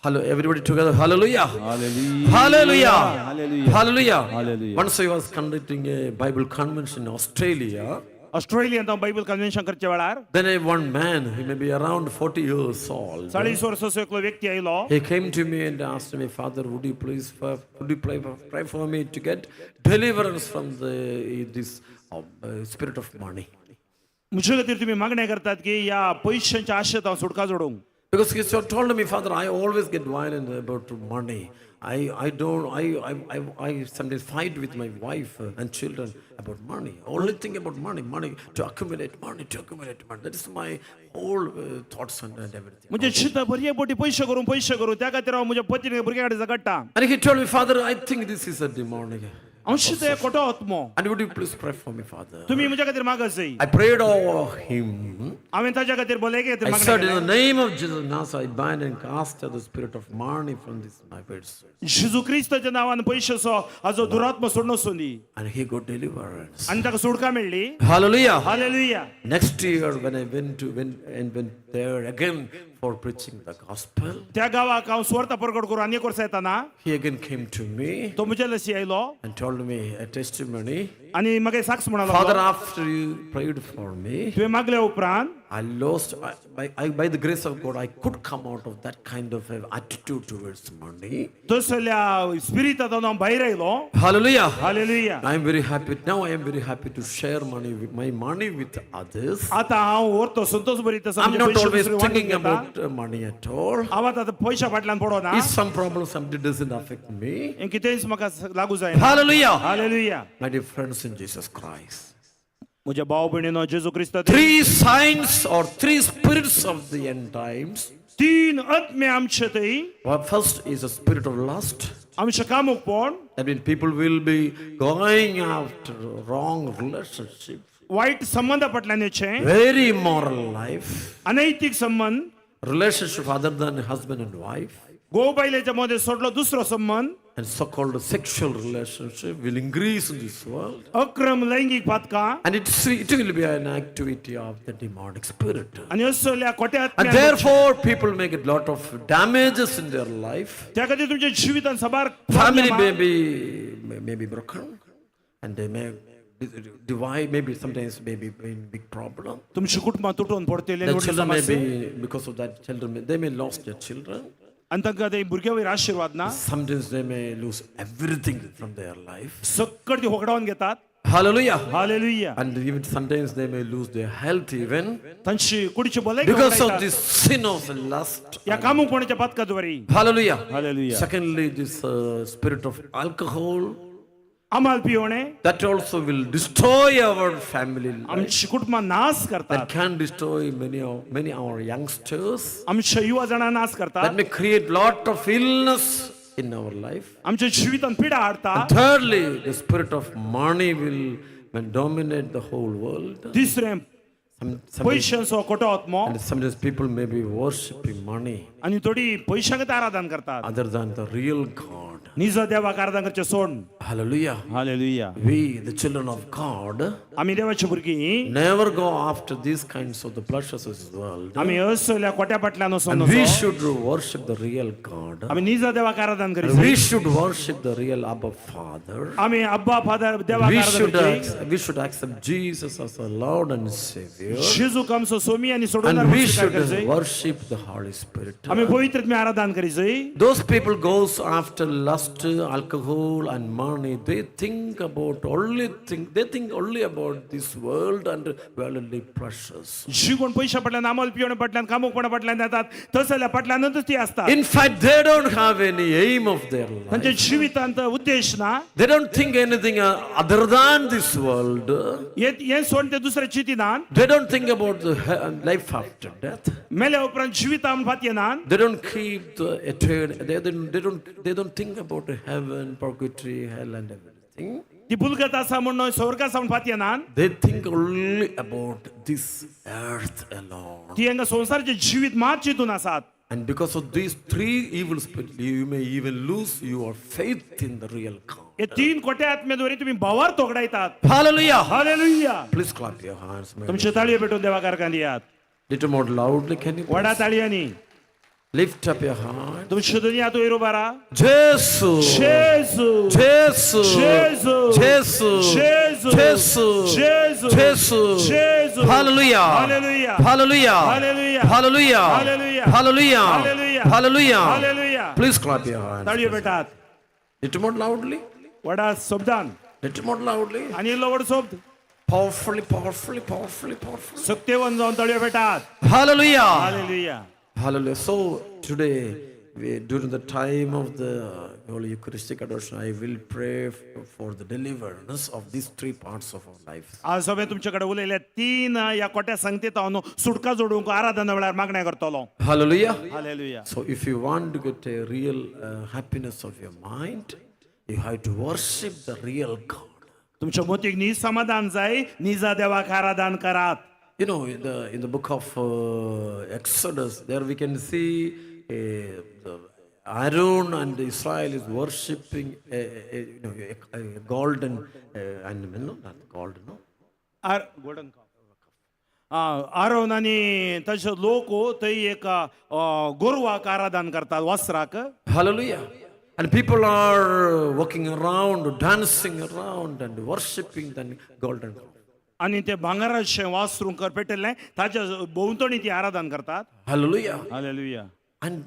Hello, everybody together. Hallelujah.
Hallelujah.
Hallelujah.
Hallelujah.
Hallelujah.
Hallelujah.
Once I was conducting a Bible convention in Australia.
ऑस्ट्रेलियांत हांव Bible convention करच्या वेळार
Then one man, he may be around 40 years old.
40 वर्सांचो एकलो व्यक्ती आयलो.
He came to me and asked me, Father, would you please pray for me to get deliverance from this spirit of money?
म्हजे खातीर तुमी मागणें करतात की ह्या पयशांच्या आशेत हांव सुटका जोडूंक.
Because he told me, Father, I always get violent about money. I don't, I sometimes fight with my wife and children about money. Only think about money, money, to accumulate money, to accumulate money. That is my whole thoughts and everything.
म्हणजे चिंतप एक बोटी पयशे करूं पयशे करूं त्या खातीर हांव म्हज्या पत्नी भुरग्यां कडेन झगडटा.
And he told me, Father, I think this is a demonic.
हांव चिंतता खोटो आत्मो.
And would you please pray for me, Father?
तुमी म्हज्या खातीर मागत जाय.
I prayed over him.
हांवें ताच्या खातीर भलायके खातीर
I
मागणें
said, in the
केलें.
Name of Jesus, Nazareth, I bind and cast out the spirit of money from this my person.
जेजू क्रिस्ताच्या नांवान पयशाचो हाजो दुरात्मो सोडून वचूं दी.
And he got deliverance.
आनी ताका सुटका मेळ्ळी.
Hallelujah.
Hallelujah.
Next year, when I went to went and went there again for preaching the gospel,
त्या गांवाक हांव सुवार्ता परगट करून आनी एक वर्सा येताना
he again came to me
तो म्हज्या लसी आयलो
and told me a testimony.
आनी म्हाका साक्ष म्हणलो,
Father, after you prayed for me,
तुवें मागल्या उपरांत
I lost, I, by the grace of God, I could come out of that kind of a attitude towards money.
तसल्या स्पिरितांतून हांव भायर आयलो.
Hallelujah.
Hallelujah.
I am very happy. Now I am very happy to share money with my money with others.
आतां हांव व्हरतो संतोष बरी तसो
I'm
म्हजे
not
पयशे
always
दुसरे वांटून
thinking
घेता.
About money at all.
हांव आतां पयशा फाटल्यान पडना.
If some problem, something doesn't affect me.
हें कितेंच म्हाका लागू जायना.
Hallelujah.
Hallelujah.
My dear friends in Jesus Christ.
म्हज्या भाव भयणीनो जेजू क्रिस्त,
Three signs or three spirits of the end times.
तीन आत्मे आमचे थंय.
Well, first is a spirit of lust.
आमचें कामुकपण.
I mean, people will be going after wrong relationship,
वायट संबंदा फाटल्यान येचें.
Very immoral life,
अनैतीक संबंद.
Relationship other than husband and wife,
घोव बायलेच्या मदें सोडलो दुसरो संबंद.
And so-called sexual relationship will increase in this world.
अक्रम लैंगीक पातकां.
And it will be an activity of the demonic spirit.
आनी असल्या खोट्या
And
आत्म्यान
therefore, people make a lot of damages in their life.
त्या खातीर तुमच्या जिवितान साबार
Family may be broken, and they may divide, maybe sometimes maybe in big problem.
तुमची कुटुंबां तुटून पडटली.
The children may be, because of that, children, they may lose their children.
आनी तांकां ते भुरग्यां वयर आशिर्वाद ना.
Sometimes they may lose everything from their life.
सक्कड ती होगडावन घेतात.
Hallelujah.
Hallelujah.
And even sometimes they may lose their health even.
तांची कुडीची भलायकी
Because of
होगडायतात.
This sin of lust.
ह्या कामुकपणाच्या पातकाद्वारी.
Hallelujah.
Hallelujah.
Secondly, this spirit of alcohol.
आमाल पिवणे.
That also will destroy our family life.
आमची कुटुंबां नाश करतात.
That can destroy many our youngsters.
आमच्या युवा जाणां नाश करतात.
That may create lot of illness in our life.
आमच्या जिवितांत पिडा हाडटा.
And thirdly, the spirit of money will dominate the whole world.
तिसरें, पयशांचो खोटो आत्मो.
And sometimes people may be worshipping money
आनी थोडी पयशांक आराधन करतात
other than the real God.
निज देवाक आराधन करचें सोड.
Hallelujah.
Hallelujah.
We, the children of God,
आमी देवाची भुरगीं
never go after these kinds of the pleasures of this world.
आमी असल्या खोट्या फाटल्यान वचोन
And we should worship the real God.
आमी निज देवाक आराधन
And we
करीत.
Should worship the real Abba Father.
आमी अब्बा फादर देवाक
We
आराधन
should,
करची.
we should accept Jesus as our Lord and Savior.
जेजूक आमचो सोमी आनी सोडवणार
And we
म्हणून स्वीकार
should
करचें.
Worship the Holy Spirit.
आमी पवित्र आत्म्याक आराधन करीत.
Those people goes after lust, alcohol and money. They think only about this world and worldly pleasures.
जी कोण पयशा फाटल्यान आमल पिवणे फाटल्यान कामुकपणा फाटल्यान येतात तसल्या फाटल्यानच ती असतात.
In fact, they don't have any aim of their life.
तांच्या जिवितांत उद्देश ना.
They don't think anything other than this world.
हे हे सोड ते दुसऱ्या चिंतिनात.
They don't think about the life after death.
मेल्या उपरांत जिविता म्हण फात येनात.
They don't keep the eternal. They don't think about heaven, purgatory, hell, and everything.
ती बुलगत आसा म्हणून स्वर्ग आसा म्हण फात येनात.
They think only about this earth alone.
ती हांगा संवसाराचें जिवीत मात चिंतून आसात.
And because of these three evil spirits, you may even lose your faith in the real God.
हे तीन खोट्या आत्म्याद्वारे तुम्ही भावार्थ होगडायतात.
Hallelujah.
Hallelujah.
Please clap your hands, my
तुमचे ताळये पेटून देवा कारखान दियात.
Little more loudly, can you
vada
please?
ताळयांनी.
Lift up your hand.
तुमचे दोन्ही हात वयर उबारा.
Jesu.
Jesu.
Jesu.
Jesu.
Jesu.
Jesu.
Jesu.
Jesu.
Jesu.
Jesu.
Hallelujah.
Hallelujah.
Hallelujah.
Hallelujah.
Hallelujah.
Hallelujah.
Hallelujah.
Hallelujah.
Hallelujah.
Hallelujah.
Please clap your hands.
ताळयो पेटात.
Little more loudly.
वडा शब्दान.
Little more loudly.
आनी इल्लो व्हड शब्द.
Powerfully, powerfully, powerfully, powerfully.
सक्तेवन जावन तळयो पेटात.
Hallelujah.
Hallelujah.
Hallelujah. So today, during the time of the Holy Eucharistic Adoration, I will pray for the deliverance of these three parts of our life.
आज हांवें तुमचे कडेन उलयले तीन ह्या कोट्या संगतीत हांव सुटका जोडूंक आराधना वेळार मागणें करतलो.
Hallelujah.
Hallelujah.
So if you want to get a real happiness of your mind, you have to worship the real God.
तुमच्या मतीक नी समाधान जाय निजा देवाक आराधन करात.
In the book of Exodus, there we can see the Aaron and Israel is worshipping a golden animal, no, not golden, no.
Are golden Aaron आनी ताचे लोक थंय एक गोरवाक आराधन करतात वस्त्राक.
Hallelujah. And people are walking around, dancing around and worshipping the golden calf.
आनी ते भांगराचें वासरूं कर पेटिल्लें ताच्या भोंवतणी ती आराधन करतात.
Hallelujah.
Hallelujah.
And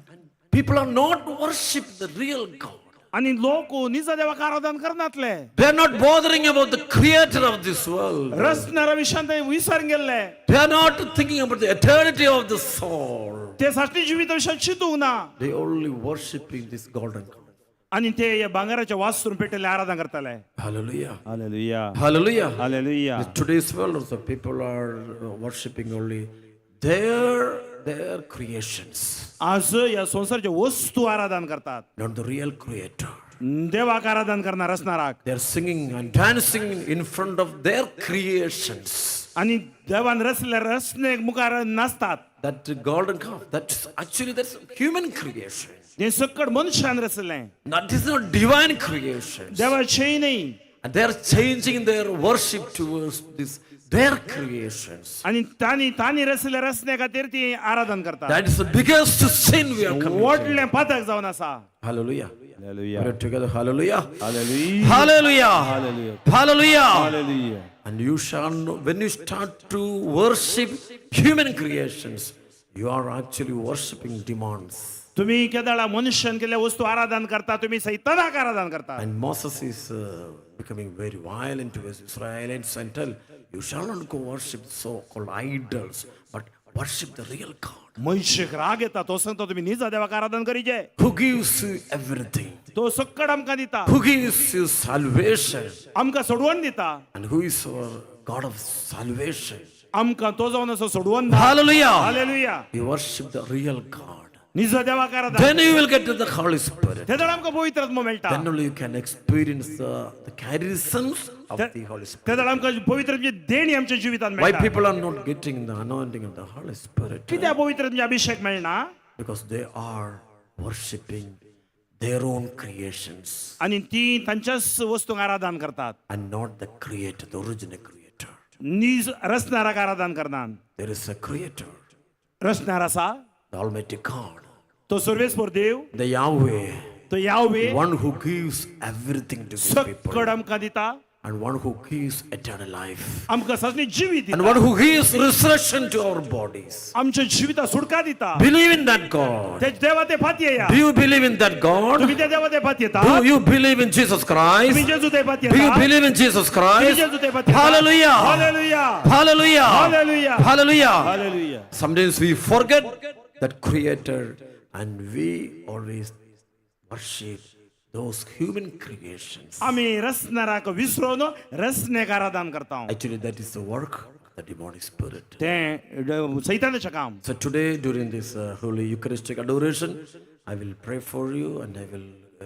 people are not worship the real God.
आनी लोक निजा देवाक आराधन करनातले.
They are not bothering about the creator of this world.
रचणारा विशयान ते विसर गेल्ले.
They are not thinking about the eternity of the soul.
ते साश्टी जिविता विशयान चिंतूंक ना.
They only worshipping this golden calf.
आनी ते ह्या भांगराच्या वासरून पेटिल्लें आराधन करताले.
Hallelujah.
Hallelujah.
Hallelujah.
Hallelujah.
In today's world also people are worshipping only their creations,
आज ह्या संवसाराचे वस्तू आराधन करतात,
not the real creator.
देवाक आराधन करणार रचणाराक.
They are singing and dancing in front of their creations.
आनी देवान रचल्या रचनेक मुखार नाचतात.
That golden calf, that's actually that's human creation.
तें सकट मनशान रचलें.
That is not divine creation.
देवाचें न्ही.
And they are changing their worship towards this their creations.
आनी तांणी तांणी रचल्या रचने खातीर ती आराधन करतात.
That is the biggest sin we are committing.
व्हडलें पातक जावन आसा.
Hallelujah.
Hallelujah.
Pray together. Hallelujah.
Hallelujah.
Hallelujah.
Hallelujah.
Hallelujah.
Hallelujah.
And you shall know, when you start to worship human creations, you are actually worshiping demons.
तुम्ही केदळा मनुष्यान केल्ल्या वस्तू आराधन करता, तुम्ही सैतानाक आराधन करता.
And Moses is becoming very violent towards Israelites and tell, you shall not go worship so-called idols, but worship the real God.
मनशेक राग येता, तो सांगता तुम्ही निजा देवाक आराधन करीजे.
Who gives you everything?
तो सक्कड आमकां दिता.
Who gives you salvation?
आमकां सोडवण दिता.
And who is our God of salvation?
आमकां तो जावन असो सोडवण.
Hallelujah.
Hallelujah.
You worship the real God.
निजा देवाक आराधन.
Then you will get to the Holy Spirit.
तेदळ आमकां पवित्र आत्मो मेळटा.
Then only you can experience the charisms of the Holy Spirit.
तेदळ आमकां पवित्र आत्म्याची देणी आमच्या जिवितांत
Why
मेळटा.
people are not getting the anointing of the Holy Spirit?
कित्याक पवित्र आत्म्याचे अभिषेक मेळना?
Because they are worshipping their own creations
आनी ती तांच्याच वस्तूंक आराधन करतात
and not the creator, the original creator.
नीज रचणाराक आराधन करनात.
There is a creator,
रचणार आसा
the Almighty God,
तो सर्वेस्पर देव,
the Yahweh,
तो Yahweh,
one who gives everything to his people
सक्कड आमकां दिता
and one who gives eternal life
आमकां सजनी जिवीत
and
दिता
one who gives resurrection to our bodies.
आमच्या जिविता सुटका दिता.
Believe in that God.
ते देवा ते फाती येया.
Do you believe in that God?
तुम्ही त्या देवा ते फाती येता.
Do you believe in Jesus Christ?
तुम्ही जेजू ते फाती
Do you
येता.
Believe in Jesus
तुम्ही
Christ?
जेजू ते फाती येता.
Hallelujah.
Hallelujah.
Hallelujah.
Hallelujah.
Hallelujah.
Hallelujah.
Sometimes we forget that creator and we always worship those human creations.
आम्ही रचणाराक विसरून रचनेक आराधन करता.
Actually, that is the work of the demonic spirit.
ते सैतानाचें काम.
So today, during this Holy Eucharistic adoration, I will pray for you and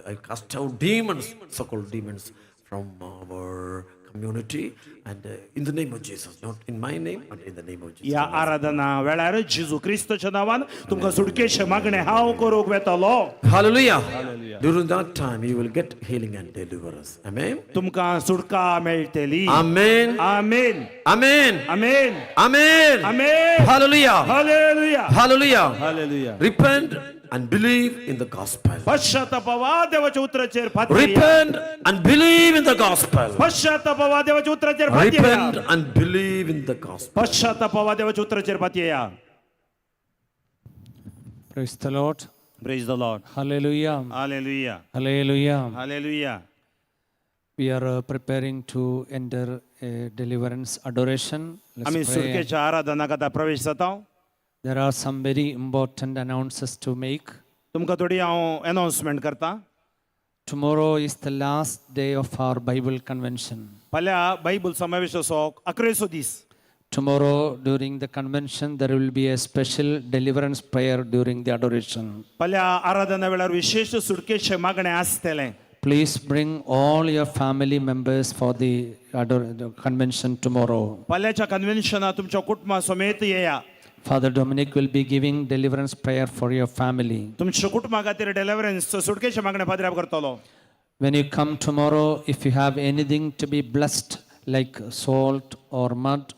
I cast out demons, so-called demons, from our community, and in the name of Jesus, not in my name, but in the name of Jesus.
ह्या आराधना वेळार जेजू क्रिस्तच्या नांवान तुमकां सुटकेचें मागणें हांव करूंक वेतलो.
Hallelujah. During that time, you will get healing and deliverance. Amen.
तुमकां सुटका मेळटली.
Amen.
Amen.
Amen.
Amen.
Amen.
Amen.
Hallelujah.
Hallelujah.
Hallelujah.
Hallelujah.
Repent and believe in the gospel.
पश्चातापवा देवाच्या उतराचेर फाती.
Repent and believe in the gospel.
पश्चातापवा देवाच्या उतराचेर फाती.
Repent and believe in the gospel.
पश्चातापवा देवाच्या उतराचेर फाती.
Praise the Lord.
Praise the Lord.
Hallelujah.
Hallelujah.
Hallelujah.
Hallelujah.
We are preparing to enter a deliverance adoration.
आमी
Let's pray.
सुटकेच्या आराधनाक आतां प्रवेश जाता.
There are some very important announcements to make.
तुमकां थोडी हांव एनावन्समेंट करता.
Tomorrow is the last day of our Bible convention.
फाल्यां Bible समावेशाचो अकरेचो दीस.
Tomorrow during the convention, there will be a special deliverance prayer during the adoration.
फाल्यां आराधना वेळार विशेश सुटकेचें मागणें आसतलें.
Please bring all your family members for the convention tomorrow.
फाल्यांच्या कन्व्हेन्शनाक तुमच्या कुटुंबा समेत येया.
Father Dominic will be giving deliverance prayer for your family.
तुमच्या कुटुंबा खातीर डेलिवरन्स सुटकेचें मागणें पाद्र्याब करतलो.
When you come tomorrow, if you have anything to be blessed, like salt or mud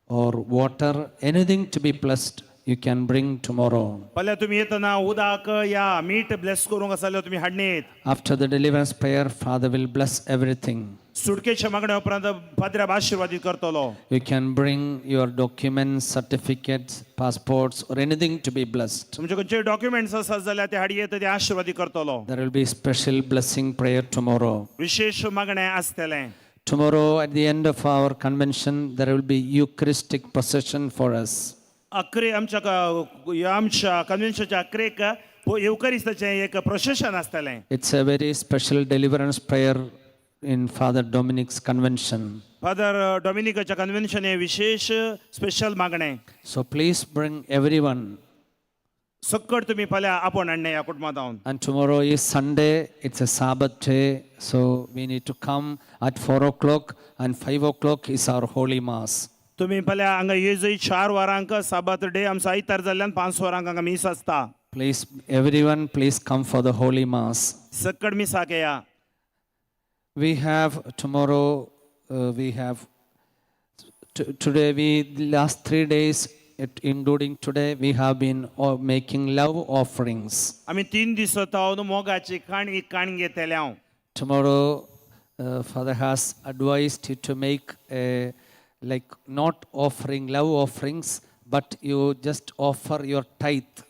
or water, anything to be blessed, you can bring tomorrow.
फाल्यां तुमी येतना उदक या मीठ ब्लेस करूंक आसा जाल्यार तुमी हाडणेत.
After the deliverance prayer, Father will bless everything.
सुटकेच्या मागण्या उपरांत पाद्र्याब आशिर्वादीत करतलो.
You can bring your documents, certificates, passports, or anything to be blessed.
तुमचे खंयचे डॉक्युमेंट्स आसात जाल्यार ते हाडयेत, ते आशिर्वादीत करतलो.
There will be special blessing prayer tomorrow.
विशेश मागणें आसतलें.
Tomorrow, at the end of our convention, there will be Eucharistic procession for us.
अकरे आमच्या ह्या आमच्या कन्व्हेन्शनाच्या अकरेक येवकरिस्ताचें एक प्रोसेशन आसतलें.
It's a very special deliverance prayer in Father Dominic's convention.
Father डॉमिनिकाच्या convention हें विशेश स्पेशल मागणें.
So please bring everyone.
सक्कड तुमी फाल्यां आपोवन हाडणें ह्या कुटुंबांत.
And tomorrow is Sunday, it's a Sabbath day, so we need to come at 4 o'clock, and 5 o'clock is our Holy Mass.
तुमी फाल्यां हांगा येजय 4 वरांक, साबात डे आमचो आयतार जाल्ल्यान 5 वरांक हांगा मीस आसता.
Please, everyone, please come for the Holy Mass.
सक्कड मिसाक येया.
We have tomorrow, we have today, we last 3 days, including today, we have been making love offerings.
आमी 3 दीस जावन मोगाची काणी काणी घेतले हांव.
Tomorrow, Father has advised you to make a, like not offering love offerings, but you just offer your tithe.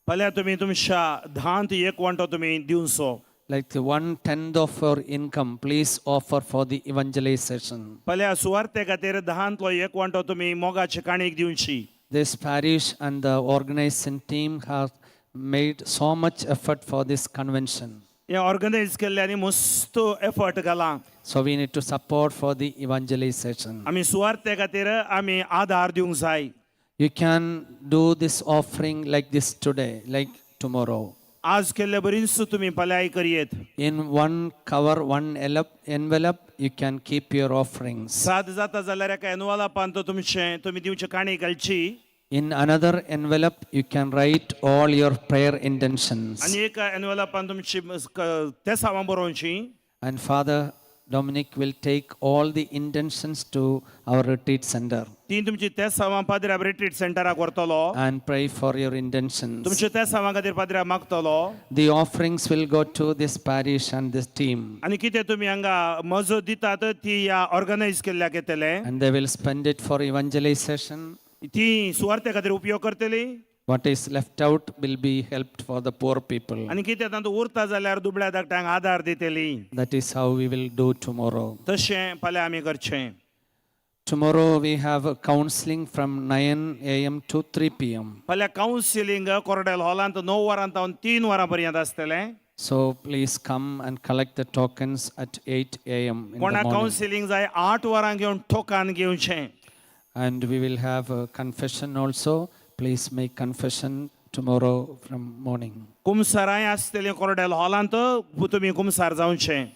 फाल्यां तुमी तुमच्या धांत एक वांटो तुमी दिवचो.
Like the 1/10 of your income, please offer for the evangelization.
फाल्यां सुवार्ते खातीर धांतलो एक वांटो तुमी मोगाचे काणीक दिवची.
This parish and the organizing team have made so much effort for this convention.
हें ऑर्गनायज केल्लें आनी मस्त एफर्ट घाला.
So we need to support for the evangelization.
आमी सुवार्ते खातीर आमी आधार दिवंक जाय.
You can do this offering like this today, like tomorrow.
आज केल्ले बरीच तुमी फाल्यां करयेत.
In one cover, one envelope, you can keep your offerings.
साद जाता जाल्यार एका एनवलपांत तुमचें तुमी दिवचे काणी घालची.
In another envelope, you can write all your prayer intentions.
आनी एका एनवलपांत तुमची तेसावां बरोवची.
And Father Dominic will take all the intentions to our retreat center.
ती तुमची तेसावां पाद्र्या retreat सेंटराक व्हरतलो.
And pray for your intentions.
तुमच्या तेसावां खातीर पाद्र्या मागतलो.
The offerings will go to this parish and this team.
आनी कितें तुमी हांगा मजत दितात ती ह्या ऑर्गनायज केल्ल्याक येतले.
And they will spend it for evangelization.
ती सुवार्ते खातीर उपयोग करतली.
What is left out will be helped for the poor people.
आनी कितें तातूंत उरता जाल्यार दुबळ्या धाकट्यांक आधार दितली.
That is how we will do tomorrow.
तशें फाल्यां आमी करचें.
Tomorrow we have a counseling from 9 a.m. to 3 p.m.
फाल्यां कावन्सिलींग कोरडेल हॉलांत 9 वरां तावन 3 वरां पर्यंत आसतलें.
So please come and collect the tokens at 8 a.m. in the
कोणाक
morning.
Counselling जाय 8 वरांक येवन टोकन घेवचें.
And we will have a confession also. Please make confession tomorrow from morning.
कुमसारांय आसतलीं कोरडेल हॉलांत, तुमी कुमसार जावचें.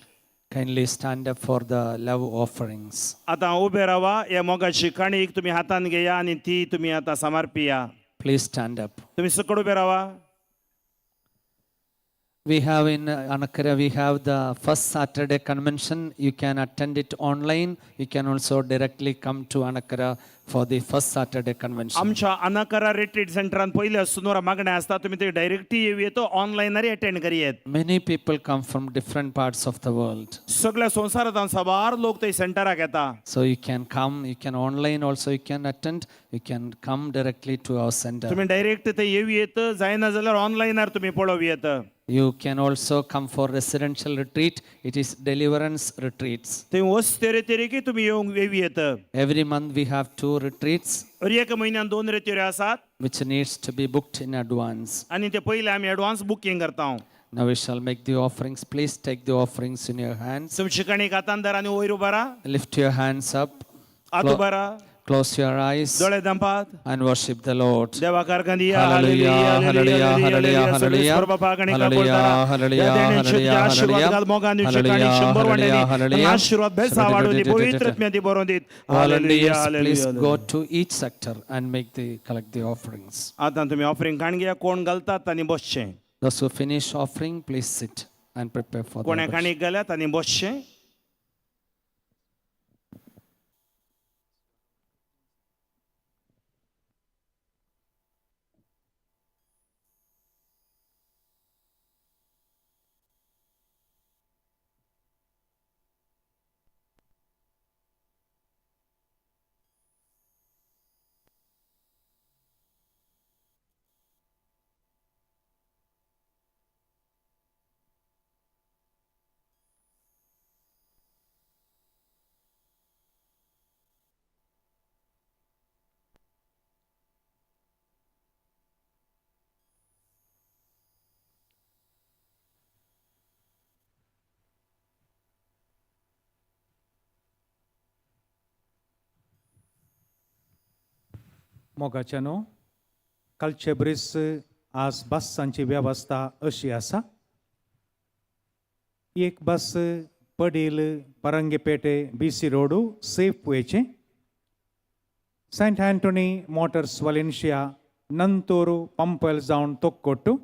Kindly stand up for the love offerings.
आतां उबे रावा, ह्या मोगाची काणीक तुमी हातान घेया आनी ती तुमी आतां समर्पिया.
Please stand up.
तुमी सकड उबे रावा.
We have in Anakkara, we have the first Saturday convention. You can attend it online. You can also directly come to Anakkara for the first Saturday convention.
आमच्या अनाकरा रिट्रीट सेंटरान पयल्या सुनवारा मागणें आसता, तुमी ते directly येवं येत, ऑनलायनार attend करयेत.
Many people come from different parts of the world.
सगळ्या संवसारांत साबार लोक ते सेंटराक येता.
So you can come, you can online also you can attend, you can come directly to our center.
तुमी डायरेक्ट ते येवं येत, जायना जाल्यार ऑनलायनार तुमी पळोवं येत.
You can also come for residential retreat. It is deliverance retreats.
थंय वस्ते रेतेरेकी तुमी येवंक येवं येत.
Every month we have two retreats
हर एका म्हयन्यान दोन रेतेऱ्यो आसात
which needs to be booked in advance.
आनी ते पयले आमी एडवान्स बुकींग करता.
Now we shall make the offerings. Please take the offerings in your hands.
तुमची कणीक हातान धरा आनी वयर उबारा.
Lift your hands up.
हात उबारा.
Close your eyes
दोळे धांपात
and worship the Lord.
देवाक अर्घां दिया.
Hallelujah, hallelujah, hallelujah, hallelujah. Hallelujah, hallelujah, hallelujah,
आशीर्वाद घाल मोगान दिवचे
hallelujah,
काणी 100
hallelujah,
वांट्यांनी
hallelujah.
आशीर्वाद बेसा वाडूं दी, पवित्र आत्म्या ती बरोवन दीत.
Volunteers,
hallelujah.
please go to each sector and make the collect the offerings.
आतां तुमी ऑफरिंग काण घेया, कोण घालतात तांणी बसचें.
Those who finish offering, please sit and prepare for the
कोणा
worship.
काणीक घाल्या तांणी बसचें.
मोगाच्या न्हू, कालचे ब्रीस आज बसांची वेवस्था अशी आसा. एक बस Padil परंगेपेटे BC Rohru safe वेचे, Saint Antonie Motors वलेन्शिया नंतोरू पंपल जावन तोक्कोट्टू.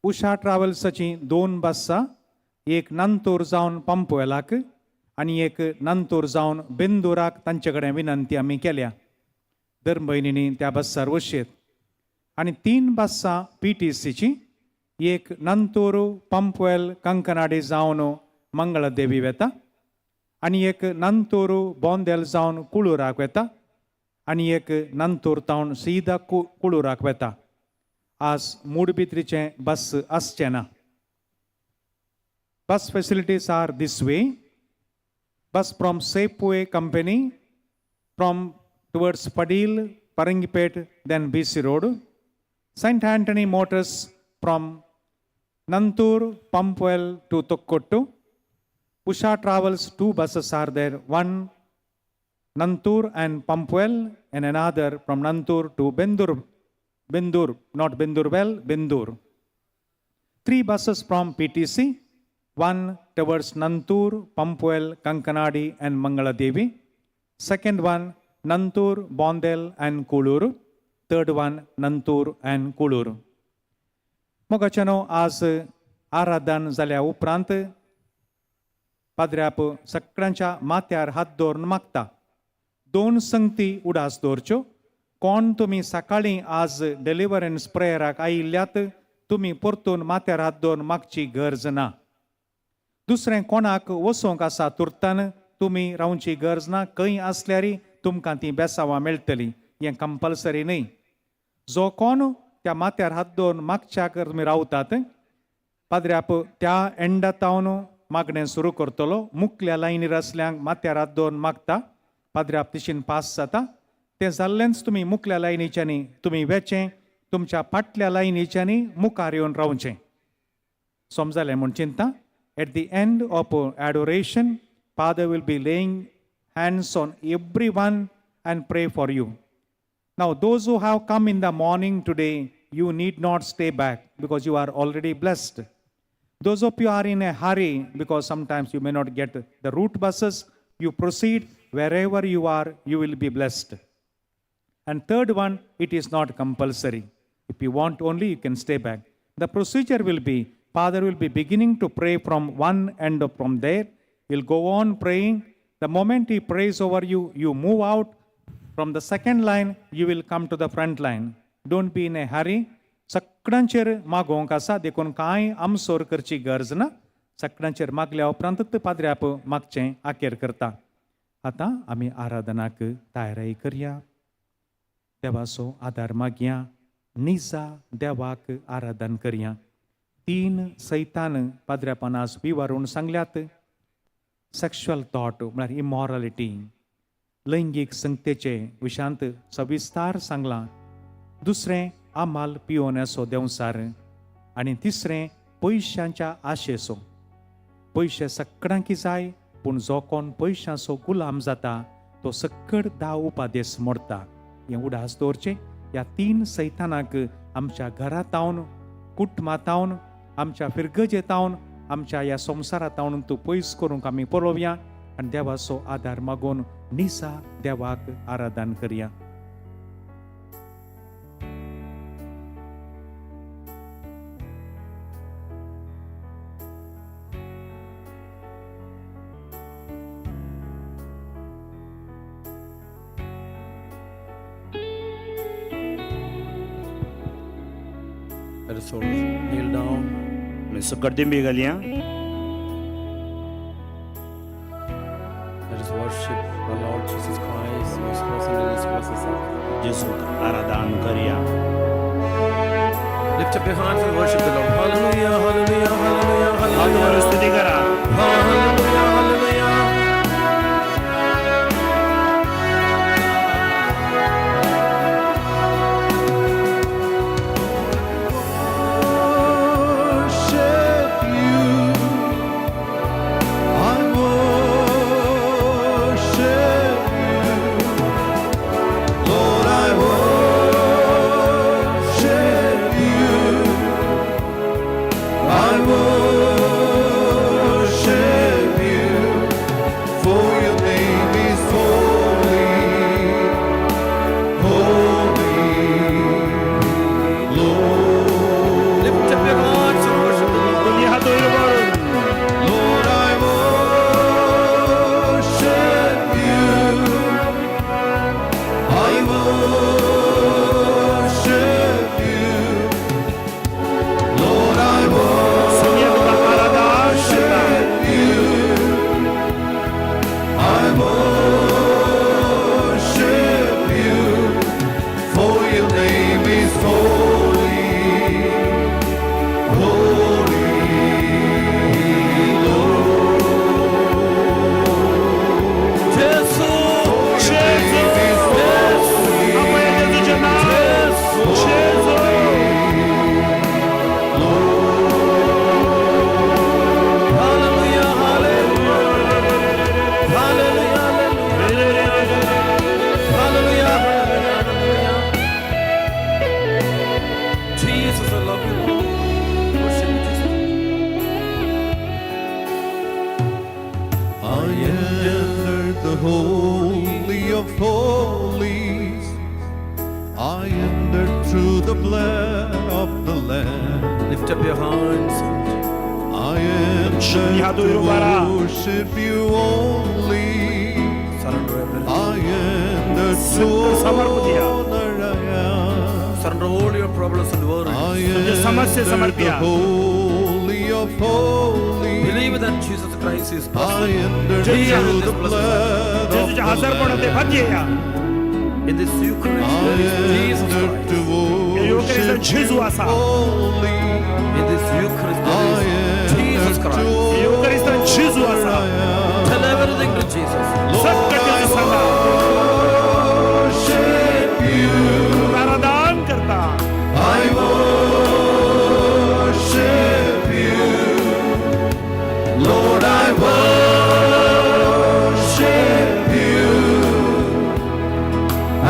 उषा ट्रॅव्हल्साची दोन बसां, एक नंतूर जावन पंपवेलाक आनी एक नंतूर जावन बेंदूराक तांचे कडेन विनंती आमी केल्या. दर म्हयन्यांनी त्या बसार वचयेत. आनी तीन बसां पीटीसीची, एक नंतूर पंपवेल कंकनाडी जावन मंगळदेवी वेता आनी एक नंतूर बोंदेल जावन कुळूराक वेता आनी एक नंतूर तावन सीदा कुळूराक वेता. आज मुडबित्रीचें बस आसचें ना. Bus facilities are this way. Bus from Safeway company from towards Padil, Parangipet, then BC Road. St. Anthony Motors from Nantur, Pumpwell to Tokkottu. Usha Travels, two buses are there, one Nantur and Pumpwell and another from Nantur to Bendur, Bendur, not Bendurwell, Bendur. Three buses from PTC, one towards Nantur, Pumpwell, Kankanadi and Mangaladevi. Second one, Nantur, Bondel and Kuluru. Third one, Nantur and Kuluru. मोगाच्यानो, आज आराधन जाल्या उपरांत पाद्र्याप सगळ्यांच्या माथ्यार हात दवरून मागता. दोन संगती उडास दवरच्यो. कोण तुमी सकाळीं आज डिलिवरन्स प्रेयराक आयिल्ल्यात तुमी परतून माथ्यार हात दवरून मागची गरज ना. दुसरें कोणाक वचोंक आसा तुर्तान तुमी रावची गरज ना. खंय आसल्यार तुमकां ती बेसावां मेळटली, हें कंपल्सरी न्हय. जो कोण त्या माथ्यार हात दवरून मागच्याक तुमी रावतात, पाद्र्याप त्या एंडा तावन मागणें सुरू करतलो. मुखल्या लायनीर आसल्यांक माथ्यार हात दवरून मागता, पाद्र्याप तिशीन पास जाता. तें जाल्लेंच तुमी मुखल्या लायनीच्यांनी तुमी वेचें, तुमच्या फाटल्या लायनीच्यांनी मुखार येवन रावचें. समजलें म्हूण चिंता. At the end of adoration, Father will be laying hands on everyone and pray for you. Now, those who have come in the morning today, you need not stay back because you are already blessed. Those of you are in a hurry because sometimes you may not get the route buses, you proceed wherever you are, you will be blessed. And third one, it is not compulsory. If you want only, you can stay back. The procedure will be, Father will be beginning to pray from one end of from there. He'll go on praying. The moment he prays over you, you move out. From the second line, you will come to the front line. Don't be in a hurry. सगळ्यांचेर मागोवंक आसा, देखून कांय आमसोर करची गरज ना. सगळ्यांचेर मागल्या उपरांतच पाद्र्याप मागचें आखेर करता. आतां आमी आराधनाक तयारी करया. देवाचो आदार मागया. निजा देवाक आराधन करया. तीन सैतान पाद्र्यापान आज विवरून सांगल्यात. सेक्शुअल थॉट म्हळ्यार इमॉरलिटी, लैंगीक संगतेचे विशांत सविस्तार सांगलां. दुसरें आमाल पियोण्याचो देंवसार आनी तिसरें पयशांच्या आशेचो. पयशे सगळ्यांकी जाय, पूण जो कोण पयशांचो गुलाम जाता तो सक्कड धा उपादेस मोडटा. हें उडास दवरचें. ह्या तीन सैतानाक आमच्या घरातावन, कुटुंबातावन, आमच्या फिरगजेतावन, आमच्या ह्या संवसारातावन तूं पयस करूंक आमी पळोवया आनी देवाचो आदार मागून निसा देवाक आराधन करया.
Let us all kneel down.
सकट दिंबी घालया.
Let us worship our Lord Jesus Christ, who is present in this blessed sacrament.
जेजूक आराधन करया.
Lift up your hands and worship the Lord. Hallelujah, hallelujah, hallelujah,
हात वर
hallelujah.
स्तुती करा.
Hallelujah, hallelujah.
Worship you. I worship you. Lord, I worship you. I worship you. For your name is holy, holy, Lord.
Lift up your hands and worship the Lord.
दोन्ही हात वयर काडून.
Lord, I worship you. I worship you. Lord, I
Somaiya तुका आराधन करता.
worship you. I worship you. For your name is holy, holy, Lord.
Jesus,
जेजू, आपल्या जेजूचें नांव. जेजू.
Hallelujah, hallelujah. Hallelujah, hallelujah. Hallelujah, hallelujah. Jesus, I love you, Lord. Worship you, Jesus.
I entered the holy of holies. I entered through the blood of the Lamb.
Lift up your hands.
I entered to worship you only.
Surrender everything.
I entered to
समर्पण.
honor I am.
Surrender all your problems and worries.
I
तुझे समस्या
entered the
समर्पया.
holy of holies.
Believe that Jesus Christ is
I
present.
entered
Here in
through
this
the
blessed
blood of
जेजूच्या
the
हजारपणा ते
Lamb.
फाती येया.
In this Eucharist,
I
there is Jesus
entered
Christ.
to
युक्रिस्तान
worship
जेजू
you
आसा.
only.
In this Eucharist,
I
there is Jesus
entered to
Christ.
युक्रिस्तान जेजू आसा.
Tell everything to Jesus.
सक्कट जेजू सांगा.
worship you.
तुका आराधन करता.
I worship you. Lord, I worship you. I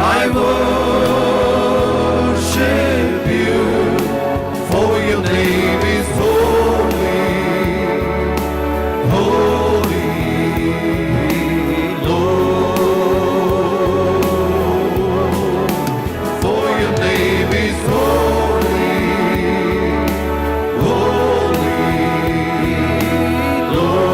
worship you. For your name is holy, holy, Lord. For your name is holy, holy, Lord.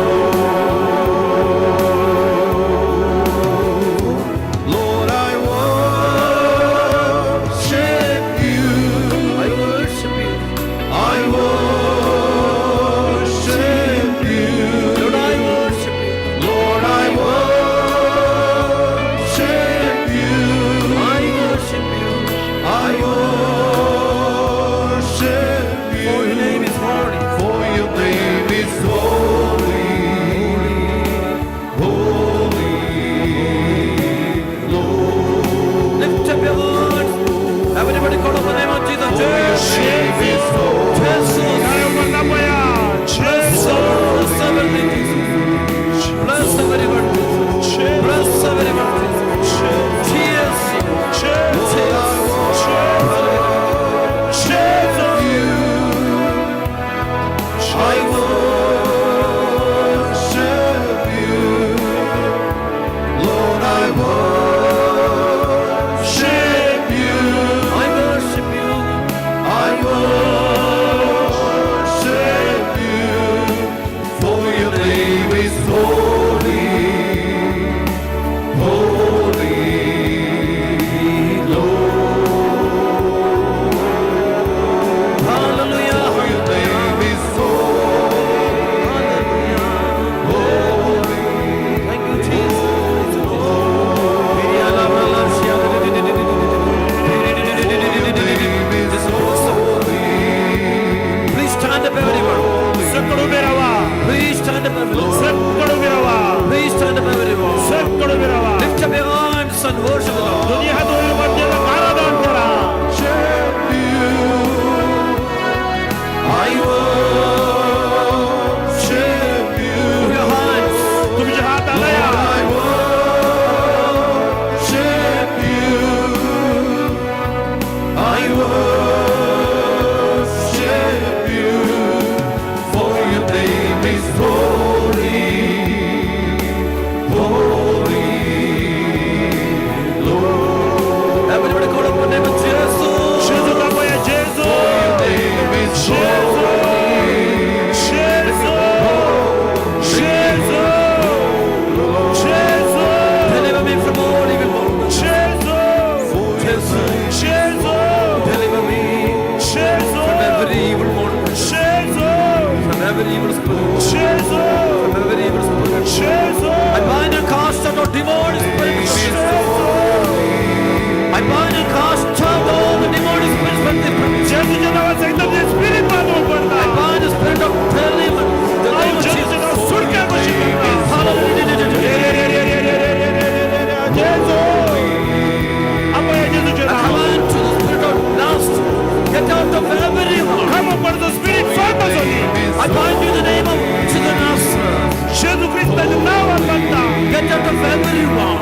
out of everyone.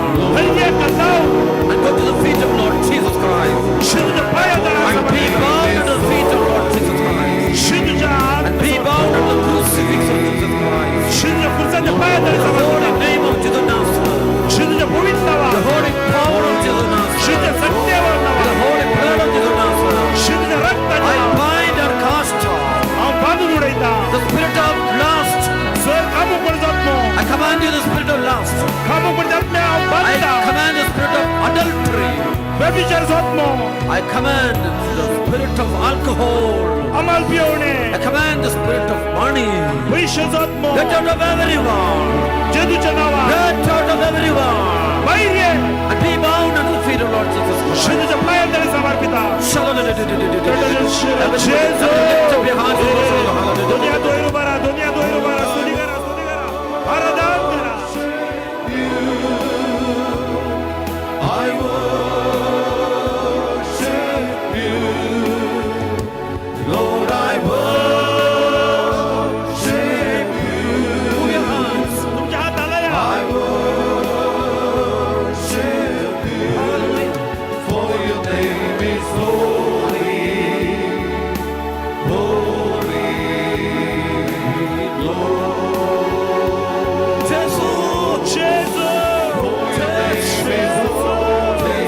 And go to the feet of Lord Jesus Christ. And be bound at the feet of Lord Jesus Christ. And be bound at the crucifix of Jesus Christ. The holy name of Jesus Nazareth. The holy power of Jesus Nazareth. The holy blood of Jesus Nazareth. I bind and cast off the spirit of lust. I command you the spirit of lust. I command the spirit of adultery. I command the spirit of alcohol. I command the spirit of money. Get out of everyone. Get out of everyone. And be bound at the feet of Lord Jesus Christ. Everybody lift up your hands and worship.
I worship you, Lord, I worship you.
Move your hands.
I worship you, for your name is holy, holy, Lord.
Jesus,
Jesus,
For your name is holy,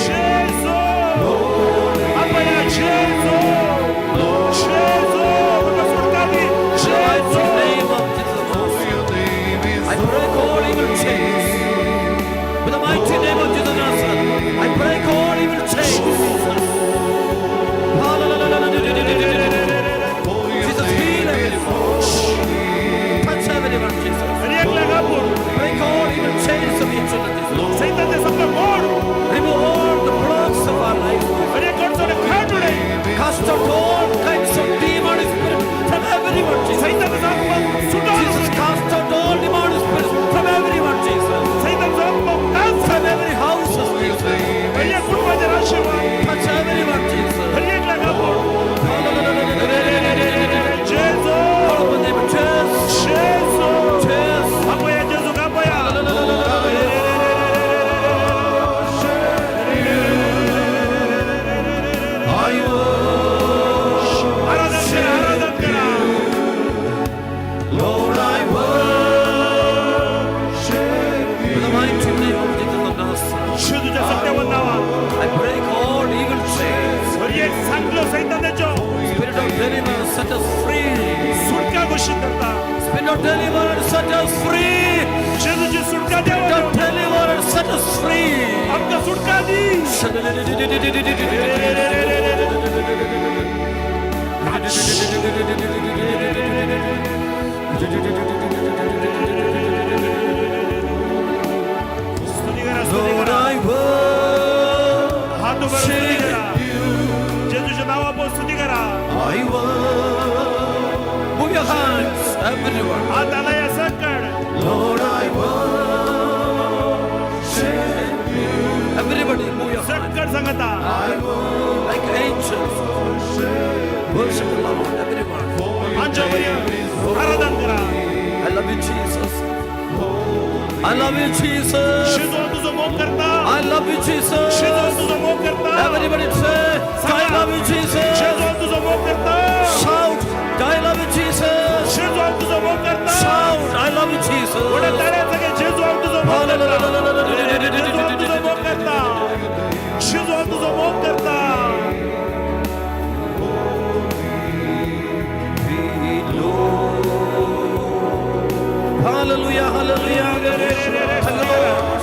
Jesus, Apaya Jesus, Jesus,
The mighty name of Jesus.
Your name is
I break all evil chains. With the mighty name of Jesus Nazareth, I break all evil chains. Jesus, heal everyone. Touch everyone, Jesus. Break all evil chains of each other, Jesus. Remove all the blocks of our life. Cast out all kinds of demonic spirits from everyone, Jesus. Jesus, cast out all demonic spirits from everyone, Jesus. From every house, Jesus. Touch everyone, Jesus. Call upon the name of Jesus. Jesus.
I worship you, Lord, I worship you.
In the mighty name of Jesus of Nazareth, I break all evil chains. Spirit of deliverance, set us free. Spirit of deliverance, set us free. Spirit of deliverance, set us free. Lord, I worship you. I worship. Move your hands, everyone. Lord, I worship you. Everybody, move your hands. I worship like angels. Worship the Lord, everyone. I love you, Jesus. I love you, Jesus. I love you, Jesus. Everybody say, I love you, Jesus. Shout, I love you, Jesus. Shout, I love you, Jesus. Hallelujah, hallelujah. Thank you, Lord.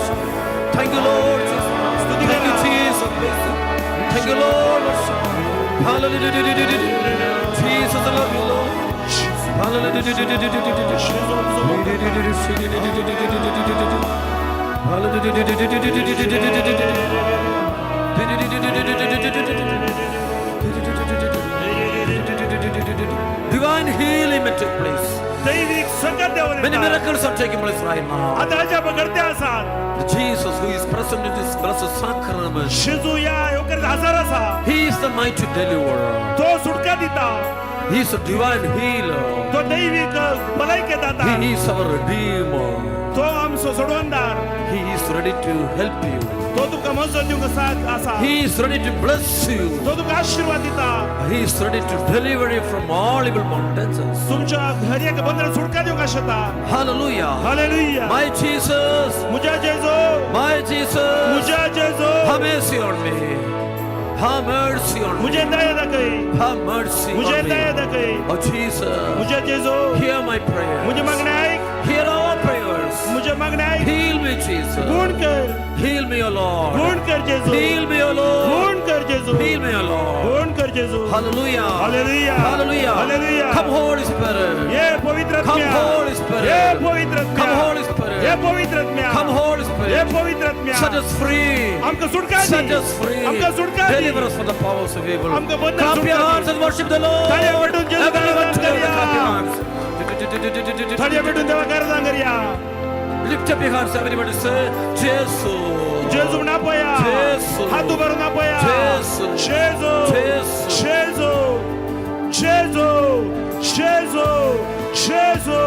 Thank you, Lord. Thank you, Jesus. Thank you, Lord. Hallelujah. Jesus, I love you, Lord. Hallelujah. Divine healing may take place. Many miracles are taking place right now. The Jesus who is present in this blessed sacrament, He is the mighty deliverer. He is a divine healer.
तो दैवीक भलायके दाता.
He is our redeemer.
तो आमचो सोडवणदार.
He is ready to help you.
तो तुका मजत दिवंक आसा.
He is ready to bless you.
तो तुका आशीर्वाद दिता.
He is ready to deliver you from all evil bondages.
तुमच्या हर एक बंधनात सुटका दिवंक आसता.
Hallelujah.
Hallelujah.
My Jesus.
म्हज्या जेजू.
My Jesus.
म्हज्या जेजू.
Have mercy on me. Have mercy on me.
म्हजे दया दाखय.
Have mercy
म्हजे
on me.
दया दाखय.
Oh Jesus.
म्हज्या जेजू.
Hear my prayers.
म्हजें मागणें आयक.
Hear our prayers.
म्हजें मागणें आयक.
Heal me, Jesus.
गुण कर.
Heal me, O Lord.
गुण कर जेजू.
Heal me, O Lord.
गुण कर जेजू.
Heal me, O Lord.
गुण कर जेजू.
Hallelujah.
Hallelujah.
Hallelujah.
Hallelujah.
Come, Holy Spirit.
ये पवित्र
Come,
आत्म्या.
Holy Spirit.
ये पवित्र आत्म्या.
Come, Holy Spirit.
ये पवित्र आत्म्या.
Come, Holy Spirit.
ये पवित्र आत्म्या.
Set us free.
आमकां सुटका दी.
Set us free.
आमकां सुटका दी.
Deliver us from the powers of evil.
आमकां बंधन
Clap your
सुटका दी.
hands and worship the Lord.
ताळयो पेटून जेजूक
Everyone
आराधना
together,
करया.
clap your hands.
ताळयो पेटून देवाक आराधना करया.
Lift up your hands, everybody say, Jesus.
जेजू म्हण आपया.
जेजू.
हात उबारून आपया.
जेजू.
जेजू.
जेजू.
जेजू. जेजू. जेजू.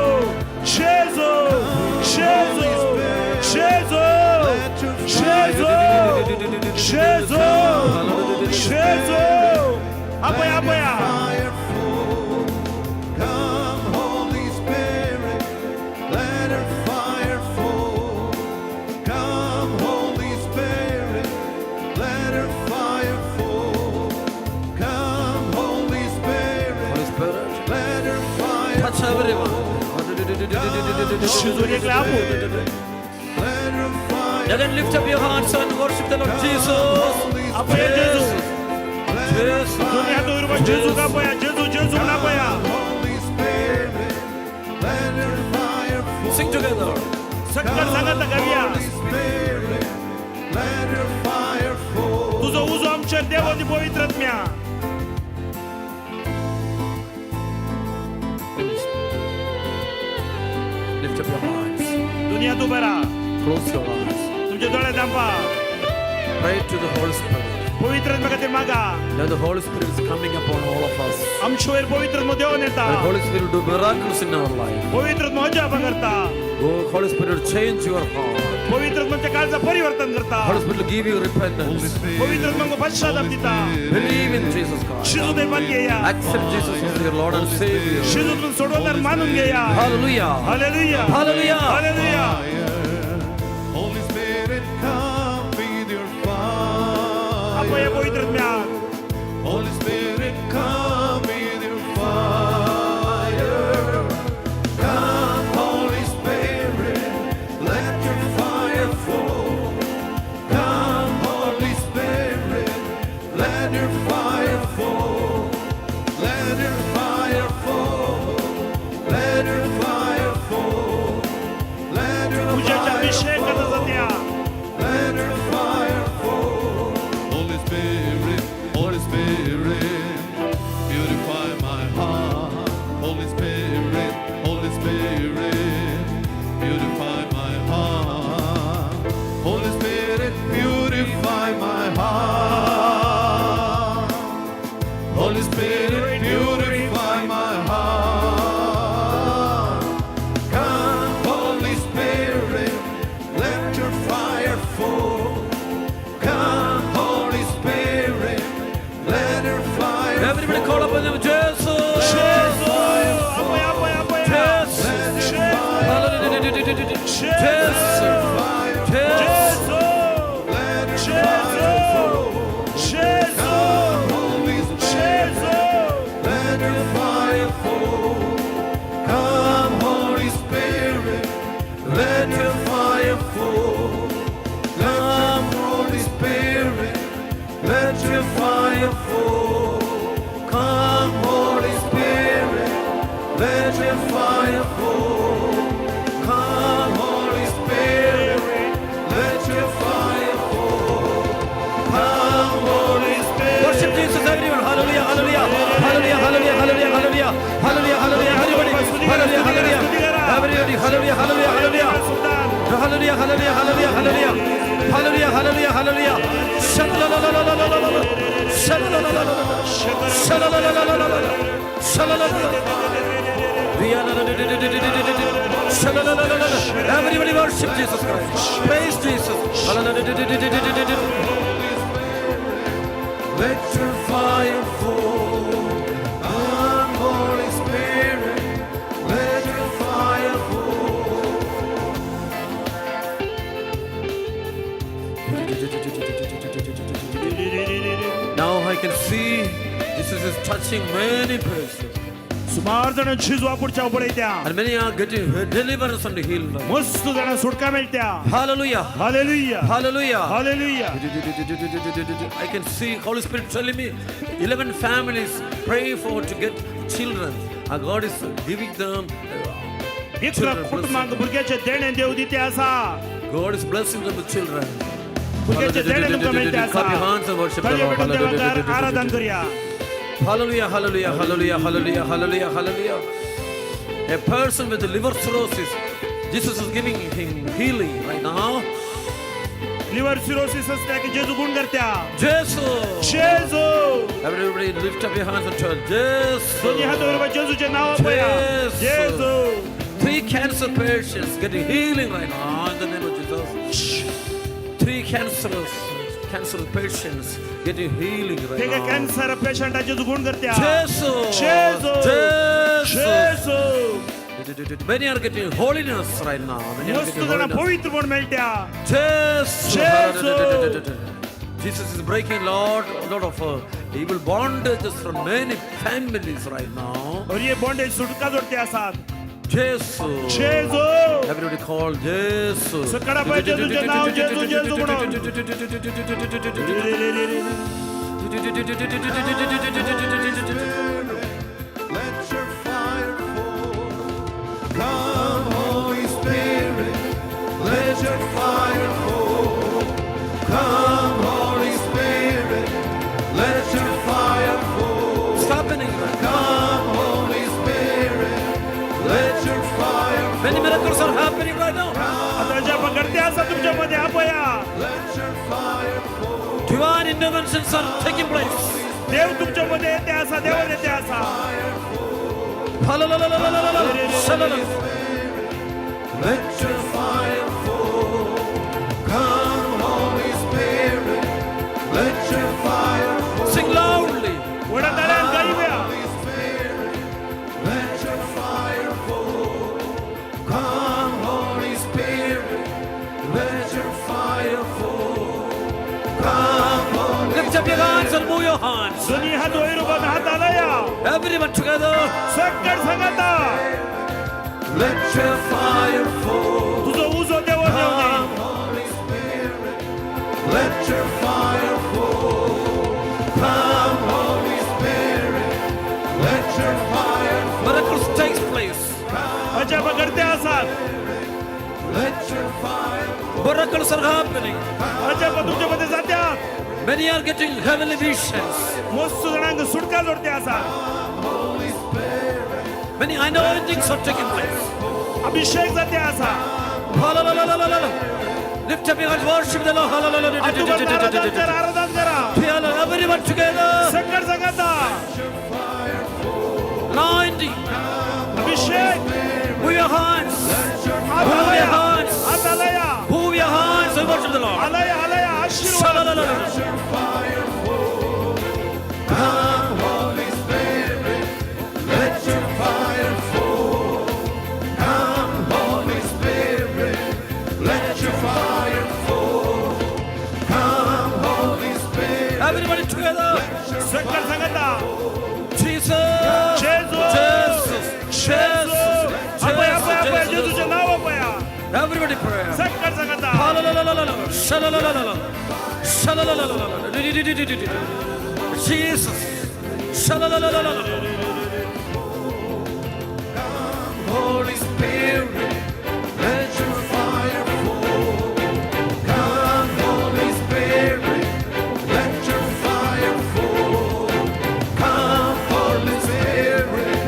जेजू. जेजू. जेजू. जेजू. जेजू. जेजू. आपया आपया.
Come, Holy Spirit, let her fire fall. Come, Holy Spirit, let her fire fall. Come, Holy Spirit,
Holy Spirit,
let her fire
touch everyone.
जेजून एकले आपूण.
Let her fire
Again, lift up your hands and worship the Lord Jesus.
आपया जेजू.
Jesus.
दोन्ही हात वयर जेजूक आपया. जेजू जेजू म्हण आपया.
Holy Spirit, let her fire fall.
Sing together.
सक्कर सांगात करूया.
Holy Spirit, let her fire fall.
तुझो उजो आमचेर देव ती पवित्र आत्म्या.
Lift up your hands.
दोन्ही हात उबे राहा.
Close your eyes.
तुमचे दोळे धांपा.
Pray to the Holy Spirit.
पवित्र आत्म्या खातीर मागा.
Now the Holy Spirit is coming upon all of us.
आमचे वयर पवित्र आत्मो देवून येता.
The Holy Spirit will do miracles in our life.
पवित्र आत्मो अजापां करता.
Go, Holy Spirit will change your heart.
पवित्र आत्म्याच्या काळजा परिवर्तन करता.
Holy Spirit will give you repentance.
पवित्र आत्म्यांक पश्चाताप दिता.
Believe in Jesus Christ.
शिजू देवान घेया.
Accept Jesus as your Lord and Savior.
शिजूतून सोडवणार मानून घेया.
Hallelujah.
Hallelujah.
Hallelujah.
Hallelujah.
Holy Spirit, come with your fire.
आपया पवित्र आत्म्या.
Holy Spirit, come with your fire. Come, Holy Spirit, let your fire fall. Come, Holy Spirit, let your fire fall. Let your fire fall. Let your fire fall. Let your
तुझ्याच्या
fire
अभिषेकाचा
fall.
जात्या.
Let your fire fall.
Holy Spirit, Holy Spirit, purify my heart. Holy Spirit, Holy Spirit, purify my heart. Holy Spirit, purify my heart. Holy Spirit, purify my heart.
Come, Holy Spirit, let your fire fall. Come, Holy Spirit, let your fire
Everybody call upon him, Jesus.
जेजू. आपया आपया आपया.
Jesus. Hallelujah. Jesus. Jesus.
जेजू. जेजू.
Holy Spirit,
जेजू.
let your fire fall. Come, Holy Spirit, let your fire fall. Come, Holy Spirit, let your fire fall. Come, Holy Spirit, let your fire fall. Come, Holy Spirit, let your fire fall. Come, Holy Spirit.
Worship Jesus, everyone. Hallelujah, hallelujah, hallelujah, hallelujah, hallelujah, hallelujah, hallelujah, hallelujah, everybody. Hallelujah, hallelujah, everybody. Hallelujah, hallelujah, hallelujah. Hallelujah, hallelujah, hallelujah, hallelujah. Hallelujah, hallelujah, hallelujah. Shalalalalalalalala.
Everybody worship Jesus Christ. Praise Jesus.
Let your fire fall. Come, Holy Spirit, let your fire fall.
Now I can see Jesus is touching many persons.
सुमार जण जेजू पुढच्या पळयत्या
And many are getting deliverance and healed.
मस्त जण सुटका मेळत्या.
Hallelujah.
Hallelujah.
Hallelujah.
Hallelujah.
I can see Holy Spirit telling me 11 families pray for to get children. And God is giving them
इकरा
children.
कुटुंबांक भुरग्याचे देणे देव दिते आसा.
God is blessing them with children.
भुरग्याचे देणे तुमकां मेळते आसा.
Clap your hands and worship the
ताळयो
Lord.
पेटोवन देवाक आराधन करूया.
Hallelujah, hallelujah, hallelujah, hallelujah, hallelujah, hallelujah. A person with liver cirrhosis, Jesus is giving him healing right now.
Liver cirrhosis असल्या की जेजू गुण करत्या.
Jesus.
जेजू.
Everybody lift up your hands and tell Jesus.
दोन्ही हात वर जेजूचे नाव पळया.
Jesus.
जेजू.
Three cancer patients getting healing right now in the name of Jesus. Three cancer patients getting healing right
ते
now.
Cancer पेशंटाचे जेजू गुण करत्या.
Jesus.
जेजू.
Jesus.
जेजू.
Many are getting holiness right now. Many are
मस्त
getting
जण
holiness.
पवित्र पण मेळत्या.
Jesus.
Jesus.
Jesus is breaking lot of evil bondages from many families right now.
और ये बॉन्डेज सुटका जोडते आसात.
Jesus.
जेजू.
Everybody call Jesus.
सकाळा पळय जेजूचें नाव जेजू जेजू म्हणून.
Let your fire fall. Come, Holy Spirit, let your fire fall. Come, Holy Spirit, let your fire fall.
It's happening.
Come, Holy Spirit, let your fire fall.
Many miracles are happening right now.
आता ज्या घडते आसा तुमच्या मध्ये आपया.
Let your fire fall.
Divine interventions are taking place.
देव तुमच्या मध्ये येते आसा, देव येते आसा.
Let your fire fall. Come, Holy Spirit, let your fire fall.
Sing loudly.
व्हडा ताळ्यान गायुया.
Holy Spirit, let your fire fall. Come, Holy Spirit, let your fire fall. Come, Holy
Lift up your hands and move your hands.
दोन्ही हात वयर उबारून हात हालया.
Everyone together.
सकळ सांगाता.
Let your fire fall.
तुझो उजो देव देव
Come, Holy Spirit, let your fire fall. Come, Holy Spirit, let your fire fall.
Miracles takes place.
अजाब घडते आसात.
Let your fire fall.
Miracles are happening.
अजाब तुमच्या मध्ये जात्यात.
Many are getting heavenly visions.
मस्त जणांक सुटका जोडते आसात.
Holy Spirit,
Many anointings are taking place.
अभिषेक जाते आसा.
Hallelujah. Lift up your hands, worship the Lord.
हात उबारून आराधन करा, आराधन करा.
Everyone together.
सकळ सांगाता.
Anointing.
Abhishek.
Move your hands.
हात
Move your
हालया.
hands.
हात हालया.
Move your hands and worship the Lord.
हालया, हालया. Aashirvaad.
Hallelujah.
your fire fall. Come, Holy Spirit, let your fire fall. Come, Holy Spirit, let your fire fall. Come, Holy Spirit,
Everybody together.
सकळ सांगाता.
Jesus.
जेजू.
Jesus.
जेजू. आपया, आपया, आपया.
Jesus.
जेजूचें नाव आपया.
Everybody pray.
सकळ सांगाता.
Hallelujah. Hallelujah. Jesus. Hallelujah.
Holy Spirit, let your fire fall. Come, Holy Spirit, let your fire fall. Come, Holy Spirit,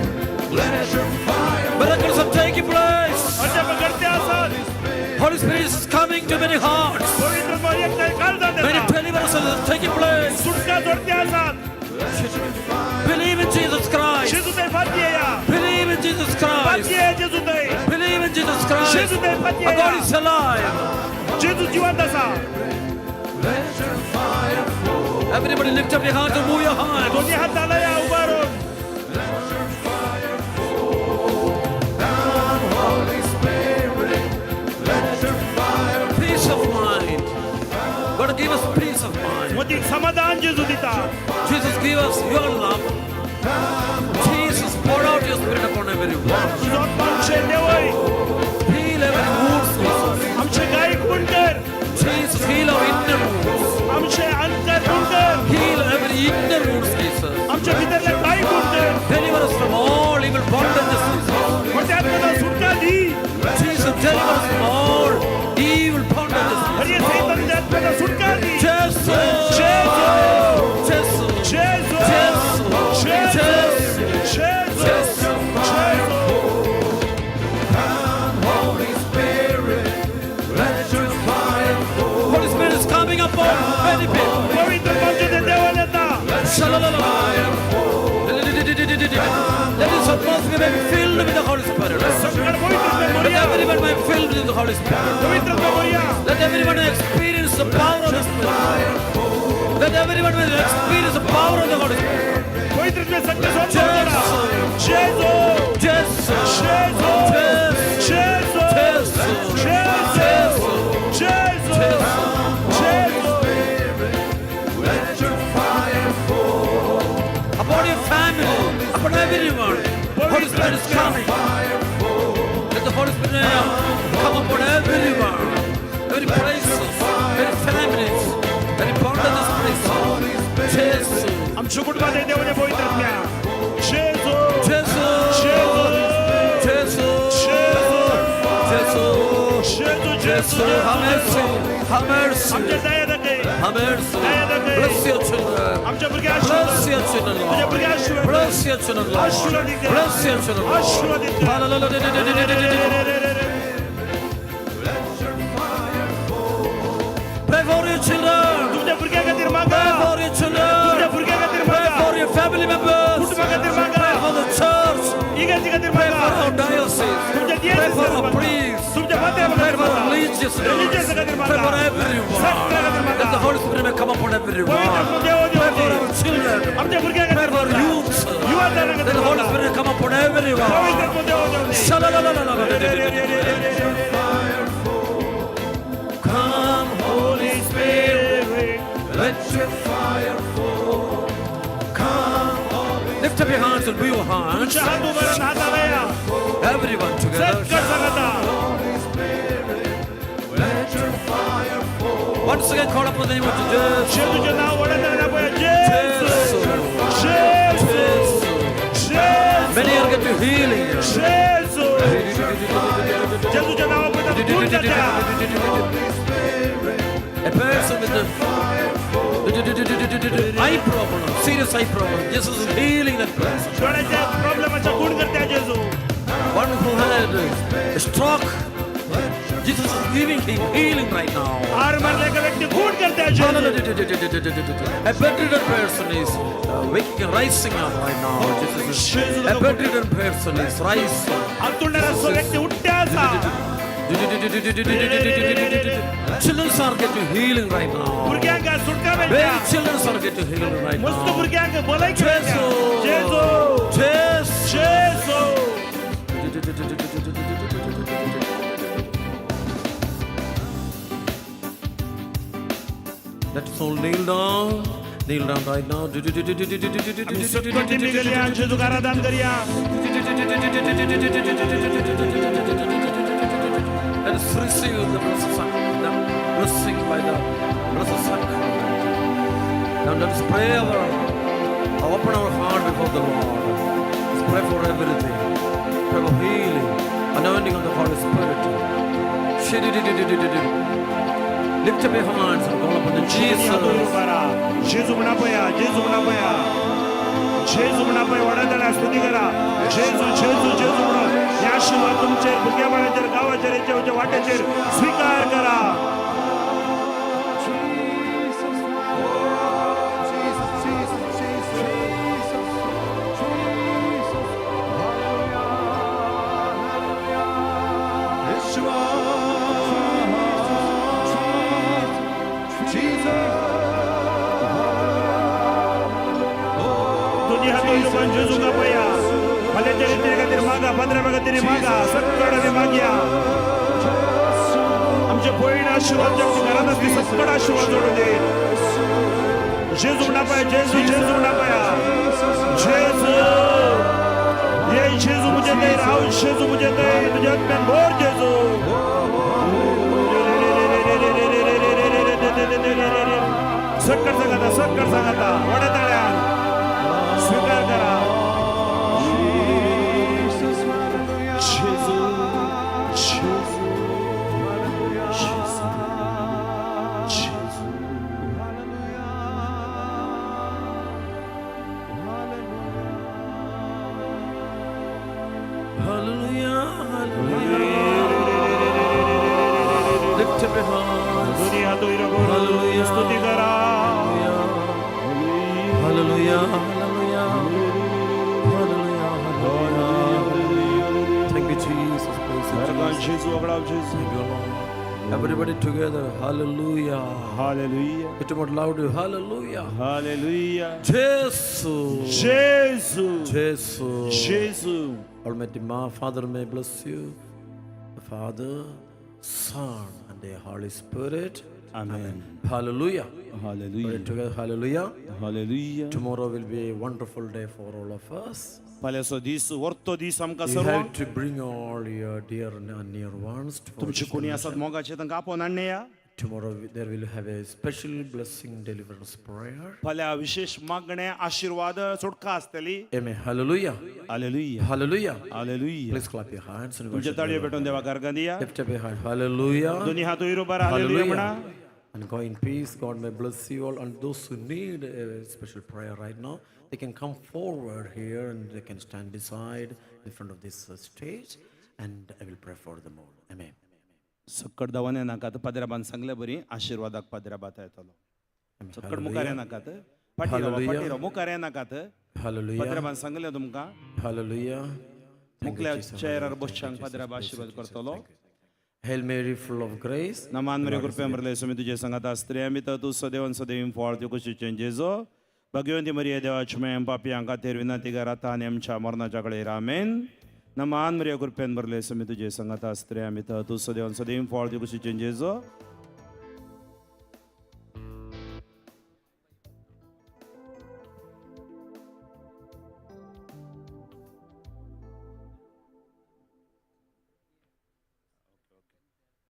let your fire fall.
Miracles are taking place.
अजाब घडते आसात.
Holy Spirit is coming to many hearts.
पवित्र आत्मा एकठांय काळजांत
Many
येता.
deliverances are taking place.
सुटका जोडते आसात.
Believe in Jesus Christ.
जेजू थंय फाटी येया.
Believe in Jesus Christ.
फाटी येया जेजू थंय.
Believe in Jesus Christ.
जेजू थंय फाटी
Our
येया.
God is alive.
जेजू जिवंत आसा.
Everybody lift up your hands and move your hands.
दोन्ही हात हालया उभारून.
Peace of mind. God give us peace of mind.
मतीक समाधान जेजू दिता.
Jesus give us your love. Jesus pour out your spirit upon everyone.
तुजो आत्मा आमचेर देंवय.
Heal every wound, Jesus.
आमचे गाय खूण कर.
Jesus heal our inner wounds.
आमचे अंतर खूण कर.
Heal every inner wounds, Jesus.
आमच्या भितरले गाय खूण कर.
Deliver us from all evil bondages, Jesus.
मोठ्या आत्म्याला सुटका दी.
Jesus deliver us from all evil bondages.
हरिय सैतानाच्या आत्म्याला सुटका दी.
Jesus.
जेजू.
Jesus.
जेजू.
Jesus.
जेजू.
Jesus.
जेजू. जेजू.
Holy Spirit is coming upon many people.
पवित्र आमच्या देवान येता.
Shalalala. Let this atmosphere be filled with the Holy Spirit.
सगळं पवित्र
Let
Moriya.
everyone be filled with the Holy Spirit.
पवित्र Morya.
Let everyone experience the power of the Spirit. Let everyone experience the power of the Holy Spirit.
पवित्र शक्ती स्वतः जेजू.
Jesus.
जेजू.
Jesus.
जेजू.
Jesus.
जेजू. जेजू.
Upon your family, upon everyone. Holy Spirit is coming. Let the Holy Spirit come upon everyone. Every place, every families, every part of this place. Jesus.
आमच्या कुटुंबात देवाने पवित्र आत्म्या. जेजू.
Jesus.
जेजू.
Jesus.
जेजू.
Jesus.
जेजू.
Jesus. Have mercy. Have mercy.
आमच्या दया दाखय.
Have mercy.
दया दाखय.
Bless your children.
आमच्या भुरग्या
Bless your children,
तुझ्या
Lord.
भुरग्या आशीर्वाद.
Bless your children, Lord.
Aashirvaad de.
Bless your children, Lord.
Aashirvaad de.
Hallelujah. Pray for your children.
तुमच्या भुरग्या खातीर मागा.
Pray for your children.
तुमच्या भुरग्या खातीर
Pray
मागा.
for your family members.
कुटुंबा खातीर मागा.
Pray for the church.
इगर्जी खातीर
Pray for
मागा.
our diocese.
तुमच्या
Pray for
diocese
our
मागा.
priests.
तुमच्या फादरा
Pray
खातीर
for our
मागा.
religious
Religious
leaders.
खातीर
Pray for
मागा.
everyone.
सगळ्या खातीर
Let the
मागा.
Holy Spirit may come upon everyone.
पवित्र आत्मा देव
Pray for
देव
our children.
आमच्या भुरग्या
Pray
खातीर
for
मागा.
youths.
युवा जणां
Let
खातीर
the Holy
मागा.
Spirit come upon everyone.
पवित्र आत्मा देव देव
Sha-la-la-la-la-la. Come, Holy Spirit, let your fire fall. Come, Holy Lift up your hands and move your hands.
तुमच्या हात उभारून हात हालया.
Everyone together.
सगळं सांगता.
Once again, call upon the name of Jesus.
जेजूचे नाव वडील पळया. जेजू. जेजू. जेजू.
Many are getting healing.
जेजू. जेजूच्या नावाबद्दल गुण जात्या.
A person with the eye problem, serious eye problem. Jesus is healing that person.
डोळ्याच्या प्रॉब्लेमाचा गुण करत्या जेजू.
One who had a stroke, Jesus is giving him healing right now.
हार मारल्या एका व्यक्ती गुण करत्या जेजू.
A bedridden person is waking and rising up right now. Jesus is, a bedridden person is rising.
हातुळणारा असो व्यक्ती उठ्या आसा.
Children are getting healing right now.
भुरग्यांक सुटका मेळटा.
Baby children are getting healing right
मस्त
now.
भुरग्यांक भलायकी मेळटा.
जेजू.
जेजू.
जेजू.
जेजू.
Let us all kneel down. Kneel down right now.
आमी सगळीं टिमी करया, जेजूक आराधन करया.
Let us receive the blessed sacrament, the blessing by the blessed sacrament. Now let us pray our, open our heart before the Lord. Let's pray for everything. Pray for healing, anointing of the Holy Spirit. Lift up your hands and call upon the Jesus.
जेजू म्हणा पया, जेजू म्हणा पया, जेजू म्हणा पया. वडादारा स्तुती करा. जेजू जेजू जेजू म्हणून हे आशीर्वाद तुमचेर, भुरग्या बाळाचेर, गांवाचेर, हेच्या वाट्याचेर स्वीकार करा. दोन जेजू कापया. फाल्यांच्या रितीने खातीर मागा, पाद्र्या खातीर मागा, सक्कड आमी मागया. आमचे भयण आशिर्वाद घरांत आसली सक्कड आशिर्वाद जोडून दे. जेजू म्हणा, जेजू जेजू म्हणा, जेजू ये जेजू मुझे दे, राव जेजू मुझे दे, तुझ्या आत्म्यान भर जेजू. सक्कड सांगाता, सक्कड सांगाता, व्हड्या ताळ्यान स्वीकार करा. जेजू जेजू जेजू जेजू.
Hallelujah, hallelujah. Lift up your hands.
दोन्ही हात वयर करून स्तुती करा.
Hallelujah, hallelujah, hallelujah, hallelujah. Thank you, Jesus. Praise you, Jesus.
जेजू वगळाव जेजू.
Thank you, Lord. Everybody together, hallelujah.
Hallelujah.
Little more louder, hallelujah.
Hallelujah.
Jesus.
जेजू.
Jesus.
जेजू.
Almighty Ma, Father may bless you. The Father, Son, and the Holy Spirit.
Amen.
Hallelujah.
Hallelujah.
Pray together, hallelujah.
Hallelujah.
Tomorrow will be a wonderful day for all of us.
फाल्यांचो दीस वर्तो दीस आमकां
You
सर्वांक.
have to bring all your dear and near ones. For
तुमची
this
कोणी आसात
fellowship.
मोगाचे तांकां आपोवन हाडया.
Tomorrow there will have a special blessing deliverance prayer.
फाल्यां विशेश मागणे आशिर्वाद सुटका आसतली.
Amen. Hallelujah.
Hallelujah.
Hallelujah.
Hallelujah.
Please clap your hands and
तुमचे
worship
ताळये
the Lord.
पेटोवन देवाक अर्गां दिया.
Lift up your hand. Hallelujah.
दोन्ही हात वयर उबार हालेलुया म्हणा.
And go in peace. God may bless you all. And those who need a special prayer right now, they can come forward here and they can stand beside in front of this stage, and I will pray for them all. Amen.
सक्कड दावन येनाकात. पाद्र्याबान सांगले बरी आशिर्वादाक पाद्र्याबात येतलो. सक्कड मुखार येनाकात. फाटीं रावा, फाटीं राव, मुखार येनाकात.
Hallelujah.
पाद्र्याबान सांगले तुमकां.
Hallelujah. Thank you,
मुखल्या
Jesus.
चेअरार बसच्यांक पाद्र्याबा आशिर्वाद करतलो.
Hail Mary, full of grace.
नमान
The
Maria
Lord is
कृपया
with you.
मरले सुमी तुझे संगाता, स्त्रियां भितर तूं सदैव सदैव फळ तुज्या कुशीचें जेजू. भगवंती मरिया देवाची माय, पापयांक खातीर विनंती कर आतां आनी आमच्या मरणाच्या कडेर. आमेन. नमान मरिया कृपेन भरले सुमी तुझे संगाता, स्त्रियां भितर तूं सदैव सदैव फळ तुज्या कुशीचें जेजू.